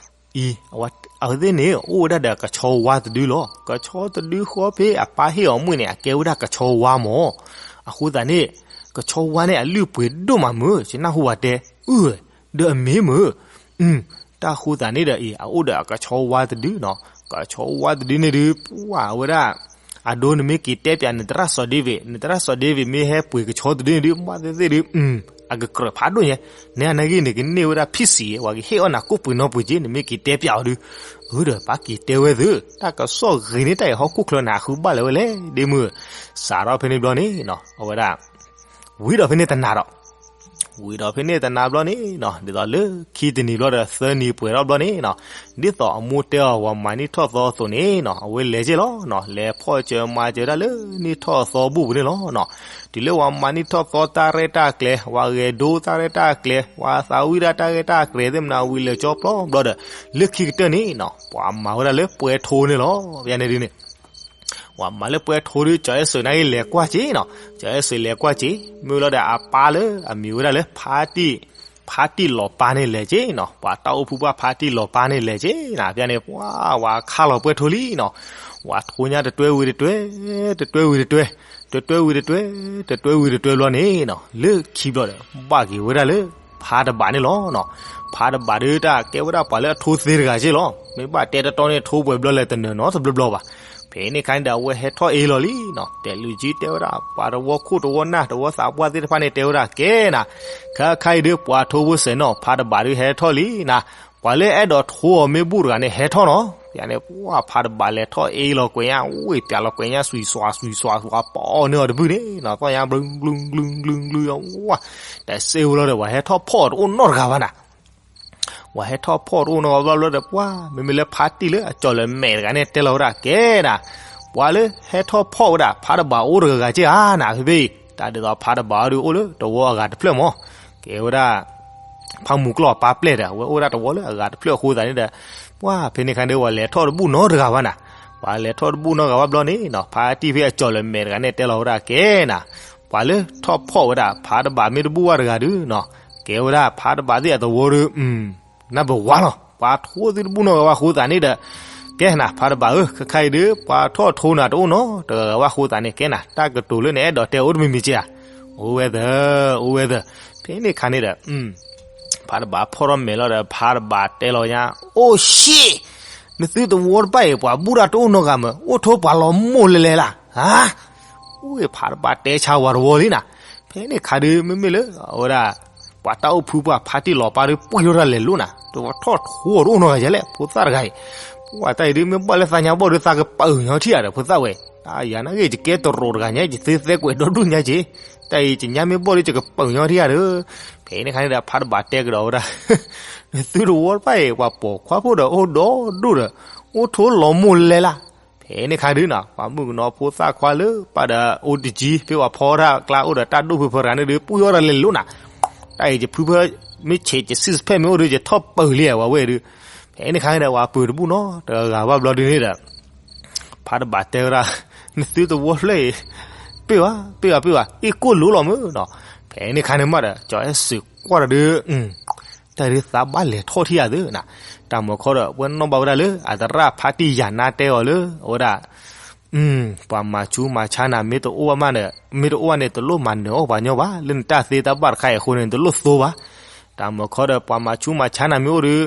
ီး, အံၤ, အဝဲသ့ၣ်န့ၣ် အိၣ်ဝဲဒၣ်ဒီးကဆီဝါတဒုလီၤ, ကဆီတဒုဃီဖဲအပၢ်ဟ့ၣ်အီၤမွ့ၢ်န့ၣ် အကဲဝဲဒၣ်ကဆီဝါမ့ၢ်, အဃိသတးန့ၣ်, ကဆီဝါန့ၣ်အလုၢ်ပှ့ၤဒိၣ်မးမုၢ်, ယနၢ်ဟူဘၣ်တဲ, အၢ, ဒီးအမ့ၢ်မုၢ် တၢ်ဃိသးန့ၣ်ဒီးအံၤ အအိၣ်ဒီးအကဆီဝါတဒုနီၤ, ကဆီဝါတဒုန့ၣ်ဒုး ပှၤဝဲဒၣ်, အဒိ နမ့ၢ်က့ၤတဲပျးနသရၣ်စီၤဒ့ဝ့း, နသရၣ်စီၤဒ့ဝ့းမ့ၢ်ဟဲပှ့ၤကဆီတဒုန့ၣ်ဒုး ဘၣ်သ့ၣ်သ့ၣ်ဒုး, အကကြၢးဖးဒိၣ်ညါ, နဲအနာ်ဂ့ၢ်န့ၣ် ကန့ၢ်ဝဲဒၣ်ဖံစံး, ပှၤကဟ့ၣ်အီၣ်နၤကိၣ်ပှ့ၤနီပှ့ၤက့ၤ နမ့ၢ်က့ၤတဲပျးအီၤဒုး, အၢ ဒီးပၢ်က့ၤတဲဝဲသု, တၢ်ကစီၣ်ဂ့ၤန့ၢ်တၢ်အံၤဟီၣ်ခိၣ်ချၢန့ၣ် အဃုဘၣ်လဲၤဝဲလဲၣ် ဒ့မုၢ်, စးထီၣ်ဖဲန့ၣ်ဘျီန့ၣ်နီၤ အဝဲဒၣ် ဝံၤဒီးဖဲန့ၣ်တနၤဒီး, က ဝံၤဒီးဖဲန့ၣ်တနၤဘျီန့ၣ်နီၤ, ဒ်သိးလၢခံတနံၤဘျီဒီးသၢနံၤပှဲၤထီၣ်ဘျီန့ၣ်နီၤ, ဒ်သိးအမိၢ်တဲအီၤဝၤမၤနံၣ်ထီၣ်သီအသိးန့ၣ်နီၤ, အဝဲလဲၤက့ၢ်လီၤနီၤ, လဲၤဖီၣ်စၢၤမၤစၢၤဒၣ်လၢနံၣ်ထီၣ်သီဘူၣ်ပူၤန့ၣ်လီၤနီၤ. တုၤလၢဝၤမၤနံၣ်ထီၣ်သီတၢ်ရဲၣ်တၢ်ကျဲၤ, ဝၤဂဲၤဒိတၢ်ရဲၣ်တၢ်ကျဲၤ, ဝၤသးဝံၣ်ဒၣ်တၢ်ရဲၣ်တၢ်ကျဲၤသ့ၣ်မနၤဝံၤလဲၤကၠီပျီဘျီဒီး, လၢခံကတၢၢ်န့ၣ်နီၤ, ပှၤမၤဝဲဒၣ်လၢပှဲၤထိန့ၣ်လီၤ. ယၤန့ၣ်ဒ်န့ၣ် ဝၤမၤလၢပှဲၤထိဒုး ကၠီၤအဲၣ်စၢးန့ၣ်ဂ့ၤလဲၤကွၢ်က့ၤနီၤ, ကၠီၤအဲၣ်စၢးလဲၤကွၢ်က့ၤ, မ့ၢ်လီၤဒီးအပၢ်လၢအမံၤဝဲဒၣ်လၢ ဖါတံၢ်လီၤပၢ်န့ၣ်လဲၤက့ၤနီၤ, ပှၤတၢ်အိၣ်ဖှိၣ်ပှၢ်ဖါတံၢ်လီၤပၢ်န့ၣ်လဲၤက့ၤနၤ, ဖဲန့ၣ် ပှၤဝၤခါလီၤပှဲၤထိလံနီၤ, ဝၤထိညါတတွဲဝံၤတတွဲ, တတွဲဝံၤတတွဲ, တတွဲဝံၤတတွဲ, တတွဲဝံၤတတွဲဘျီန့ၣ်နီၤ, လၢခံဘျီဒီး ဘၣ်က့ၤဝဲဒၣ်လၢ ဖါတဘးန့ၣ်လီၤနီၤ. ဖါတဘးဒုးတၢ်ကဲဝဲဒၣ်ပှၤလၢအထိသ့တဂၤက့ၢ်လီၤ, မ့ၢ်ဘၣ်တဲတတီန့ၣ်ထိပှဲၤဘျီလဲၤတနၢၤနီတဘျီဘျီဘၣ်. ဖဲန့ၣ်ခါန့ၣ်ဒီးအဝဲဟဲထီၣ်အ့လီၤလံနီၤ, တဲလူၤကံတဲဝဲဒၣ် ပှၤတဝီခိၣ်တဝီနၢ်တဝီသးပှၢ်သ့ၣ်တဖၣ်န့ၣ်တဲဝဲဒၣ် ကဲနၤ, ခဲခါအံၤဒုး ပှၤထိဖိစဲးနီၣ် ဖါတဘးဒုးဟဲထီၣ်လံနၤ, ပှၤလၢအဲၣ်ဒိးထိအီၤမ့ၢ်ဘူၣ်တဂၤန့ၣ်ဟဲထီၣ်နီၤ. ယၤန့ၣ် ပှၤဖါတဘးလဲၤထီၣ်အ့လီၤကွဲးညါ, ဝ့ၢ်ပျးလီၤကွဲးညါ စွံးစွးစွံးစွး ပှၤပီန့ၢ်အီၤတဘုၣ်န့ၣ်နီၤ, သီၣ်ညါဘျုးဘျုးဘျုးဘျုးဘျုး, ဝၤ တစ့ဝဲလီၤဒီး ပှၤဟဲထီၣ်ဖီၣ်တအိၣ်နီတဂၤဘၣ်နၤ. ပှၤဟဲထီၣ်ဖီၣ်တအိၣ်နီတဂၤဘျီဘျီဒီး ပှၤမ့မ့ၢ်လၢဖါတံၢ်လၢအကၠီၤလၢမဲာ်တဂၤန့ၣ်တဲလီၤဝဲဒၣ် ကဲနၤ, ပှၤလၢဟဲထီၣ်ဖီၣ်ဝဲဒၣ် ဖါတဘးအိၣ်တဂၤဂၤက့ၢ်ဧါနၤ, ဖဲဖဲအံၤ တၢ်ဒ်သိးဖါတဘးအီၤဒုး အိၣ်လၢတဝီအဂၤတဖျၢၣ်မး, ကဲဝဲဒၣ် ဖါမူၤကျီၢ်ပၢ်ပျဲၢ်ဒီး အဝဲအိၣ်ဒၣ်တဝီလၢအဂၤတဖျၢၣ်အဃိသတးန့ၣ်ဒီး, ပှၤဖဲန့ၣ်ခါန့ၣ် ပှၤလဲၤထီၣ်တဘူၣ်နီတဂၤဘၣ်နၤ. ပှၤလဲၤထီၣ်တဘူၣ်နီတဂၤဘၣ်ဘျီန့ၣ်နီၤ, ဖါတံၢ်ဖဲအကၠီၤလၢမဲာ်တဂၤန့ၣ်တဲလီၤဝဲဒၣ် ကဲနၤ, ပှၤလၢထီၣ်ဖီၣ်ဝဲဒၣ် ဖါတဘးမ့ၢ်တဘူၣ်ဘၣ်တဂၤဒုးနီၤ, ကဲဝဲဒၣ်ဖါတဘးသ့ၣ်အသဝီဒီး နၢ်ပၢၢ်ဝါလီၤ, ပှၤထိသ့ၣ်တဘူၣ်နီတဂၤဘၣ်အဃိသတးန့ၣ်ဒီး, ကဲနၤ ဖါတဘးဧၢ, ခဲခါအံၤဒုး ပှၤထီၣ်ထိနၤတအိၣ်နီတဂၤဂၤဘၣ်အဃိသတးန့ၣ် ကဲနၤ တၢ်ကတိၤလၢနအဲၣ်ဒိးတဲအိၣ်တမံၤမံၤက့ၢ်ဧါ. အိၣ်ဝဲသၢ, အိၣ်ဝဲသၢ. ဖဲန့ၣ်ခါန့ၣ်ဒီး ဖါတဘးဖီၣ်ထီၣ်မဲာ်လီၤဒီး ဖါတဘးတဲလီၤညါ, အိၣ်ရှ့, နသုတဝီတဖၣ်အံၤ ပှၤဘူၣ်တၢ်တအိၣ်နီတဂၤမး, အိၣ်ထိပှၤလီၤမိၢ်လဲၤလဲၤလၢ်, ဟါ, အိၣ်ဖါတဘးတဲဆါဝၤတဝီလံနၤ. ဖဲန့ၣ်ခါဒုး မ့မ့ၢ်လၢ အဝဲဒၣ် ပှၤတၢ်အိၣ်ဖှိၣ်ပှၢ်ဖါတံၢ်လီၤပၢ်ဒုး ပှ့ၤထီၣ်တၢ်လဲၤလိၤနၤ, တဝီထီၣ်ထိအီၤတအိၣ်နီတဂၤယဲလဲၣ် ဖိသၣ်တဂၤအံၤ, ပှၤတၢ်အံၤဒုး မ့ၢ်ဘၣ်လၢသးညါဘီၣ်ဒုး သးကပၢၤညီထံၣ်ဧါဒီး ဖိသၣ်ဝဲ, ယၤနာ်က့ ယကဲတရိးတဂၤညါ ယသ့သဲကွဲးဒီဒူၣ်ညါက့ၤ, တၢ်အံၤ ယညါမ့ၢ်ဘီၣ်ဒုး ယကပၢၤညီထံၣ်ဧါဒီး, ဖဲန့ၣ်ခါန့ၣ်ဒီး ဖါတဘးတဲကဒီးဝဲဒၣ် နသုတဝီတဖၣ်အံၤ ပှၤပိာ်ခွါဖိဒီးအိၣ်ဒီဒူၣ်ဒီး အိၣ်ထိလီၤမိၢ်လဲၤလၢ်. ဖဲန့ၣ်ခါဒုးနီၤ ပှၤမုၣ်ကနီၤဖိသၣ်ခွါလၢ ပာ်ဒီးအိၣ်တကံ ဖဲပှၤဖီတၢ်ကျါအိၣ်ဒီးတၢ်ဒိၣ်ဖုဖုတဂၤန့ၣ်ဒုး ပှ့ၤအီၣ်တၢ်လဲၤလိၤနၤ, တၢ်အံၤ ယဖုဖၢ မ့ၢ်ဆဲးယ six pack မ့ၢ်အိၣ်ဒုး ယထီၣ်ပၢၤလံဝဲဝဲဒုး, ဖဲန့ၣ်ခါန့ၣ်ဒီး ပှၤပၢၤတဘူၣ်နီတဂၤဂၤဘၣ်ဘျီဒုးန့ၣ်ဒီး ဖါတဘးတဲဝဲဒၣ် နသုတဝီတဖျၢၣ်အံၤ ပ့ၢ်ဘၣ် ပ့ၢ်ဘၣ် ပ့ၢ်ဘၣ် အ့ၣ်ကိၣ်လိလီၤမုၢ်နီၤ. ဖဲန့ၣ်ခါန့ၣ်မးဒီး ကၠီၤအဲၣ်စၢးကွၢ်ဒီးဒုး တၢ်ဒုးသးဘၣ်လဲၤထီၣ်ထံၣ်ယၤသုနၤ, တၢ်မုၢ်ခီဒီး အဝဲနီၣ်ဘၣ်ဝဲဒၣ်လၢ အသရၣ်ဖါတံၢ်ယၤနါတဲအီၤလၢ အဝဲဒၣ် ပှၤမၤဆူးမၤဆါနၤမ့ၢ်တအိၣ်ဘၣ်မးဒီး မ့ၢ်တအိၣ်ဘၣ်န့ၣ် တလိၣ်မၤနၢၤအီၣ်ပှၤညီဘၣ်, လၢနတၢ်သ့တၢ်ဘၣ်တခါအံၤအဃိန့ၣ် နတလိၣ်သိဘၣ်. တၢ်မုၢ်ခီဒီး ပှၤမၤဆူးမၤဆါနၤမ့ၢ်အိၣ်ဒီး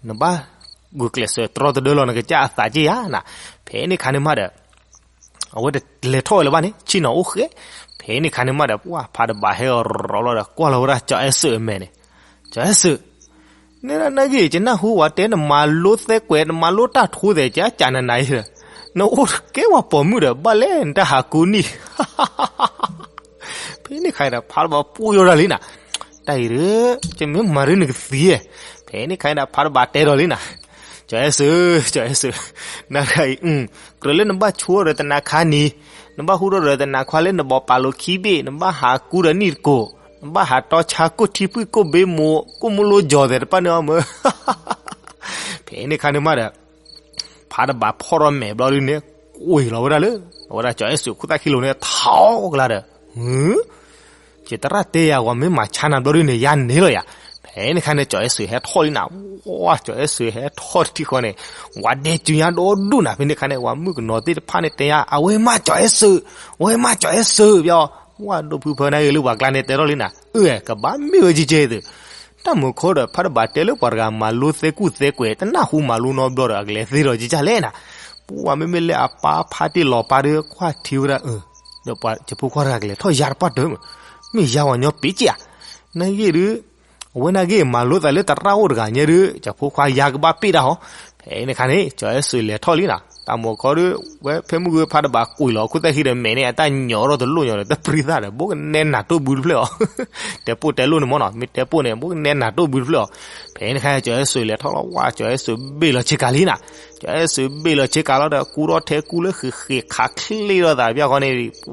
နဘၣ်ဂုာ်ကျဲးစၢးတြီတဒၢလီၤ နကစၢ်အသးက့ၢ်ယၤနၤ. ဖဲန့ၣ်ခါန့ၣ်မးဒီး အဝဲတလဲၤထီၣ်ဝဲလၢၤဘၣ်န့ၣ် ဆ့ၣ်နီၤအိၣ်ဃဲ. ဖဲန့ၣ်ခါန့ၣ်မးဒီး ပှၤဖါတဘးဟဲအီၤရီၤလီၤဒီး ကွၢ်လီၤဝဲဒၣ်ကၠီၤအဲၣ်စၢးအမဲာ်န့ၣ်, ကၠီၤအဲၣ်စၢး နဲဒၣ်နာ်က့ ယနၢ်ဟူဝဲတဲ နမၤလိသဲကွဲး နမၤလိတၢ်ထိသဲး ကကးနၤနၤအံၤဒီး နအိၣ်ကဲပှၤပိာ်မုၣ်ဒီး ဘၣ်လဲၣ်နတၢ်ဟးကူနံၣ် ဖဲန့ၣ်ခါအံၤဒီး ဖါတဘးပှ့ၤထီၣ်တၢ်လံနၤ, တၢ်အံၤဒီး ယမ့ၢ်မၤဒ်နကသံဧါ. ဖဲန့ၣ်ခါအံၤဒီး ဖါတဘးတဲဒီးလံနၤ, ကၠီၤအဲၣ်စၢး ကၠီၤအဲၣ်စၢး နၤတဂၤအံၤ ကြၢးလၢနဘၣ်ဆိဒီးတနၤခါနံၤ, နဘၣ်ဟူထီၣ်ဒီးတနၤခွါလၢနဘီးပာ်လိာ်ခံဘ့ၣ်, နဘၣ်ဟးကူဒီးနံၣ်တကိး, နဘၣ်ဟးတီဆါကိၣ်ထံပုၢ်ကိၣ်ဘ့မူး ကိၣ်မူလိကၠီၤသဲးတပၣ်န့ၣ်အီၤမၢ် ဖဲန့ၣ်ခါန့ၣ်မးဒီး ဖါတဘးဖီၣ်ထီၣ်မဲာ်ဘျီဒုန့ၣ် ကွံာ်လီၤဝဲဒၣ်လၢ အဝဲဒၣ်ကၠီၤအဲၣ်စၢးခိၣ်သၣ်ခံလိၤန့ၣ် ထီကလါဒီး ယသရၣ်တဲယၤ ဝဲမ့ၢ်မၤဆါနၤဘျီဒုန့ၣ် ယၤန့ၣ်လီၤယၤ. ဖဲန့ၣ်ခါန့ၣ် ကၠီၤအဲၣ်စၢးဟဲထီၣ်လံနၤ, ဝါ ကၠီၤအဲၣ်စၢးဟဲထီၣ်တထံၣ်ဃီန့ၣ် ဝၤဒဲစုညါဒီဒူၣ်နၤ. ဖဲန့ၣ်ခါန့ၣ် ဝၤမုၣ်ကနီၤသ့ၣ်တဖၣ်န့ၣ်တဲယၤ အဝဲမ့ၢ်ကၠီၤအဲၣ်စၢး, အဝဲမ့ၢ်ကၠီၤအဲၣ်စၢး ပျီ ဝၤဒိၣ်ဖုဖၢနၤဂ့ၤလၢပှၤကျါန့ၣ်တဲထီၣ်လံနၤ, အၢ ကဘၣ်မ့ၢ်ဝဲကဲကဲသု တၢ်မုၢ်ခီဒီး ဖါတဘးတဲလၢပှၤတဂၤမၤလိသဲကူၣ်သဲကွဲး တနၢ်ဟူမၤလိနီတဘျီဒီး အကလဲၤသ့ဒီးကကၢ်လဲၣ်နၤ. ပှၤမ့မ့ၢ်လၢအပၢ်ဖါတံၢ်လီၤပၢ်ဒီး ကွၢ်ထံဝဲဒၣ်အၢ ဒီးပှၤယဖိခွါတဂၤကလဲၤထီၣ်ယါတပၣ်တၢၢ်မး, မ့ၢ်ယါဝဲညီပ့ၤက့ဧါ. နာ်ဂ့ၢ်ဒုး အဝဲနာ်ဂ့ၢ်မၤလိသးလၢသရၣ်အိၣ်တဂၤညါဒုး ယဖိခွါယါကဘၣ်ပ့ၢ်တၢ်ဟီ. ဖဲန့ၣ်ခါန့ၣ် ကၠီၤအဲၣ်စၢးလဲၤထီၣ်လံနၤ. တၢ်မိၢ်ခီဒီး ဝဲဖဲမုၢ်ဂီၤဖးတဘၣ်ကွံာ်လီၤ ခိၣ်သၣ်ခံဒီးမဲာ်န့ၣ် အတၢ်ညီၣ်ထီၣ်တလိၣ်ညီဒီး တပျံၤသၣ်ဒီး ဘိကနဲနၢ်တိၢ်ဘုတဖျၢၣ်အီၤ, တဲပိၢ်တဲလိၣ်န့ၣ်မ့ၢ်နီၤ မ့ၢ်တဲပိၢ်န့ၣ် ဘိကနဲနၢ်တိၢ်ဘုတဖျၢၣ်အီၤ. ဖဲန့ၣ်ခါ ကၠီၤအဲၣ်စူးလဲၤထီၣ်လီၤ ဝဲ ကၠီၤအဲၣ်စူးဘ့ၣ်လီၤဆ့ကၤလံနၤ, ကၠီၤအဲၣ်စူးဘ့ၣ်လီၤဆ့ကၤလီၤဒီး ကူထီၣ်ထဲကူလၢဃ့ၢ်ဃ့ၢ်ခးချ့ထီၣ်သးတပျၢ်ဃီန့ၣ် ပှ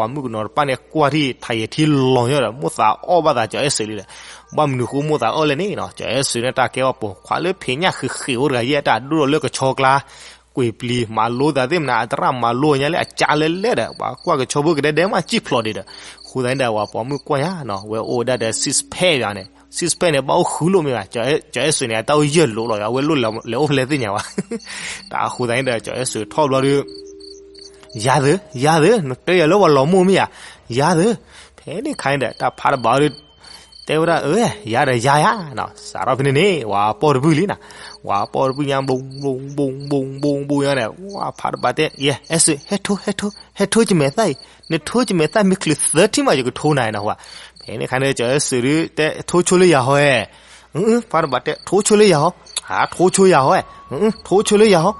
ၤမုၣ်ကနီၤတဖၣ်န့ၣ် ကွၢ်ထံၣ်ထးယဲၢ်ထံလီၤညီဒီး မိၣ်သးအီၣ်ဘၣ်သးကၠီၤအဲၣ်စူးလံဒီး ဘၣ်မနုၤဃိမိၣ်သးအီၣ်လဲၣ်န့ၣ်နီၤ, ကၠီၤအဲၣ်စူးန့ၣ် တၢ်ကဲအီၣ်ပိာ်ခွါလၢဖံးညၣ်ဃ့ၢ်ဃ့ၢ်အိၣ်တဂၤယဲၢ် တၢ်ဒိၣ်ထီၣ်လၢကဆီကျါ ကွံာ်ပျံၤမၤလိသးသ့ၣ်မနၤ အသရၣ်မၤလိညါလၢအကၢ်လဲၣ်လဲၣ်ဒီး ပှၤကွၢ်ကဆီဖိကဒဲဒဲမး ကံၣ်ဖျိးဒံးဒီး ဃိသတးန့ၣ်ဒီး ပှၤပိာ်မုၣ်ကွၢ်ယါနီၤ ဝဲအိၣ်ဝဲဒၣ်ဒီး six pack ယါန့ၣ် six pack န့ၣ် ဘၣ်အိၣ်ဃုလိာ်မ့ၢ်ဘၣ်, ကၠီၤအဲၣ်စူးန့ၣ် အတၢ်အိၣ်ယဲၢ်လိာ်လီၤယါ အဝဲလိၣ်လဲၤအိၣ်ဖဲလဲၣ်သ့ၣ်ညါဘၣ်. တၢ်ဃိသတးန့ၣ်ဒီး ကၠီၤအဲၣ်စူးထီၣ်ဘျီဒီး ယၤသၢ, ယၤသၢ, နတဲယၤလၢပှၤလီၤမိၢ်မ့ၢ်ဧါ, ယၤသၢ. ဖဲန့ၣ်ခါန့ၣ်ဒီး တၢ်ဖးတဘၣ်ဒီး တဲဝဲဒၣ် အၢ ယၤဒီးယၤယၤနီၤ, စးထီၣ်ဖဲန့ၣ်န့ၣ် ဝဲပီၢ်တဘုလံနီၤ, ဝဲပီၢ်တဘုညါ ဘိဘိဘိဘိဘိ ဘိဘိညါန့ၣ် ဝဲဖးတဘၣ်တဲ ယဲ အဲၣ်စူး ဟဲထိ ဟဲထိ ဟဲထိကမဲာ်သၣ်အံၤ, နထိကမဲာ်သၣ်မ့ၢ်ချုးသၢထံၣ်မး ယကထိနၤနီၤဝဲ. ဖဲန့ၣ်ခါန့ၣ် ကၠီၤအဲၣ်စူးဒီး တဲထိဆိလၢယၤဟီဧါ ဖးတဘၣ်တဲ ထိဆိလၢယၤဟီ, အထိဆိယၤဟီ, ထိဆိလၢယၤဟီ,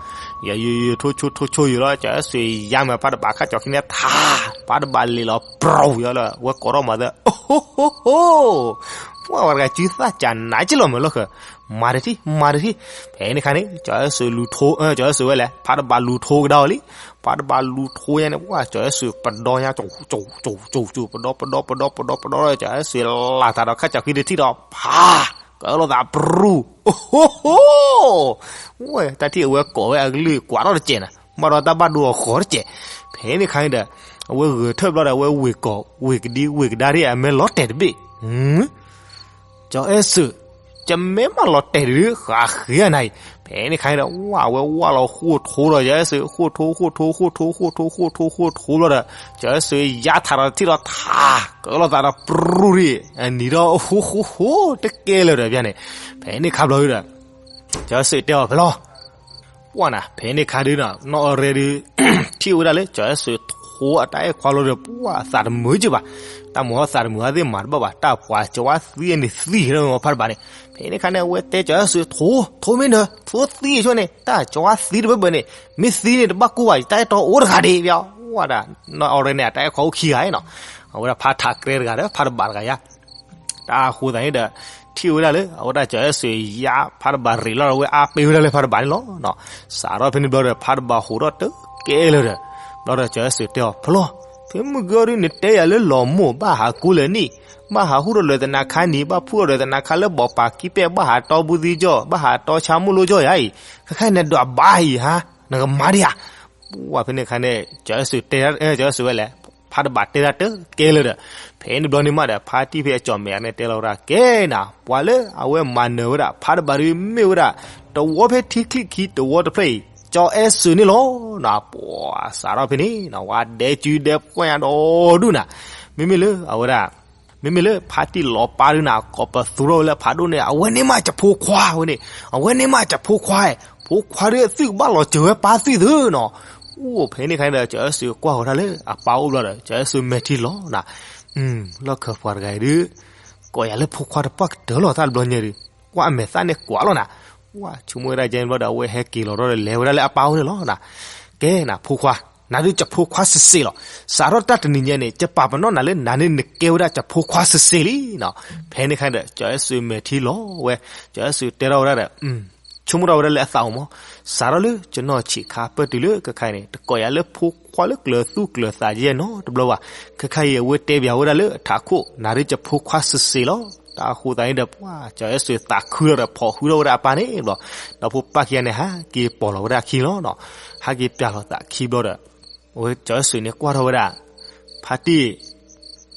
ယယယထိဆိထိဆိယၤလီၤ, ကၠီၤအဲၣ်စူးယါမး ဖးတဘၣ်ခါကၠီၤခံန့ၣ်ထါ, ဖးတဘၣ်လ့ၤလီၤ ပြူၤယၤလီၤ, ဝဲကိးထီၣ်မၤသၢ, အိၣ်ဟိဟိဟိ, ဝဲဝဲတဂၤစုသၣ်ကၢ်နးက့လီၤမးလီၤဃၢၤ, မၤတထံၣ် မၤတထံၣ်, ဖဲန့ၣ်ခါန့ၣ် ကၠီၤအဲၣ်စူးလူၤထိ, ကၠီၤအဲၣ်စူးဝဲလဲၣ် ဖးတဘၣ်လူၤထိကဒါအီၤလံ, ဖးတဘၣ်လူၤထိယါန့ၣ် ဝဲ ကၠီၤအဲၣ်စူးပဒီညါ ကၠိၣ်ကၠိၣ်ကၠိၣ်ကၠိၣ် ပဒီပဒီပဒီပဒီဒီး ကၠီၤအဲၣ်စူးလၢ်သးဒီးခါကၠီၤခံတထံၣ်ဒီး ဖး ကၢလိာ်သးပြူၤ, အိၣ်ဟိဟိ, ဝဲတၢ်ထံၣ်အဝဲကိးဝဲအကလုၢ်ကွၢ်ထီၣ်တစဲးနၤ, ဘၣ်ဒီးတၢ်ဘၣ်ဒိအဃီၤတစဲး, ဖဲန့ၣ်ခါန့ၣ်ဒီး အဝဲဂဲၤထၢၣ်ဘျီဒီး အဝဲဝ့ၢ်ကီၢ် ဝ့ၢ်ကဒံ ဝ့ၢ်ကဒါဒ်အမဲလီၤတဲာ်တဘ့ၣ် ကၠီၤအဲၣ်စူး, ကမ့ၢ်မးလီၤတဲာ်ဒုး ဃးဃ့နၤအံၤ, ဖဲန့ၣ်ခါန့ၣ်ဒီး ဝဲဝဲလီၤဃိထိဒီး ကၠီၤအဲၣ်စူး ဃိထိ ဃိထိ ဃိထိ ဃိထိ ဃိထိ ဃိထိ ဃိထိဘျီဒီး ကၠီၤအဲၣ်စူးယါထးဒီးထံၣ်ဒီးထး ကၢလိာ်သးဒီးပြူၤရံၣ် အနံၤဒီး ဟိဟိဟိ တကဲလၢၤဒီး ဖဲန့ၣ်, ဖဲန့ၣ်ခါဘျီဒီး ကၠီၤအဲၣ်စူးတဲအီၤဖဲလီၤ ပှၢ်နၤ ဖဲန့ၣ်ခါဒုးနီၤ နီၢ်အီရဲဒုး ထံၣ်ဝဲဒၣ်လၢ ကၠီၤအဲၣ်စူးထိအတၢ်အဲၣ်ခွါလီၤဒီး ပှၢ်သးတမုာ်က့ဘၣ်, တၢ်မိၢ်ဟီသးတမုာ်ဟီသ့ၣ်မၤတဘၣ်ဘၣ် တၢ်ပှၤကဝါသံအန့ၣ်သံဝဲဖးတဘၣ်န့ၣ်, ဖဲန့ၣ်ခါန့ၣ် အဝဲတဲကၠီၤအဲၣ်စူးထိ ထိမ့ၢ်နၢၤ ထိသံဆိန့ၣ် တၢ်ကဝါသံတဘၣ်ဘၣ်န့ၣ် မ့ၢ်သံန့ၣ်တဘၣ်ကိၢ်ဘၣ် ယတၢ်အဲၣ်တီအိၣ်တဂၤဒံး ပှၢ်ဒၣ် နီၢ်အီရဲန့ၣ် အတၢ်အဲၣ်ခွါအိၣ်ခံဂၤနီၤ, အဝဲဒၣ်ဖးထးကြဲတဂၤဒီး ဖးတဘၣ်တဂၤယါ တၢ်ဃိသတးန့ၣ်ဒီး ထံၣ်ဝဲဒၣ်လၢ အဝဲဒၣ်ကၠီၤအဲၣ်စူးယါဖးတဘၣ်ရ့ၣ်လီၤဒီး ဝဲအါပ့ၤဝဲဒၣ်လၢဖးတဘၣ်န့ၣ်လီၤ. စးထီၣ်ဖဲန့ၣ်ဘျီဒီး ဖးတဘၣ်ဟူးထီၣ်တကဲလၢၤဒီး ဘျီဒီးကၠီၤအဲၣ်စူးတဲအီၤ ဖဲလီၤ ဖဲမုၢ်ဂီၤဒုး နတဲယၤလၢလီၤမိၢ် ဘၣ်ဟးကူလၢာ်နံၣ် ဘၣ်ဟးဟူထီၣ်လၢာ်သနါခါနံၤ ဘၣ်ဖူထီၣ်လၢာ်သနါခါလၢဘီၣ်ပၤကံပဲၣ် ဘၣ်ဟးတီဘူသံကၠီၣ် ဘၣ်ဟးတီဆါမိၢ်လိကၠီၣ်ယါအံၤ ခဲခါနဒွးဘၣ်အံၤဟါ နကမၤဒံးဧါ ပှၢ်ဖဲန့ၣ်ခါန့ၣ် ကၠီၤအဲၣ်စူးတဲ ကၠီၤအဲၣ်စူးဝဲလဲၣ် ဖးတဘၣ်တဲဒၣ်တကဲလၢၤဒီး ဖဲန့ၣ်ဘျီန့ၣ်မးဒီး ဖါတံၢ်ဖဲအကၠီၣ်မဲာ်န့ၣ်တဲလီၤဝဲဒၣ် ကဲနၤ ပှၤလၢအဝဲမၤနၢၤဝဲဒၣ် ဖးတဘၣ်ဒုးမ့ၢ်ဝဲဒၣ် တဝီဖဲထံချံၣ်ခံတဝီတဖျၢၣ်အံၤ ကၠီၤအဲၣ်စူးန့ၣ်လီၤ. နပှၢ်စးထီၣ်ဖဲန့ၣ် ဝဲဒဲကၠူဒဲပှၢ်ညါဒီဒူၣ်နၤ မ့မ့ၢ်လၢအဝဲဒၣ် မ့မ့ၢ်လၢဖါတံၢ်လီၤပၢ်ဒုးနၤ ကိးပသူထီၣ်ဝဲလၢဖးဒိၣ်န့ၣ် အဝဲန့ၣ်မးကဖိခွါဝဲန့ၣ် အဝဲန့ၣ်မးကဖိခွါ ဖိခွါဒုးသုကဘၣ်လီၤစၢၤဝဲပၢ်သုသ့နီၤ. အိၣ်ဖဲန့ၣ်ခါန့ၣ်ဒီး ကၠီၤအဲၣ်စူးကွၢ်ဃီၤတၢ်လၢအပၢ်အိၣ်ဘျီဒီး ကၠီၤအဲၣ်စူးမဲာ်ထံလီၤနၤ လီၢ်ခၢၣ်ပှၤတဂၤအံၤဒုး ကိးယၤလၢဖိခွါတပှၢ်ကတၢၢ်လီၤတၢ်တဘျီညါဒုး ကွၢ်အမဲာ်သၣ်န့ၣ်ကွၢ်လီၤနၤ ဝဲဆိကမိၣ်ဝဲဒၣ်ကဲန့ၣ်ဘျီဒီး အဝဲဟဲက့ၤလီၤထီၣ်ဒီးလဲၤဝဲဒၣ်လၢအပၢ်အိၣ်န့ၣ်လီၤနၤ ကဲနၤဖိခွါ နၤဒုးကဖိခွါစ့ၢ်စ့ၢ်လီၤ. စးထီၣ်တၢ်တနံၤညါန့ၣ် ယပာ်ပနီၣ်နၤလၢနၤန့ၣ်နကဲဝဲဒၣ်ကဖိခွါစ့ၢ်စ့ၢ်လံနီၤ. ဖဲန့ၣ်ခါဒီး ကၠီၤအဲၣ်စူးမဲာ်ထံလီၤဝဲ ကၠီၤအဲၣ်စူးတဲထီၣ်ဝဲဒၣ်ဒီး ဆိကမိၣ်ထီၣ်ဝဲဒၣ်လၢအသးအိၣ်မး စးထီၣ်လၢကနီၢ်ဆံးခါပၢၢ်တုၤလၢခဲခါအံၤန့ၣ် တကိးယၤလၢဖိခွါလၢကျၢၤသူၣ်ကျၢၤသးယဲၢ်နီတဘျီဘၣ်. ခဲခါအံၤအဝဲတဲဘၣ်ဝဲဒၣ်လၢအထးခိၣ် နၤဒုးကဖိခွါစ့ၢ်စ့ၢ်လီၤ. တၢ်ဃိသတးန့ၣ်ဒီး ပှၢ် ကၠီၤအဲၣ်စူးသးခုလီၤဒီး ဖိးဟုထီၣ်ဝဲဒၣ်အပၢ်န့ၣ်ဘျီ ဒီဖိပၢ်ခံဂၤန့ၣ် ဟးက့ၤပိာ်လီၤဝဲဒၣ်အခံလီၤနီၤ. ဟးက့ၤပျၢ်လီၤသးခံဘျီဒီး အဝဲကၠီၤအဲၣ်စူးန့ၣ်ကွၢ်ထီၣ်ဝဲဒၣ် ဖါတံၢ်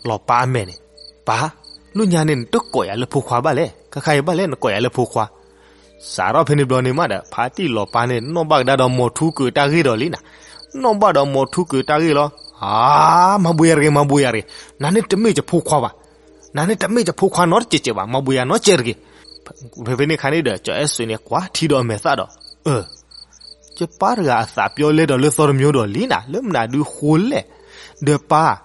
လီၤပၢ်အမဲာ်န့ၣ် ပၢ် လၢညါန့ၣ်နတကိးယၤလၢဖိခွါဘၣ်လဲၣ် ခဲခါအံၤဘၣ်လဲၣ်နကိးယၤလၢဖိခွါ စးထီၣ်ဖဲန့ၣ်ဘျီန့ၣ်မးဒီး ဖါတံၢ်လီၤပၢ်န့ၣ် နီၣ်ဘၣ်ကဒါဒီးမိၤထူကၢၤတၢ်ဂ့ၢ်ဒီးလံနၤ နီၣ်ဘၣ်ဒီးမိၤထူကၢၤတၢ်ဂ့ၢ်လီၤ. အါ မၤဘှံးယၤတဂ့ၤ မၤဘှံးယၤတဂ့ၤ နၤန့ၣ်တမ့ၢ်ယဖိခွါဘၣ် နၤန့ၣ်တမ့ၢ်ယဖိခွါနီတစဲးစဲးဘၣ် မၤဘှံးယၤနီတစဲးတဂ့ၤ. ဖဲဖဲန့ၣ်ခါန့ၣ်ဒီး ကၠီၤအဲၣ်စူးန့ၣ် ကွၢ်ထံဒီးအမဲာ်သၣ်ဒီး အၢ ယပၢ်တဂၤအသးပျီလဲဒီးလၢသီတမံၤဒီးလံနၤ လၢမနုၤဒုးဃိလဲၣ် ဒီးပၢ်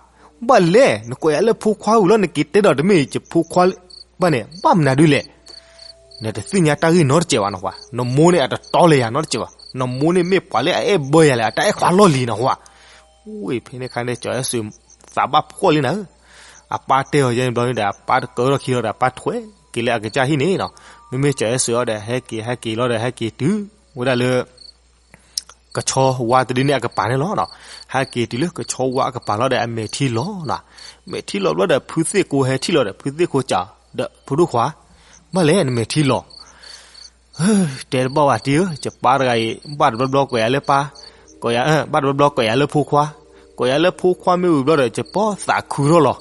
ဘၣ်လဲၣ် နကိးယၤလၢဖိခွါဝံၤလီၤ နက့ၤတဲဒီးတမ့ၢ်ယဖိခွါဘၣ်န့ၣ် ဘၣ်မနုၤဒုးလဲၣ် နတသ့ၣ်ညါတၢ်ဂ့ၢ်နီတစဲးဘၣ်နီၤ နမိၢ်န့ၣ်အတတီလၢယၤနီတစဲးဘၣ် နမိၢ်န့ၣ်မ့ၢ်ပှၤလၢအအဲၣ်ဘၢယၤလဲၣ်, အတၢ်အဲၣ်ခွါလီၢ်လံၤနီၤဟါ. ဝ့ၢ် ဖဲန့ၣ်ခါန့ၣ် ကၠီၤအဲၣ်စူး သးဘၣ်ဖှီၣ်လံနၤဧၢ. အပၢ်တဲအီၤယဲန့ၣ်ဘျီန့ၣ်ဒီး အပၢ်တကၢထီၣ်ခံလီၤဒီး အပၢ်ထွဲက့ၤလၢအကစၢ်ဟံၣ်န့ၣ်နီၤ. မ့မ့ၢ်ကၠီၤအဲၣ်စူးအီၤဒီး ဟဲက့ၤ ဟဲက့ၤလီၤဒီး ဟဲက့ၤတုၤဝဲဒၣ်လၢ ကဆီဝါတဒုန့ၣ်အကပၤန့ၣ်လီၤနီၤ. ဟဲက့ၤတုၤလၢကဆီဝါအကပၤလီၤဒီး အမဲာ်ထံလီၤနီၤ. မဲာ်ထံလီၤဘျီဒီး ဖုသ့ၣ်ကိဟဲထံၣ်လီၤဒီး ဖုသ့ၣ်ကိစံးဒီး ဖိဒိၣ်ခွါ, ဘၣ်လဲၣ် နမဲာ်ထံလီၤ. တဲတဘၣ်ဘၣ်တံၢ်ဧၢ, ယပၢ်တဂၤအံၤ ဘၣ်တဘျီဘျီကွဲးယၤလၢပၢ်, ကွဲးယၤ, ဘၣ်တဘျီဘျီကွဲးယၤလၢဖိခွါ, ကွဲးယၤလၢဖိခွါမ့ၢ်ဝံၤဘျီဒီး ယပီသးခုထီၣ်လီၤ.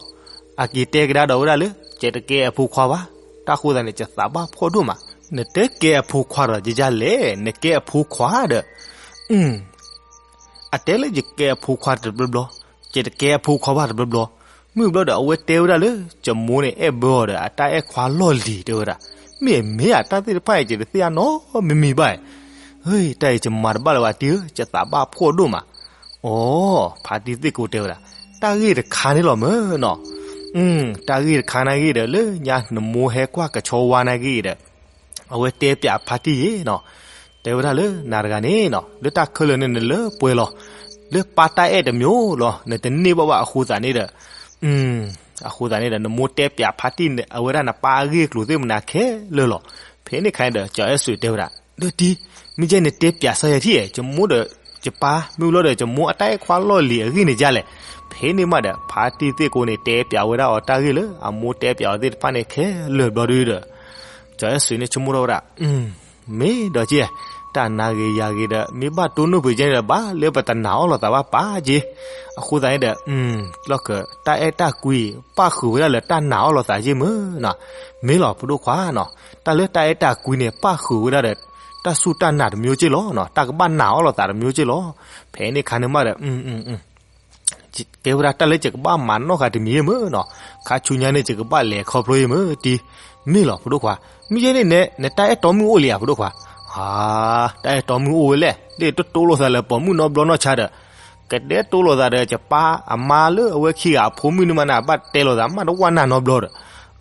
အက့ၤတဲကဒါဒီးဝဲဒၣ်လၢ ယတကဲအဖိခွါဘၣ်. တၢ်ဃိသတးန့ၣ် ယသးဘၣ်ဖှီၣ်ဒိၣ်မး. နတဲကဲအဖိခွါဒီး ယယလဲၣ်, နကဲအဖိခွါဒီး အတဲလၢယကဲအဖိခွါတဘျီဘျီ, ယတကဲအဖိခွါဘၣ်တဘျီဘျီ. မ့ၢ်ဘျီဒီး အဝဲတဲဝဲဒၣ်လၢ ယမိၢ်န့ၣ်အဲၣ်ဘၢအီၤဒီး အတၢ်အဲၣ်ခွါလီၢ်လံၤတဲဝဲဒၣ်. မ့ၢ်မ့ၢ်ဧါ, တၢ်သ့ၣ်တဖၣ်အံၤ ယတသ့ၣ်ညါနီတမံၤဘၣ်. တၢ်အံၤယမၤတဘၣ်လၢၤဘၣ်တံၢ်ဧၢ, ယသးဘၣ်ဖှီၣ်ဒိၣ်မး. အိ, ဖါတံၢ်သ့ၣ်ကိတဲဝဲဒၣ်, တၢ်ဂ့ၢ်တခါန့ၣ်လီၤမ့ၢ်နီၤ. တၢ်ဂ့ၢ်တခါန့ၣ်ဂ့ၢ်ဒီး လၢညါနမိၢ်ဟဲကွၢ်ကဆီဝါန့ၣ်ဂ့ၢ်ဒီး အဝဲတဲပၠးဖါတံၢ်ယဲနီၤ, တဲဝဲဒၣ်လၢနၤတဂၤန့ၣ်နီၤ, လၢတၢ်ခဲလၢာ်န့ၣ် နလၢပှဲၤလီၤ. လၢပၢ်တၢ်အဲၣ်တမံၤလီၤ, နတန့ၢ်ဘၣ်ဘၣ်အဃိသတးန့ၣ်ဒီး, အဃိသတးန့ၣ်ဒီး နမိၢ်တဲပၠးဖါတံၢ်အဝဲဒၣ်နပၢ်အဂ့ၢ်အကျိၤသ့ၣ်မနၤခဲလၢာ်လီၤ. ဖဲန့ၣ်ခါန့ၣ်ဒီး ကၠီၤအဲၣ်စူးတဲဝဲဒၣ်, ဒီးတံၢ်, မ့ၢ်ကဲနတဲပၠးစၢ်ယဲထံၣ်, ယမိၢ်ဒီးယပၢ် မ့ၢ်လီၤဒီး ယမိၢ်အတၢ်အဲၣ်ခွါလီၢ်လံၤအဂ့ၢ်န့ၣ်ဒ်လဲၣ်. ဖဲန့ၣ်မးဒီး ဖါတံၢ်သ့ၣ်ကိန့ၣ် တဲပၠးဝဲဒၣ်အီၤတၢ်ဂ့ၢ်လၢ အမိၢ်တဲပၠးအီၤသ့ၣ်တဖၣ်န့ၣ်ခဲလၢာ်ဘျီဒုဒီး ကၠီၤအဲၣ်စူးန့ၣ်ဆိကမိၣ်ထီၣ်ဝဲဒၣ်, မ့ၢ်ဒီးက့, တၢ်နၤဂ့ၤယၤဂ့ၤဒီး မ့ၢ်ဘၣ်တိၢ်နီၣ်ပှ့ၤကဲန့ၣ်ဒီး ဘၣ်လၢပတနာ်အီၣ်လိာ်သးဘၣ်ပာ်က့. အဃိသတးန့ၣ်ဒီး လီၢ်ခၢၣ် တၢ်အဲၣ်တၢ်ကွံ ပၣ်ဃုာ်ဝဲဒၣ်လၢတၢ်နာ်အီၣ်လိာ်သးက့မ့ၢ်နီၤ. မ့ၢ်လီၤ ဖိဒိၣ်ခွါနီၤ, တၢ်လၢတၢ်အဲၣ်တၢ်ကွံန့ၣ် ပၣ်ဃုာ်ဝဲဒၣ်ဒီး တၢ်စူၢ်တၢ်နာ်တမံၤက့လီၤနီၤ, တၢ်ကဘၣ်နာ်အီၣ်လိာ်သးတမံၤက့လီၤ. ဖဲန့ၣ်ခါန့ၣ်မးဒီး ကဲဝဲဒၣ်တၢ်လၢယကဘၣ်မၤနီၣ်ဃာ်တမံၤယဲမ့ၢ်နီၤ, ခါဆူညါန့ၣ် ယကဘၣ်လဲၤခီဖျိယဲမ့ၢ်တံၢ်. မ့ၢ်လီၤ ဖိဒိၣ်ခွါ, မ့ၢ်ယဲန့ၣ် နတၢ်အဲၣ်တီမုၢ်အိၣ်လံဧါ ဖိဒိၣ်ခွါ. ဧါ, တၢ်အဲၣ်တီမုၢ်အိၣ်ဝဲလဲၣ်, ဒ်တတိလိာ်သးလၢပိာ်မုၣ်နီတဘျီနီတဆါဒီး, ကတဲတိလိာ်သးဒီး ယပၢ်အမါလၢအဝဲခံဂၤအဖိမုၣ်န့ၣ်မးန့ၣ် ဘၣ်တဲလိာ်သး မ့ၢ်တဝဲနၤနီတဘျီဒီး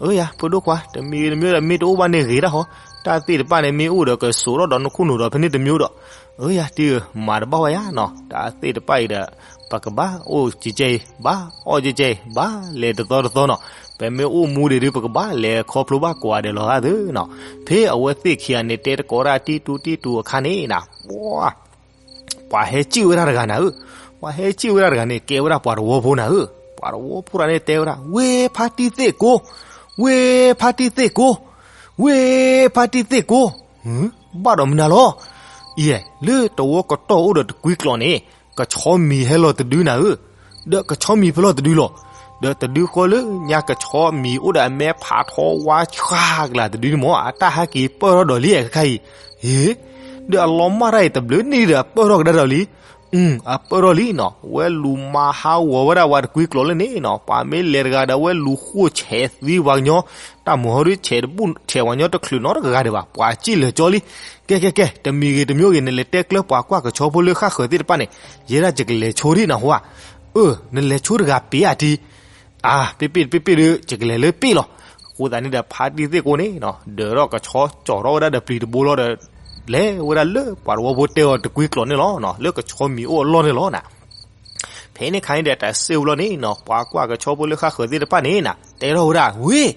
အၢယၤ ဖိဒိၣ်ခွါ, တမံၤဂ့ၤတမံၤဒီး မ့ၢ်တအိၣ်ဘၣ်န့ၣ်ဂ့ၤတၢ်ဃီ, တၢ်သ့ၣ်တဖၣ်န့ၣ် မ့ၢ်အိၣ်ဒီးကစိာ်ထီၣ်ဒီးနခိၣ်နူာ်ဒီး ဖဲန့ၣ်တမံၤဒီး, အၢယၤ တံၢ်ဧၢ, မၤတဘၣ်ဝဲယၤနီၤ, တၢ်သ့ၣ်တဖၣ်အံၤဒီး ပကဘၣ်အိၣ်ကဲကဲအံၤ ဘၣ်အီၣ်ကဲကဲအံၤ ဘၣ်လဲၤတသီတသီနီၤ, ပမ့ၢ်အိၣ်မူဒံးဒုး ပကဘၣ်လဲၤခီဖျိဘၣ်ကိးဂၤဒဲးလီၤဂာ်သ့နီၤ. ဖဲအဝဲသ့ၣ်ခံဂၤန့ၣ် တဲတကိးတၢ်တံၢ်တူတံၢ်တူအခါန့ၣ်နၤ, ပှၤ ပှၤဟဲစံၣ်ဝဲဒၣ်တဂၤနၤဧၢ, ပှၤဟဲစံၣ်ဝဲဒၣ်တဂၤန့ၣ် ကဲဝဲဒၣ်ပှၤတဝီဖိနၤဧၢ, ပှၤတဝီဖိတဂၤန့ၣ်တဲဝဲဒၣ် ဝ့ၢ်ဖါတံၢ်သ့ၣ်ကိ, ဝ့ၢ်ဖါတံၢ်သ့ၣ်ကိ, ဝ့ၢ်ဖါတံၢ်သ့ၣ်ကိ, ဘၣ်ဒီးမနုၤလီၤ, အံၤ လၢတဝီကတီၢ်အိၣ်ဒီးတကွံကျိးန့ၣ် ကဆီမံၤဟဲလီၤတဒုနၤဧၢ, ဒီးကဆီမံၤဖဲလီၤတဒုလီၤ. ဒီးတဒုဃီလၢညါကဆီမံၤအိၣ်ဒီးအမဲဖးထီဝါဆှါကလၤတဒုန့ၣ်မ့ၢ် အတၢ်ဟဲက့ၤပၢၢ်ထီၣ်ဒီးလံအခါခါအံၤ, ဟ့, ဒီးအလီၤမၢ်တၢ်အံၤတဘျုးနံၣ်ဒီးအပၢၢ်ထီၣ်ကဒါဒီးလံ, အပၢၢ်ထီၣ်လံနီၤ, ဝဲလူၤမၤဟးဂီၤဝဲဒၣ်ပှၤတကွံကျိးလၢန့ၣ်နီၤ, ပှၤမ့ၢ်လဲၤတဂၤဒီး ဝဲလူၤဃိၣ်ဆဲးသံပှၤကညီ, တၢ်မုၢ်ဟီဒုးဆဲးတဘူၣ်ဆဲးပှၤကညီတချုးနီတဂၤဒံးဘၣ်, ပှၤစံၣ်လၢာ်ကၠီလံ. ကဲ ကဲ ကဲ တမံၤဂ့ၤတမံၤဂ့ၤ နလဲၤတဲကျၢၤပှၤကွၢ်ကဆီဖိလၢဃၣ်ဃၢၤသ့ၣ်တဖၣ်န့ၣ်, ယဲဒၣ်ယကလဲၤဆိဒံးနဟါ, အၢ နလဲၤဆိတဂၤပ့ၤဧါတံၢ်, အါ ပ့ၢ်ပ့ၢ်တပ့ၢ်ပ့ၢ်ဒီး ယကလဲၤလၢပ့ၢ်လီၤ. အဃိသတးန့ၣ်ဒီး ဖါတံၢ်သ့ၣ်ကိန့ၣ်နီၤ, ဒၢးထီၣ်ကဆီ ကၠီထီၣ်ဝဲဒၣ်ဒီးပျံၤတဘိလီၤဒီး လဲၤဝဲဒၣ်လၢပှၤတဝီဖိတဲအီၤတကွံကျိးန့ၣ်လီၤ, လၢကဆီမံၤအိၣ်အလီၢ်န့ၣ်လီၤနၤ. ဖဲန့ၣ်ခါန့ၣ်ဒီး တၢ်စံးဝဲလီၤန့ၣ်နီၤ, ပှၤကွၢ်ကဆီဖိလၢဃၣ်ဃၢၤသ့ၣ်တဖၣ်န့ၣ်နၤ တဲထီၣ်ဝဲဒၣ်, ဝ့ၢ်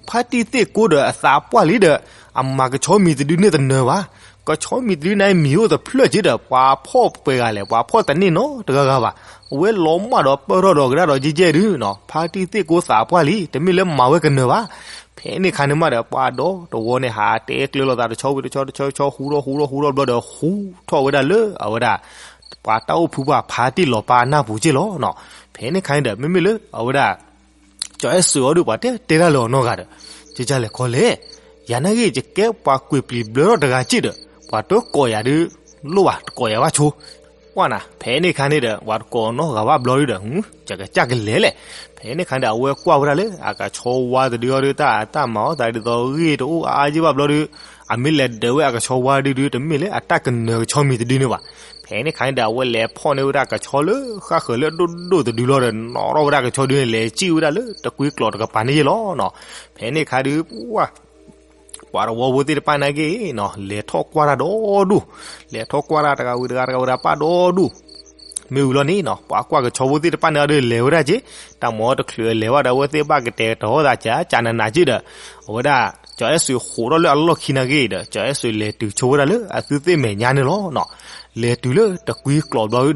ဖါတံၢ်သ့ၣ်ကိဒီးအသးပှၢ်လံဒီး အမၤကဆီမံၤတဒုန့ၣ်တနၢၤဘၣ်. ကဆီမံၤတဒုန့ၣ်မံၤအိၣ်တဖျၢၣ်က့ဒီး ပှၤဖီၣ်ပှဲၤဂၤလဲၣ်, ပှၤဖီၣ်တန့ၢ်နီတဂၤဂၤဘၣ်. အဝဲလီၤမၢ်ဒီးပၢၢ်ထီၣ်ဒီးကဒါဒီးယဲၢ်ယဲၢ်ဒုနီၤ, ဖါတံၢ်သ့ၣ်ကိသးပှၢ်လံ, တမ့ၢ်လၢမၤဝဲကနၢၤဘၣ်. ဖဲန့ၣ်ခါန့ၣ်မးဒီး ပှၤဒီတဝီန့ၣ် ဟးတဲကျၢၤလိာ်သးတဆီဝံၤတဆီတဆီတဆီ ဟူထီၣ်ဟူထီၣ်ဟူထီၣ်ဘျီဒီး ဟူထီၣ်ဝဲဒၣ်လၢအဝဲဒၣ် ပှၤတၢ်အိၣ်ဖှိၣ်ပှၤဖါတံၢ်လီၤပၢ်နၢ်ပူၤက့လီၤနီၤ. ဖဲန့ၣ်ခါန့ၣ်ဒီး မ့မ့ၢ်လၢအဝဲဒၣ် ကၠီၤအဲၣ်စၢၤအီၤဒုး ပှၤတဲတဲတၢ်လၢအီၤနီတဂၤဒီး, ကကလဲၤခီလဲၣ်, ယၤနာ်ဂ့ၢ် ယကဲပှၤကွံာ်ပျံၤဘျၢထီၣ်တဂၤက့ဒီး ပှၤတကိးယၤဒုး လိၣ်ဘၣ် တကိးယၤဘၣ်ဆိ ကွၢ်နၤ, ဖဲန့ၣ်ခါန့ၣ်ဒီး ပှၤတကိးနီတဂၤဘၣ်ဘျီဒုးဒီး ယကစၢ်ကလဲၤလဲၣ်. ဖဲန့ၣ်ခါန့ၣ်ဒီး အဝဲကွၢ်ဝဲဒၣ်လၢ အကဆီဝါတဒုအီၤဒုး တၢ်တၢ်မၤအီၣ်သးဒ်သိးဂ့ၢ်တအိၣ်အါအါယ့ၢ်ဘၣ်ဘျီဒုး, အမ့ၢ်လဲၤဒၢးဝဲအကဆီဝါဒုးဒုး တမ့ၢ်လၢအတၢ်ကနၢၤကဆီမံၤတဒုန့ၣ်ဘၣ်. ဖဲန့ၣ်ခါန့ၣ်ဒီး အဝဲလဲၤဖီၣ်န့ၢ်ဝဲဒၣ်ကဆီလၢဃၣ်ဃၢၤလၢအဒိၣ်ဒိၣ်တဒုလီၤဒီး နီၣ်ထီၣ်ဝဲဒၣ်ကဆီဒုန့ၣ် လဲၤစံၣ်ဝဲဒၣ်လၢတကွံကျိးတကပၤန့ၣ်ယ့ၢ်လီၤနီၤ. ဖဲန့ၣ်ခါဒုး ပှၤ ပှၤတဝီဖိသ့ၣ်တဖၣ်န့ၣ်က့ၤနီၤ လဲၤထီၣ်ကွၢ်တၢ်ဒီဒူၣ်, လဲၤထီၣ်ကွၢ်တၢ်တဂၤဝံၤတဂၤ တဂၤဝံၤတဂၤပာ်ဒီဒူၣ်. မ့ၢ်ဝံၤလီၤန့ၣ်နီၤ ပှၤကွၢ်ကဆီဖိသ့ၣ်တဖၣ်န့ၣ်အီၤဒီးလဲၤဝဲဒၣ်က့ၤ, တၢ်မၤအီၤတချုးလဲၤဝဲဒီး အဝဲသ့ၣ်ဘၣ်ကတဲာ်ကတီၤသးကၠးကၠးနးနးက့ၤဒီး အဝဲဒၣ် ကၠီၤအဲၣ်စူးဃိးထီၣ်လၢအလီၢ်ခံနာ်က့ၤဒီး ကၠီၤအဲၣ်စူးလဲၤတုၤဆိဝဲဒၣ်လၢအသုသ့ၣ်မဲာ်ညါန့ၣ်လီၤနီၤ. လဲၤတုၤလၢတကွံကျိးဘျီဒီး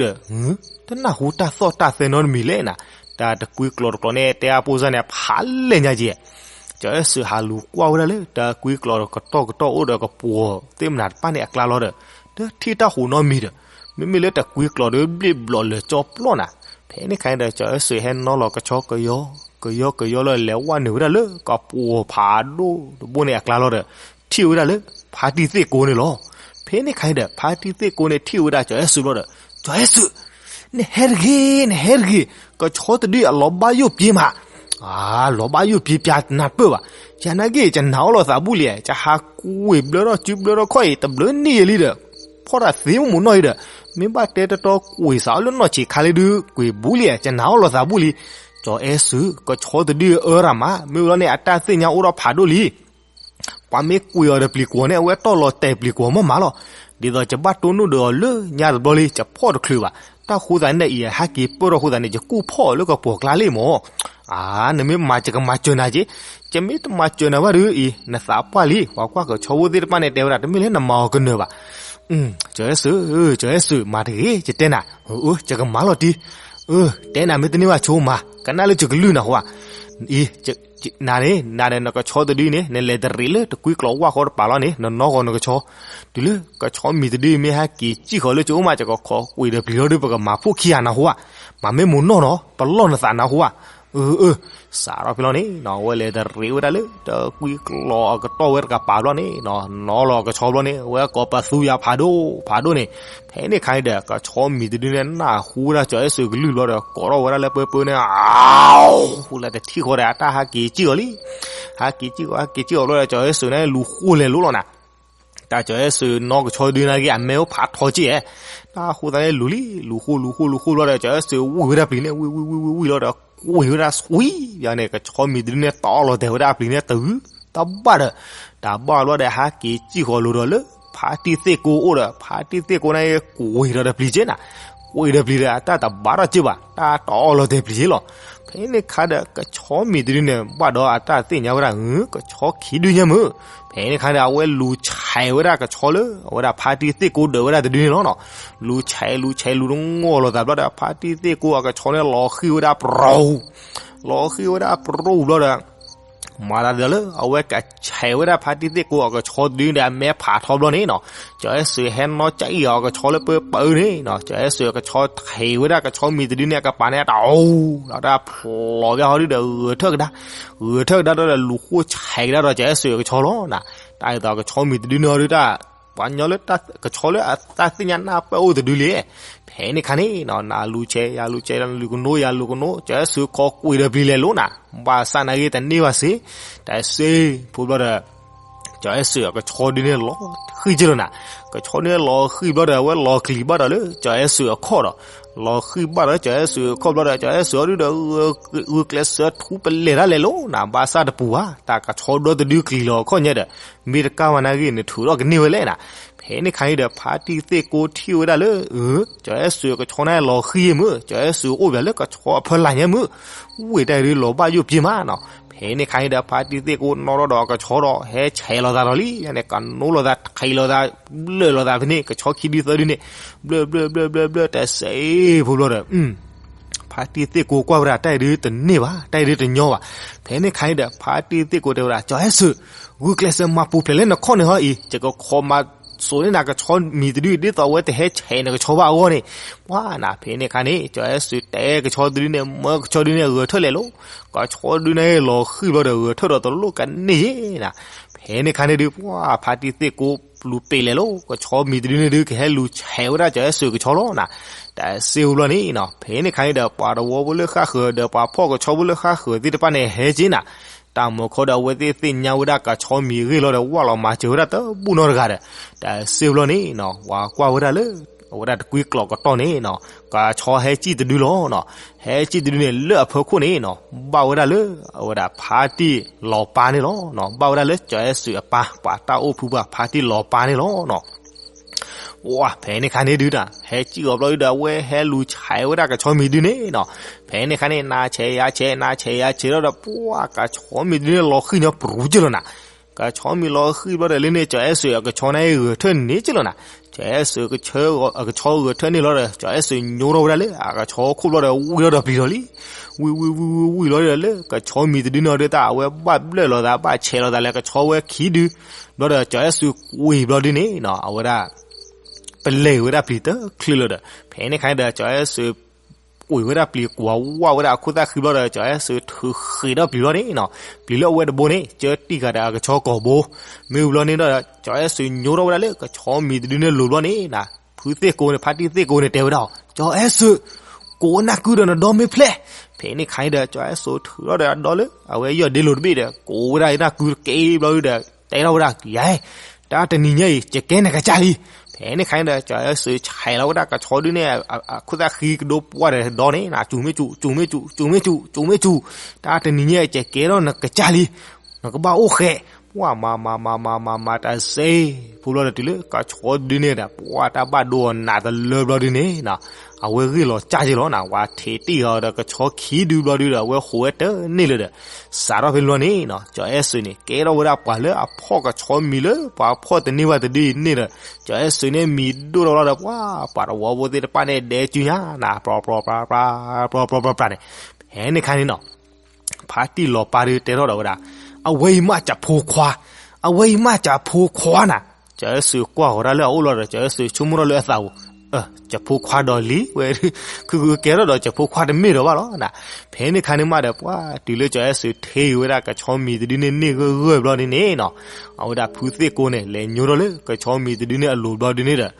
တနၢ်ဟူတၢ်သီၣ်တၢ်သဲနီတမံၤလဲၣ်နၤ, တၢ်တကွံကျိးတကျိးန့ၣ် တဲအါပိၢ်စၢ်န့ၣ် ဖးလဲၢ်ညါက့ၤ. ကၠီၤအဲၣ်စူးဟးလူၤကွၢ်ဝဲဒၣ်လၢ တကွံကျိးကတီၢ်ကတီၢ်အိၣ်ဒီးကပှီၤသ့ၣ်မနၤတဖၣ်န့ၣ်အကျါလီၤဒီး တထံၣ်တၢ်ဟူးနီတမံၤဒီး မ့မ့ၢ်လၢတကွံကျိးဒီးဘျ့ၣ်ဘျီၣ်လၢာ်ကၠီပျီနၤ. ဖဲန့ၣ်ခါန့ၣ်ဒီး ကၠီၤအဲၣ်စူးဟဲနီလီၤကဆီကယီ ကယီကယီလၢလဲၤဝဲနုာ်ဝဲဒၣ်လၢကပှီၤဖးဒိၣ်တဘိန့ၣ်အကျါလီၤဒီး ထံၣ်ဝဲဒၣ်လၢ ဖါတံၢ်သ့ၣ်ကိန့ၣ်လီၤ. ဖဲန့ၣ်ခါန့ၣ်ဒီး ဖါတံၢ်သ့ၣ်ကိန့ၣ်ထံၣ်ဝဲဒၣ်ကၠီၤအဲၣ်စူးဘျီဒီး ကၠီၤအဲၣ်စူး နဟဲတဂ့ၤ နဟဲတဂ့ၤ, ကဆီတဒုအလီၤဘၣ်ယိၣ်ပှ့ၤမး. အါ လီၤဘၣ်ယိၣ်ပှ့ၤပှၤနၢ်ပၢၢ်ဘၣ်. ယၤနာ်က့ၤ ယနာ်အီၣ်လိာ်သးဘူၣ်လံ, ယဟးကွံာ်ဘျၢထီၣ်စုဘျၢထီၣ်ခီၣ်အံၤ တဘျၢနံၣ်ယဲလံဒီး ဖီၣ်တၢ်သ့မ့ၢ်မုၢ်နီၢ်အံၤဒီး မ့ၢ်ဘၣ်တဲတတီကွံာ်စးအီၣ်လၢနီၢ်ဆံးခါလံဒုး ကွံာ်ဘူၣ်လံ, ယနာ်အီၣ်လိာ်သးဘူၣ်လံ. ကၠီၤအဲၣ်စူး ကဆီတဒုအၢရၤမး မ့ၢ်ဝံၤလီၤန့ၣ် အတၢ်သ့ၣ်ညါအိၣ်ဒီးဖးဒိၣ်လံ. ပှၤမ့ၢ်ကွံာ်အီၤဒီးပျံၤကွီၤန့ၣ် အဝဲတီၢ်လီၤတဲာ်ပျံၤကွီၤမးမးလီၤ. ဒ်သိးယဘၣ်တိၢ်နီၣ်ဒီးအီၤလၢညါတဘျီလံ ယဖီၣ်တချုးဘၣ်. တၢ်ဃိသးန့ၣ်အံၤ ဟဲက့ၤပၢၢ်ထီၣ်ဃိသးန့ၣ် ယကူၣ်ဖီၣ်အီၤလၢကပှီၤကျါလံမး. အါ နမ့ၢ်မၤယကမၤစၢၤနၤက့ၤ, ယမ့ၢ်တမၤစၢၤနၤဘၣ်ဒီးအံၤ နသးပှၢ်လံ. ပှၤကွၢ်ကဆီဖိသ့ၣ်တဖၣ်န့ၣ် တဲဝဲဒၣ် တမ့ၢ်လၢနမၤအီၤကနၢၤဘၣ်. ကၠီၤအဲၣ်စူး, ကၠီၤအဲၣ်စူး မၤတဂ့ၤ ယတဲနၤ, အၢ ယကမၤလီၤတံၢ်. အၢ တဲနၤမ့ၢ်တန့ၢ်ဘၣ်ဆိမၤ, ကနၣ်လၢယကလုၢ်နၤဟူဧါ. အံၤ နၤန့ၣ် နၤဒီးနကဆီတဒုန့ၣ် နလဲၤတရံးလၢတကွံကျိးဝၢ်ဃီတပၤလီၤန့ၣ် နနီၢ်ဂီၤနကဆီ, တုၤလၢကဆီမံၤတဒုမ့ၢ်ဟဲက့ၤစံၣ်ဃီၤလၢ ယအိၣ်မး ယကခိးကွံာ်ဒီးပျံၤလီၤဒီး ပကမၤဖှိၣ်ခံဂၤနၤဟူဧါ. မၤမ့ၢ်မုၢ်နီၢ်နီၤ ပလီၢ်နသးနၤဟူဧါ. အၢ အၢ စးထီၣ်ဖဲလီၤန့ၣ်နီၤ အဝဲလဲၤတရံးဝဲဒၣ်လၢတကွံကျိးအကတီၢ်ဝဲတကပၤဘျီန့ၣ်နီၤ နီၢ်လီၤကဆီဘျီန့ၣ် အဝဲကိးပသူယၤဖးဒိၣ်ဖးဒိၣ်န့ၣ်. ဖဲန့ၣ်ခါန့ၣ်ဒီး ကဆီမံၤတဒုန့ၣ် နၢ်ဟူဝဲဒၣ်ကၠီၤအဲၣ်စူးကလုၢ်ဘျီဒီး ကိးထီၣ်ဝဲဒၣ်လၢပၢပၢန့ၣ် အါ ဟူလၢတထံၣ်ဃီဒီး အတၢ်ဟဲက့ၤစံၣ်ဃီၤလံ. ဟဲက့ၤစံၣ်ဃီၤ ဟဲက့ၤစံၣ်ဃီၤဘျီဒီး ကၠီၤအဲၣ်စူးန့ၣ် လူၤဃိလဲၤလိၤလီၤနၤ. တၢ်ကၠီၤအဲၣ်စူးနီၢ်ကဆီဒုန့ၣ်က့ၤ အမဲအိၣ်ဖးထီက့ၤဧါ. တၢ်ဃိသးန့ၣ်လူၤလံ လူၤဃိ လူၤဃိ လူၤဃိဘျီဒီး ကၠီၤအဲၣ်စူးဝံၢ်ဝဲဒၣ်ပျံၤန့ၣ် ဝံၢ် ဝံၢ် ဝံၢ် ဝံၢ်လီၤဒီး ကွံာ်ဝဲဒၣ် ဝံၢ် ယၤန့ၣ် ကဆီမံၤတဒုန့ၣ် တအီၣ်လီၤတဲာ်ဝဲဒၣ်အပျံၤန့ၣ် တဂုၤ တဘၣ်ဒီး တၢ်ဘၣ်ဘျီဒီး ဟဲက့ၤစံၣ်ဃီၤလိၤဒီးလၢ ဖါတံၢ်သ့ၣ်ကိအိၣ်ဒီး ဖါတံၢ်သ့ၣ်ကိန့ၣ် ကွံာ်ဒီးတပျံၤက့ၤနၤ. ကွံာ်ဒီးပျံၤဒီး အတၢ်တဘၣ်ထီၣ်က့ၤဘၣ် တၢ်တအီၣ်လီၤတဲာ်ပျံၤက့ၤလီၤ. ဖဲန့ၣ်ခါဒီး ကဆီမံၤတဒုန့ၣ် ဘၣ်ဒီးအတၢ်သ့ၣ်ညါဝဲဒၣ် ကဆီခံဒုညါမုၢ်. ဖဲန့ၣ်ခါဒီး အဝဲလူၤဆဲးဝဲဒၣ်ကဆီလၢ အဝဲဒၣ်ဖါတံၢ်သ့ၣ်ကိဒၢးဝဲဒၣ်တဒုန့ၣ်လီၤနီၤ. လူၤဆဲး လူၤဆဲး လူၤတငီၢ်လိာ်သးဘျီဒီး ဖါတံၢ်သ့ၣ်ကိအကဆီန့ၣ် လီၤဃံၤဝဲဒၣ်ပရိ လီၤဃံၤဝဲဒၣ်ပရိဘျီဒီး မၤသးဒ်လၢ အဝဲကဆဲးဝဲဒၣ်ဖါတံၢ်သ့ၣ်ကိအကဆီတဒုန့ၣ် အမဲဖးထီဘျီန့ၣ်နီၤ. ကၠီၤအဲၣ်စူးဟဲနီၢ်ကၠၢအံၤအီၤအကဆီလၢပၢပၢန့ၣ်နီၤ. ကၠီၤအဲၣ်စူးအကဆီထံးဝဲဒၣ်ကဆီမံၤတဒုန့ၣ် အကပၤန့ၣ် တအူ ဒီးတၢ်ဖျိးဘၣ်ဟီဒုဒီး ဂဲၤထၢၣ်ကဒါ ဂဲၤထၢၣ်ကဒါဒီး လူၤဃိဆဲးကဒါဒီး ကၠီၤအဲၣ်စူးအကဆီလီၤနၤ. တၢ်အံၤသိးကဆီမံၤတဒုန့ၣ်အီၤဒုတၢ် ပှၤညီလၢကဆီလၢအတၢ်သ့ၣ်ညါနၢ်ပၢၢ်အိၣ်တဒုလံ. ဖဲန့ၣ်ခါန့ၣ်နီၤ နလူၤဆဲး ယလူၤဆဲး လူၤကနိ ယလူၤကနိ ကၠီၤအဲၣ်စူးခိးကွံာ်ဒီးပျံၤလဲၤလိၤနၤ. ဘၣ်ဆၣ်နာ်က့ၤတန့ၢ်ဘၣ်စ့ၢ် တၢ်စ့ၢ်ဖိဘျီဒီး ကၠီၤအဲၣ်စူးအကဆီဒုန့ၣ်လီၤဃံၤက့ၤလီၤနၤ. ကဆီဒုန့ၣ်လီၤဃံၤဘျီဒီး အဝဲလီၤကလံၤဘၣ်ဒီးလၢကၠီၤအဲၣ်စူးအခီၣ်ဒီး လီၤဃံၤဘၣ်ဒီးကၠီၤအဲၣ်စူးအခီၣ်ဘျီဒီး ကၠီၤအဲၣ်စူးအီၤဒုဒီး ဂုာ်ကျဲးစၢးထူပလဲၤတၢ်လဲၤလိၤနၤ. ဘၣ်ဆၣ်တပူၤဘၣ် တၢ်ကဆီဒီတဒုကလံၤလီၤအခီၣ်ညါဒီး မ့ၢ်တကးဘၣ်နာ်က့ၤ နထုးထီၣ်ကန့ၢ်ဝဲလဲၣ်နၤ. ဖဲန့ၣ်ခါန့ၣ်ဒီး ဖါတံၢ်သ့ၣ်ကိထံၣ်ဝဲဒၣ်လၢ ကၠီၤအဲၣ်စူးအကဆီန့ၣ်လီၤဃံၤမုၢ် ကၠီၤအဲၣ်စူးအိၣ်ဘၣ်လၢကဆီအဖီလာ်ညါမုၢ် ဝ့ၢ်တၢ်အံၤဒုလီၤဘၣ်ယိၣ်ပှ့ၤမးနီၤ. ဖဲန့ၣ်ခါန့ၣ်ဒီး ဖါတံၢ်သ့ၣ်ကိနီၣ်ထီၣ်ဒီးအကဆီဒီး ဟဲဆဲးလိာ်သးဒီးလံန့ၣ် ကနိလိာ်သး ထံးလိာ်သး ဘျၢၣ်လိာ်သးဖဲန့ၣ် ကဆီခံဒုသၢဒုန့ၣ် ဘျၢၣ်ဘျၢၣ်ဘျၢၣ်ဘျၢၣ်ဘျၢၣ် တၢ်စ့ၢ်ဖိဘျီဒီး ဖါတံၢ်သ့ၣ်ကိကွၢ်ဝဲဒၣ် တၢ်အံၤဒုတန့ၢ်ဘၣ် တၢ်အံၤဒုတညီဘၣ်. ဖဲန့ၣ်ခါန့ၣ်ဒီး ဖါတံၢ်သ့ၣ်ကိတဲဝဲဒၣ် ကၠီၤအဲၣ်စူး ဂုာ်ကျဲးစၢးမၤပူၤဖျဲးလၢနခီၣ်န့ၣ်ဟီအံၤ ယကခိးမၤစိးန့ၢ်နၤကဆီမံၤတဒု ဒ်သိးအဝဲတဟဲဆဲးနကဆီဘၣ်အဂီၢ်န့ၣ် ပှၤနၤ ဖဲန့ၣ်ခါန့ၣ် ကၠီၤအဲၣ်စူးတဲကဆီတဒုန့ၣ် မၢကဆီဒုန့ၣ် ဂဲၤထၢၣ်လဲၤလိၤ ကဆီဒုန့ၣ်လီၤဃံၤဘျီဒီး ဂဲၤထၢၣ်ဒီးတလိၣ်ကန့ၢ်ယဲနၤ. ဖဲန့ၣ်ခါန့ၣ်ဒု ပှၤဖါတံၢ်သ့ၣ်ကိလူၤပ့ၤလဲၤလိၤ ကဆီမံၤတဒုန့ၣ်ဒု ကဟဲလူၤဆဲးဝဲဒၣ်ကၠီၤအဲၣ်စူးကဆီလီၤနၤ. တၢ်စ့ၢ်ဖိဘျီန့ၣ်နီၤ ဖဲန့ၣ်ခါန့ၣ်ဒီး ပှၤတဝီဖိလၢဃၣ်ဃၢၤ ဒီးပှၤဖီၣ်ကဆီဖိလၢဃၣ်ဃၢၤသ့ၣ်တဖၣ်န့ၣ် ဟဲက့ၤနၤ. တၢ်မၤခီဒီး အဝဲသ့ၣ်သ့ၣ်ညါဝဲဒၣ်ကဆီမံၤအဂ့ၢ်လီၤဒီး ဝၢ်လီၤမၤစၢၤဝဲဒၣ်တဘူၣ်နီတဂၤဒီး တၢ်စ့ၢ်ဖိဘျီန့ၣ်နီၤ ပှၤကွၢ်ဝဲဒၣ်လၢ အဝဲဒၣ်တကွံကျိးကတီၢ်န့ၣ်နီၤ, ကဆီဟဲစံၣ်တဒုလီၤနီၤ. ဟဲစံၣ်တဒုန့ၣ် လၢအဖီခိၣ်န့ၣ်နီၤ, ဘၣ်ဝဲဒၣ်လၢ အဝဲဒၣ်ဖါတံၢ်လီၤပၢ်န့ၣ်လီၤ. ဘၣ်ဝဲဒၣ်လၢကၠီၤအဲၣ်စူးအပၢ် ပှၤတၢ်အိၣ်ဖုပှၤဖါတံၢ်လီၤပၢ်န့ၣ်လီၤနီၤ. ဝါ ဖဲန့ၣ်ခါန့ၣ်ဒုးနီၤ, ဟဲစံၣ်အီၤဘျီဒုးဒီး အဝဲဟဲလူၤဆဲးဝဲဒၣ်ကဆီမံၤတဒုန့ၣ်နီၤ. ဖဲန့ၣ်ခါန့ၣ် နၤဆဲးယၤဆဲး နၤဆဲးယၤဆဲးဒီး ပှၤကဆီမံၤတဒုန့ၣ် လီၤဃံၣ်ညီပရူၤက့လီၤနီၤ. ကဆီမံၤလီၤဃံၣ်ဘျီဒီး လၢန့ၣ် ကၠီၤအဲၣ်စူးအကဆီန့ၣ်ဂဲၤထၢၣ်န့ၣ်က့လီၤနီၤ. ကၠီၤအဲၣ်စူး အကဆီဂဲၤထၢၣ်န့ၣ်လီၤဒီး ကၠီၤအဲၣ်စူးညိထီၣ်ဝဲဒၣ်လၢအကဆီခိၣ်ဘျီဒီး ဝံၣ်ထီၣ်ဒီးပျံၤလီၤလံ. ဝံၣ်ဝံၣ်ဝံၣ်ဝံၣ်ဝံၣ်လီၤဒီး လၢကဆီမံၤတဒုန့ၣ်ဒီး တၢ်အဝဲဘၣ်ဘျၢၣ်လီၤသး ဘၣ်ဆဲးလီၤသးလၢကဆီဝဲခံဒု ဘျီဒီး ကၠီၤအဲၣ်စူးကွံာ်ဘျီဒုန့ၣ်နီၤ, အဝဲဒၣ် ပလဲၤဝဲဒၣ်ပျံၤတချုးလၢၤဒီး ဖဲန့ၣ်ခါဒီး ကၠီၤအဲၣ်စူး ကွံာ်ဝဲဒၣ်ပျံၤကွၢ်ဝါဝဲဒၣ်အခိၣ်သၣ်ဃံဘျီဒီး ကၠီၤအဲၣ်စူးထုးဃ့းထီၣ်ပျံၤဘျီန့ၣ်နီၤ, ပျံၤလၢအဝဲတဘိန့ၣ် ကၢတံၢ်ဃာ်ဒီးအကဆီကိာ်ဘိ, မ့ၢ်ဝံၤဘျီန့ၣ်ဒီး ကၠီၤအဲၣ်စူးညိထီၣ်ဝဲဒၣ်လၢကဆီမံၤတဒုန့ၣ်လိၤဘျီန့ၣ်နီၤ, ဖုသ့ၣ်ကိန့ၣ် ဖါတံၢ်သ့ၣ်ကိန့ၣ် တဲဝဲဒၣ်အီၤ ကၠီၤအဲၣ်စူး ကိးနၢ်ကုဒီးနဒီမ့ၢ်ဖျဲၣ်. ဖဲန့ၣ်ခါအံၤဒီး ကၠီၤအဲၣ်စူးထုးထီၣ်ဒီးအဒီလၢ အဝဲယီၢ်ဒ့လိၤတဘ့ၣ်ဒီး ကိးဝဲဒၣ်နၢ်ကုတက့ၢ်ဘျီဒုဒီး တဲထီၣ်ဝဲဒၣ် ယၤ တၢ်တနံၤညါအံၤ ယကဲနကစၢ်လံ. ဖဲန့ၣ်ခါအံၤဒီး ကၠီၤအဲၣ်စူးဆဲးလီၤဝဲဒၣ်ကဆီဒုန့ၣ် အခိၣ်သၣ်ဃံကဒိပှၢ်ဒီးဒီန့ၣ်နီၤ, စူၤမ့ၢ်စူၤ စူၤမ့ၢ်စူၤ စူၤမ့ၢ်စူၤ စူၤမ့ၢ်စူၤ, တၢ်တနံၤညါအံၤ ယကဲထီၣ်နကစၢ်လံ. နကဘၣ်အိၣ်ဃဲး, ပှၤမၤမၤမၤမၤမၤမၤတၢ်စ့ၢ် ဖိဘျီဒီးတုၤလၢကဆီဒုန့ၣ်ဒီး ပှၤတၢ်ဘၣ်ဒိအီၤနးတလၢဘျီဒုန့ၣ်နီၤ, အဝဲဂ့ၢ်လီၤစၢ်က့လီၤနီၤ, ပှၤထံးတံၢ်အီၤဒီးကဆီခံဒုဘျီဒုဒီး အဝဲဟိးဝဲတန့ၢ်လၢၤဒီး စးထီၣ်ဖဲလီၤန့ၣ်နီၤ, ကၠီၤအဲၣ်စူးန့ၣ် ကဲထီၣ်ဝဲဒၣ်ပှၤလၢအဖီၣ်ကဆီမံၤလၢ ပှၤဖီၣ်တန့ၢ်ဘၣ်တဒုအံၤန့ၣ်ဒီး ကၠီၤအဲၣ်စူးန့ၣ်မံၤဒိၣ်ထီၣ်လီၤဒီး ပှၤ ပှၤတဝီဖိသ့ၣ်တဖၣ်န့ၣ် ဒဲကုညါနၤ ပြီပြီပြီပြီပြီပြီပြီန့ၣ်, ဖဲန့ၣ်ခါန့ၣ်နီၤ ဖါတံၢ်လီၤပၢ်ဒုတဲထီၣ်ဒီးဝဲဒၣ်, အဝဲအံၤမးကၠီၤဖိခွါ, အဝဲအံၤမးကၠီၤဖိခွါနၤ. ကၠီၤအဲၣ်စူးကွၢ်ဃီၤတၢ်လၢအအိၣ်လီၤဒီး ကၠီၤအဲၣ်စူးဆိကမိၣ်ထီၣ်လၢအသးပူၤ, ကၠီၤဖိခွါဒီးလံဝဲ, ခုကကဲထီၣ်ဒီးကၠီၤဖိခွါတမ့ၢ်ဒီးဘၣ်လီၤနၤ. ဖဲန့ၣ်ခါန့ၣ်မးဒီး ပှၤတုၤလၢကၠီၤအဲၣ်စူးထ့ဂ့ၤဝဲဒၣ် ကဆီမံၤတဒုန့ၣ်န့ၢ်ဂၢၢ်ဂၢၢ်ဘျီဒုန့ၣ်နီၤ, အဝဲဒၣ်ဖုသ့ၣ်ကိန့ၣ် လဲၤညိထီၣ်လၢကဆီမံၤတဒုန့ၣ်အလိၤဘျီဒုန့ၣ်ဒီး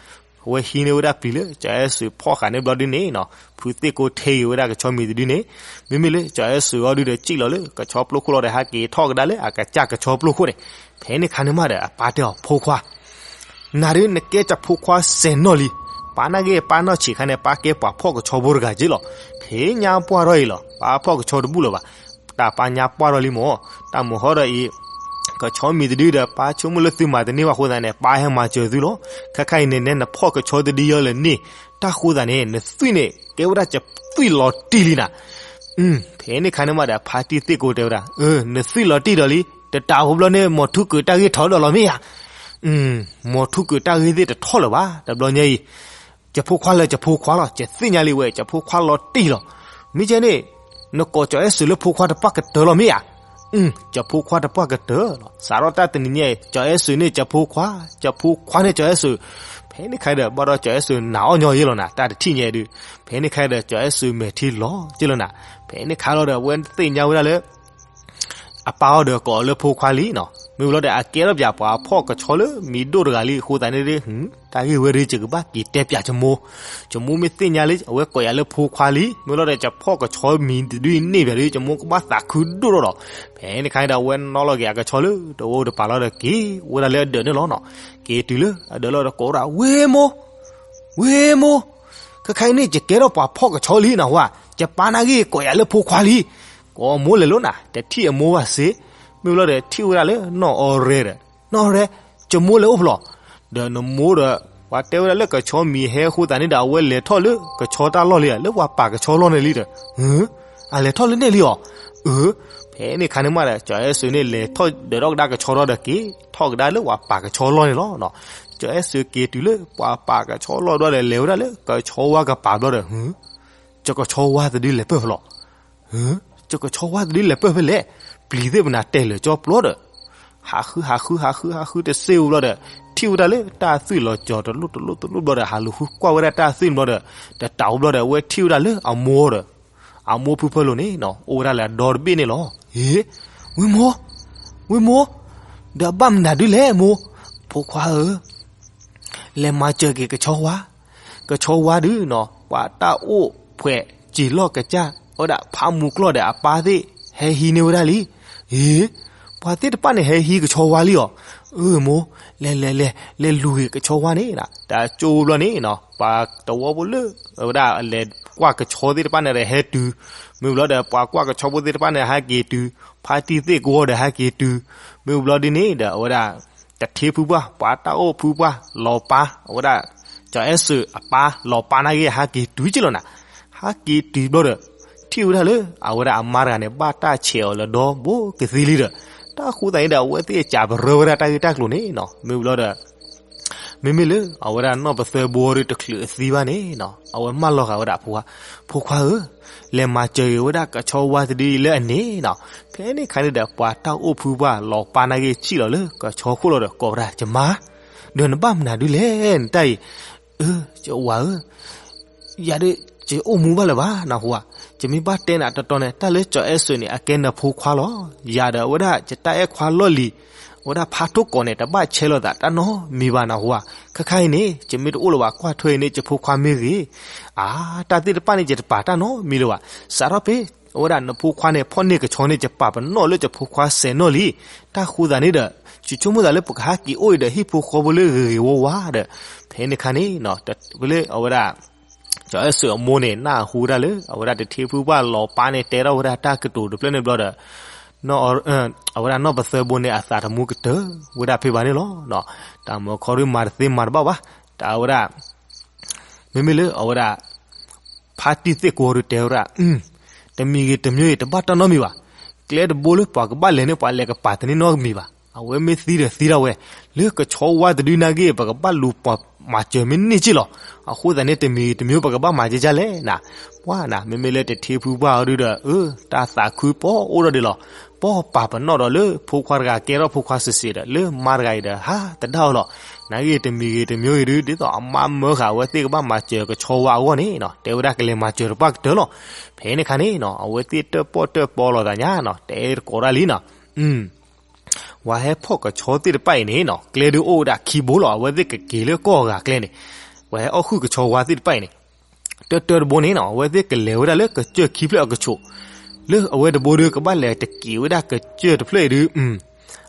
အဝဲဟံးန့ၢ်ဝဲဒၣ်ပျံၤလၢ ကၠီၤအဲၣ်စူးဖီၣ်ဃာ်န့ၣ်ဘျီဒုန့ၣ်နီၤ, ဖုသ့ၣ်ကိထ့ဂ့ၤဝဲဒၣ်ကဆီမံၤတဒုန့ၣ်, မ့မ့ၢ်လၢကၠီၤအဲၣ်စူးအီၤဒုဒီး စံၣ်လီၤလၢကဆီပျိခိၣ်လီၤဒီး ဟးက့ၤထီၣ်ကဒါလၢအကစၢ်ကဆီပျိခိၣ်န့ၣ်, ဖဲန့ၣ်ခါန့ၣ်မးဒီး အပၢ်တဲအီၤ ဖိခွါ နၤဒုးနကဲကၠီၤဖိခွါစဲးနီၣ်လံ, ပၢ်နာ်က့ၤပၢ်နီၢ်ဆံးခါန့ၣ် ပၢ်ကဲပှၤဖီၣ်ကဆီဖိတဂၤက့လီၤ, ဖဲညါပှၢ်ထီၣ်အံၤလီၤ ပၢ်ဖီၣ်ကဆီတဘူၣ်လၢၤဘၣ်, တၢ်ပၢ်ညါပှၢ်ထီၣ်လံမၢ်, တၢ်မုၢ်ဟီၣ်ဒီးအံၤ ကဆီမံၤတဒုဒီး ပၢ်ဆိကမိၣ်လၢသုမၤတန့ၢ်ဘၣ်အဃိသတးန့ၣ် ပၢ်ဟဲမၤစၢၤသုလီၤ, ခဲခါအံၤန့ၣ် နဲနဖီၣ်ကဆီတဒုယီလၢၤန့ၣ်, တၢ်ဃိသတးန့ၣ် နသွံၣ်န့ၣ် ကဲဝဲဒၣ်ကသွံၣ်လီၤတံၢ်လံနၤ ဖဲန့ၣ်ခါန့ၣ်မးဒီး ဖါတံၢ်သ့ၣ်ကိတဲဝဲဒၣ်, နသွံၣ်လီၤတံၢ်ဒီးလံ, တတးဖိဘျီန့ၣ် မိၢ်ထူကၢၤတၢ်ဂ့ၢ်ထီၣ်ဒီးလီၤမ့ၢ်ဧါ, မိၢ်ထူကၢၤတၢ်ဂ့ၢ်သ့ၣ်တထီၣ်လၢၤဘၣ် တဘျီညါအံၤ, ကၠီၤဖိခွါလၢကၠီၤဖိခွါလီၤ, ကသ့ၣ်ညါလံဝဲ ကၠီၤဖိခွါလီၤတံၢ်လီၤ, မ့ၢ်ကဲန့ၣ် နကိးကၠီၤအဲၣ်စူးလၢဖိခွါတပှၢ်ကတၢၢ်လီၤမ့ၢ်ဧါ, ကၠီၤဖိခွါတပှၢ်ကတၢၢ်လီၤ, စးထီၣ်တၢ်တနံၤညါအံၤ ကၠီၤအဲၣ်စူးန့ၣ်ကၠီၤဖိခွါ, ကၠီၤဖိခွါန့ၣ်ကၠီၤအဲၣ်စူး, ဖဲန့ၣ်ခါဒီး ဘၣ်ဒီးကၠီၤအဲၣ်စူးနာ်အီၣ်ညီယဲလီၤနၤ တၢ်တထံၣ်ညါဒုး, ဖဲန့ၣ်ခါဒီး ကၠီၤအဲၣ်စူးမဲာ်ထံလီၤက့လီၤနၤ, ဖဲန့ၣ်ခါလီၤဒီး အဝဲသ့ၣ်ညါဝဲဒၣ်လၢ အပၢ်အီၤဒီးကိးအီၤလၢဖိခွါလံနီၤ, မ့ၢ်ဝံၤလီၤဒီး အကဲထီၣ်ပၠးပှၤဖီၣ်ကဆီလၢမံၤဒိၣ်တဂၤလံအဃိသတးန့ၣ်, တၢ်ဂ့ၢ်ဝဲဒၣ် ယကဘၣ်က့ၤတဲပၠးယမိၢ်, ယမိၢ်မ့ၢ်သ့ၣ်ညါလၢ အဝဲကိးယၤလၢဖိခွါလံ, မ့ၢ်ဝံၤလီၤဒီး ယဖီၣ်ကဆီမံၤတဒုအံၤန့ၢ်ပၠးဒီး ယမိၢ်ကဘၣ်သးခုဒိၣ်ထီၣ်လီၤ, ဖဲန့ၣ်ခါဒီး အဝဲနီၣ်လီၤက့ၤအကဆီလၢတဝီတပၤလီၤဒီး က့ၤဝဲဒၣ်လၢအဒၢးန့ၣ်လီၤနီၤ, က့ၤတုၤလၢအဒၢးလီၤဒီးကိးဝဲဒၣ် ဝ့ၢ်မိၢ် ဝ့ၢ်မိၢ်, ခဲခါအံၤန့ၣ် ယကဲထီၣ်ပှၤဖီၣ်ကဆီလံနဟူဧါ, ယပၢ်နာ်က့ၤကိးယၤလၢဖိခွါလံ, ကိးအမိၢ်လဲၤလိာ်နၤ, တထံၣ်အမိၢ်ဘၣ်စ့, မ့ၢ်ဝံၤလီၤဒီး ထံၣ်ဝဲဒၣ်လၢနီၢ်အီရဲဒီး, နီၢ်အီရဲ, ယမိၢ်လဲၤအိၣ်ဖျဲၣ်, ဒီးနမိၢ်ဒီး ပှၤတဲဝဲဒၣ်လၢ ကဆီမံၤဟဲအဃိသတးန့ၣ်ဒီး အဝဲလဲၤထီၣ်လၢကဆီတၢ်လီၢ်လံဧါ, လၢပှၤပာ်ကဆီလီၢ်န့ၣ်လံဒီး, အလဲၤထီၣ်လၢန့ၣ်လံအီၤ, အၢ, ဖဲန့ၣ်ခါန့ၣ်မးဒီး ကၠီၤအဲၣ်စူးန့ၣ် လဲၤထီၣ်ဒၢးထီၣ်ကဒါကဆီထီၣ်ဒီးက့ၤထီၣ်ကဒါလၢပှၤပာ်ကဆီလီၢ်န့ၣ်လီၤ. ကၠီၤအဲၣ်စူးက့ၤတုၤလၢပှၤပာ်ကဆီလီၢ်ဘျီဒီး လဲၤဝဲဒၣ်လၢကဆီဝါကပၤဘျီဒီး, ကဆီဝါတဒုလဲၤပၢၢ်ဖဲလဲၣ်, ကဆီဝါတဒုလဲၤပၢၢ်ဖဲလဲၣ်, ပျံၤသ့ၣ်ပနၤတဲာ်လၢာ်ကၠီပျီဒီး, ဟးဃုဟးဃုဟးဃုဟးဃုတစ့ၢ်ဝံၤဘျီဒီး, ထံၣ်ဝဲဒၣ်လၢတၢ်သွံၣ်လီၤကၠီၤတလိၣ်တလိၣ်တလိၣ်ဘျီဒီး ဟးလူၤဃုကွၢ်ဝဲဒၣ်တၢ်သွံၣ်ဘျီဒီး, တတးဘျီဒီး အဝဲထံၣ်ဝဲဒၣ်လၢအမိၢ်ဒီး အမိၢ်ဖုဖၢလိာ်န့ၣ်နီၤ အိၣ်ဝဲဒၣ်လၢအဒီတဘ့ၣ်န့ၣ်လီၤ. ဟ့, ဝ့ၢ်မိၢ်, ဝ့ၢ်မိၢ်, ဒီးအဘၣ်မနုၤဒုလဲၣ်မိၢ်, ဖိခွါဧၢ, လဲၤမၤစၢၤက့ၤကဆီဝါ, ကဆီဝါဒုနီၤ ပှၤတၢ်အိၣ်ဖှဲးစံာ်လီၢ်ကစၢ် အဝဲဒၣ်ဖးမူၤကျီၢ်ဒီးအပၢ်သ့ၣ် ဟဲဟံးန့ၢ်ဝဲဒၣ်လံ. ဟ့, ဖိခွါဧၢ, ပှၤသ့ၣ်တဖၣ်န့ၣ်ဟဲဟံးကဆီဝါလံအီၤ. အၢမိၢ်, လဲၤလဲၤလဲၤ လဲၤလူၤဂ့ၤကဆီဝါန့ၣ်နီၤ. တၢ်ကၠိဘျီန့ၣ်နီၤ ပှၤတဝီဖိလၢ အဝဲဒၣ်အလဲၤကွၢ်ကဆီသ့ၣ်တဖၣ်န့ၣ်ဒီးဟဲတုၤ, မ့ၢ်ဘျီဒီးပှၤကွၢ်ကဆီဖိသ့ၣ်တဖၣ်န့ၣ်ဟဲက့ၤတုၤ, ဖါတံၢ်သ့ၣ်ကဝီၤဒီးဟဲက့ၤတုၤ, မ့ၢ်ဘျီဒ်န့ၣ်ဒီးအဝဲဒၣ် တထ့ဖုပှၢ် ပှၤတၢ်အိၣ်ဖုပှၢ်လီၤပၢ် အဝဲဒၣ် ကၠီၤအဲၣ်စၢးအပၢ်လီၤပၢ်နာ်က့ဟဲက့ၤတုၤက့လီၤနၤ. ဟဲက့ၤတုၤဘျီဒီး ထံၣ်ဝဲဒၣ်လၢ အဝဲဒၣ်အမါတဂၤန့ၣ် ဘၣ်တၢ်ဆဲးအီၤလၢဒီဘိကသ့လံဒီး တၢ်ဃိသတးန့ၣ်ဒီး အဝဲသ့ၣ်စံးပရၢဝဲဒၣ်တၢ်ဂ့ၢ်တၢ်ကျိၤန့ၣ်နီၤ. မ့ၢ်ဘျီဒီး မ့မ့ၢ်လၢအဝဲဒၣ်နီၢ်ပသၢဘိဒီးတချုးအသံဘၣ်န့ၣ်နီၤ အဝဲမၢလီၤဃာ်ဝဲဒၣ်ဖိခွါ, ဖိခွါဧၢ, လဲၤမၤစၢၤဂ့ၤဝဲဒၣ်ကဆီဝါတဒုအံၤလၢအန့ၣ်နီၤ. ဖဲန့ၣ်ခါန့ၣ်ဒီး ပှၤတၢ်အိၣ်ဖုပှၢ်လီၤပၢ်နာ်က့စံၣ်လီၤလၢကဆီခိၣ်လီၤဒီးကိးဝဲဒၣ် ယမါ, ဒီးနဘၣ်မနုၤဒုလဲၣ်နတၢ်အံၤ. အၢ ယဝၤဧၢ, ယၤဒုး ယအိၣ်မူဘၣ်လၢၤဘၣ်နၢ်ဟူဧါ. ယမ့ၢ်ဘၣ်တဲနၤတီတီန့ၣ် တၢ်လၢကၠီၤအဲၣ်စၢးန့ၣ် အကဲနဖိခွါလီၤ. ယၤဒီးအဝဲဒၣ် ယတၢ်အဲၣ်ခွါလီၢ်လံၤ အဝဲဒၣ်ဖါထိၣ်ကိးန့ၣ် တဘၣ်ဆဲးလိာ်သးတၢ်နီတမံၤဘၣ်နၢ်ဟူဧါ. ခဲခါအံၤန့ၣ် ယမ့ၢ်တအိၣ်လၢၤဘၣ်ကွၢ်ထွဲအံၤန့ၣ် ယဖိခွါမ့ၢ်ဂ့ၤ, အါ တၢ်သ့ၣ်တဖၣ်န့ၣ် ယတပာ်တၢ်နီတမံၤလၢၤဘၣ်. စးထီၣ်ဖဲ အဝဲဒၣ်နဖိခွါန့ၣ် ဖီၣ်န့ၢ်ကဆီန့ၣ် ယပာ်ပနီၣ်လၢယဖိခွါစဲးနီၣ်လံ. တၢ်ဃိသတးန့ၣ်ဒီး ယဆိကမိၣ်သးလၢပကဟဲက့ၤအိၣ်အံၤဒီး ဟံၣ်ဖိဃီဖိလၢဂ့ၤဂ့ၤဝါဝါဒီး ဖဲန့ၣ်ခါန့ၣ် လၢ အဝဲဒၣ် ကၠီၤအဲၣ်စၢးအမိၢ်န့ၣ် နၢ်ဟူဝဲဒၣ်လၢ အဝဲဒၣ်တထ့ဖုပှၢ်လီၤပၢ်န့ၣ် တဲထီၣ်ဝဲဒၣ်တၢ်ကတိၤတဖျၢၣ်န့ၣ်ဘျီဒီး အဝဲဒၣ်နီၢ်ပသၢဘိန့ၣ် အသးတမူကတၢၢ်ဝဲဒၣ်ဖဲဘၣ်န့ၣ်လီၤ. တၢ်မၢခီဒုးမၤတသ့မၤတဘၣ်ဘၣ်. တၢ်ဝဲဒၣ် မ့မ့ၢ်လၢအဝဲဒၣ် ဖါတံၢ်သ့ၣ်ကဝီၤဒုးတဲဝဲဒၣ် တမံၤဂ့ၤတမံၤဂ့ၤ တဘၣ်တၢ်နီတမံၤဘၣ်. ကျဲတဘိလၢပှၤကဘၣ်လဲၤန့ၣ် ပှၤလဲၤကပာ်တန့ၢ်နီတမံၤဘၣ်. အဝဲမ့ၢ်သံဒီးသံဒၣ်ဝဲ, လၢကဆီဝါတဒုနာ်က့ ပကဘၣ်လူၤပှၤမၤစၢၤမ့ၢ်န့ၢ်က့လီၤ. အဃိသတးန့ၣ် တမံၤဂ့ၤတမံၤဂ့ၤ ပကဘၣ်မၤကဲကဲလဲၣ်နၤ. ပှၤနၤ မ့မ့ၢ်လၢတထ့ဖုပှၢ်အီၤဒုးဒီး အၢ တၢ်သးခုပီၣ်အိၣ်ထီၣ်ဒံးလီၤ. ပီၢ်ပာ်ပနီၣ်ဒီးလၢဖိခွါတဂၤကဲထီၣ်ဖိခွါစံးစံးဒီး လၢမါတဂၤအံၤဒီး ဟးတဒၣ်အီၤလီၤ. နာ်က့ တမံၤဂ့ၤတမံၤဂ့ၤဒုး ဒ်သိးအမါမၢဃာ်အဝဲသ့ၣ်ကဘၣ်မၤစၢၤကဆီဝါအဂီၢ်န့ၣ်နီၤ တဲဝဲဒၣ်ကလဲၤမၤစၢၤတပှၢ်ကတၢၢ်လီၤ. ဖဲန့ၣ်ခါန့ၣ်နီၤ အဝဲသ့ၣ်တၢၣ်ပီၣ်တၢၣ်ပီလီၤသးညါနီၤ တဲတကိးဒၣ်လံနီၤ. ပှၤဟဲဖီၣ်ကဆီသ့ၣ်တဖၣ်အံၤန့ၣ်နီၤ ကျဲဒုးအိၣ်ဝဲဒၣ်ခံဘိလီၤ. အဝဲသ့ၣ်ကက့ၤလၢကီၢ်အဂၤကျဲန့ၣ် ပှၤဟဲအီၣ်ဟုၣ်ကဆီဝါသ့ၣ်တဖၣ်အံၤန့ၣ် တၢၢ်တၢၢ်တဘိန့ၣ်နီၤ အဝဲသ့ၣ်ကလဲၤဝဲဒၣ်လၢကစၢၢ်ခံဖျၢၣ်အကဆိး, လၢအဝဲတဘိဒုး ကဘၣ်လဲၤတက့ၤဝဲဒၣ်ကစၢၢ်တဖျၢၣ်အံၤဒုး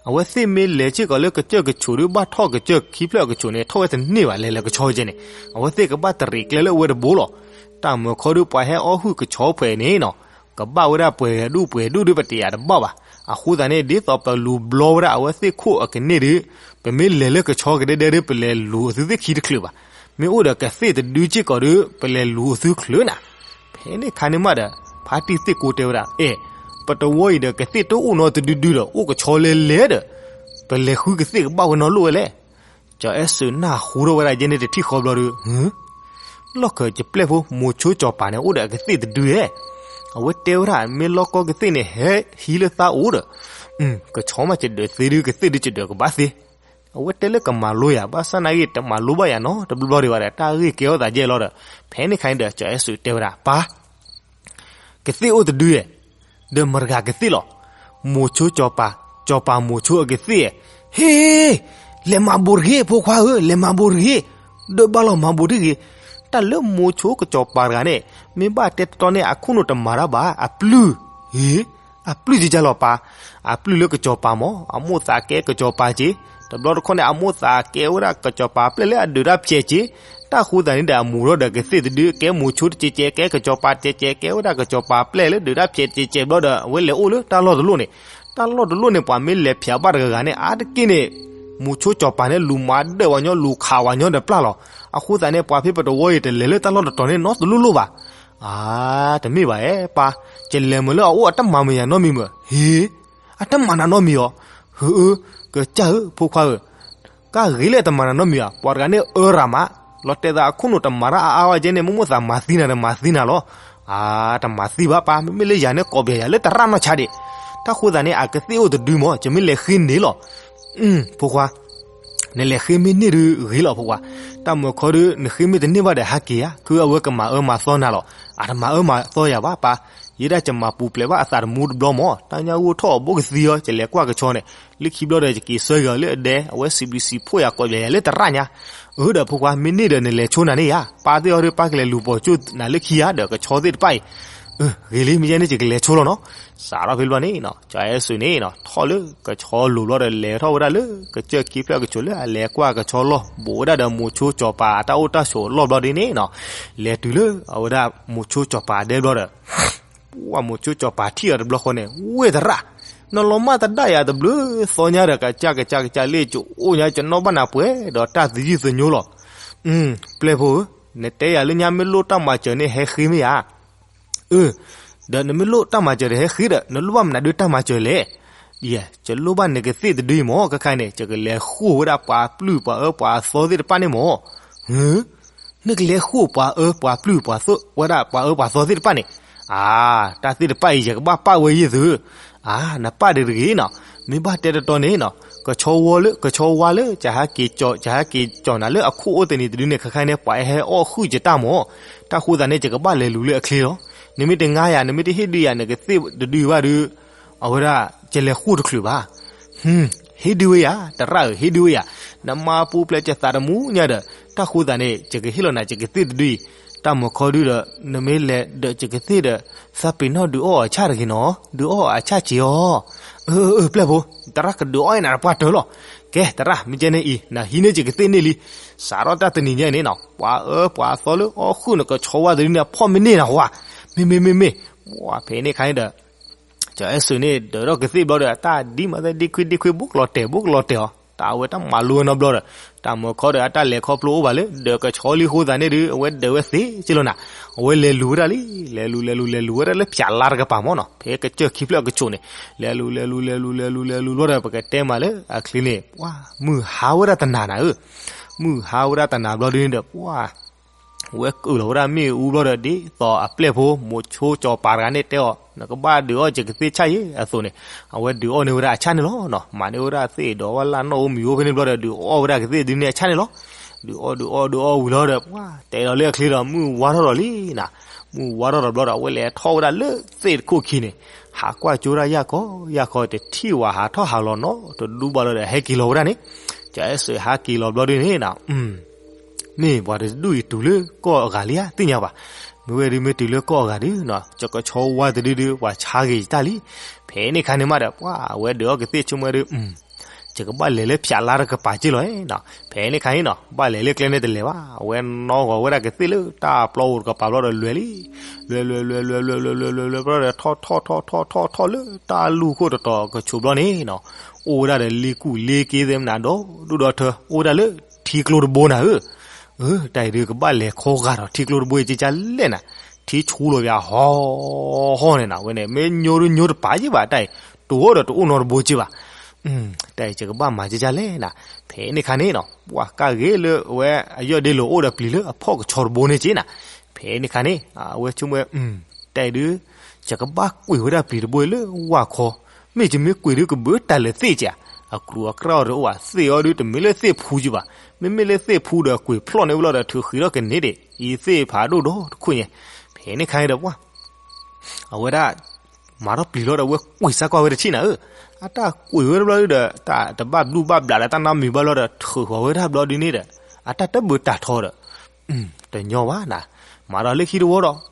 အဝဲသ့ၣ်မ့ၢ်လဲၤစ့ၢ်ကီးလၢကစၢၢ်ကဆိးဒုး ဘၣ်ထီၣ်ကစၢၢ်ခံဖျၢၣ်အကဆိးန့ၣ် ထီၣ်ဝဲတန့ၢ်ဘၣ် လဲၤလၢကဆီကဲန့ၣ် အဝဲသ့ၣ်ကဘၣ်တရံးကျဲလၢအဝဲတဘိလီၤ. တၢ်မၢခီဒုး ပှၤဟဲအီၣ်ဟုၣ်ကဆီဖဲန့ၣ်နီၤ ကဘၣ်ဝဲဒၣ်ပှဲၤဒူၣ်ပှဲၤဒူၣ်ဒုး ပတယာ်တဘၣ်ဘၣ်. အဃိသတးန့ၣ် ဒ်သိးပလူၤဘျီဝဲဒၣ်အဝဲသ့ၣ်ခိၣ်အကန့ၢ်ဒုး ပမ့ၢ်လဲၤလၢကဆီကဒဲဒဲဒုး ပလဲၤလူၤအသုသ့ၣ်ခံတချုးဘၣ်. မ့ၢ်အိၣ်ဒီးကသ့ၣ်တဒုစ့ၢ်ကီးဒုး ပလဲၤလူၤအသုချုးနၤ. ဖဲန့ၣ်ခါန့ၣ်မးဒီး ဖါတံၢ်သ့ၣ်ကိးတဲဝဲဒၣ် အဲၣ်, ပတဝီအံၤဒီးကသ့ၣ်တအိၣ်နီတဒုဒုဒီး အိၣ်ကဆီလဲၤလဲၤဒီး ပလဲၤဃုကသ့ၣ်ကဘၣ်ဝဲနီတလိၣ်ဝဲလဲၣ်. ကၠီၤအဲၣ်စၢးနၢ်ဟူထီၣ်ဝဲဒၣ်ယဲန့ၣ်တထံၣ်ဃီဘျီဒီး ဟၢ, လီၢ်ခၢၣ်ယပျဲၢ်ဖိ မိၤဆိကၠီၤပၤန့ၣ် အိၣ်ဒီးအကသ့ၣ်တဒုဧဲ. အဝဲတဲဝဲဒၣ် မ့ၢ်လီၢ်ကီကသ့ၣ်န့ၣ် ဟဲဟံးလၢသးအိၣ်ဒီး ကဆီမးကဒၢးသ့ဒုး ကသ့ၣ်ဒုးကဒၢးကဘၣ်သ့. အဝဲတဲလၢကမၤလိယၤ ဘၣ်ဆၣ်နာ်က့ တမၤလိဘၣ်ယၤနီတဘျီဘျီဒံးဘၣ်ဒီး တၢ်ဂ့ၢ်ကဲထီၣ်သးယဲၢ်လီၤဒီး ဖဲန့ၣ်ခါန့ၣ်ဒီး ကၠီၤအဲၣ်စၢးတဲဝဲဒၣ် ပၢ် ကသ့ၣ်အိၣ်တဒုဧဲ, ဒီးမတၤတဂၤကသ့ၣ်လီၤ. မိၤဆိကၠီၤပၤ, ကၠီၤပၤမိၤဆိအကသ့ၣ်ဧဲ. ဟ့, လဲၤမၤဘိးတဂ့ၤ ဖိခွါဧၢ, လဲၤမၤဘိးတဂ့ၤ. ဒီးဘၣ်လီၤမၤဘိးတဂ့ၤ. တၢ်လၢမိၤဆိကၠီၤပၤတဂၤန့ၣ် မ့ၢ်ဘၣ်တဲတီတီန့ၣ် အခိၣ်နူာ်တမၤတၢ်ဘၣ်, အပျုၢ်, ဟ့, အပျုၢ်ကကလီၤပၢ်, အပျုၢ်လၢကၠီၤပၤမး, အမိၣ်သးကဲကၠီၤပၤက့ၤ, တဘျီတခီၣ်န့ၣ် အမိၣ်သးကဲဝဲဒၣ်ကၠီၤပၤပျဲၢ်လၢအဒုးတၢ်ဖျဲးက့ၤ, တၢ်ဃိသတးန့ၣ်ဒီး အမူၤထီၣ်ဒီးကသ့ၣ်တဒု ကဲမိၤဆိတကဲကဲ ကဲကၠီၤပၤတကဲကဲ ကဲဝဲဒၣ်ကၠီၤပၤပျဲၢ်လၢဒုးတၢ်ဖျဲးတကဲကဲဘျီဒီး အဝဲလဲၤအိၣ်လၢတၢ်လီၢ်တလီၢ်န့ၣ်, တၢ်လီၢ်တလီၢ်န့ၣ် ပှၤမ့ၢ်လဲၤဖျဲးဘၣ်တဂၤဂၤန့ၣ် အါတက့ၢ်န့ၣ် မိၤဆိကၠီၤပၤန့ၣ် လူၤမၤဒၢၣ်ဝဲညီ လူၤခးဝဲညီဒီးပျၢ်လီၤ. အဃိသတးန့ၣ် ပှၤဖဲပတဝီအံၤ တလဲၤလၢတၢ်လီၢ်တတီၤန့ၣ် နီတလိၣ်လိၣ်ဘၣ်. အါ, တမ့ၢ်ဘၣ်ဧဲ ပၢ်, ယလဲၤမုာ်လၢအအိၣ် အတမၤမုာ်ယၤနီတမံၤမုာ်, ဟ့, အတမၤနၤနီတမံၤအီၤ, ဟု, ကစၢ်ဧၢ ဖိခွါဧၢ, ကၢ်ဂ့ၤလၢအတမၤနၤနီတမံၤဘၣ်, ပှၤတဂၤန့ၣ်အၢရၤမး, လီၤတဲာ်သးအခိၣ်နူာ်တမၤတၢ်အါအါဝဲကဲန့ၣ် မိၣ်မိၣ်သးမၤသံနၤဒီးမၤသံနၤလီၤ. အါ, တမၤသံဘၣ်ပၢ်, မ့မ့ၢ်လၢယၤန့ၣ် ကိးပယၤယၤလၢတရၣ်နီၢ်ဆါဒံး, တၢ်ဃိသတးန့ၣ် အကသ့ၣ်အိၣ်တဒုမး ယမ့ၢ်လဲၤဃ့န့ၢ်လီၤ. အု ဖိခွါ နလဲၤဃ့မ့ၢ်န့ၢ်ဒုးဂ့ၤလီၤဖိခွါ, တၢ်မုာ်ခီဒုး နဃ့မ့ၢ်တန့ၢ်ဘၣ်ဒီးဟးက့ၤဧါ, ခုအဝဲကမၤအၢမၤသီနၤလီၤ. အတမၤအၢမၤသီယၤဘၣ်ပၢ်, ယဲဒၣ်ယမၤပူၤဖျဲးဘၣ်အသးတမူတဘျီမး, တၢ်ညါဂိၢ်ထီၣ်အဘိကသံအီၤ ယလဲၤကွၢ်ကဆီန့ၣ်, လၢခံဘျီဒီးယက့ၤဆၢဂ့ၤအီၤလၢအဒဲ, အဝဲစံးဘျုးစံးဖှိၣ်ယၤ ကိးပယၤယၤလၢတရၣ်ညါ. အၢဒီးဖိခွါ မ့ၢ်န့ၢ်ဒီးနလဲၤဆိနၤန့ၣ်ဧါ, ပၢ်သ့ၣ်အီၤဒုး ပၢ်ကလဲၤလူၤပိာ်ကၠိၣ်နၤလၢခံဧါ, ဒီးကဆီသ့ၣ်တဖၣ်အံၤ ဂ့ၤလံ မ့ၢ်ယဲန့ၣ် ယကလဲၤဆိလီၤနီၤ. စးထီၣ်ဖဲဘျီန့ၣ်နီၤ ကၠီအဲၣ်စူးန့ၣ်နီၤ ထီၣ်လၢကဆီလိၤဘျီဒီး လဲၤထီၣ်ဝဲဒၣ်လၢကစၢၢ်ခံဖျၢၣ်ကဆိးလၢအလဲၤကွၢ်ကဆီလီၢ် ဘူးဝဲဒၣ်ဒီးမိၤဆိကၠီၤပၤအတၢ်အိၣ်တၢ်ဆိးအလီၢ်ဘျီဒ်န့ၣ်နီၤ လဲၤတုၤလၢအဝဲဒၣ်မိၤဆိကၠီၤပၤဒဲဘျီဒီး ပှၤမိၤဆိကၠီၤပၤထံၣ်အီၤတဘျီဃီန့ၣ် ဝ့ၢ်သရၣ်, နလီၤမၢ်သဒၣ်ယၤတဘျုးသီညါဒီး ကစၢ်ကစၢ်ကစၢ်လ့ၣ်ကအိၣ်ညါ ယနီၣ်ဘၣ်နၤပှဲၤဒီးတၢ်သယုၢ်သညိလီၤ. ပျဲၢ်ဖိဧၢ, နတဲယၤလၢညါမ့ၢ်လိၣ်တၢ်မၤစၢၤန့ၣ် ဟဲဃ့မ့ၢ်ဧါ. အၢ, ဒီးနမ့ၢ်လိၣ်တၢ်မၤစၢၤဒီးဟဲဃ့ဒီး နလိၣ်ဘၣ်မနုၤဒုးတၢ်မၤစၢၤလဲၣ်. ယဲ, ယလိၣ်ဘၣ်နကသ့ၣ်တဒုအံၤမၢ်, ခဲခါန့ၣ် ယကလဲၤဃိၣ်ဝဲဒၣ်ပှၤပျုၢ်ပှၤအၢပှၤသီသ့ၣ်တဖၣ်န့ၣ်မၢ်. ဟု, နကလဲၤဃိၣ်ပှၤအၢပှၤပျုၢ်ပှၤသီဝဲဒၣ်ပှၤအၢပှၤသီသ့ၣ်တဖၣ်န့ၣ်. အါ, တၢ်သ့ၣ်တဖၣ်အံၤ ယကဘၣ်ပာ်ဝဲယဲၢ်သု. အါ, နပာ်ဒံးတဂ့ၤနီၤ, မ့ၢ်ဘၣ်တဲတတီန့ၣ်နီၤ, ကဆီဝါလၢ ကဆီဝါလၢ ကဟဲက့ၤကၠီၤ ကဟဲက့ၤကၠီၤနၤလၢအခိၣ်အိၣ်သန့ၤတဒုန့ၣ် ခဲခါန့ၣ် ပှၤဟဲအီၣ်ဃုာ်ယတၢ်မၢ်. တၢ်ဃိသတးန့ၣ် ယကဘၣ်လဲၤလူၤလၢအချ့လီၤ. နမ့ၢ်တငါယၤ နမ့ၢ်တဟ့ၣ်ဒုးယၤ နကသ့ၣ်တဒုဘၣ်ဒုး အဝဲဒၣ် ယလဲၤဃိၣ်တချုးဘၣ်. ဟ့ၣ်ဒုးဝဲယၤ, တရၣ်ဧၢ, ဟ့ၣ်ဒုးဝဲယၤ, နမါပူၤဖျဲးယသးတမူညါဒီး တၢ်ဃိသတးန့ၣ် ယကဟ့ၣ်လီၤနၤ ယကသ့ၣ်တဒုအံၤ. တၢ်မၤခီဒုဒီး နမ့ၢ်လဲၤဒီးယကသ့ၣ်ဒီး သးပ့ၤနီၣ်ဒုးအီၣ်အဆၣ်တဂ့ၤနီၤ, ဒုးအီၣ်အဆၣ်စ့အီၤ. အၢ အၢ ပျဲၢ်ဖိ, တရၣ်ကဒုးအီၣ်နၤတပှၢ်တၢၢ်လီၤ. ကဲ တရၣ် မ့ၢ်ကဲန့ၣ်အံၤ နဟံးန့ၢ်ယကသ့ၣ်န့ၢ်လံ. စးထီၣ်တၢ်တနံၤညါန့ၣ်နီၤ ပှၤအၢပှၤသီလၢအီၣ်ဃုာ်နကဆီဝါတဒုန့ၣ် အဖီၣ်မ့ၢ်န့ၢ်နၤဝါ. မ့မ့မ့မ့ၢ်, ဖဲန့ၣ်ခါန့ၣ်ဒီး ကၠီအဲၣ်စူးန့ၣ် ဒၢးထီၣ်ကသ့ၣ်ဘျီဒီး အတၢ်ဒ်မးသ့ၣ်ဒ့ခွံဒ့ခွံ ဘူးကလီၤတဲာ် ဘူးကလီၤတဲာ်အီၤ, တၢ်အဝဲတၢ်မၤလိဝဲနီတဘျီဒီး တၢ်မၤခီဒီး အတၢ်လဲၤခီဖျိအိၣ်ဘၣ်လၢ ဒၢးကဆီလံအဃိသတးန့ၣ်ဒီး အဝဲဒၢးဝဲသ့က့လီၤနၤ. အဝဲလဲၤလူၤဝဲဒၣ်လံ, လဲၤလူၤ လဲၤလူၤ လဲၤလူၤဝဲဒၣ်လၢဖၠးလါတကပၤမၢ်နီၤ, ဖဲကစၢၢ်ခံဖျၢၣ်အကဆိးန့ၣ်, လဲၤလူၤ လဲၤလူၤ လဲၤလူၤ လဲၤလူၤ လဲၤလူၤဘျီဒီး ပကတဲမးလၢအချ့န့ၣ် ပှၤမုၢ်ဟါဝဲဒၣ်တနၤနၤဧၢ, မုၢ်ဟါဝဲဒၣ်တနၤဘျီဒ်န့ၣ်ဒီး ပှၤ ဝဲကုာ်လီၤဝဲဒၣ်မ့ၣ်အူဘျီဒီး ဒ်သိးအပျဲၢ်ဖိ မိၤဆိကၠီၤပၤတဂၤန့ၣ်တဲအီၤ နကဘၣ်ဒုးအီၣ်ယကသ့ၣ်ဆၣ်ယဲၢ်အသိးန့ၣ်, အဝဲဒုးအီၣ်န့ၢ်ဝဲဒၣ်အဆၣ်န့ၣ်လီၤ. မၤန့ၢ်ဝဲဒၣ်သ့ၣ်ဒီးဝဲလၢနီၣ်အိမံၤအိဖဲန့ၣ်ဘျီဒီး ဒုးအီၣ်ဝဲဒၣ်ကသ့ၣ်ဒုန့ၣ်အဆၣ်န့ၣ်လီၤ. ဒုးအီၣ်ဒုးအီၣ်ဒုးအီၣ်ဝံၤလီၤဒီး ပှၤတဲလီၤလၢအချ့ဒီး မုၢ်ဝါထီၣ်ဒီးလံနၤ, မုၢ်ဝါထီၣ်ဒီးဘျီဒီး အဝဲလဲၤထီၣ်ဝဲဒၣ်လၢသ့ၣ်တခိၣ်ခံန့ၣ်, ဟးကွၢ်ကၠိဒၣ်ယၢ်ခီယၢ်ခီ တထံၣ်ဝဲဟးထီၣ်ဟးလီၤနီတဒူဘၣ်လီၤဒီး ဟဲက့ၤလီၤဝဲဒၣ်န့ၣ်, ကၠီအဲၣ်စူးဟးက့ၤလီၤဘျီဒ်န့ၣ်နီၤ မ့ၢ်ပှၤတဒူၣ်အံၤတုၤလၢကီၢ်အဂၤလံဧါ သ့ၣ်ညါဘၣ်. မ့ၢ်ဝဲဒုးမ့ၢ်တုၤလၢကီၢ်အဂၤဒုးနီၤ ကဆီဝါတဒုဒုး ပှၤဆါဂ့ၤယတၢ်လံ. ဖဲန့ၣ်ခါန့ၣ်မးဒီး ပှၤအဝဲဒုးအီၣ်ကသ့ၣ်ဆိကမိၣ်ဝဲဒုး ယကဘၣ်လဲၤလၢဖၠးလါတကပၤက့လီၤနီၤ. ဖဲန့ၣ်ခါန့ၣ်နီၤ ဘၣ်လဲၤလၢကျဲန့ၣ်တလဲၤဘၣ်. အဝဲနီၣ်ဂီၤဝဲဒၣ်ကသ့ၣ်လၢတၢ်ပျီဧိၤတကပၤဘျီဒီးလွဲၤလံ. လွဲၤလွဲၤလွဲၤလွဲၤလွဲၤလွဲၤလွဲၤလွဲၤလွဲၤလွဲၤဘျီဒီး ထီၣ်ထီၣ်ထီၣ်ထီၣ်ထီၣ်ထီၣ်လၢတၢ်လူၢ်ခိၣ်တတီၤကဆိးဘျီန့ၣ်နီၤ အိၣ်ဝဲဒၣ်ဒီးလ့ကူၣ်လ့က့သ့ၣ်မနုၤဒီဒူၣ်ဒီထၢ အိၣ်ဝဲဒၣ်လၢထံကျိတဘိနၤဧၢ. အၢ တၢ်အံၤဒုးကဘၣ်လဲၤခီဂာ်ဒီးထံကျိတဘိအံၤကကလဲၣ်နၤ, ထံဆူလီၤပၠးဟီဟီန့ၣ်နၤ ဝဲန့ၣ် မ့ၢ်ညိဒီးညိတပၤက့ဘၣ် တၢ်အံၤ တအိၣ်ဒီးတအိၣ်နီတဘိက့ဘၣ်. တၢ်အံၤယကဘၣ်မၤကကလဲၣ်နၤ. ဖဲန့ၣ်ခါန့ၣ်နီၤ ပှၤကၢ်ဂ့ၤလၢအဝဲအယီၢ်ဒ့လိာ်အိၣ်ဒီးပျံၤလၢအဖီၣ်ကဆီတဘိန့ၣ်က့နၤ. ဖဲန့ၣ်ခါန့ၣ် အဝဲဆိကမိၣ်ဝဲ တၢ်အံၤဒုး ယကဘၣ်ကွံာ်ဝဲဒၣ်ပျံၤတဘိလၢဝၢ်ခီ, မ့ၢ်ယမ့ၢ်ကွံာ်ဒုးကဘၢတၢ်လၢသ့ၣ်က့ဧါ, အကြူးအကြၢ်အီၤတအိၣ်ဘၣ်, သ့ၣ်အီၤဒုးတမ့ၢ်လၢသ့ၣ်ဖူက့ဘၣ်, မ့မ့ၢ်လၢသ့ၣ်ဖူဒီးကွံာ်ဖျီၣ်န့ၢ်ဝဲလီၤဒီးထုးဃံးထီၣ်ကန့ၢ်ဒံး အံၤသ့ၣ်ဖးဒိၣ်ဒီတခိၣ်ညါ. ဖဲန့ၣ်ခါန့ၣ်ဒီးပှၤ အဝဲဒၣ် မၤထီၣ်ပျံၤလီၤဒီး အဝဲကွံာ်စၢ်ကွၢ်ဝဲတထံၣ်နၤဧၢ, အတၢ်ကွံာ်ဝဲတဘျီဒီး တၢ်တဘၣ်ဘျုးဘၣ်ဘျးဒီးတၢ်နီတမံၤဘၣ်လီၤဒီး ထုးဃီၤဝဲဒၣ်ဘျီဒ်န့ၣ်ဒီး အတၢ်တဘၢတၢ်ထီဒီး တညီဘၣ်နၤ, မၤဒီးလၢခံတဝီဒီး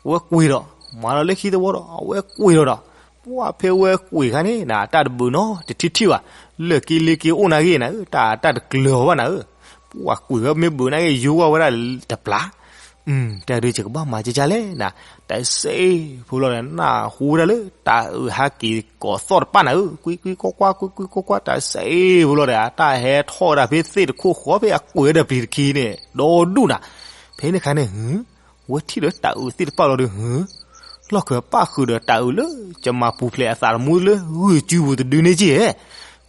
အဝဲကွံာ်ဒီး မၤဒီးလၢခံတဝီဒီး အဝဲကွံာ်ဒီးဒီး ပှၤဖဲဝဲကွံာ်ခါန့ၣ်နၤ အတၢ်တဘၢနီတထံၣ်ထံၣ်ဘၣ်, လၢၢ်က့လ့က့အိၣ်နာ်က့နၤဧၢ, တၢ်တကျၢၤအီၤဘၣ်နၤဧၢ, ပှၤကွံာ်ဝဲမ့ၢ်ဘၢနာ်က့ ယိၤဝါဝဲဒၣ်တပျၢ် တၢ်ဒုးယကဘၣ်မၤကကလဲၣ်နၤ, တၢ်စ့ဖိလီၤဒီး နၢ်ဟူဝဲဒၣ်လၢ တၢ်အုးဟးက့ၤကိးသီၣ်တပၣ်နၤဧၢ, ကွံကွံကွၢ်ကွၢ် ကွံကွံကွၢ်ကွၢ် တၢ်စ့ဖိလီၤဒီး အတၢ်ဟဲထီၣ်ဝဲဒၣ်ဖဲသ့ၣ်တခိၣ်ဃီ ဖဲအကွံာ်ဝဲဒၣ်ပျံၤတခံန့ၣ် ဒီဒူၣ်နၤ, ဖဲန့ၣ်ခါန့ၣ် ဝဲထံၣ်ဒီးတၢ်အုးသ့ၣ်တဖၣ်လီၤဒီး လီၢ်ခၢၣ်ပၣ်ဃုာ်ဒီးတၢ်အုးလၢ ကမၤပူၤဖျဲးအသးသမူလၢဂုၢ်စုပူၤတဒုန့ၣ်က့ဧါ.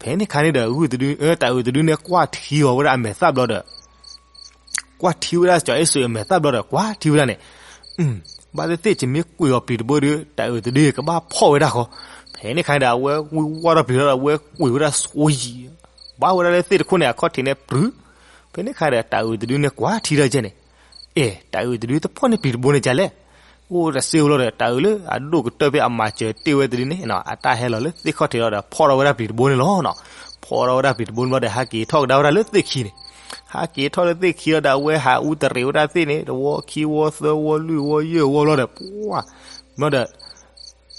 ဖဲန့ၣ်ခါန့ၣ်ဒီး ဂုၢ်တဒု တၢ်အုးတဒုန့ၣ် ကွၢ်ထံအီၤဝဲဒၣ်အမဲာ်သၣ်ဘျီဒီး ကွၢ်ထံဝဲဒၣ်ကၠီၤအဲၣ်စူးအမဲာ်သၣ်ဘျီဒီး ကွၢ်ထံဝဲဒၣ်န့ၣ်, ဘၣ်သ့ၣ်သ့ၣ်ယမ့ၢ်ကွံာ်အီၤပျံၤတဘိဒီး တၢ်အုးတဒုကဘၣ်ဖီၣ်ဝဲဒၣ်ဃီ, ဖဲန့ၣ်ခါန့ၣ်ဒီး အဝဲဝံဝါထီၣ်ပျံၤထီၣ်ဒီး အဝဲကွံာ်ဝဲဒၣ်ဆိယံၤ ဘၣ်ဝဲဒၣ်လၢသ့ၣ်တခိၣ်န့ၣ် အခီၣ်ထံးန့ၣ်ပြုၤ, ဖဲန့ၣ်ခါဒီး တၢ်အုးတဒုန့ၣ် ကွၢ်ထံတၢ်ကဲန့ၣ်, အဲ တၢ်အုးတဒုတဖီၣ်န့ၢ်ပျံၤတဘိန့ၣ်ကလဲၣ်, အိၣ်တၢ်စ့ဝဲလီၤဒီး တၢ်အုးလၢအဒိၣ်ကတၢၢ်ဖဲအမၤစၢၤတ့ၢ်ဝဲတဒုန့ၣ် အတၢ်ဟဲလီၤလၢသ့ၣ်ခီၣ်ထံးလီၤဒီး ဖီၣ်ထီၣ်ဝဲဒၣ်ပျံၤတဘိန့ၣ်လီၤနီၤ, ဖီၣ်ထီၣ်ဝဲဒၣ်ပျံၤတဘိန့ၣ်ဘျီဒီး ဟးက့ၤထီၣ်ကဒါဝဲဒၣ်လၢသ့ၣ်ခံန့ၣ်, ဟးက့ၤထီၣ်လၢသ့ၣ်ခံလီၤဒီး အဝဲဟးအူတရံးဝဲဒၣ်သ့ၣ်န့ၣ် တဝီခံဝီသၢဝီလွံၢ်ဝီယဲၢ်ဝီလီၤဒီး ပှၤ ဘျီဒီး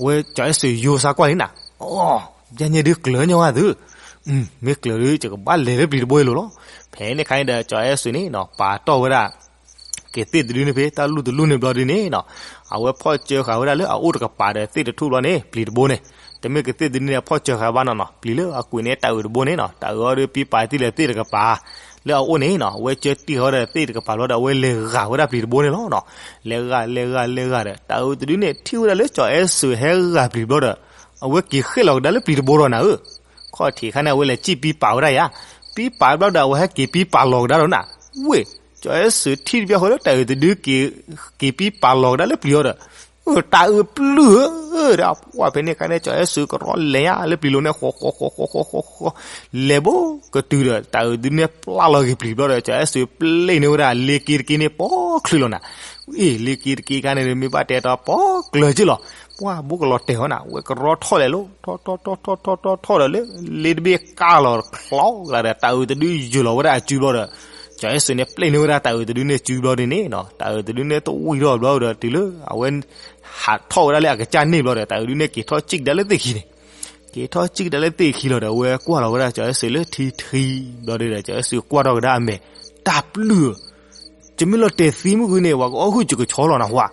ဝဲကၠီၤအဲၣ်စၢၤယိၤစါကွၢ်လံနၤ, အိ, ယညါဒုးကျၢၤညီဝဲသု, မ့ၢ်ကျၢၤဒုး ယကဘၣ်လဲၤလၢပျံၤတဘိအံၤလိၤလီၤ. ဖဲန့ၣ်အခါန့ၣ်ဒီး ကၠီၤအဲၣ်စၢၤန့ၣ်နီၤ ပာ်တီၢ်ဝဲဒၣ် ကသ့ၣ်တဒုန့ၣ်ဖဲ တၢ်လူၢ်တလူၢ်န့ၣ်ဘျီဒုန့ၣ်နီၤ, အဝဲဖီၣ်စၢဃာ်ဝဲဒၣ်လၢအအိၣ်တကပၤဒီးသ့ၣ်တထူၣ်ဘျီန့ၣ် ပျံၤတဘိန့ၣ်, တမ့ၢ်ကသ့ၣ်တဒုန့ၣ် အဖီၣ်စၢဃာ်ဘၣ်နီၤနီၤ, ပျံၤလၢအကွံာ်န့ၣ် တၤအုးတဘိန့ၣ်နီၤ, တၤအုးအီၤဒုးပံပာ်တံၢ်လၢသ့ၣ်တကပၤ လၢအအိၣ်န့ၣ်နီၤ, အဝဲကၢတံၢ်ဃီဒီးသ့ၣ်တကပၤဘျီဒီး အဝဲလဲၤဂာ်ဝဲဒၣ်ပျံၤတဘိန့ၣ်လီၤနီၤ. လဲၤဂာ် လဲၤဂာ် လဲၤဂာ်ဒီး တၤအုးတဒုန့ၣ် ထံၣ်ဝဲဒၣ်လၢကၠီၤအဲၣ်စၢၤဟဲဂာ်ပျံၤဘျီဒီး အဝဲက့ၤဃ့ၣ်လီၤကဒါလၢပျံၤတဘိဒီးနၤဧၢ, ခီၣ်ထံးခါန့ၣ် အဝဲလဲၤစံၣ်ပံပာ်ဝဲဒၣ်ယါ, ပံပာ်ဘျီဒီး အဝဲဟဲက့ၤပံပာ်လီၤကဒါဒီးနၤ, ဝ့ၢ်, ကၠီၤအဲၣ်စၢၤထံၣ်တဘျီဃီလၢတၤအုးတဒု က့ၤပံပာ်လီၤကဒါလၢပျံၤအီၤဒီး တၤအုးပျုၢ်ဧၢ, ဒီးပှၢ်ဖဲန့ၣ်အခါန့ၣ် ကၠီၤအဲၣ်စၢၤကရီလဲၤညါလၢပျံၤလိၤန့ၣ် ဃီဃီဃီဃီဃီဃီဃီ, လဲၤဘိကတုၤဒီး တၤအုးတဒုန့ၣ်ပျၢ်လီၤက့ၤပျံၤဘျီဒီး ကၠီၤအဲၣ်စၢၤပျဲၢ်န့ၢ်ဝဲဒၣ်လ့က့တက့န့ၣ် ပိာ်ချုးလီၤနၤ, အ့ၣ် လ့က့တက့ခါန့ၣ် မ့ၢ်ဘၣ်တဲတီပိာ်ကျၢၤက့လီၤ, ပှၢ်ဘိကလီၤတဲာ်ဟီနၤ, ဝဲကရီထီၣ်လဲၤလီၤ ထီၣ်ထီၣ်ထီၣ်ထီၣ်ထီၣ်ထီၣ်ဒီးလၢ လ့တဘ့ၣ်ကၢ်လီၤချီကလၤဒီး တၤအုးတဒုယုာ်လီၤဝဲဒၣ်အစုဘျီဒီး ကၠီၤအဲၣ်စၢၤန့ၣ် ပျဲၢ်န့ၢ်ဝဲဒၣ်တၤအုးတဒုန့ၣ်စုဘျီဒုန့ၣ်နီၤ, တၤအုးတဒုန့ၣ်တဝံၤထီၣ်ဘျီဒီး တုၤလၢအဝဲ ဟးထီၣ်ဝဲဒၣ်လၢအကစၢ်န့ၣ်ဘျီဒီး တၤအုးဒုန့ၣ်က့ၤထီၣ်စံၣ်ကဒါလၢသ့ၣ်ခံန့ၣ်, က့ၤထီၣ်စံၣ်ကဒါလၢသ့ၣ်ခံလီၤဒီး အဝဲကွၢ်လီၤဝဲဒၣ်ကၠီၤအဲၣ်စၢၤလၢထံထံဘျီဒီး ကၠီၤအဲၣ်စၢၤကွၢ်ထီၣ်ကဒါအမဲာ်, တၢ်ပျုၢ်ဧၢ, ယမ့ၢ်လီၤတဲာ်သံမုၢ်ဂုန့ၣ် ပှၤကအီၣ်ဟုၣ်ယကဆီလီၤနဟါ,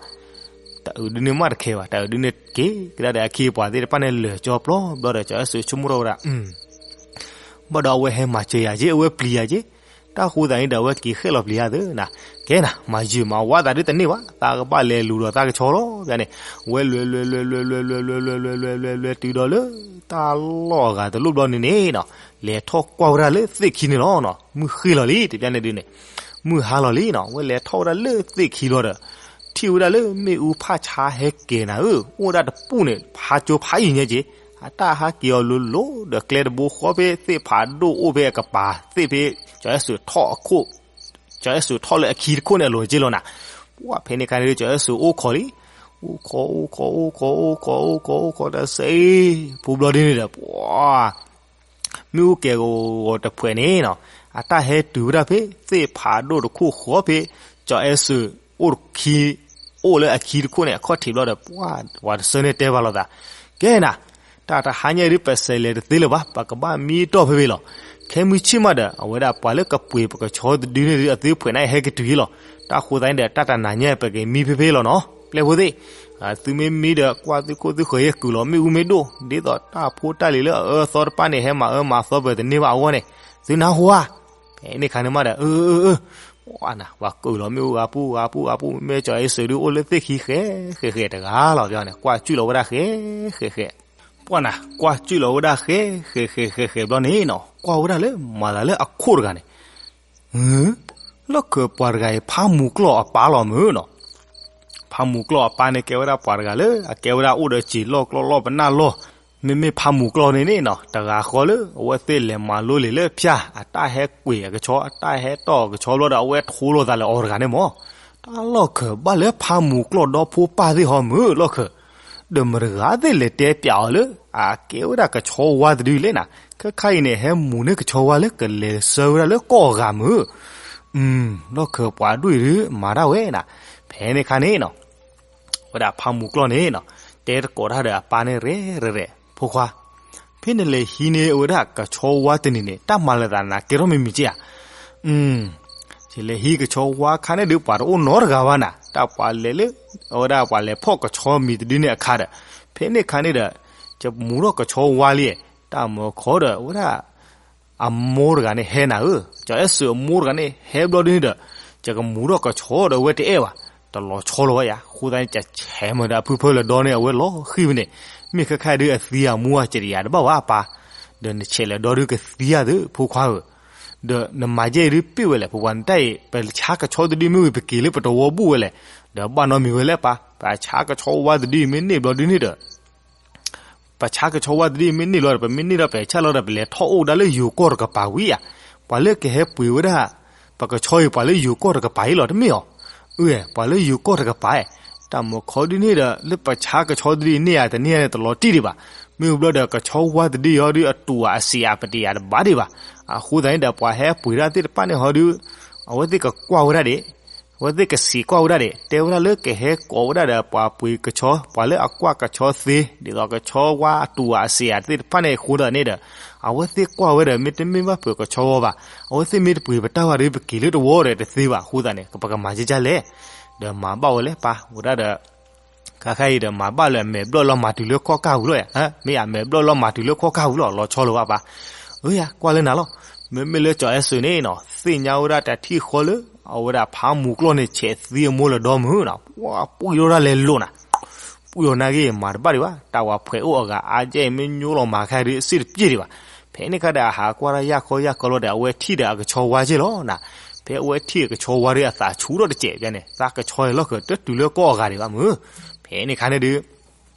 တၤအုးဒုန့ၣ်မ့ၢ်တခဲဘၣ်, တၤအုးဒုန့ၣ်က့ၤကဒါဒီးအခ့အပှၤသ့ၣ်တဖၣ်န့ၣ်လၢာ်ကၠီပျီဘျီဒီး ကၠီၤအဲၣ်စၢၤဆိကမိၣ်ထီၣ်ဝဲဒၣ် ဘၣ်ဒီးအဝဲဟဲမၤစၢၤယၤက့ အဝဲပျံၤယၤက့, တၢ်ဃိသတးန့ၣ်ဒီး အဝဲက့ၤဃဲၣ်လီၤပျံၤယၤသုနၤ, ကဲနၤ မၤယုာ်မၤဝးသးဒုတန့ၢ်ဘၣ်, သးကဘၣ်လဲၤလူၤဒီးသးကဆီလီၤ, ဘၣ်န့ၣ် ဝဲလဲၤလဲၤလဲၤလဲၤလဲၤလဲၤလဲၤလဲၤလဲၤလဲၤလဲၤလဲၤလဲၤတုၤဒီးလၢ တၢ်လီၢ်အဂၤတလီၢ်ဘျီန့ၣ်န့ၣ်နီၤ, လဲၤထီၣ်ကွၢ်ဝဲဒၣ်လၢသ့ၣ်ခံန့ၣ်လီၤနီၤ, မုၢ်ဃ့ၢ်လီၤလံ တဘျီန့ၣ်ဒုန့ၣ်, မုၢ်ဟါလီၤလံနီၤ, ဝဲလဲၤထီၣ်ဝဲဒၣ်လၢသ့ၣ်ခံဘျီဒီး ထံၣ်ဝဲဒၣ်လၢမ့ၣ်အူဖးဆါဟဲက့ၤနၤဧၢ, အိၣ်ဝဲဒၣ်တပူၤန့ၣ် ဖးကၠိဖးယံၤညါက့ၤ, အတၢ်ဟးက့ၤအီၤလိၤလိၤဒီးကျဲတဘိဃီဖဲသ့ၣ်ဖးဒိၣ်အိၣ်ဖဲအကပၤသ့ၣ်ဖဲ ကၠီၤအဲၣ်စၢၤထီၣ်အခိၣ်, ကၠီၤအဲၣ်စၢၤထီၣ်လၢအခံတခိၣ်န့ၣ်အလိၤက့ၤလီၤနၤ, ပှၢ်ဖဲန့ၣ်ခါန့ၣ် ကၠီၤအဲၣ်စၢၤအိၣ်ခိးလံ, အိၣ်ခိး အိၣ်ခိး အိၣ်ခိး အိၣ်ခိး အိၣ်ခိး အိၣ်ခိးတၢ်စ့, ဖိဘျီဒ်န့ၣ်ဒီး ပှၢ် မ့ၣ်အူကဲၤဂီၤတဖှဲးန့ၣ်နီၤ, အတၢ်ဟဲတုၤဝဲဒၣ်ဖဲ သ့ၣ်ဖးဒိၣ်တခိၣ်ဃီဖဲ ကၠီၤအဲၣ်စၢၤအိၣ်ခံ, အိၣ်လၢအခံတခိၣ်န့ၣ် အခီၣ်ထံးဘျီဒီး ပှၢ် ပှၤတဆၢန့ၣ်တဲဘၣ်လိာ်သး, ကဲနၤ, တၢ်တဟါညါဒ်ပစဲးလဲၤတသ့လၢၤဘၣ်, ပကဘၣ်မံတီၢ်ဖဲဖဲလီၤ. ခဲမုၢ်ဆ့ၣ်မးဒီး အဝဲဒၣ်ပှၤလၢကပှ့ၤပကဆီတဒုန့ၣ်ဒုးအသုဖှဲးန့ၣ်ဟဲကတုၤယ့လီၤ. တၢ်ဃိသတးန့ၣ်ဒီး တၢ်တနၤညါပကမံဖဲဖဲလီၤနီၤ, ပျဲၢ်ဖိသ့ၣ် သုမ့ၢ်မံဒီး ကွၢ်သုခိၣ်သုဃၢၤယဲၢ်ကုာ်လီၤ, မ့ၣ်အူမ့ၢ်ဒိၣ် ဒ်သိးတၢ်ဖိတၢ်လံၤလၢအအၢအသီတဖၣ်န့ၣ် ဟဲမၤအၢမၤသီပတန့ၢ်ဘၣ်အဂီၢ်န့ၣ်, သုနၢ်ဟူဧါ. ဖဲန့ၣ်ခါန့ၣ်မးဒီး အၢ အၢ အၢ ပှၤနၤ ပှၤကုာ်လီၤမ့ၣ်အူဂၤပူၤဂၤပူၤဂၤပူၤ, မ့ၢ်ကၠီၤအဲၣ်စၢၤဒုးအိၣ်လၢသ့ၣ်ခံဃဲးဃဲးဃဲးတဂၤလီၤ, ဘၣ်န့ၣ် ကွၢ်ကွံာ်လီၤဝဲဒၣ်ဃဲးဃဲးဃဲး, ပှၢ်နၤ ကွၢ်ကွံာ်လီၤဝဲဒၣ်ဃဲးဃဲးဃဲးဃဲးဘျီန့ၣ်နီၤ, ကွၢ်ဝဲဒၣ်လၢမၤသးလၢအခိၣ်တဂၤန့ၣ် လီၢ်ခၢၣ်ပှၤတဂၤအံၤ ဖးမူၤကျီၢ်အပၢ်လီၤမုၢ်နီၤ. ဖးမူၤကျီၢ်အပၢ်န့ၣ် ကဲဝဲဒၣ်ပှၤတဂၤလၢ အကဲဝဲဒၣ်အိၣ်ဒီးစံာ်လီၢ်ကျီၢ်လီၢ်ပနၢ်လီၢ်, မ့မ့ၢ်ဖးမူၤကျီၢ်န့ၣ်န့ၣ်နီၤ တဂၤဃီလၢ အဝဲသ့ၣ်လဲၤမၤလိလံာ်လၢဖၠၣ် အတၢ်ဟဲကွံာ်အကဆီ အတၢ်ဟဲတီၢ်အကဆီဘျီဒီး အဝဲထိလိာ်သးလၢအီၤတဂၤန့ၣ်မး, တၢ်လီၢ်ခၢၣ်ဘၣ်လၢဖးမူၤကျီၢ်ဒီဖိပၢ်သ့ၣ်ဟီမုၢ်လီၢ်ခၢၣ် ဒီးမတၤတဂၤသ့ၣ်လဲၤတဲပျးအီၤလၢ အကဲဝဲဒၣ်ကဆီဝါတဒုလဲၣ်နၤ, ခဲခါအံၤန့ၣ် ဟဲမူၤန့ၢ်ကဆီဝါလၢကလဲၤဆှၢဝဲဒၣ်လၢကီၢ်အဂၤမုၢ်, လီၢ်ခၢၣ်ပှၤဒွံၣ်ဒုးမၤတၢ်ဝဲနၤ, ဖဲန့ၣ်ခါန့ၣ်နီၤ ဝဲဒၣ်ဖးမူၤကျီၢ်န့ၣ်နီၤ တဲသကိးတၢ်ဒီးအပၢ်န့ၣ်ရဲၣ်ရဲၣ်ရဲၣ်, ဖိခွါ, ဖဲနလဲၤဟံးန့ၢ်အဝဲဒၣ်ကဆီဝါတနံၤန့ၣ် တၢ်မၤလၢာ်သးနၤ ကဲထီၣ်မံၤမံၤက့ဧါ. ယလဲၤဟံးကဆီဝါခါန့ၣ်ဒုး ပှၤတအိၣ်နီတဂၤဘၣ်နၤ, တၢ်ပှၤလဲၤလၢ အဝဲဒၣ်ပှၤလဲၤဖီၣ်ကဆီမံၤတဒုန့ၣ်အခါဒီး ဖဲန့ၣ်ခါန့ၣ်ဒီး ယမူၤထီၣ်ကဆီဝါလံ, တၢ်မၢခီဒီး အဝဲဒၣ် အမိၢ်တဂၤန့ၣ်ဟဲနၤဧၢ, ကၠီၤအဲၣ်စၢၤအမိၢ်တဂၤန့ၣ်ဟဲဘျီဒုန့ၣ်ဒီး ယကမူၤထီၣ်ကဆီဒီးအဝဲတအဲၣ်ဘၣ်, တလီၤဆီလီၤဝဲယၤ, အဃိသတးန့ၣ် ကဆဲးမၤဒီးအဖုဖၢလၢာ်ဒီန့ၣ် အဝဲလီၤဃံၤဝဲန့ၣ်, မ့ၢ်ခဲခါဒုးအသံအမူအကတယၤတဘၣ်ဝဲအပၢ်, ဒီးနဆဲးလၢာ်ဒီဒုကသံဧါသု ဖိခွါဧၢ, ဒီးနမၤယဲၢ်ဒုးပ့ၢ်ဝဲလဲၣ် ဖိခွါနတၢ်အံၤ ပဆါကဆီတဒုမ့ၢ်ဝံၤ ပက့ၤလၢပတဝီဘူၣ်ဝဲလဲၣ်, ဒီးဘၣ်နီတမံၤဝဲလဲၣ်ပၢ်, ပဆါကဆီဝါတဒုအံၤမ့ၢ်န့ၢ်ဘျီဒုန့ၣ်ဒီး ပဆါကဆီဝါတဒုအံၤမ့ၢ်န့ၢ်လီၤဒီး ပမ့ၢ်န့ၢ်ဒီးပဆၣ်လီၤဒီး ပလဲၤထီၣ်အိၣ်ကဒါလၢယိၤကီၢ်တကပၤဝံၤဧါ, ပှၤလၢကဟဲပှ့ၤဝဲဒၣ် ပကဆီအံၤ ပှၤလၢယိၤကီၢ်တကပၤအံၤလီၤ တမ့ၢ်ဧါ. အၢ ပှၤလၢယိၤကီၢ်တကပၤ, တၢ်မၢခီဒုန့ၣ်ဒီး လၢပဆါကဆီတဒုအံၤန့ၢ်ဧါတန့ၢ်ဧါန့ၣ် တလီၤတံၢ်ဒံးဘၣ်. မ့ၢ်ဘျီဒီး ကဆီဝါတဒုအံၤဒီး အတူၢ်အစံးအပတယၤတဘၣ်ဒံးဘၣ်. အဃိသတးန့ၣ်ဒီး ပှၤဟဲပှ့ၤဒၣ်သ့ၣ်တဖၣ်န့ၣ်ဟီဒု အဝဲသ့ၣ်ကကွၢ်ဝဲဒၣ်ဒံး အဝဲသ့ၣ်ကစံးကွၢ်ဝဲဒၣ်ဒီး တဲဝဲဒၣ်လၢကဟဲကိးဝဲဒၣ်ဒီးပှၤပှ့ၤကဆီ ပှၤလၢအကွၢ်ကဆီသ့ ဒ်သိးကဆီဝါအတူၢ်အစ့ၢ်အသ့ၣ်တဖၣ်န့ၣ်အဃိသတးန့ၣ်ဒီး အဝဲသ့ၣ်ကွၢ်ဝဲဒီး မ့တမ့ၢ်ဘၣ်ပှ့ၤကဆီဝါဘၣ်, အဝဲသ့ၣ်မ့ၢ်တပှ့ၤပတၢ်ဝါဒီး ပက့ၤလၢတဝီဒီးတသ့ဘၣ်အဃိသတးန့ၣ် ပကမၤကဲကဲလဲၣ်. ဒီးမၤဘၣ်ဝဲလၢပၢ်ဝဲဒၣ်ဒီး ခါခါအံၤဒီး မၤဘၣ်လၢအမဲာ်ဘျီၣ်လီၤမၤတုၤလၢခီၣ်ကၢ်ဝံၤလီၤယၤ, မ့ၢ်အမဲာ်ဘျီၣ်လီၤမၤတုၤလၢခီၣ်ကၢ်ဝံၤလီၤ လီၤဆီလီၤဘၣ်ပၢ်. အၢယၤ ကွၢ်လၢနၤလီၤ. မ့မ့ၢ်လၢကၠီၤအဲၣ်စၢၤန့ၣ်နီၤ သ့ၣ်ညါဝဲဒၣ်တၢ်ထံၣ်ဃီလၢ အဝဲဒၣ်ဖးမူၤကျီၢ်န့ၣ် ဆဲးသံအမိၢ်လၢဒီမုၢ်နီၤ ပှၤပှံၢ်ထီၣ်ဒၣ်လဲာ်လိာ်နၤ ပှံၢ်အီၤနာ်က့ မၤတဘၣ်ဒံးဘၣ် တၢ်ဝၤဖှဲးအိၣ်အဂၤအါကဲအံၤ မ့ၢ်ညိလီၤမၤခါဒုး အစ့ၣ်တပျ့ၢ်ဒံးဘၣ်. ဖဲန့ၣ်ခါဒီး အဟးကွၢ်တၢ်ယၢ်ခီယၢ်ခီလီၤဒီး အဝဲထံၣ်ဒီးအကဆီဝါက့ၢ်လီၤနၤ. ဖဲအဝဲထံၣ်အကဆီဝါဒီး အသးဆူၣ်ထီၣ်တစဲးဖဲန့ၣ် သးကဆီအံၤလီၢ်ဃၢၤ တတုၤလၢကီၢ်အဂၤဒံးဘၣ်မုၢ်. ဖဲန့ၣ်ခါန့ၣ်ဒုး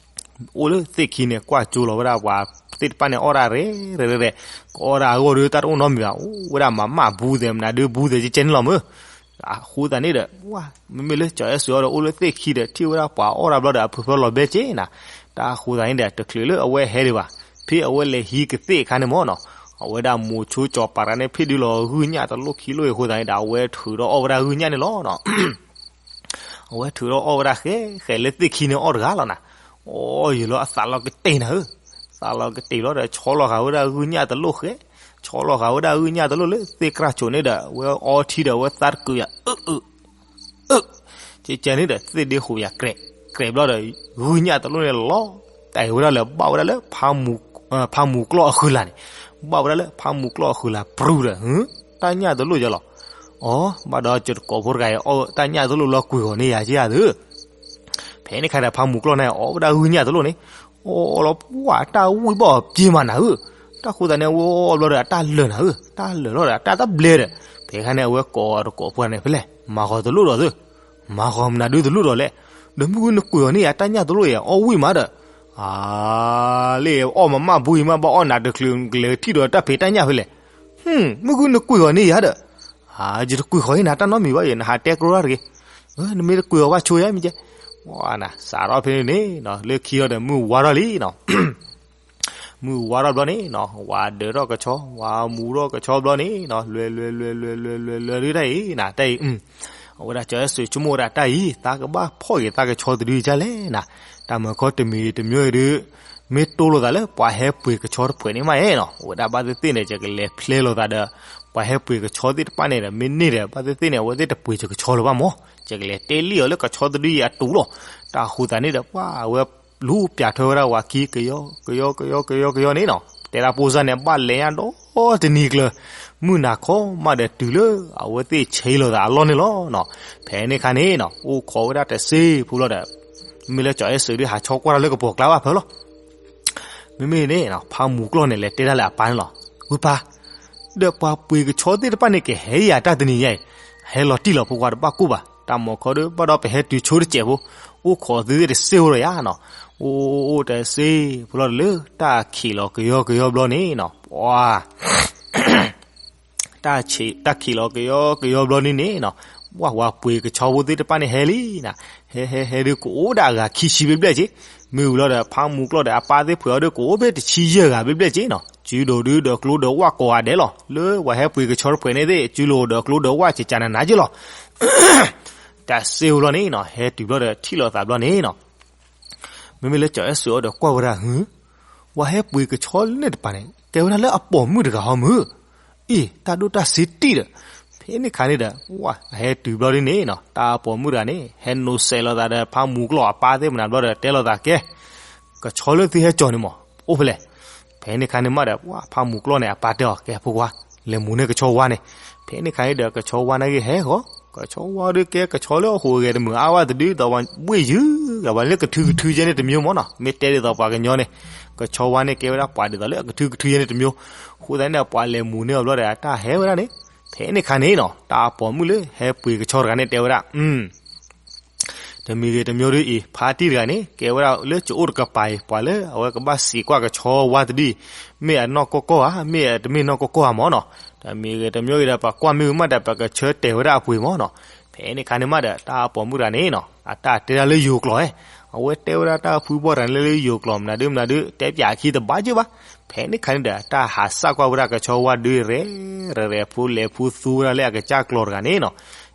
အိၣ်လၢသ့ၣ်ခံန့ၣ် ကွၢ်ကၠိလီၤဝဲဒၣ်ပှၤသ့ၣ်တဖၣ်န့ၣ် အီၣ်ဒၣ်ရဲၣ်ရဲၣ်ရဲၣ်, ကအီၣ်ဒၣ်အဂီၢ်ဒီး တၢ်တအိၣ်နီတမံၤဘၣ်, အိၣ်ဝဲဒၣ်မၤမၢ်ဘူးသဲးမနုၤဒီး ဘူးသဲးကဲကဲန့ၣ်လီၤမုၢ်. အဃိသတးန့ၣ်ဒီး မ့မ့ၢ်လၢကၠီၤအဲၣ်စၢၤအီၤဒီး အိၣ်လၢသ့ၣ်ခံဒီး ထံၣ်ဝဲဒၣ်ပှၤအီၣ်တၢ်ဘျီဒီး အဖုဖၢလီၤဘဲက့ၢ်နၤ. တၢ်အဃိသတးန့ၣ်ဒီး တချုးလၢအဝဲဟဲဒံးဘၣ်, ဖဲအဝဲလဲၤဟံးကသ့ၣ်အခါန့ၣ်မ့ၢ်နီၤ, အဝဲဒၣ်မိၤဆိကၠီၤပၤတဂၤန့ၣ် ဖ့ၣ်ဒုးလီၤဂုၢ်ညၣ်တလိၣ်ခံလိၣ်အံၤအဃိသတးန့ၣ်ဒီး အဝဲထုးဒီးအီၣ်ဝဲဒၣ်ဂုၢ်ညၣ်န့ၣ်လီၤနီၤ. အဝဲထုးထီၣ်အီၣ်ဝဲဒၣ်ဃဲဃဲလၢသ့ၣ်ခံန့ၣ်အီၣ်တဂၤလီၤနၤ. အိ ယလီၤအသးလီၤကတ့ၢ်နၤဧၢ, သးလီၤကတ့ၢ်လီၤဒီး ဆီလီၤဃာ်ဝဲဒၣ်ဂုၢ်ညၣ်တလိၣ်ဃဲ, ဆီလီၤဃာ်ဝဲဒၣ်ဂုၢ်ညၣ်တလိၣ်လၢသ့ၣ်ကြၢ်ဆိးန့ၣ်ဒီး အဝဲအီထံဒီး အဝဲသးတကုးယၤ အၢ အၢ အၢ ကဲကဲန့ၣ်ဒီး သ့ၣ်ဒ့ဃိးယၤ ကြဲးဘျီဒီး ဂုၢ်ညၣ်တလိၣ်န့ၣ်လီၤတဲာ်ဝဲဒၣ်လၢ ဘၣ်ဝဲဒၣ်လၢ ဖးမူၤကျီၢ်အဃုာ်လၢ်န့ၣ်, ဘၣ်ဝဲဒၣ်လၢဖးမူၤကျီၢ်အဃုာ်လၢ်ပြူၤဒီး တၢ်ညၣ်တလိၣ်ယလီၤ. အီ ဘၣ်ဒီးယတကိးဖိတဂၤအံၤ အီၣ်တၢ်ညၣ်တလိၣ်လီၤကွံာ်ဂီၤန့ၢ်ယၤက့ဧါသု. ဖဲန့ၣ်ခါဒီး ဖးမူၤကျီၢ်န့ၣ် အီၣ်ဝဲဒၣ်ဂုၢ်ညၣ်တလိၣ်န့ၣ်, အီၣ်လီၤပှၢ်တၢ်ဝံၣ်ဘၣ်အီၤပျ့ၤမးနၤဧၢ. တၢ်ဃိသတးန့ၣ် အဝဲအီၣ်ဘျီဒီး အတၢ်လၢာ်နၤဧၢ, တၢ်လၢာ်လီၤဒီး အတၢ်တဘျဲဒီး, ဖဲခါန့ၣ် အဝဲကိးအတကိးဖိန့ၣ် ဖဲလဲၣ် မၤဃီၤတလိၣ်ဒီးသု, မၤဃီၤမနုၤဒုတလိၣ်ဒီးလဲၣ်, ဒီးမုၢ်ဂုၢ်နကွံာ်အီၤန့ၢ်ယၤ တၢ်ညၣ်တလိၣ်ယဲ အီၣ်ဝံၣ်မးဒီး, အါ လၢအီၣ်မးမၢ်ဘူအံၤမး ဘၣ်အီၣ်နၤတချုး ကလဲၤထံၣ်ဒီးတၢ်ဖံးတၢ်ညၣ်ဖဲလဲၣ်. မုၢ်ဂုၢ်နကွံာ်အီၤန့ၢ်ယၤဒီး, ယတကွံာ်ဃီၤအံၤနၤတၢ်နီတမံၤဘၣ်ယဲ နဟးတဲကျိတၢ်တဂ့ၤ, နမ့ၢ်တကွံာ်အီၤဘၣ်ဆိယဲမ့ၢ်ကဲ, နစးထီၣ်ဖဲန့ၣ်န့ၣ် လၢခံအီၤဒီးမုၢ်ဝါထီၣ်လံနီၤ မုၢ်ဝါထီၣ်ဘျီန့ၣ်နီၤ ဝၤဒၢးထီၣ်ကဆီ ဝၤမူထီၣ်ကဆီဘျီန့ၣ်နီၤ လွဲၤလွဲၤလွဲၤလွဲၤလွဲၤလွဲၤလွဲၤဒုတၢ်အံၤနၤ တၢ်အံၤ, အဝဲဒၣ်ကၠီၤအဲၣ်စၢၤဆိကမိၣ်ဝဲဒၣ်တၢ်အံၤ သးကဘၣ်ဖီၣ်က့ၤသးကဆီတဒုဒ်လဲၣ်နၤ, တၢ်မၤခီတမံၤတမံၤအံၤဒု မ့ၢ်တိၢ်လိာ်သးလၢပှၤဟဲပှ့ၤကဆီတဖှဲးန့ၣ်မးအဲၣ်နီၤ အဝဲဒၣ်ဘၣ်သ့ၣ်သ့ၣ်န့ၣ် ယကလဲၤဖျဲလိာ်သးဒီး ပှၤဟဲပှ့ၤကဆီသ့ၣ်တဖၣ်န့ၣ်ဒီး မ့ၢ်န့ၢ်ဒီး ဘၣ်သ့ၣ်သ့ၣ်န့ၣ် အဝဲသ့ၣ်တပှ့ၤကဆီလၢၤဘၣ်မး, ယကလဲၤတဲလံၣ်အီၤလၢကဆီတဒုအံၤအတူၢ်လီၤ, တၢ်အဃိသတးန့ၣ်ဒီး ပှၤအဝဲ လူၤပၠးထွဲဝဲဒၣ်ဝၤခံ ကယီကယီကယီကယီကယီန့ၣ်နီၤ တဲဒၣ်ဖိစၢ်န့ၣ် ဘၣ်လဲၤညါဒီတနံၤကျၢၤ, မုၢ်နၤခီမးဒီးတုၤလၢ အဝဲသ့ၣ်ဆ့လိာ်သးအလီၢ်န့ၣ်လီၤနီၤ, ဖဲန့ၣ်ခါန့ၣ်နီၤ အိၣ်ခိးဝဲဒၣ်တစ့ဖိလီၤဒီး မ့ၢ်လၢကၠီၤအဲၣ်စၢၤဒုးဟးဆီကွၢ်တၢ်လၢကပိာ်ကျါဘၣ်ဖၢလီၤ မ့မ့ၢ်န့ၣ် ဖးမူၤကျီၢ်န့ၣ် လဲၤတဲဒၣ်လၢအပၢ်န့ၣ်လီၤ. ဝ့ၢ်ပၢ်, ဒီးပှၤပှ့ၤကဆီသ့ၣ်တဖၣ်န့ၣ် ကဟဲယၤတၢ်တနံၤညါအံၤ, ဟဲလီၤတံၢ်လီၤဖိခွါတဘၣ်ကိၢ်ဘၣ်. တၢ်မၤခီဒီး ဘၣ်ဒီးပဟဲတုၤဆိတစဲးဖိ, အိၣ်ခိးသုသ့ၣ်တစ့ဖိဒီးယၤနီၤ. အိၣ်အိၣ်အိၣ်တစ့ဖိလီၤဒီးလၢ တၢ်ခံးလီၤကယီကယီဘျီန့ၣ်နီၤ, ပှၤ တၢ်ခံးလီၤကယီကယီဘျီန့ၣ်န့ၣ်နီၤ, ပှၤပှ့ၤကဆီဖိသ့ၣ်တဖၣ်န့ၣ်ဟဲလံနၤ, ဟဲဟဲဟဲဒုးကအိၣ်ဒၣ်အဂၤခံဆံဘျဲၣ်ဘျဲၣ်က့, မ့ၢ်ဝံၤလီၤဒီး ဖးမူၤကျီၢ်ဒီးအပၢ်သ့ၣ်ဖှဲးအီၤဒုးကအိၣ်ဖဲတဆံယဲၢ်ဂၤဘျဲၣ်ဘျဲၣ်က့နီၤ, စုဒိၣ်ဒုးဒီးကျိဒီးဝၣ်ကိးဂၤဒဲးလီၤ. လၢပှၤဟဲပှ့ၤကဆီတဖှဲးန့ၣ်သ့ၣ် စုလိၤဒီးကျိဒီးဝၣ်ကကနနၤက့လီၤ. တၢ်စ့ဖိလီၤန့ၣ်နီၤ, ဟဲတုၤဘျီဒီးထံၣ်လိာ်သးဘျီန့ၣ်နီၤ မ့မ့ၢ်လၢကၠီၤအဲၣ်စၢၤအီၤဒီးကွၢ်ဝဲဒၣ် ဟု ပှၤဟဲပှ့ၤကဆီလၢန့ၣ်တပၤန့ၣ် ကဲဝဲဒၣ်လၢအပိာ်မုၣ်တဂၤဟီမုၢ်, အ့ တၢ်ဒိၣ်တၢ်စ့တံၢ်ဒီး, ဖဲန့ၣ်ခါန့ၣ်ဒီး ဝဲဟဲတုၤဘျီဒ်န့ၣ်နီၤ တၢ်ပိာ်မုၣ်တဂၤန့ၣ် ဟဲနိးစဲးလိာ်သးဒီးဖးမူၤကျီၢ်အပၢ်သ့ၣ်မနၤဘျီဒီး တဲလိာ်သးကဲ ကဆီလၢသုဟဲကၠီၤန့ၣ်မး အိၣ်ဖဲလဲၣ်. ဖဲန့ၣ်ခါန့ၣ်မးဒီး ပှၤဖးမူၤကျီၢ်န့ၣ် အပၢ်တဲအီၤ ကဲဖိခွါ လဲၤမူၤန့ၢ်ကဆီဝါန့ၣ်. ဖဲန့ၣ်ခါန့ၣ်ဒီး ကဆီဝါန့ၣ်ဂ့ၤဟဲဃီ, ကဆီဝါဒုးကဲကဆီလၢအဟူးဂဲၤတမုာ်အါဝဲတဒု ဒီးပှၤဘှ့ၣ်ယုၢ်ဂၤ ပှၤလၢကထုကထုကဲန့ၣ်တမျိုးမးနီၤ, မ့ၢ်တဲဒ်သိးပှၤကညီန့ၣ် ကဆီဝါန့ၣ်ကဲဝဲဒၣ်ပှၤဒ်သိးလၢအကထုကထုကဲန့ၣ်တမျိုး. အဃိသတးန့ၣ် ပှၤလဲၤမူၤန့ၢ်အီၤဘျီဒီး တၢ်ဟဲဝဲဒၣ်န့ၣ်. ဖဲန့ၣ်ခါန့ၣ်နီၤ တၢ်ပိာ်မုၣ်လၢဟဲပှ့ၤကဆီတဂၤန့ၣ်တဲဝဲဒၣ် တမံၤဂ့ၤတမံၤဒ်အံၤ ဖါတံၢ်တဂၤန့ၣ် ကဲဝဲဒၣ်လၢကအိၣ်တကပၤအံၤ ပှၤလၢအဝဲကဘၣ်စံးကွၢ်ကဆီဝါတဒုအံၤ မ့ၢ်အနီၢ်ကီၢ်ကီၢ်ဧါ မ့ၢ်အတမ့ၢ်နီၢ်ကီၢ်ကီၢ်ဧါမးနီၤ. တမံၤဂ့ၤတမံၤဂ့ၤဒီး ပှၤကွၢ်မ့ၢ်ဝံၤမးဒီး ပကဆၢတဲာ်ဝဲဒၣ်အပှ့ၤမးနီၤ. ဖဲန့ၣ်ခါန့ၣ်မးဒီး တၢ်ပိာ်မုၣ်တဂၤန့ၣ်နီၤ အတၢ်တဲဒၣ်လၢယိၤကျိာ်ဧါ, အဝဲတဲဝဲဒၣ်တၢ်ဖုဘီတဂၤန့ၣ်လၢယိၤကျိာ်မနုၤဒုမနုၤဒု တဲပၠးအခံတဘၣ်က့ၢ်ဘၣ်. ဖဲန့ၣ်ခါန့ၣ်ဒီး တၢ်ဟးစၢ်ကွၢ်ဝဲဒၣ်ကဆီဝါဒုးရဲၣ်ရဲၣ် ဖူလဲၤဖူသူဝဲဒၣ်လၢအကစၢ်ကျိာ်တဂၤန့ၣ်နီၤ.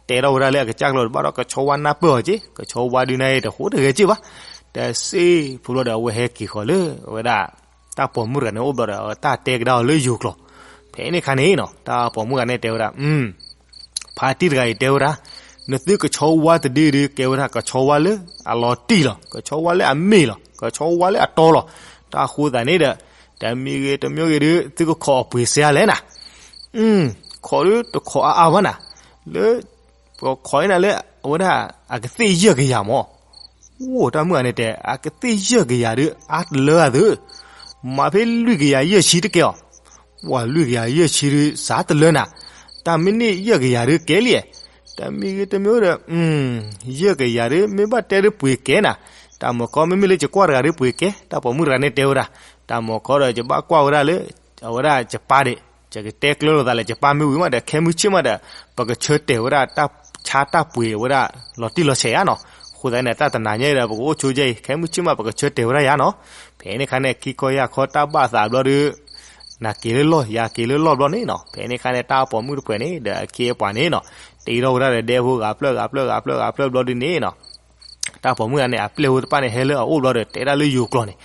တဲထီၣ်ဝဲဒၣ်လၢအကစၢ်ကျိာ်တဘၣ်ဒီး ကဆီဝါနၢ်ပၢၢ်အီၤက့, ကဆီဝါဒုးနၢ်အံၤတဃိတဂဲၤက့ဘၣ်. တစ့ဖိဘျီဒီး အဝဲဟဲက့ၤဃီၤလၢအဝဲဒၣ် တၢ်ပိာ်မုၣ်တဂၤန့ၣ်အိၣ်ဘျီဒီး အဝဲတၢ်တဲကဒါအီၤလၢယိၤကျိာ်. ဖဲန့ၣ်ခါန့ၣ်နီၤ တၢ်ပိာ်မုၣ်တဂၤန့ၣ်တဲဝဲဒၣ် ဖါတံၢ်တဂၤအံၤတဲဝဲဒၣ်, နသုကဆီဝါတဒုဒုး ကဲဝဲဒၣ်ကဆီဝါလၢအလီၤတံၢ်လီၤ, ကဆီဝါလၢအမ့ၢ်လီၤ, ကဆီဝါလၢအတီလီၤ. တၢ်ဃိသးန့ၣ်ဒီး တမံၤဂ့ၤတမံၤဂ့ၤဒုး သုကခိးအပှ့ၤစဲအါလဲၣ်နၤ. ခိးဒုးတခိးအါအါဘၣ်နၤ, လၢ ပခိးအံၤနၤလၢ အဝဲဒၣ် အကသ့ၣ်ယဲၢ်ကယၤမၢ်. အိၣ်တၢ်မုၣ်ဂၤန့ၣ်တဲ အကသ့ၣ်ယဲၢ်ကယၤဒုး အါတလၢအသၢ, မၤဖဲလွံၢ်ကယၤယဲၢ်ဆံတကဲအီၤ, ပှၤလွံၢ်ကယၤယဲၢ်ဆံဒုး စးတလၢနၤ, တၢ်မ့ၢ်န့ၢ်ယဲၢ်ကယၤဒုးကဲလံ, တမံၤဂ့ၤတမံၤဒီး ယဲၢ်ကယၤဒုး မ့ၢ်ဘၣ်တဲဒုးပှ့ၤကဲနၤ, တၢ်မုၢ်ကီၢ်မ့မ့ၢ်လၢယကွၢ်တဂၤဒုးပှ့ၤကဲ, တၢ်ပိာ်မုၣ်တဂၤန့ၣ်တဲဝဲဒၣ်, တၢ်မုၢ်ကီၢ်ဒီးယဘၣ်ကွၢ်ဝဲဒၣ်လၢ အဝဲဒၣ်ယပၢ်ဒံး, ယကတဲကျၢလိာ်သးလၢယပၢ်မ့ၢ်ဝံၤမးဒီး ခဲမုၢ်ဆ့ၣ်မးဒီး ပကဆၢတဲာ်ဝဲဒၣ်တၢ်ဆါတၢ်ပှ့ၤဝဲဒၣ်လီၤတံၢ်လီၤဆဲးယါနီၤ. အဃိသတးန့ၣ် တၢ်တနၤညါဒီး ပကအိၣ်ဆိကဲအံၤ ခဲမုၢ်ဆ့ၣ်မး ပကဆၢတဲာ်ဝဲဒၣ်ယါနီၤ. ဖဲန့ၣ်ခါန့ၣ် ခံခီယၢ်ခီတၢ်ဘၣ်သးဘျီဒုး နၤက့ၤလၢလီၢ် ယၤက့ၤလၢလီၢ်ဘျီန့ၣ်နီၤ. ဖဲန့ၣ်ခါန့ၣ် တၢ်ပိာ်မုၣ်တဖုန့ၣ်ဒီးအခ့အပှၤန့ၣ်နီၤ တ့ထီၣ်ဝဲဒၣ်ဒီးဒဲဖိဂၤဖျၢၣ်ဂၤဖျၢၣ်ဂၤဖျၢၣ်ဂၤဖျၢၣ်ဘျီဒုးန့ၣ်နီၤ တၢ်ပိာ်မုၣ်ဂၤန့ၣ် အပျဲၢ်ဖိတဖၣ်န့ၣ် ဟဲလၢအအိၣ်ဘျီဒီး တဲဒၣ်လၢယိၤကျိာ်န့ၣ်,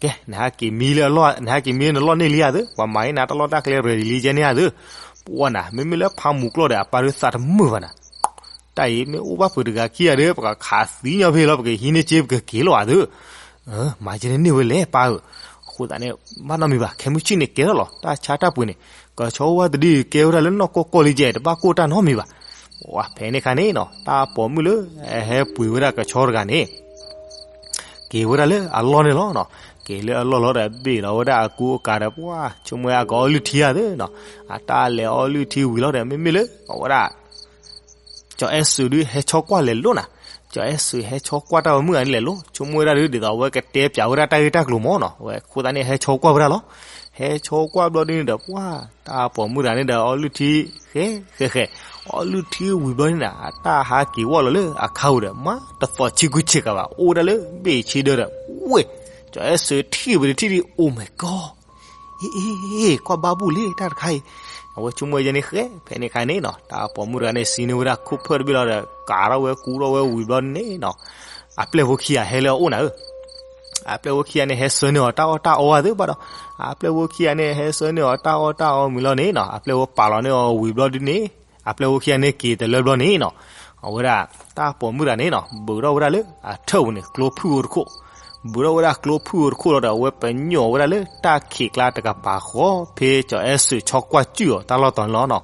ကဲ နဟဲက့ၤမံလၢအလီၢ် နဟဲက့ၤမံလၢနလီၢ်န့ၣ်လံဧါသၢ, ပှၤမၤအံၤနၤတၢ်လီၢ်တၢ်ကျဲရဲၣ်ဒံးလံကဲန့ၣ်ဧါသၢ. ပှၤနၤ မ့မ့ၢ်လၢဖးမူၤကျိာ်ဒီး အပၢ်ဒုးသးတမုာ်ဘၣ်နၤ တၢ်အံၤမ့ၢ်အိၣ်ဘၣ်ပှၤတဂၤခံဂၤဒီး ပကခးသံညီဖဲလီၤ ပကဟံးန့ၢ်စ့ပကက့ၤလီၤဧါသၢ. မၤကဲန့ၣ်န့ၢ်ဝဲလဲၣ်ပၢ်ဧၢ. အဃိသတးန့ၣ် ဘၣ်နီတမံၤဘၣ် ခဲမုၢ်ဆ့ၣ်န့ၣ်ကဲထီၣ်လီၤ တၢ်ဆါတၢ်ပှ့ၤန့ၣ်, ကဆီဝါတဒုကဲဝဲဒၣ်လၢနီၢ်ကီၢ်ကီၢ်လံကဲ တဘၣ်ကိၢ်တၢ်နီတမံၤဘၣ်. ဝဲဖဲန့ၣ်ခါန့ၣ်နီၤ တၢ်ပိာ်မုၣ်လၢအဟဲပှ့ၤဝဲဒၣ်ကဆီတဂၤန့ၣ် က့ၤဝဲဒၣ်လၢအလီၢ်န့ၣ်လီၤနီၤ. က့ၤလၢအလီၢ်လီၤဒီး ဘ့ၣ်လီၤဝဲဒၣ်အကူအကၤဒီး ပှၤဆိကမိၣ်အကအီလုၢ်ထံဧါသၢနီၤ. အတၢ်လဲၤအီလုၢ်ထံဝံၤလီၤဒီး မ့မ့ၢ်လၢအဝဲဒၣ် ကၠီၤအဲၣ်စူးဒုးဟဲဆီကွၢ်လဲၤလိၤနၤ, ကၠီၤအဲၣ်စူးဟဲဆီကွၢ်တၢ်ပိာ်မုၣ်ဂၤန့ၣ်လဲၤလိၤ ဆိကမိၣ်ဝဲဒၣ်ဒုး ဒ်သိးအဝဲကတဲပၠးဝဲဒၣ်တၢ်ဂ့ၢ်တၢ်ကျိၤမၢ်နီၤ. အဝဲအဃိသတးန့ၣ် ဟဲဆီကွၢ်ဝဲဒၣ်လီၤ. ဟဲဆီကွၢ်ဘျီဒုးန့ၣ်ဒီး ပှၤတၢ်ပိာ်မုၣ်တဂၤန့ၣ်ဒီး အီလုၢ်ထံ ဃဲ ဃဲ ဃဲ အီလုၢ်ထံဝံၤဘျီန့ၣ်ဒီး အတၢ်ဟးက့ၤဝဲလီၤလၢအခါပူၤဒီး မ့ၢ်တသီၣ်ဆံကူဆံကၤဘၣ် အိၣ်ဝဲဒၣ်လၢဘ့ၣ်ဆ့ဒၢဒီး ဝ့ၢ် ကၠီၤအဲၣ်စူးထံၣ်ဝဲဒၣ်ထံၣ်ဒုး Oh my God အ့ အ့ ကွၢ်ဘၣ်ဘူၣ်လံတၢ်တခါအံၤ, အဝဲဆိကမိၣ်ယဲန့ၣ်ဃဲ ဖဲန့ၣ်ခါန့ၣ်နီၤ တၢ်ပိာ်မုၣ်တဂၤန့ၣ် စံးန့ၢ်ဝဲဒၣ်ခိၣ်ဖျီၣ်တဘ့ၣ်လီၤဒီး ကၤထီၣ်ဝဲကူထီၣ်ဝဲဝံၤဘျီန့ၣ်နီၤ အပျဲၢ်ဖိခံဂၤဟဲလၢအအိၣ်နၤဧၢ, အပျဲၢ်ဖိခံဂၤန့ၣ် ဟဲဆှၢန့ၢ်အီၤတၢ်အီၣ်တၢ်အီဧါသ့ဘၣ်ဒီး, အပျဲၢ်ဖိခံဂၤန့ၣ် ဟဲဆှၢန့ၢ်အီၤတၢ်အီၣ်တၢ်အီမံၤလီၤန့ၣ်နီၤ အပျဲၢ်ဖိပာ်လီၤန့ၢ်အီၤဝံၤဘျီဒုးန့ၣ်, အပျဲၢ်ဖိခံဂၤန့ၣ်က့ၤတလၢဘျီန့ၣ်နီၤ, အဝဲဒၣ် တၢ်ပိာ်မုၣ်တဂၤန့ၣ်နီၤ ဘုးထီၣ်ဝဲဒၣ်လၢအထၢၣ်ပူၤန့ၣ် ကျိဖုၣ်ဧိၤတခိၣ်, ဘုးထီၣ်ဝဲဒၣ်ကျိဖုၣ်ဧိၤတခိၣ်လီၤဒီး အဝဲပညိၣ်ဝဲဒၣ်လၢတၢ်ခံးကျါတကပၤဃီ ဖဲကၠီၤအဲၣ်စူးဆီကွၢ်စူၣ်အီၤတၢ်လီၢ်တီၤန့ၣ်လီၤနီၤ,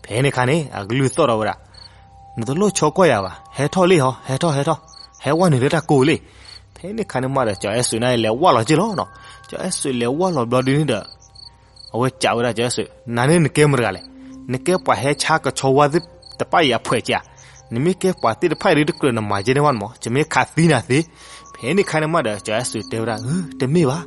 ဖဲန့ၣ်ခါန့ၣ် အကလုၢ်သီၣ်ထီၣ်ဝဲဒၣ် နတလိၣ်ဆီကွၢ်ယၤဘၣ် ဟဲထီၣ်လံဟီ ဟဲထီၣ် ဟဲထီၣ်, ဟဲဝဲနုာ်လၢတၢ်ကိၢ်လံ. ဖဲန့ၣ်ခါန့ၣ်မးဒီး ကၠီၤအဲၣ်စူးန့ၣ်လဲၤဝဲလီၤက့လီၤနီၤ, ကၠီၤအဲၣ်စူးလဲၤဝဲလီၤဘျီဒုးန့ၣ်ဒီး အဝဲစံးဝဲဒၣ်ကၠီၤအဲၣ်စူး နၤန့ၣ်နကဲမတၤတဂၤလဲၣ်, နကဲပှၤဟဲဆါကဆီဝါသ့ၣ်တဖၣ်အံၤအဖှဲးက့ဧါ, နမ့ၢ်ကဲပှၤသ့ၣ်တဖၣ်အံၤဒုးတကြၢးနမၤကဲန့ၢ်ဘၣ်မး ယမ့ၢ်ခးသံနၤသ့. ဖဲန့ၣ်ခါန့ၣ်မးဒီး ကၠီၤအဲၣ်စူးတဲဝဲဒၣ် တမ့ၢ်ဘၣ်,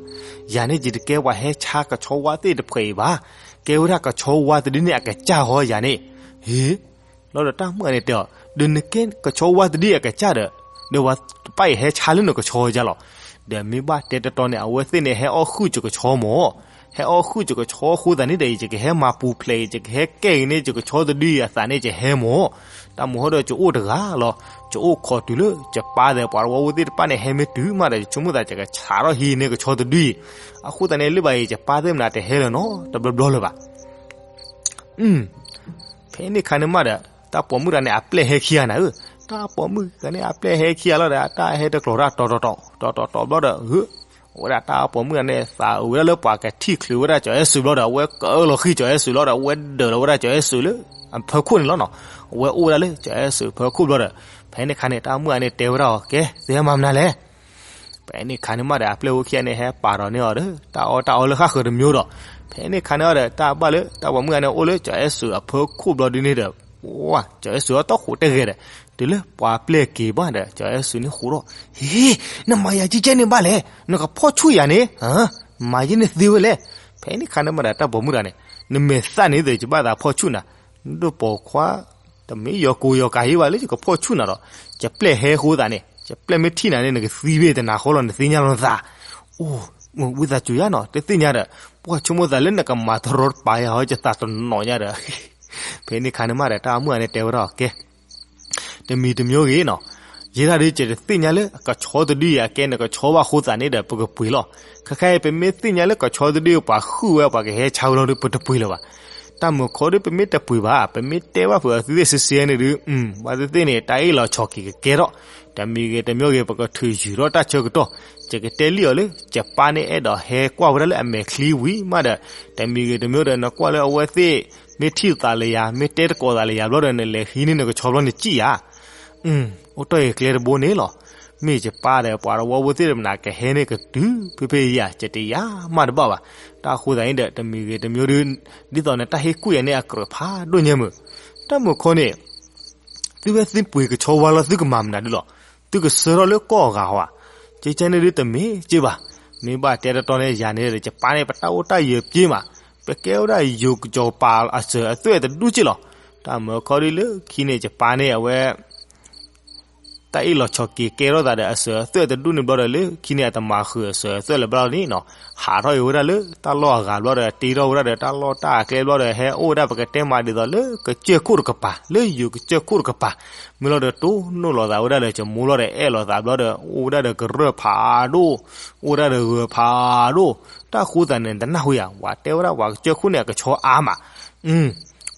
ယၤန့ၣ်ယတကဲပှၤဟဲဆါကဆီဝါသ့ၣ်တဖှဲးအံၤဘၣ်, ကဲဝဲဒၣ်ကဆီဝါတဒုန့ၣ်အကစၢ်ဃီယၤန့ၣ်, ဟ့ လီၤဒီးတၢ်မုၣ်ဂၤန့ၣ်တဲအီၤ ဒီးနကဲကဆီဝါတဒုအကစၢ်ဒီး, ဒီးပှၤတဖၣ်အံၤဟဲဆါလၢနကဆီယၤလီၤ. ဒီးမ့ၢ်ဘၣ်တဲတတီန့ၣ် အဝဲသ့ၣ်န့ၣ်ဟဲအီၣ်ဃုာ်ကကဆီမၢ်, ဟဲအီၣ်ဃုာ်ကကဆီအဃိသတးန့ၣ်ဒီး ယကဟဲမၤပူၤဖျဲး ယကဟဲကဲက့ၤန့ၢ်ကကဆီတဒုအသးန့ၣ် ယဟဲမၢ်, တၢ်မူဟီဒီးယအိၣ်တဂၤလီၤ, ယအိၣ်ခိးတုၤလၢယပၢ်ဒီးပှၤတဝီဖိသ့ၣ်တဖၣ်န့ၣ် ဟဲမ့ၢ်တုၤမးဒီး ယဆိကမိၣ်သးယကဆးထီၣ်ဟံးန့ၢ်ကဆီတဒုအံၤ, အဃိသတးန့ၣ် လၢဘၣ်အံၤ ယပၢ်သ့ၣ်မနုၤတဟဲလၢၤနီတဘျီဘျီလၢၤဘၣ် ဖဲန့ၣ်ခါန့ၣ်မးဒီး တၢ်ပိာ်မုၣ်တဂၤန့ၣ် အပျဲၢ်ဟဲခံဂၤနၤဧၢ, တၢ်ပိာ်မုၣ်တဂၤန့ၣ် အပျဲၢ်ဟဲခံဂၤလီၤဒီး အတၢ်ဟဲတကျိၤတၢ်တီၤတီၤတီၤတီၤတီၤဘျီဒီး အဝဲဒၣ်တၢ်ပိာ်မုၣ်တဂၤန့ၣ် သးအုးဝဲဒၣ်လၢပှၤကထံၣ်ချုးဝဲဒၣ်ကၠီၤအဲၣ်စူးဘျီဒီး အဝဲကအၢၣ်လီၤဃံၤကၠီၤအဲၣ်စူးလီၤဒီး အဝဲဒၢးလီၤဝဲဒၣ်ကၠီၤအဲၣ်စူးလၢအဖၢခိၣ်န့ၣ်လီၤနီၤ, အဝဲအိၣ်ဝဲဒၣ်လၢကၠီၤအဲၣ်စူးဖၢခိၣ်ဘျီဒီး ဖဲန့ၣ်ခါန့ၣ် တၢ်မုၣ်တဂၤန့ၣ်တဲဝဲဒၣ်အီၤ ကဲ သုဟဲမၤမနုၤလဲၣ် ဖဲန့ၣ်ခါန့ၣ်မးဒီး အပျဲၢ်ဖိခံဂၤန့ၣ် ဟဲပာ်ဒီးန့ၢ်အီၤဒီး တၢ်အီၣ်တၢ်အီလၢဃၣ်ဃၢၤတမျိုးဒီး ဖဲန့ၣ်ခါန့ၣ်အီၤဒီး တၢ်ဘၣ်လၢတၢ်ပိာ်မုၣ်တဂၤန့ၣ် အိၣ်လၢကၠီၤအဲၣ်စူးအဖၢခိၣ်ဘျီဒုန့ၣ်ဒီး ကၠီၤအဲၣ်စူးအတီၢ်ဃိးတဂဲၤဒီး တုၤလၢပှၤပျဲၢ်က့ၤဘၣ်ဒီး ကၠီၤအဲၣ်စူးန့ၣ်ဃိးဒီး ဟ့ နမၤယၤကဲကဲန့ၣ်ဘၣ်လဲၣ်, နကဖီၣ်ဆူၣ်ယၤန့ၣ်, မၤယဲန့ၣ်သ့ဝဲလဲၣ်. ဖဲန့ၣ်ခါန့ၣ်မးဒီး တၢ်ပိာ်မုၣ်တဂၤန့ၣ် နမဲာ်သၣ်န့ၣ်ဒီး ယဘၣ်သးဖီၣ်ဆူၣ်နၤ, နဒိၣ်ပိာ်ခွါ တမ့ၢ်ယီၤကိယီၤကၤဟ့ဘၣ်လၢယကဖီၣ်ဆူၣ်နၤဒီး ယပျဲၢ်ဟဲအဃိသတးန့ၣ် ယပျဲၢ်မ့ၢ်ထံၣ်နၤန့ၣ် နကသံဘ့ၣ်တနၤဃီလီၤ နသ့ၣ်ညါလီၤနသး. အိၣ် ဝံသးစူၤယါနီၤ တသ့ၣ်ညါဒီး ပှၤဆိကမိၣ်သးလၢနကမၤတရီတပါယၤဟီ ယသးတနီၤညါဒီး ဖဲန့ၣ်ခါန့ၣ်မးဒီး တၢ်မုၣ်တဂၤန့ၣ်တဲဝဲဒၣ်အီၤ ကဲ တမံၤတမံၤဂ့ၤနီၤ, ယဲဒၣ်ဒ်ယတသ့ၣ်ညါလၢကဆီတဒုအံၤအကဲန့ၣ်ကဆီဘၣ်အဃိသတးန့ၣ်ဒီး ပကပှ့ၤလီၤ. ခဲခါအံၤ ပမ့ၢ်သ့ၣ်ညါလၢကဆီတဒုအံၤပှၤဟုၣ်ဝဲ ပှၤကဟဲဆါဝဲလီၤဒီး ပတပှ့ၤလၢၤဘၣ်. တၢ်မုာ်ခီဒ်ပမ့ၢ်တပှ့ၤဘၣ်, ပမ့ၢ်တဲဘၣ်ဖုးအသုသ့ၣ်စ့စ့န့ၣ်ဒုး, ဘၣ်သ့ၣ်သ့ၣ်န့ၣ် တၢ်အ့ၣ်လိာ်ဆိးက့ၤကကဲထီၣ်, တမံၤဂ့ၤတမံၤဂ့ၤ ပကထုးယုၤထီၣ်တၢ်ဆၢကတီၢ်, ယကတဲလံအီၤလၢ ယပၢ်န့ၣ်အဲၣ်ဒိးဟဲကွၢ်ဝဲဒၣ်လၢအမဲာ်ချံဝံၤမးဒီး, တမံၤဂ့ၤတမံၤဒီး နကွၢ်လၢအဝဲသ့ၣ် မ့ၢ်ထံၣ်သးလၢယၤ မ့ၢ်တဲတကိးသးလၢယၤဘျီဒီး နလဲၤဟံးန့ၢ်နကဆီဘျီန့ၣ်စံၣ်ယၤ. အိၣ်တီၢ်အံၤကျဲတဘိန့ၣ်လီၤ. မ့ၢ်ယပၢ်ဒီးပှၤတဝီဖိသ့ၣ်တဖၣ်န့ၣ် ကဟဲန့ၣ်ကတုၤဖဲဖဲယၤ ယတယာ်မးတဘၣ်ဘၣ်. တၢ်ဃိသတးန့ၣ်ဒီး တမံၤဂ့ၤတမံၤဒုး, ဒ်သိးနတၢ်ဟ့ၣ်ကူၣ်ယၤန့ၣ်အကြၢးဖးဒိၣ်ညါမုာ်. တၢ်မုာ်ခီန့ၣ် သုဝဲသ့ၣ်ပှ့ၤကဆီဝါလီၤ သုကမၤမနုၤဒုးလီၤ. သုကဆၢထီၣ်လၢကီၢ်အဂၤဟီဧါ. ကဲကဲန့ၣ်ဒုးတမ့ၢ်က့ဘၣ်. မ့ၢ်ဘၣ်တဲတတီန့ၣ် ယၤန့ၣ်ဒီး ယပၢ်န့ၣ် ပတၢ်အိၣ်တၢ်ယၢၤပှဲၤမး, ပကဲဝဲဒၣ်ယိၤကစီၤပၤအစၢၤအသွဲၣ်တဒူၣ်က့လီၤ. တၢ်မုာ်ခီဒုးလၢခံန့ၣ် ယပၢ်န့ၣ်အဝဲ တၢ်အ့ၣ်လိာ်ဆိးက့ၤကဲထီၣ်သးဒီးအစၢၤအသွဲၣ်တဒူၣ်န့ၣ်ဘျီဒီး လၢခံန့ၣ်အတမၤဃုာ်အစၢၤအသွဲၣ်လၢၤဘျီန့ၣ်နီၤ, ဟးထီၣ်အံၤဝဲဒၣ်လၢတၢ်လီၢ်အဂၤဘျီဒီး တ့ထီၣ်ဝဲဒၣ်ဒီးတၢ်လီၢ်တၢ်အကျဲဘျီဒီး ဟဲအိၣ်ဝဲဒၣ် ပကတဲမးဒ်သိးလၢကစၢၢ်ခိၣ်တကပၤ, လၢယိၤကစၢၢ်ခိၣ်တကပၤ. မ့ၢ်လီၤဒီးတိၢ်နီၣ်လိာ်သးဝဲဒၣ်ဒီး ယမိၢ်လီၤဒီး အဲၣ်လိာ်သးဘျီဒီး အိၣ်ဝဲဒၣ်ဒီးကရၢၢ်ဖးဒိၣ်, အိၣ်ဝဲဒၣ်ဒီးဂၢၤဖးဒိၣ်. တၢ်ဃိသတးန့ၣ် တနၢ်ဟူယၤ ပှၤတဲဝဲဒၣ်ပှၤကစၢၢ်ခိၣ်န့ၣ် အကဆီအါမး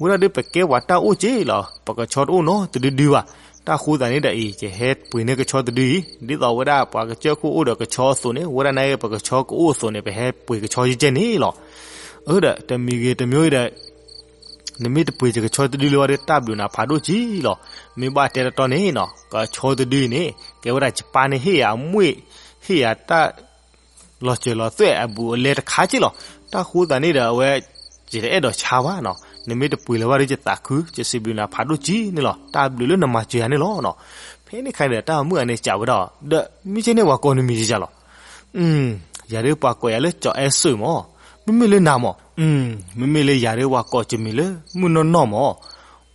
ဝဲဒၣ်ဒီး ပကဲပှၤတၢ်အိၣ်က့လီၤ. ပကဆီတအိၣ်နီတဒုဒုဘၣ်. တၢ်ဃိသတးန့ၣ်ဒီးအံၤ ယဟဲပှ့ၤန့ၢ်ကဆီတဒုအံၤ, ဒ်သိးဝဲဒၣ်ပှၤကစၢၢ်ခိၣ်အိၣ်ဒီးကဆီအသိးန့ၣ် ဝဲဒၣ်န့ၣ်ပကဆီကအိၣ်အသိးန့ၣ် ပဟဲပှ့ၤကဆီယကဲန့ၣ်လီၤ. အၢဒီး တမံၤဂ့ၤတမံၤဂ့ၤဒီး နမ့ၢ်တပှ့ၤယကဆီတဒုလၢၤဘၣ်ဒီး တၢ်ဘျုးနၤဖးဒိၣ်က့လီၤ. မ့ၢ်ဘၣ်တဲတတီန့ၣ်နီၤ, ကဆီတဒုအံၤန့ၣ် ကဲဝဲဒၣ်ယပၢ်န့ၣ်ဟ့ၣ်ယၤအမွ့ၢ်, ဟ့ၣ်ယၤတၢ် လီၤစၢၤလီၤသွဲၣ်အဘူးအလဲတခါက့လီၤ. တၢ်ဃိသတးန့ၣ်ဒီး အဝဲ ယတအဲၣ်ဒိးဆါဘၣ်နီၤ, နမ့ၢ်တပှ့ၤလၢၤဘၣ်ဒီးယသးခု, ယစံးဘျုးနၤဖးဒိၣ်က့န့ၣ်လီၤ. တၢ်ဘျုးလၢနမၤစၢၤယၤန့ၣ်လီၤနီၤ. ဖဲန့ၣ်ခါဒီး တၢ်မုၣ်အန့ၣ်စံးဝဲဒၣ်အီၤ, ဒီးမ့ၢ်ကဲန့ၣ် ပှၤကိးနမံၤယၤလီၤ. ယၤဒုးပှၤကိးယၤလၢ ကၠီၤအဲၣ်စၢးမး, မ့မ့ၢ်လၢနၤမး, မ့မ့ၢ်လၢယၤဒုးပှၤကိးယမံၤလၢ မုၢ်နီၢ်နီၢ်မး.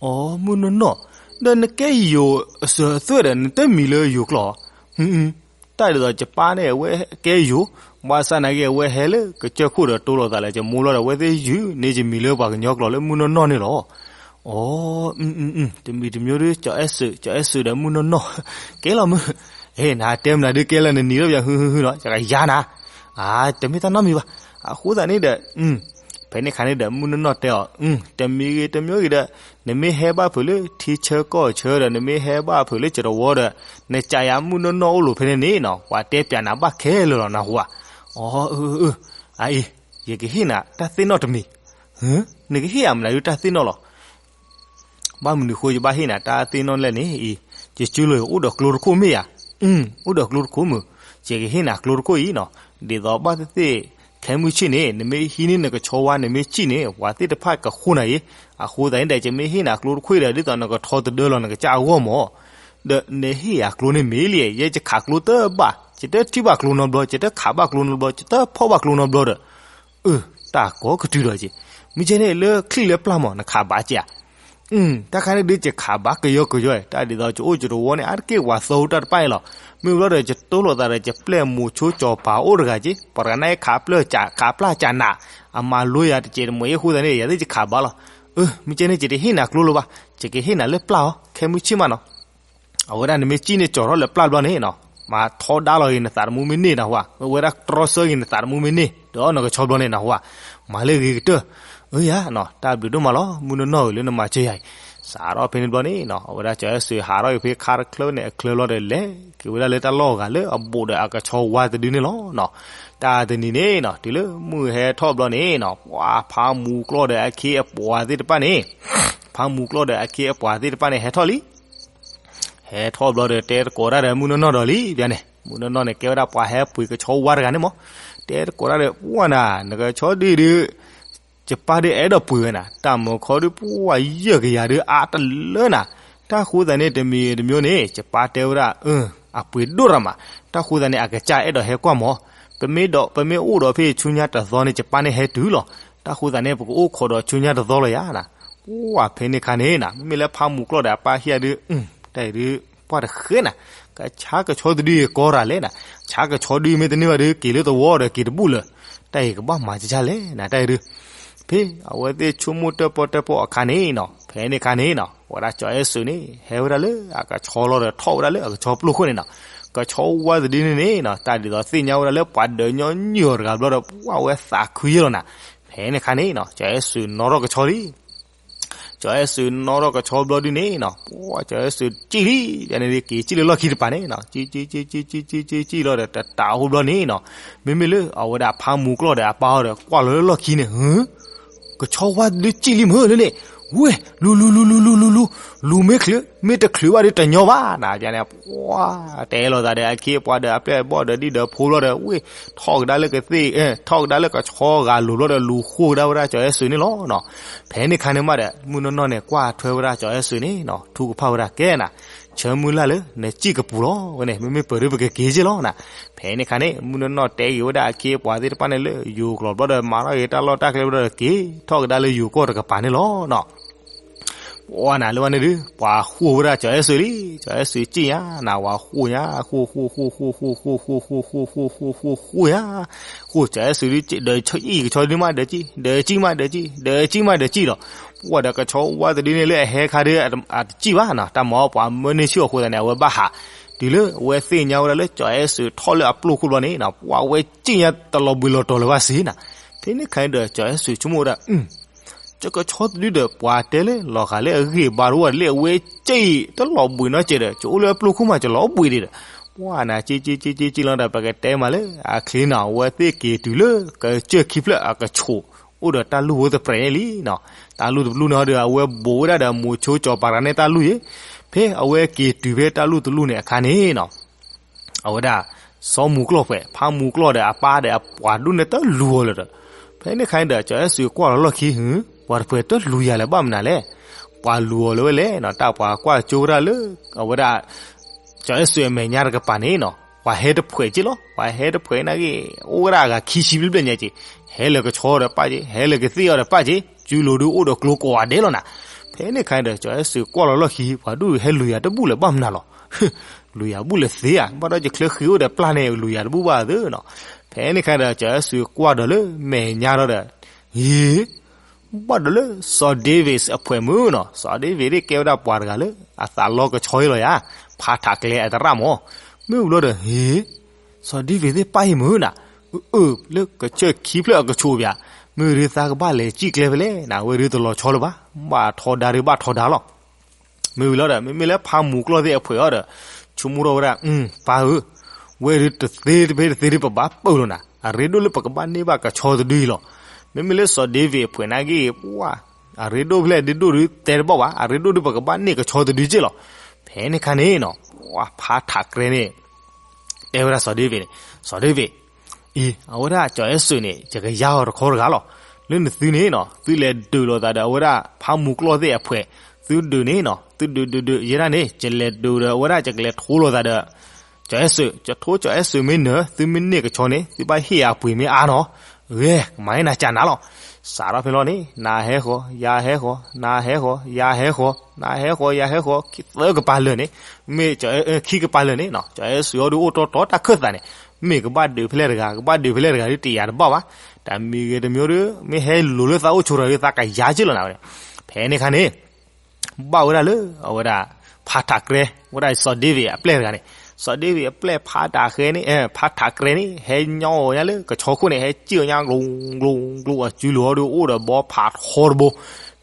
အိ မုၢ်နီၢ်နီၢ်, ဒီးနကဲယိၤအစၢၤအသွဲၣ်ဒီး နတမံၤလၢယိၤကျိာ်, တၢ်ဒ်သိးယပၢ်န့ၣ် အဝဲကဲယိၤ, ဘၣ်ဆၣ်နာ်က့ အဝဲဟဲလၢကစၢၢ်ခိၣ်ဒီးတိၢ်လိာ်သးလၢယမိၢ်လီၤဒီး အဝဲသ့ၣ်ယုၢ်န့ၢ်ယမံၤလၢပှၤကညီကျိာ်လၢမုၢ်နီၢ်နီၢ်န့ၣ်လီၤ. အိ တမံၤတမံၤဒီး ကၠီၤအဲၣ်စၢး, ကၠီၤအဲၣ်စၢးဒီးမုၢ်နီၢ်နီၢ်, ကဲလီၤမုၢ်, နတဲမနုၤဒုးကဲလၢနနံၤဒီး ပယၤဟုဟုဟုနီၤ ယကယၤနၤ, တမ့ၢ်တၢ်နီတမံၤဘၣ်. အဃိသတးန့ၣ်ဒီး ဖဲန့ၣ်ခါန့ၣ်ဒီး မုၢ်နီၢ်နီၢ်တဲအီၤ, တမံၤဂ့ၤတမံၤဂ့ၤဒီး နမ့ၢ်ဟဲဘၣ်ဖုးလၢထံဆၢကီၢ်ဆၢဒီး နမ့ၢ်ဟဲဘၣ်ဖုးလၢကတဝီဒီး နကးယၤမုၢ်နီၢ်နီၢ်အိၣ်လိာ်ဖဲန့ၣ်န့ၣ်နီၤ ပှၤတဲပၠးနၤဘၣ်ခဲလၢာ်လီၤနဟူဧါ. အအံၤ ယကဟ့ၣ်နၤတၢ်သ့ၣ်နီၣ်တမံၤ. နကဟ့ၣ်ယၤမနုၤဒုးတၢ်သ့ၣ်နီၣ်လီၤ. ဘၣ်မနုၤဃိယဘၣ်ဟ့ၣ်နၤတၢ်သ့ၣ်နီၣ်လဲၣ်န့ၣ်အံၤ, ယစုလိာ်အိၣ်ဒီးကျိတခိၣ်မ့ၢ်ဧါ. အိၣ်ဒီးကျိတခိၣ်မုၢ်, ယကဟ့ၣ်နၤကျိတခိၣ်အံၤနီၤ. ဒ်သိးဘၣ်သ့ၣ်သ့ၣ် ခဲမုၢ်ဆ့ၣ်န့ၣ် နမ့ၢ်ဟံးန့ၢ်နကဆီဝါ နမ့ၢ်စံၣ်န့ၣ် ပှၤသ့ၣ်တဖၣ်ကဃိနၤအံၤ. အဃိသတးန့ၣ်ဒီး ယမ့ၢ်ဟ့ၣ်နၤကျိတခိၣ်အံၤဒီး ဒ်သိးနကထီတဒၢလီၤနကစၢ်အဂီၢ်မး. ဒီးနဟ့ၣ်ယၤကျိန့ၣ်မ့ၢ်လံ, ယဲယခးကျိတဘၣ်, ယတထံၣ်ဘၣ်ကျိနီတဘျီ, ယတခးဘၣ်ကျိနီတဘျီ, ယတဖီၣ်ဘၣ်ကျိနီတဘျီဒီး အၢ တၢ်ကိးကတုၤဒီးက့ၤ, မ့ၢ်ကဲန့ၣ်လၢချံၣ်လၢပျၢ်မး နခးဘၣ်က့ၤဧါ. တၢ်ခါန့ၣ်ဒုး ယခးဘၣ်ကယီကယီ, တၢ်ဒ်သိးယအိၣ်ယတဝီန့ၣ် အါတက့ၢ်ဝၤသီဟူတၢ်တဖၣ်အံၤလီၤ. မ့ၢ်ဘျီဒီး ယတိၢ်လိာ်သးဒီး ယပျဲၢ်မိၤဆိကၠီၤပၤအိၣ်တဂၤက့ၤ, ပှၤတဂၤန့ၣ် ခးပျၢ်ကၠး, ခးပျၢ်ကၠးနး, အမၤလိယၤတစဲးတမှဲၤအံၤအဃိသတးန့ၣ် ယၤသ့ၣ်ယခးဘၣ်လီၤ. အၢ မ့ၢ်ကဲန့ၣ် ယတဟ့ၣ်နၤကျိလၢၤဘၣ်, ယကဟ့ၣ်နၤလၢပျၢ်အီၤ ခဲမုၢ်ဆ့ၣ်မးနီၤ. အဝဲဒၣ်နမ့ၢ်စံၣ်န့ၣ် ကၠီၤထီၣ်လၢပျၢ်ဘျီန့ၣ်နီၤ, မၤထီဒါလီၤဂ့ၤနသးတမူမ့ၢ်န့ၢ်နဟူဧါ, အဝဲဒၣ်တြီဆၢဂ့ၤနသးတမူမ့ၢ်န့ၢ်, ဒီးအီၣ်နကဆီဘျီန့ၣ်နဟူဧါ, မၤလၢဂ့ၤကတၢၢ်. အၢယၤနီၤ, တၢ်ဘျုးဒိၣ်မးလီၤ, မုၢ်နီၢ်နီၢ်ဧၢ လၢနမၤစၢၤယၤအံၤ. စးထီၣ်ဖဲန့ၣ်ဘျီန့ၣ်နီၤ, အဝဲဒၣ်ကၠီၤအဲၣ်စၢးဟးထီၣ်က့ၤဖဲခါတချၢန့ၣ် အချၢဘျီဒီး လဲၤက့ၤဝဲဒၣ်လၢတၢ်လီၢ်အဂၤလၢအဘူးဒီးအကဆီဝါတဒုန့ၣ်လီၤနီၤ. တၢ်တနံၤန့ၣ်နီၤ, တုၤလၢမုၢ်ဟဲထီၣ်ဘျီန့ၣ်နီၤ, ပှၤဖးမူကျီၢ်ဒီးအခ့အပှၤသ့ၣ်တဖၣ်န့ၣ်, ဖးမူကျီၢ်ဒီးအခ့အပှၤသ့ၣ်တဖၣ်န့ၣ် ဟဲထီၣ်လံ ဟဲထီၣ်ဘျီဒီး တဲသကိးတၢ်ဒီးမုၢ်နီၢ်နီၢ်ဒီးလံ, ဘၣ်န့ၣ် မုၢ်နီၢ်နီၢ်န့ၣ် ကဲဝဲဒၣ်ပှၤဟဲပှ့ၤကဆီဝါတဂၤန့ၣ်မး, တဲသကိးတၢ်ဒီး ပှၤနၤ နကဆီဒုဒုး, ယပၢ်ဒုးအဲၣ်ဒိးပှ့ၤဝဲနၤ, တၢ်မုာ်ခီဒုး ပှၤယဲၢ်ကယၤဒုးအါတလၢနၤ, တၢ်ဃိသတးန့ၣ် တမံၤတမံၤန့ၣ် ယပၢ်တဲဝဲဒၣ် အပှ့ၤဒိၣ်ရၤမး, တၢ်ဃိသတးန့ၣ် အကစၢ်အဲၣ်ဒိးဟဲကွၢ်မး, ပမ့ၢ်ဒီး ပမ့ၢ်အိၣ်ဒီးဖဲဆူညါတသီန့ၣ် ယပၢ်န့ၣ်ဟဲတုၤလီၤ, တၢ်ဃိသတးန့ၣ် ပကအိၣ်ခိးဒီးဆူညါတသီလီၤယၤနၤ, ပှၤဖဲန့ၣ်ခါန့ၣ်နၤ မ့မ့ၢ်လၢဖးမူကျီၢ်ဒီးအပၢ်ဟံၣ်ဒုး, တၢ်အံၤဒုး ပှၤတဃဲနၤ, ကဆါကဆီတဒုအံၤကီရၤလဲၣ်နၤ, ဆါကဆီဒုအံၤမ့ၢ်တန့ၢ်ဘၣ်ဒုး က့ၤလၢသဝီဒီးက့ၤတဘူၣ်လၢၤ, တၢ်အံၤကဘၣ်မၤကဆါလဲၣ်နၤ တၢ်အံၤဒုး ဖဲအဝဲသ့ၣ်ဆိကမိၣ်တၢၣ်ပီၣ်တၢၣ်ပီၣ်အခါန့ၣ်နီၤ, ဖဲန့ၣ်အခါန့ၣ်နီၤ ဝဲဒၣ်ကၠီၤအဲၣ်စူးန့ၣ် ဟဲဝဲဒၣ်လၢအကဆီလီၤဒီး ထီၣ်ဝဲဒၣ်လၢအကဆီပျိၢ်ခိၣ်န့ၣ်နီၤ, ကဆီဝါသဒုန့ၣ်န့ၣ်နီၤ တၢ်ဒ်သိးသ့ၣ်ညါဝဲဒၣ်လၢပှၤဒၢးညီနုၢ်အီၤတဂၤဘျီဒီး ပှၢ်ဝဲသးခုယဲၢ်လီၤနၤ. ဖဲန့ၣ်အခါန့ၣ်နီၤ ကၠီၤအဲၣ်စူးနီၣ်ထီၣ်ကဆီလံ ကၠီၤအဲၣ်စူးနီၣ်ထီၣ်ကဆီဘျီဒုန့ၣ်နီၤ, ပှၢ်ကၠီၤအဲၣ်စူးစံၣ်လံ, ယန့ၣ်က့ၤစံၣ်လၢလီၢ်ခံတပၤန့ၣ်နီၤ, စံၣ်စံၣ်စံၣ်စံၣ်စံၣ်စံၣ်စံၣ်လီၤဒီး တတးအဟိဘျီန့ၣ်နီၤ, မ့မ့ၢ်လၢအဝဲဒၣ်ဖးမူကျီၢ်ဒီးအပၢ်အီၤဒီး ကွၢ်လီၤလၢလီၢ်ခံန့ၣ် ဟု ကဆီဝါသဒုစံၣ်လံမုၢ်လၢန့ၣ်, ဝဲ လူၤလူၤလူၤလူၤလူၤလူၤလူၤ, လူၤမ့ၢ်ချုး မ့ၢ်တချုးဘၣ်ဒီးတညီဘၣ်နၤ, ပန့ၣ် ပှၢ်တဲလိာ်သးဒီး အခ့အပှၤဒီးအပျဲၢ်အဘီၣ်ဒီးဒ်ဒီးဖိဘျီဒီး ဝဲ ထီၣ်ကဒါလၢကသ့ၣ် ထီၣ်ကဒါလၢကဆီဂၤလိၤဘျီဒီး လူၤဃိကဒါဝဲဒၣ်ကၠီၤအဲၣ်စူးန့ၣ်လီၤနီၤ. ဖဲန့ၣ်အခါန့ၣ်မးဒီး မုၢ်နီၢ်နီၢ်န့ၣ် ကွၢ်ထွဲဝဲဒၣ်ကၠီၤအဲၣ်စူးန့ၣ်နီၤ ထူကဖၣ်ဝဲဒၣ်ကဲနၤ, ဆၢမုၢ်လၢ်လၢနစံၣ်ကပူၤလီၤဝဲန့ၣ် မ့မ့ၢ်ပၢၤဒုပကက့ၤက့ၢ်လီၤနၤ. ဖဲန့ၣ်အခါန့ၣ် မုၢ်နီၢ်နီၢ်တဲက့ၤဝဲဒၣ်အခ့အပှၤသ့ၣ်တဖၣ်န့ၣ်လၢ ယိၤကျိၤဘျီဒီးမၤထီၣ်က့ၤတၢ်လီၢ်တၢ်ကျဲဘျီဒီးက့ၤထီၣ်ကဒါလၢယိၤကီၢ်တကပၤန့ၣ်လီၤနီၤ. ပှၢ်နၤလၢဝဲန့ၣ်ဒုး ပှၤဃိဝဲဒၣ်ကၠီၤအဲၣ်စူးလံ, ကၠီၤအဲၣ်စူးစံၣ်ညါနၤ ပှၤဃိညါ ဃိ ဃိ ဃိ ဃိ ဃိ ဃိ ဃိ ဃိ ဃိ ဃိ ဃိ ဃိ ဃိ ဃိ ဃိညါ, ဃိကၠီၤအဲၣ်စူးဒုး ဒီးစံၣ်ကဆီဒုးမးဒီးစံၣ် ဒီးစံၣ်မးဒီးစံၣ် ဒီးစံၣ်မးဒီးစံၣ်လီၤ. ပှၢ်ဒီးကဆီဝါသဒုန့ၣ်လၢအဟဲခါဒုး အတစံၣ်ဘၣ်နီၤ, တၢ်မၤအီပှၤမၢန့ၢ်ဆူၣ်အဃိသတးန့ၣ် အဝဲဘၣ်ဟး တုၤလၢအဝဲသ့ၣ်ညါဝဲဒၣ်လၢကၠီၤအဲၣ်စူးထီၣ်လၢအပျိၢ်ခိၣ်ဘျီန့ၣ်နီၤ ပှၢ်ဝဲစံၣ်ညါတလီၤဘှံးလီၤတီၤလၢၤဘၣ်စ့ၢ်နၤ. ဖဲန့ၣ်အခါန့ၣ်ဒီး ကၠီၤအဲၣ်စူးဆိကမိၣ်ဝဲဒၣ် ကဆီသဒုဒီး ပှၤတဲလၢလီၤဂာ်လၢအဂ့ၢ်ဘါတအိၣ်လၢအဝဲစံၣ်တလီၤဘှံးနီတစဲးဒီး ကအိၣ်လၢအပျိၢ်ခိၣ်မး ကလီၤဘှံးဒံးဒီးပှၢ်နၤစံၣ်စံၣ်စံၣ်စံၣ်လီၤဒီး ပကတဲမးလၢအချ့နီၤ အဝဲသ့ၣ်က့ၤတုၤလၢကစၢၢ်ခံဖျၢၣ်အကဆိး အိၣ်ဒီးတၢ်လူၢ်ဖိတပြဲးန့ၣ်လံနီၤ. တၢ်လူၢ်တပလူၢ်န့ၣ်ဒီး အဝဲဘိးဝဲဒၣ်ဒီး မိၤဆိကၠီၤပၤတဂၤန့ၣ်တၢ်လူၢ်ယ့ၣ်. ဖဲအဝဲက့ၤတုၤဖဲတၢ်လူၢ်တလူၢ်န့ၣ်အခါန့ၣ်နီၤ အဝဲဒၣ် စီၤမူကျီၢ်ဖှဲး ဖးမူကျီၢ်ဒီးအပၢ်ဒီးအပှၤဒိၣ်န့ၣ်တလူၤအီၤလၢၤဒီး ဖဲန့ၣ်အခါန့ၣ်ဒီး ကၠီၤအဲၣ်စူးကွၢ်လီၤလီၢ်ခံ ဟူ ပှၤတဖှဲးတလူၤယၤလၢၤဘၣ်မနုၤလဲၣ်. ပှၤလူၤအီၤလၢၤဝဲလဲၣ်နီၤ တၢ်ပှၤကွၢ်ကၠိဝဲဒၣ်လၢ အဝဲဒၣ် ကၠီၤအဲၣ်စူးအမဲာ်ညါတကပၤန့ၣ်နီၤ ပှၤဟဲတဖှဲးက့လီၤ. ပှၤဟဲတဖှဲးနာ်က့ အိၣ်ဝဲဒၣ်အဂၤခံဆံဘျဲၣ်ဘျဲၣ်ညါက့ ဟဲလၢကဆီဒီးပၢ်က့ ဟဲလၢကသ့ၣ်အီၤဒီးပၢ်က့ ကၠူလိၤဒုးအိၣ်ဒီးကျိကိးဂၤဒဲးလီၤနၤ. ဖဲန့ၣ်အခါန့ၣ်ဒီး ကၠီၤအဲၣ်စူးကွၢ်လီၤလီၢ်ခံ ပှၤဒိၣ်ဟဲလူၤယၤတဘူၣ်လၢၤဘၣ်မနုၤလီၤ. လူၤယၤဘူၣ်လၢၤသ့ဧါ ဘၣ်ဒီးယချၢဃံအိၣ်ဒီးပျၢ်န့ၣ် လူၤယၤတဘူၣ်ဘၣ်သ့နီၤ. ဖဲန့ၣ်အခါဒီး ကၠီၤအဲၣ်စူးကွၢ်ဒီးလၢမဲာ်ညါဒီး ဟ့ ဘၣ်ဒီးလၢ စီၤဒ့ဝ့းအဖှဲးမုၢ်နီၤ စီၤဒ့ဝ့းသ့ၣ်ကဲဝဲဒၣ်ပှၤတဂၤလၢ အသးလီကဆီယ့ၣ်လီၤယၤ ဖးထးကျဲအသရၣ်မး. မ့ၢ်ဝံၤလီၤဒီး ဟ့ စီၤဒ့ဝ့းသ့ၣ်ပၢ်အံၤမုၢ်နၤ အၢ လၢကစၢၢ်ခံဖျၢၣ်အကဆိးပၠး မ့ၢ်ဒုးသးကဘၣ်လဲၤစံၣ်ကျဲဖဲလဲၣ်နၤ ဝဲဒုးတလီၤဆီလၢၤဘၣ် ဘၣ်ထီဒါဒုးဘၣ်ထီဒါလီၤ. မ့ၢ်ဝံၤလီၤဒီး မ့မ့ၢ်လၢဖးမူကျီၢ်သ့ၣ်အဖှဲးအီၤဒီး ဆိကမိၣ်ထီၣ်ဝဲဒၣ် ပၢ်ဧၢ ဝဲဒုးတသ့တဖဲတသ့ဒုးပဘၣ်ပၢၢ်လီၤနၤ အရ့ဒိၣ်လၢပကဘၣ်န့ၢ်ဘၣ်ကဆီတဒုအံၤလီၤ. မ့မ့ၢ်လၢစီၤဒ့ဝ့းအဖှဲးနာ်က့ ပှၢ် အရ့ဒိၣ်ဖဲလဲၣ်ဒုးဒိၣ်ဒုးတဲတဘၣ်ဘၣ် အရ့ဒိၣ်ဒုးပကဘၣ်န့ၢ်ကဆီတဒုက့လီၤ. ဖဲန့ၣ်အခါန့ၣ်နီၤ ပှၢ်ဖးထးကျဲန့ၣ် တဲဝဲဒၣ်စီၤဒ့ဝ့းန့ၣ် စီၤဒ့ဝ့း အံၤ အဝဲဒၣ်ကၠီၤအဲၣ်စူးန့ၣ် ယကယါအီၤတခီတဂၤလီၤ. လၢနသုန့ၣ်နီၤ သုလဲၤဒုးလိာ်သးဒီးအဝဲဒၣ်ဖးမူကျီၢ်သ့ၣ်အဖှဲး သုဒုးန့ၣ်နီၤ သုဒုးဒုးဒုးယဲဒၣ်န့ၣ် ယလဲၤဒုးဒီးအဝဲဒၣ် ယကလဲၤထိလိာ်သးဒီး ကၠီၤအဲၣ်စူး ယထိကၠီၤအဲၣ်စူးမ့ၢ်နၢၤ သုမ့ၢ်န့ၢ်ကဆီန့ၣ် သုဘၣ်ဟ့ၣ်ယၤအပှ့ၤမ့ၢ်အါနီၤ ဂ့ၤ ကမၤဟ့ၣ်နၤကၢ်နၤလီၤ. စးထီၣ်ဖဲလီၤန့ၣ် နၤဟဲဃီၤ ယၤဟဲဃီၤ နၤဟဲဃီၤ ယၤဟဲဃီၤ နၤဟဲဃီၤ ယၤဟဲဃီၤ သၢကပၤလၢာ်န့ၣ် မ့ၢ် ခံကပၤလၢာ်န့ၣ်နီၤ ကၠီၤအဲၣ်စူးအီၤဒုးအိၣ်တီတီတၢ်ခၢၣ်သးန့ၣ် မ့ၢ်ကဘၣ်ဒုးဖဲလဲၣ်တဂၤ ကဘၣ်ဒုးဖဲလဲၣ်တဂၤဒုးတယာ်တဘၣ်ဘၣ်. တၢ်မံၤဂ့ၤတမံၤဒုး မ့ၢ်ဟဲလိၤလၢသးအိၣ်ဆိးတဂၤဒုး သးကယၤက့လီၤနၤဝဲန့ၣ်. ဖဲန့ၣ်အခါန့ၣ် ဘၣ်ဝဲဒၣ်လၢအဝဲဒၣ် ဖးထးကျဲ ဝဲဒၣ်စီၤဒ့ဝ့းအပျဲၢ်တဂၤန့ၣ် စီၤဒ့ဝ့းအပျဲၢ်ဖးထးကျဲန့ၣ် ဖးထးကျဲန့ၣ် ဟဲညီအီၤညါလၢကဆီခိၣ်န့ၣ် ဟဲစံၣ်အီၤညါ ကျိၤကျိၤကျိၤ အစုလိၤအီၤဒုးအိၣ်ဒီးဘီဖးထီတဘိ.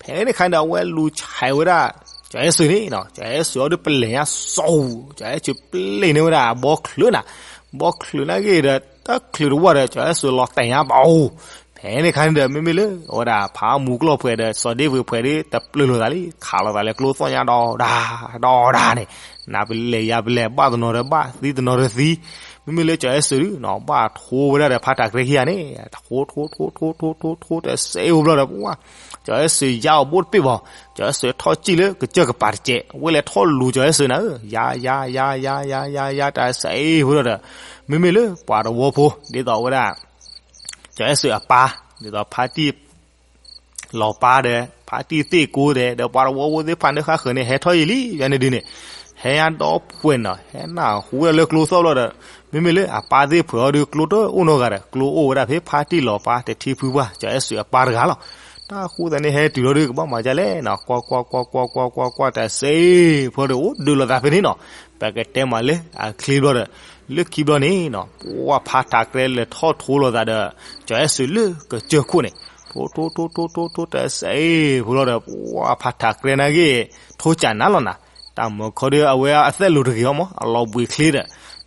ဖဲန့ၣ်အခါန့ၣ်ဒီး အဝဲလူၤဆဲးဝဲဒၣ် ကၠီၤအဲၣ်စူးန့ၣ်နီၤ ကၠီၤအဲၣ်စူးအီၤဒုးပလဲၤညါစီၤဟူ ကၠီၤအဲၣ်စူးပျ့ၤန့ၢ်ဝဲဒၣ်အဘီချုးနၤ ဘီချုးနာ်က့ဒီး တချုးတဝီဒီး ကၠီၤအဲၣ်စူးလီၤတဲာ်ညါဘၣ်အူ ဖဲန့ၣ်အခါန့ၣ်ဒီး မ့မ့ၢ်လၢ အဝဲဒၣ်ဖးမူကျီၢ်ဖှဲးဒီး စီၤဒ့ဝ့းဖှဲးဒုး တပျၢၤလိာ်သးလံ ခးလိာ်သးလၢကျိသီၣ်ညါဒီး ဒီးဒၣ်န့ၣ် နၤပလဲၤယၤပလဲၤ ဘၣ်တနီၤဒီးဘၣ် သံတနီၤဒီးသံ မ့မ့ၢ်လၢကၠီၤအဲၣ်စူးဒုးနီၤ ဘၣ်ထိဝဲဒၣ်ဒီးဖးထးကျဲခံဂၤန့ၣ် ထိထိထိထိထိထိထိ တစဲးအိၣ်ဘျီဒီး ပှၢ် ကၠီၤအဲၣ်စူးယါအီၤဘိတပ့ၢ်ဘၣ် ကၠီၤအဲၣ်စူးထီၣ်စံၣ်လၢကစၢၢ်ကပၤတစဲး ဝဲလဲၤထီၣ်လူၤကၠီၤအဲၣ်စူးနၤဧၢ ယါယါယါယါယါယါယါ တစဲးအိၣ်ဘျီဒီး မ့မ့ၢ်လၢပှၤတဝီဖိ ဒ်သိးဝဲဒၣ် ကၠီၤအဲၣ်စူးအပၢ် ဒ်သိးဖါတံၢ် လီၤပၢ်ဒီး ဖါတံၢ်သ့ၣ်ကိးသဲးဒီး ပှၤတဝီဖိသ့ၣ်တဖၣ်န့ၣ် ဃၣ်ဃၢၤန့ၣ် ဟဲထီၣ်ယံာ်လံ ယၤန့ၣ်ဒုးန့ၣ် ဟဲညါဒီဖှဲးနီၤ ဟဲနၢ်ဟူဝဲဒၣ်လၢကျိသီၣ်ဘျီဒီး မ့မ့ၢ်လၢအပၢ်သ့ၣ်ဖှဲးအီၤဒုး ကျိတအိၣ်နီတဂၤဒီး ကျိအိၣ်ဝဲဒၣ်ဖဲဖါတံၢ်လီၤပၢ်တထံဖုပှၢ် ကၠီၤအဲၣ်စူးအပၢ်တဂၤလီၤ. တၢ်ဃိသတးန့ၣ် ဟဲတုၤလီၤဒီး ကဘၣ်မၤဒ်လဲၣ်နီၤ, ကွၢ်ကွၢ်ကွၢ်ကွၢ်ကွၢ်ကွၢ်ကွၢ် တစဲးဖိဒီး အိၣ်ဒုးလိာ်သးဖဲန့ၣ်နီၤ. ပကတဲမးလၢအချ့ဘျီဒီး လၢခံဘျီန့ၣ်နီၤ ပှၢ်ဖးထးကြဲလဲၤထီၣ်ထိလိာ်သးဒီး ကၠီၤအဲၣ်စၢၤလၢကစၢၢ်ခိၣ်န့ၣ် ထိထိထိထိထိထိ တစဲးဖိလီၤဒီး ပှၢ်ဖးထးကြဲနာ်က့ ထိကၠးနၤလီၤနၤ. တၢ်မုၢ်ခီဒီး အဝဲအသဲၣ်လိၤတဂ့ၤအီၤမး အလီၤဘှံးချ့ဒီး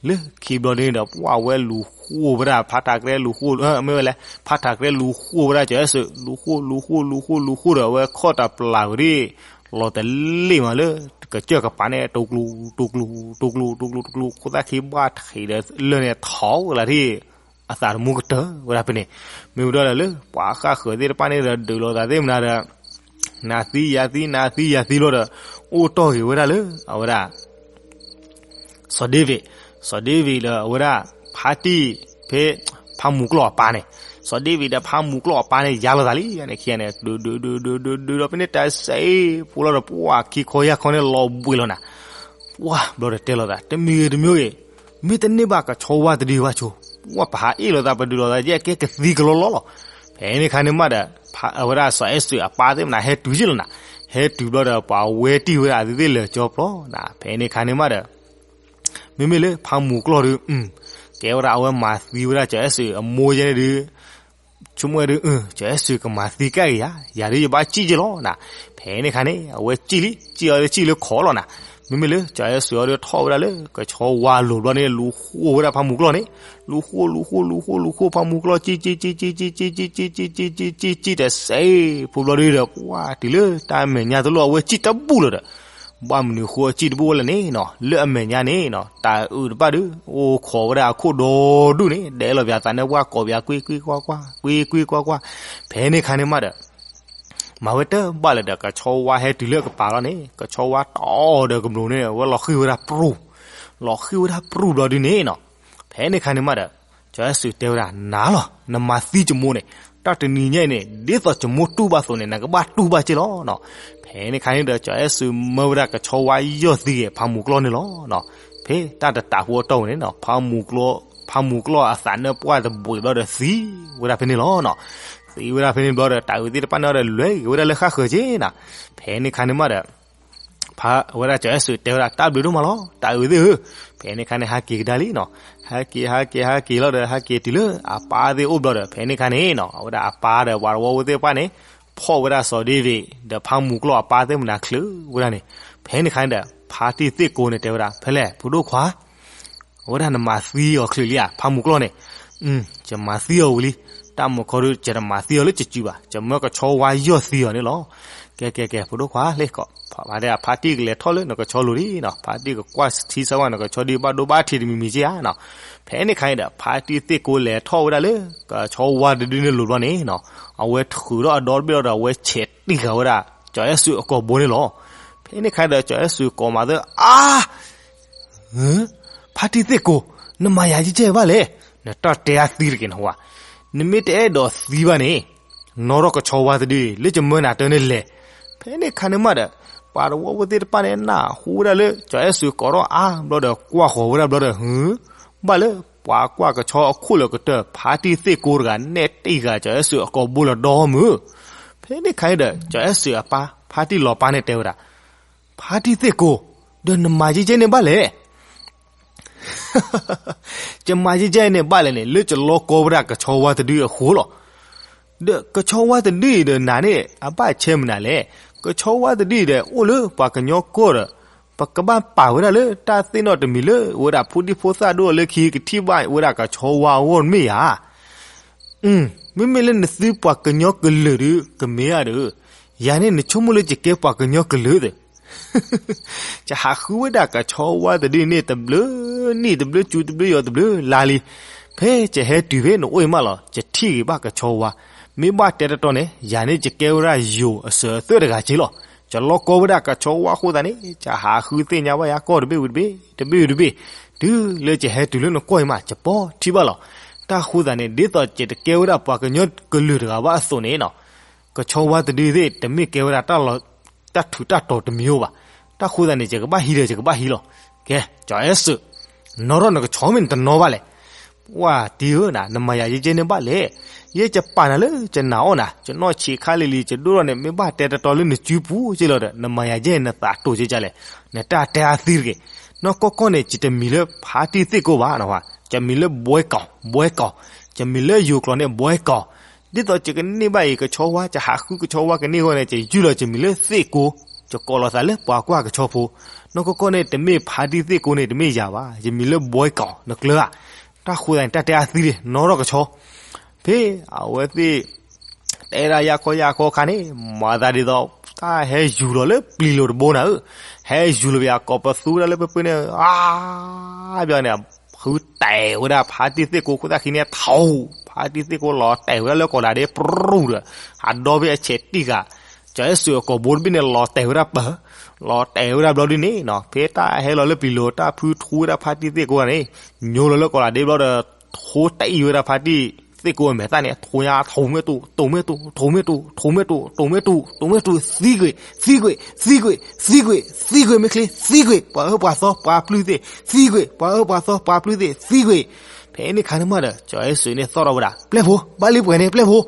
လၢခံဘျီန့ၣ်ဒီး ပှၢ်ဝဲလူၤဃိဝဲဒၣ် ဖးထးကြဲလူၤဃိ မ့ၢ်ဝဲလဲၣ် ဖးထးကြဲလူၤဃိဝဲဒၣ် ကၠီၤအဲၣ်စၢၤ လူၤဃိ လူၤဃိ လူၤဃိ လူၤဃိဒီး အဝဲခီၣ်တၢ်ပျၢ်ဝဲဒၣ် လီၤတလ့ၢ်မးလၢ ကစၢၢ်ကပၤန့ၣ် တူၤကျူၤ တူၤကျူၤ တူၤကျူၤ တူၤကျူၤ တူၤကျူၤ ခိၣ်သၣ်ခံဘၣ်ထံးဒီး လၢန့ၣ်ထီၣ်ဝဲလၢထံၣ် အသးတမူကတၢၢ်ဝဲဒၣ်ဖဲန့ၣ်. မ့ၢ်ဝဲဒီးလၢ ပှၤဃၣ်ဃၢၤသ့ၣ်တဖၣ်န့ၣ်ဒီး ဒုးလိာ်သးသ့ၣ်မနၤဒီး နၤသံယၤသံ နၤသံယၤသံလီၤဒီး အိၣ်တီၢ်ဂ့ၤဝဲဒၣ်လၢ အဝဲဒၣ် စီၤဒ့ဝံး, စီၤဒ့ဝံးဒီးအဝဲဒၣ် ဖါတံၢ် ဖဲ ဖးမူၤကျီၢ်အပၢ်န့ၣ်, စီၤဒ့ဝံးဒီးဖးမူၤကျီၢ်အပၢ်န့ၣ် ယါလိာ်သးလံ ယန့ၣ်ခံဂၤန့ၣ် ဒုး ဒုး ဒုး ဒုး ဒုး ဒုးဒီးဖဲန့ၣ် တၢ်စဲးဖိလီၤဒီး ပှၢ်ခံခီယၢ်ခီန့ၣ် လီၤဘှံးလီၤနၤ. ပှၢ်ဘျီဒီးတဲလိာ်သး တမံၤဂ့ၤတမံၤဂ့ၤ မ့ၢ်တန့ၢ်ဘၣ်ကဆီဝါတဒုဘၣ်ဆိ, ပှၢ်ပဟးအ့ၣ်လိာ်သး ပဒုးလိာ်သး ယဲကဲကသံကလီလီလီၤ. ဖဲန့ၣ်ခါန့ၣ်မးဒီး အဝဲဒၣ်စီၤအဲၣ်စၢၤအပၢ်သ့ၣ်မနၤ ဟဲတုၤက့လီၤနၤ, ဟဲတုၤဘျီဒီး ပှၤဝဲတံၢ်ဝဲဒၣ်အသ့ၣ်လၢာ်ကၠီဖျီနၤ. ဖဲန့ၣ်ခါန့ၣ်မးဒီး မ့မ့ၢ်လၢဖးမူၤကျီၢ်ဒုး ကဲဝဲဒၣ်အဝဲမၤသံဝဲဒၣ်စီၤအဲၣ်စၢၤအမိၢ်ယဲန့ၣ်ဒုး ဆိကမိၣ်ဝဲဒုး စီၤအဲၣ်စၢၤကမၤသံကဲဂ့ၤယၤ, ယၤဒုးယဘၣ်စံၣ်က့လီၤနၤ. ဖဲန့ၣ်ခါန့ၣ် အဝဲစံၣ်လံ စံၣ်အီၤလၢစံၣ်လၢခိးလီၤနၤ. မ့မ့ၢ်လၢစီၤအဲၣ်စၢၤအီၤဒုးထီၣ်ဝဲဒၣ်လၢကဆီဝါလိၤဘျီန့ၣ် လူၤဃိဝဲဒၣ်ဖးမူၤကျီၢ်န့ၣ်, လူၤဃိ လူၤဃိ လူၤဃိ လူၤဃိ ဖးမူၤကျီၢ် စံၣ် စံၣ် စံၣ် စံၣ် စံၣ် စံၣ် စံၣ် စံၣ် စံၣ် တစဲးဖိဘျီဒုးဒီး ပှၢ်တုၤလၢတၢ်မဲာ်ညါတလိၣ် အဝဲစံၣ်တဘူၣ်လၢၤဒီး ဘၣ်မနုၤဃိအစံၣ်တဘူၣ်ဝဲလဲၣ်န့ၣ်နီၤ, လၢအမဲာ်ညါန့ၣ်နီၤ တၢ်အုၣ်တဖၣ်ဒုး အိၣ်ခိးဝဲဒၣ်အခိၣ်ဒီဒူၣ်န့ၣ် ဒဲးလီၤပၠးသးန့ၣ် ပှၢ်ကိးပၠး ကွ့ၢ်ကွ့ၢ်ကွၢ်ကွၢ် ကွ့ၢ်ကွ့ၢ်ကွၢ်ကွၢ်. ဖဲန့ၣ်ခါန့ၣ်မးဒီး မၤဝဲတဘၣ်လၢၤဒီး ကဆီဝါဟဲတုၤလၢကပၤလီၤန့ၣ် ကဆီဝါတီဒီးကမျူးန့ၣ် အဝဲလီၤဃံၤဝဲဒၣ်ပြူၢ်, လီၤဃံၤဝဲဒၣ်ပြူၢ်ဘျီဒုးန့ၣ်နီၤ. ဖဲန့ၣ်ခါန့ၣ်မးဒီး စီၤအဲၣ်စၢၤတဲဝဲဒၣ် နၤလီၤ နမၤသံယမိၢ်န့ၣ် တၢ်တနံၤညါအံၤန့ၣ် ဒ်သိးယမိၢ်တူၢ်ဘၣ်အသိးန့ၣ် နကဘၣ်တူၢ်ဘၣ်က့လီၤနီၤ. ဖဲန့ၣ်ခါန့ၣ်ဒီး စီၤအဲၣ်စၢၤမၢဝဲဒၣ်ကဆီဝါယီၢ်သံဂ့ၤ ဖးမူၤကျီၢ်န့ၣ်လီၤနီၤ. ဖဲတၢ်တတးဟူအတီၢ်ဝဲန့ၣ်နီၤ ဖးမူၤကျီၢ်အသးနၢၣ်ပှၢ်တဘှံးဘျီဒီးသံဝဲဒၣ်ဖဲန့ၣ်လီၤနီၤ. သံဝဲဒၣ်ဖဲန့ၣ်ဘျီဒီး တၢ်အုၣ်သ့ၣ်တဖၣ်န့ၣ်ဒီး လဲၤက့ၤဝဲဒၣ်လၢဃၣ်ဃၢၤက့နၤ. ဖဲန့ၣ်ခါန့ၣ်မးဒီး ဖဲဝဲဒၣ်စီၤအဲၣ်စၢၤတဲဝဲဒၣ် တၢ်ဘျုးဒိၣ်မးလီၤ တၢ်အုၣ်သ့ၣ်ဧၢ. ဖဲန့ၣ်ခါန့ၣ် ဟးက့ၤကဒါလံနီၤ. ဟဲက့ၤ ဟဲက့ၤ ဟဲက့ၤလီၤဒီး ဟဲက့ၤတုၤလၢအပၢ်သ့ၣ်အိၣ်ဘျီဒီး ဖဲန့ၣ်ခါန့ၣ်နီၤ အဝဲဒၣ်အပၢ်ဒီးပှၤတဝီဖိသ့ၣ်တဖၣ်န့ၣ် ဖီၣ်ဝဲဒၣ်စီၤဒ့ဝံး ဒီးဖးမူၤကျီၢ်အပၢ်သ့ၣ်မနၤချုးဝဲဒၣ်န့ၣ်. ဖဲန့ၣ်ခါန့ၣ်ဒီး ဖါတံၢ်သ့ၣ်ကိန့ၣ်တဲဝဲဒၣ် ဖဲလဲၣ် ဖိဒိၣ်ခွါ အဝဲဒၣ်နမၤသံအီၤချုးလံဧါ ဖးမူၤကျီၢ်န့ၣ်. ယမၤသံအီၤဝံၤလံ. တၢ်မုၢ်ခီဒုး ယတမၤသံအီၤလၢယစုဘၣ်. ယမၢကဆီဝါယီၢ်သံအီၤန့ၣ်လီၤ. ကဲ ကဲ ကဲ ဖိဒိၣ်ခွါ လ့ၢ်ကီး ဖးဒဲး ဖါတံၢ်ကလဲၤထီၣ်လၢနကဆီလိၤလံနီၤ. ဖါတံၢ်ကကွၢ်ထံဆၢဝဲ နကဆီဒုးဘၣ်ဒိဘၣ်ထံးတမံၤမံၤက့ဧါနီၤ. ဖဲန့ၣ်ခါန့ၣ်ဒီး ဖါတံၢ်သ့ၣ်ကိလဲၤထီၣ်ဝဲဒၣ်လၢ ကဆီဝါတဒုန့ၣ်လိၤဘျီန့ၣ်နီၤ အဝဲထုးထီၣ်အဒီတဘ့ၣ်လီၤဒီး အဝဲဆဲးတံၢ်ဃာ်ဝဲဒၣ် ကၠီၤအဲၣ်စူးအကိာ်ဘိန့ၣ်လီၤ. ဖဲန့ၣ်ခါဒီး ကၠီၤအဲၣ်စူးကိးမၤသၢ အါ ဖါတံၢ်သ့ၣ်ကိး, နမၤယၤကဲကဲဘၣ်လဲၣ်. နတၢ်တဲအသံတက့ၢ်နဟူဧါ. နမ့ၢ်တအဲၣ်ဒိးသံဘၣ်န့ၣ် နီၣ်ထီၣ်ကဆီဝါတဒု လၢကမၢနၤတၢ်န့ၣ်လဲၣ်. ဖဲန့ၣ်ခါန့ၣ်မးဒီး ပှၤတဝီဖိသ့ၣ်တဖၣ်န့ၣ် နၢ်ဟူဝဲဒၣ်လၢ ကၠီၤအဲၣ်စူးကိးထီၣ်အါဘျီဒီး ကွၢ်ဃီၤဝဲဒၣ်ဘျီဒီး ဟု ဘၣ်လၢပှၤကွၢ်ကဆီအခိၣ်လၢာ်ကတၢၢ် ဖါတံၢ်သ့ၣ်ကိးတဂၤ နဲၣ်တံၢ်ဃာ်ကၠီၤအဲၣ်စူးအကိာ်ဘိလီၤဒီမုၢ်. ဖဲန့ၣ်ခါန့ၣ်ဒီး ကၠီၤအဲၣ်စူးအပၢ် ဖါတံၢ်လီၤပၢ်န့ၣ်တဲဝဲဒၣ် ဖါတံၢ်သ့ၣ်ကိး, ဒီးနမၤကဲကဲန့ၣ်ဘၣ်လဲၣ်. ယမၤကဲကဲန့ၣ်ဘၣ်လဲၣ်န့ၣ် လၢယလီကီဝဲဒၣ်ကဆီဝါတဒုအဃိလီၤ. ဒီးကဆီဝါတဒုအံၤဒီးနၤန့ၣ် အဘၣ်ဆဲမနုၤလဲၣ်. ကဆီဝါတဒုအံၤဒီး အိၣ်လၢပှၤကညီကီၢ်ဒီး ပကဘၣ်ပာ်ဝဲဒၣ်လၢတၢ်သ့ၣ်နီၣ်တမံၤလၢ ဝဲဒၣ်ဖိဒံဖိသၣ်ဒိၣ်အလၢခံ ကထံၣ်ဘၣ်ဝဲဒၣ်ကဆီဝါအဂီၢ်မ့ၢ်ဧါ. မ့မ့ၢ်လၢနသုပှၤကညီကလုာ်ဒီး ကမ့ၢ်ဧါဒီး, ယၤန့ၣ်နဆိကမိၣ်လၢယကဲပှၤကညီကလုာ်သ့ၣ် ယဟးဃုဝဲဒၣ်ကဆီဝါတဒုန့ၣ် တဘျုးနံၣ်တဘျုးစူၤ တဘျုးယီၤတဘျုးလါလံ. ဖဲယဟဲတုၤဖဲနအိၣ်အံၤမးလီၤ ယထံၣ်ဂ့ၤဘၣ်ကဆီဝါ. မ့ၢ်ဘၣ်တဲတတီၤန့ၣ် ယၤန့ၣ်ယကဲဝဲဒၣ်ယိၤအစၢၤအသွဲၣ်တဂၤက့လီၤ. ယလီကီဝဲဒၣ်ကဆီဝါအဃိသတးန့ၣ် ယဟးဃုသ့ၣ်ညါဘၣ်ယၤကီၢ်တဘ့ၣ်ဝံၤတဘ့ၣ် တဘ့ၣ်ဝံၤတဘ့ၣ်, တုၤလၢယဟဲတုၤလၢနကီၢ်အံၤမး ယပိာ်ထံဘၣ်လီၤ. တၢ်ဃိသတးန့ၣ် ဒ်သိးယတကဲဝဲဒၣ်ပှၤကညီကလုာ်တဂၤဘၣ်အသိးန့ၣ်နီၤ ကဆီဝါတဒုသ့ၣ် တမ့ၢ်ကဲဝဲဒၣ် တၢ်ထူးတၢ်တီၤတမံၤအိၣ်ဘၣ်. တၢ်ဃိသတးန့ၣ် ယကဘၣ်ဟံးဒီးယကဘၣ်ဟံးလီၤ. ကဲ ကၠီၤအဲၣ်စူး, နီၣ်ထီၣ်နကဆီမ့ၢ်နတနီၣ်ဘၣ်လဲၣ်. ဝဲတံၤဧၢနၤ, နမၤယၤယဲကဲန့ၣ်ဘၣ်လဲၣ်. ယဲကပာ်နၤလၢကနၣ်အီၣ်နၤ, ကနီၣ်ဆံးခါလံၤလံၤ ကဒိၣ်ထီၣ်န့ၣ် မ့ၢ်ဘၣ်တဲတတီလၢနစုပူၤက့လီၤဒီး နမၤယၤယဲ နသးတိာ်ကကလဲၣ်. နတၢ်တဲအသံတဂ့ၤ. နီၢ်ကီၢ်ကီၢ်န့ၣ် ယတမံၤလၢဖါတံၢ်သ့ၣ်ကိဘၣ်နဝဲ, ယမံၤလၢဘှဲကီၤ, ဘှဲကီၤ, ယမံၤလၢယိၤကျိာ်န့ၣ် ဘှဲကီၤ. ဒ်သိးယကန့ၢ်ဘၣ်အံၤ ကဆီဝါ, ယဟးဃုကဆီဝါကန့ၢ်အဂီၢ်န့ၣ် ယယူၢ်လီၤယမံၤလၢသ့ၣ်ကိ, ယကိးလီၤသးလၢပှၤကွၢ်ကဆီဖိ. နီၢ်ကီၢ်ကီၢ်န့ၣ် တမ့ၢ်ဖါတံၢ်သ့ၣ်ကိန့ၣ် တမ့ၢ်ယၤဘၣ်, ယမံၤလၢဘှဲကီၤ, နကျၢၤဧါ. တၢ်ဃိသတးန့ၣ် တၢ်တဲအသံန့ၣ် နီၣ်ထီၣ်ကဆီ ဖဲအဝဲသ့ၣ် တဲဒၣ်ယၢ်ခီယၢ်ခီအခါန့ၣ် မၤသးဒ်သိး တၢ်ဟဲယူၤလီၤလၢပျံၤလိၤတဘိနၤဧၢ, ဟဲယူၤလီၤပယၤ ကိးပသူဝဲဒၣ်လၢပှဲၤပှဲၤန့ၣ် အါ ဘျီန့ၣ် ဃုတဲာ်ဝဲဒၣ်ဖါတံၢ်သ့ၣ်ကိ ခိၣ်သၣ်ခံန့ၣ် ထီၣ်, ဖါတံၢ်သ့ၣ်ကိလီၤတဲာ်ဝဲဒၣ်လၢကီးလးဒ့ ပြူၢ်ဒီး ဟးဒီဖဲအဆဲးတံၢ်ဃာ် ကၠီၤအဲၣ်စူးအကိာ်ဘိတဘ့ၣ်န့ၣ် လီၤတဲာ်ဝဲဒၣ်ပၢၤ, လီၤတဲာ်ဝဲဒၣ်ဘျီဒ်န့ၣ်နီၤ ဖဲတၢ်ဟဲလီၤလၢပျံၤလိၤ တၢ်ဖုထူဝဲဒၣ်ဖါတံၢ်သ့ၣ်ကိဂၤန့ၣ် ညိလီၤလၢကီးလးဒ့ဘျီဒီး ထိတအံၤဝဲဒၣ်ဖါတံၢ်သ့ၣ်ကိအမဲာ်သၣ်န့ၣ် ထိညါ ထိးမ့ၢ်တူး တိးမ့ၢ်တူး ထိးမ့ၢ်တူး ထိးမ့ၢ်တူး တိးမ့ၢ်တူး တိးမ့ၢ်တူး သံကွံာ် သံကွံာ် သံကွံာ် သံကွံာ် သံကွံာ်မ့ၢ်ချ့ သံကွံာ် ပှၤအၢပှၤသီပှၤပျုၢ်သ့ၣ် သံကွံာ် ပှၤအၢပှၤသီပှၤပျုၢ်သ့ၣ် သံကွံာ်. ဖဲန့ၣ်ခါန့ၣ်မးဒီး ကၠီၤအဲၣ်စူးန့ၣ်သီၣ်ထီၣ်ဝဲဒၣ် ပျဲၢ်ဖိ ဘၣ်လံပှဲၤန့ၣ် ပျဲၢ်ဖိ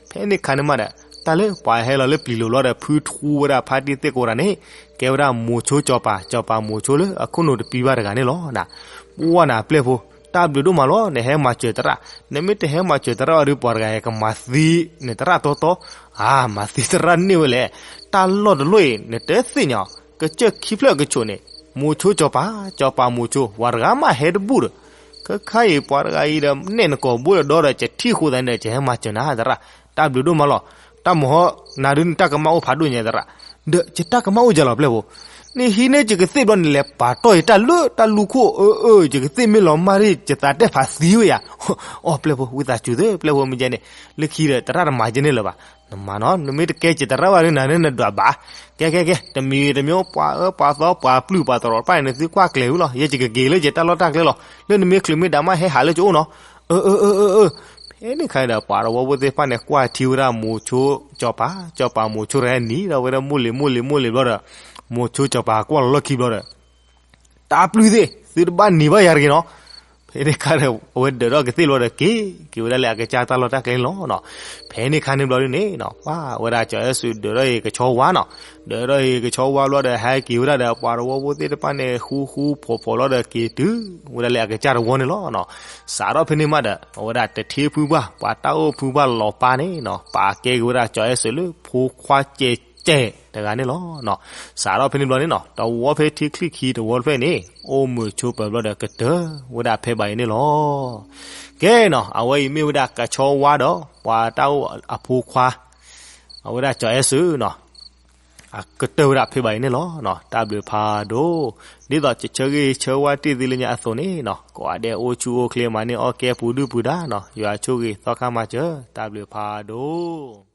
ဖဲန့ၣ်ခါန့ၣ်မးဒီး တၢ်လၢပှၤဟဲလီၤလၢပျံၤလိၤလီၤဒီး ဖုထူဝဲဒၣ်ဖါတံၢ်သ့ၣ်ကိတဂၤန့ၣ် ကဲဝဲဒၣ်မိၤဆိကၠီၤပၤ, ကၠီၤပၤမိၤဆိလၢအခိၣ်နူာ်တပံဘၣ်တဂၤန့ၣ်လီၤ. ပှၢ်နၤပျဲၢ်ဖိ, တၢ်ဘျုးဒိၣ်မးလီၤ နဟဲမၤစၢၤသရၣ်, နမ့ၢ်တဟဲမၤစၢၤသရၣ်အီၤဒီး ပှၤတဂၤကမၤသံနသရၣ်တီတီ, အါ မၤသံသရၣ်န့ၢ်ဝဲလဲၣ်. တၢ်လီၢ်တလီၢ်အံၤ နတသ့ၣ်ညါ, ကစၢၢ်ခံဖျၢၣ်ကဆိးန့ၣ် မိၤဆိကၠီၤပၤ, ကၠီၤပၤမိၤဆိ ပှၤတဂၤမးဟဲတဘူၣ်ဒီး ခဲခါအံၤ ပှၤတဂၤအံၤဒီး နဲၣ်နကိာ်ဘိဒီးဒီး ယထံၣ်ဃိသးန့ၣ်ဒီး ယဟဲမၤစၢၤနၤသရၣ်, တၢ်ဘျုးဒိၣ်မးလီၤ. တၢ်မဟီ နၤဒုးနတၢ်ကမၣ်အိၣ်ဖးဒိၣ်ညါသရၣ်, ဒီးယတၢ်ကမၣ်အိၣ်ယၤလီၤပျဲၢ်ဖိ, နဟံးန့ၢ်ယကသ့ၣ်ဘျီန့ၣ် လဲၤပာ်တီၢ်ယတၢ်လၢတၢ်လူၢ်ခိၣ်အၢအၢ ယကသ့ၣ်မ့ၢ်လီၤမၢ်ရံၣ် ယသးတဲဖးသံဝဲယၤ, အိ ပျဲၢ်ဖိ ဝံသးစူၤသ့ ပျဲၢ်ဖိမ့ၢ်ယဲန့ၣ် လၢခံဒီးသရၣ်တမၤယဲန့ၣ်လၢၤဘၣ်, နမၤနီၤ နမ့ၢ်တကဲစၢၤသရၣ်ဘၣ်ဒီး နၤဒုးနဒွးဘၣ်, ကဲကဲကဲ တမံၤတမံၤ ပှၤအၢပှၤသီပှၤပျုၢ်ပှၤတရီးတဖၣ်န့ၣ် နသုကွၢ်ကျဲၤဝံၤလီၤ ယဲယကက့ၤလၢယတၢ်လီၢ်တၢ်ကျဲလီၤ လၢနမ့ၢ်ချုးမ့ၢ်ဒၣ်မးဟဲဟးလၢယအိၣ်နီၤ, အၢအၢအၢအၢအၢ ဖဲန့ၣ်ခါဒီး ပှၤတဝီဖိသ့ၣ်တဖၣ်န့ၣ်ကွၢ်ထံဝဲဒၣ်မိၤဆိကၠီၤပၤ, ကၠီၤပၤမိၤဆိတဂၤနံၤဒီးဝဲဒၣ်မိၢ်လံၤမိၢ်လံၤမိၢ်လံၤဘျီဒီး, မိၤဆိကၠီၤပၤကွၢ်လီၤလီၢ်ခံဘျီဒီး, တၢ်ပျုၢ်သ့ၣ် သုတဘၣ်နံၤဘၣ်ယၤတဂ့ၤနီၤ, ဖဲန့ၣ်ခါဒီး အဝဲဒၢးထီၣ်ကသ့ၣ်ဘျီဒီးက့ၤ, က့ၤဝဲဒၣ်လၢအကစၢ်တၢ်လီၢ်တၢ်ကျဲန့ၣ်လီၤနီၤ, ဖဲန့ၣ်ခါန့ၣ်ဘျီဒ်န့ၣ်နီၤ ပှၤဝဲဒၣ်ကၠီၤအဲၣ်စူးဒၢးထီၣ်အံၤကဆီဝါနီၤ, ဒၢးထီၣ်အံၤကဆီဝါဘျီဒီး ဟဲက့ၤဝဲဒၣ်ဒီး ပှၤတဝီဖိသ့ၣ်တဖၣ်န့ၣ် ဃူဃူဖိးဖိးလီၤဒီးက့ၤတုၤဝဲဒၣ်လၢအကစၢ်တဝီန့ၣ်လီၤနီၤ, စးထီၣ်ဖဲန့ၣ်မးဒီး အဝဲဒၣ်တထ့ဖုဘၣ် ပှၤတၢ်အိၣ်ဖုဘၣ်လီၤပၢ်န့ၣ်နီၤ ပာ်ကဲက့ၤဝဲဒၣ်ကၠီၤအဲၣ်စူးလၢဖိခွါကဲးကဲးတဂၤန့ၣ်လီၤနီၤ, စးထီၣ်ဖဲန့ၣ်ဘျီန့ၣ်နီၤ တဝီဖဲထံချံၣ်ခံတဝီတဖျၢၣ်န့ၣ် အိၣ်မုာ်ဆိးပၢၤဘျီဒီးကတၢၢ်ဝဲဒၣ်ဖဲဘၣ်အံၤန့ၣ်လီၤ. ကဲနီၤ အဝဲအံၤမ့ၢ်ဝဲဒၣ်ကဆီဝါဒီး ပှၤတၢ်အိၣ်အဖိခွါ အဝဲဒၣ်ကၠီၤအဲၣ်စူးနီၤ အကတၢၢ်ဝဲဒၣ်ဖဲဘၣ်အံၤန့ၣ်လီၤနီၤ, တၢ်ဘျုးဖးဒိၣ်, ဒ်သိးယဆၢဂ့ၤဆၢဝါတ့ၢ်သုလၢညါအသိးန့ၣ်နီၤ ကိးဂၤဒဲးအိၣ်ဆူၣ်အိၣ်ချ့မၤန့ၢ်အီၣ်ကဲပူၤဒုၣ်ပူၤဒါနီၤ ယွၤဆိၣ်ဂ့ၤသီခါမၤစၢၤ တၢ်ဘျုးဖးဒိၣ်.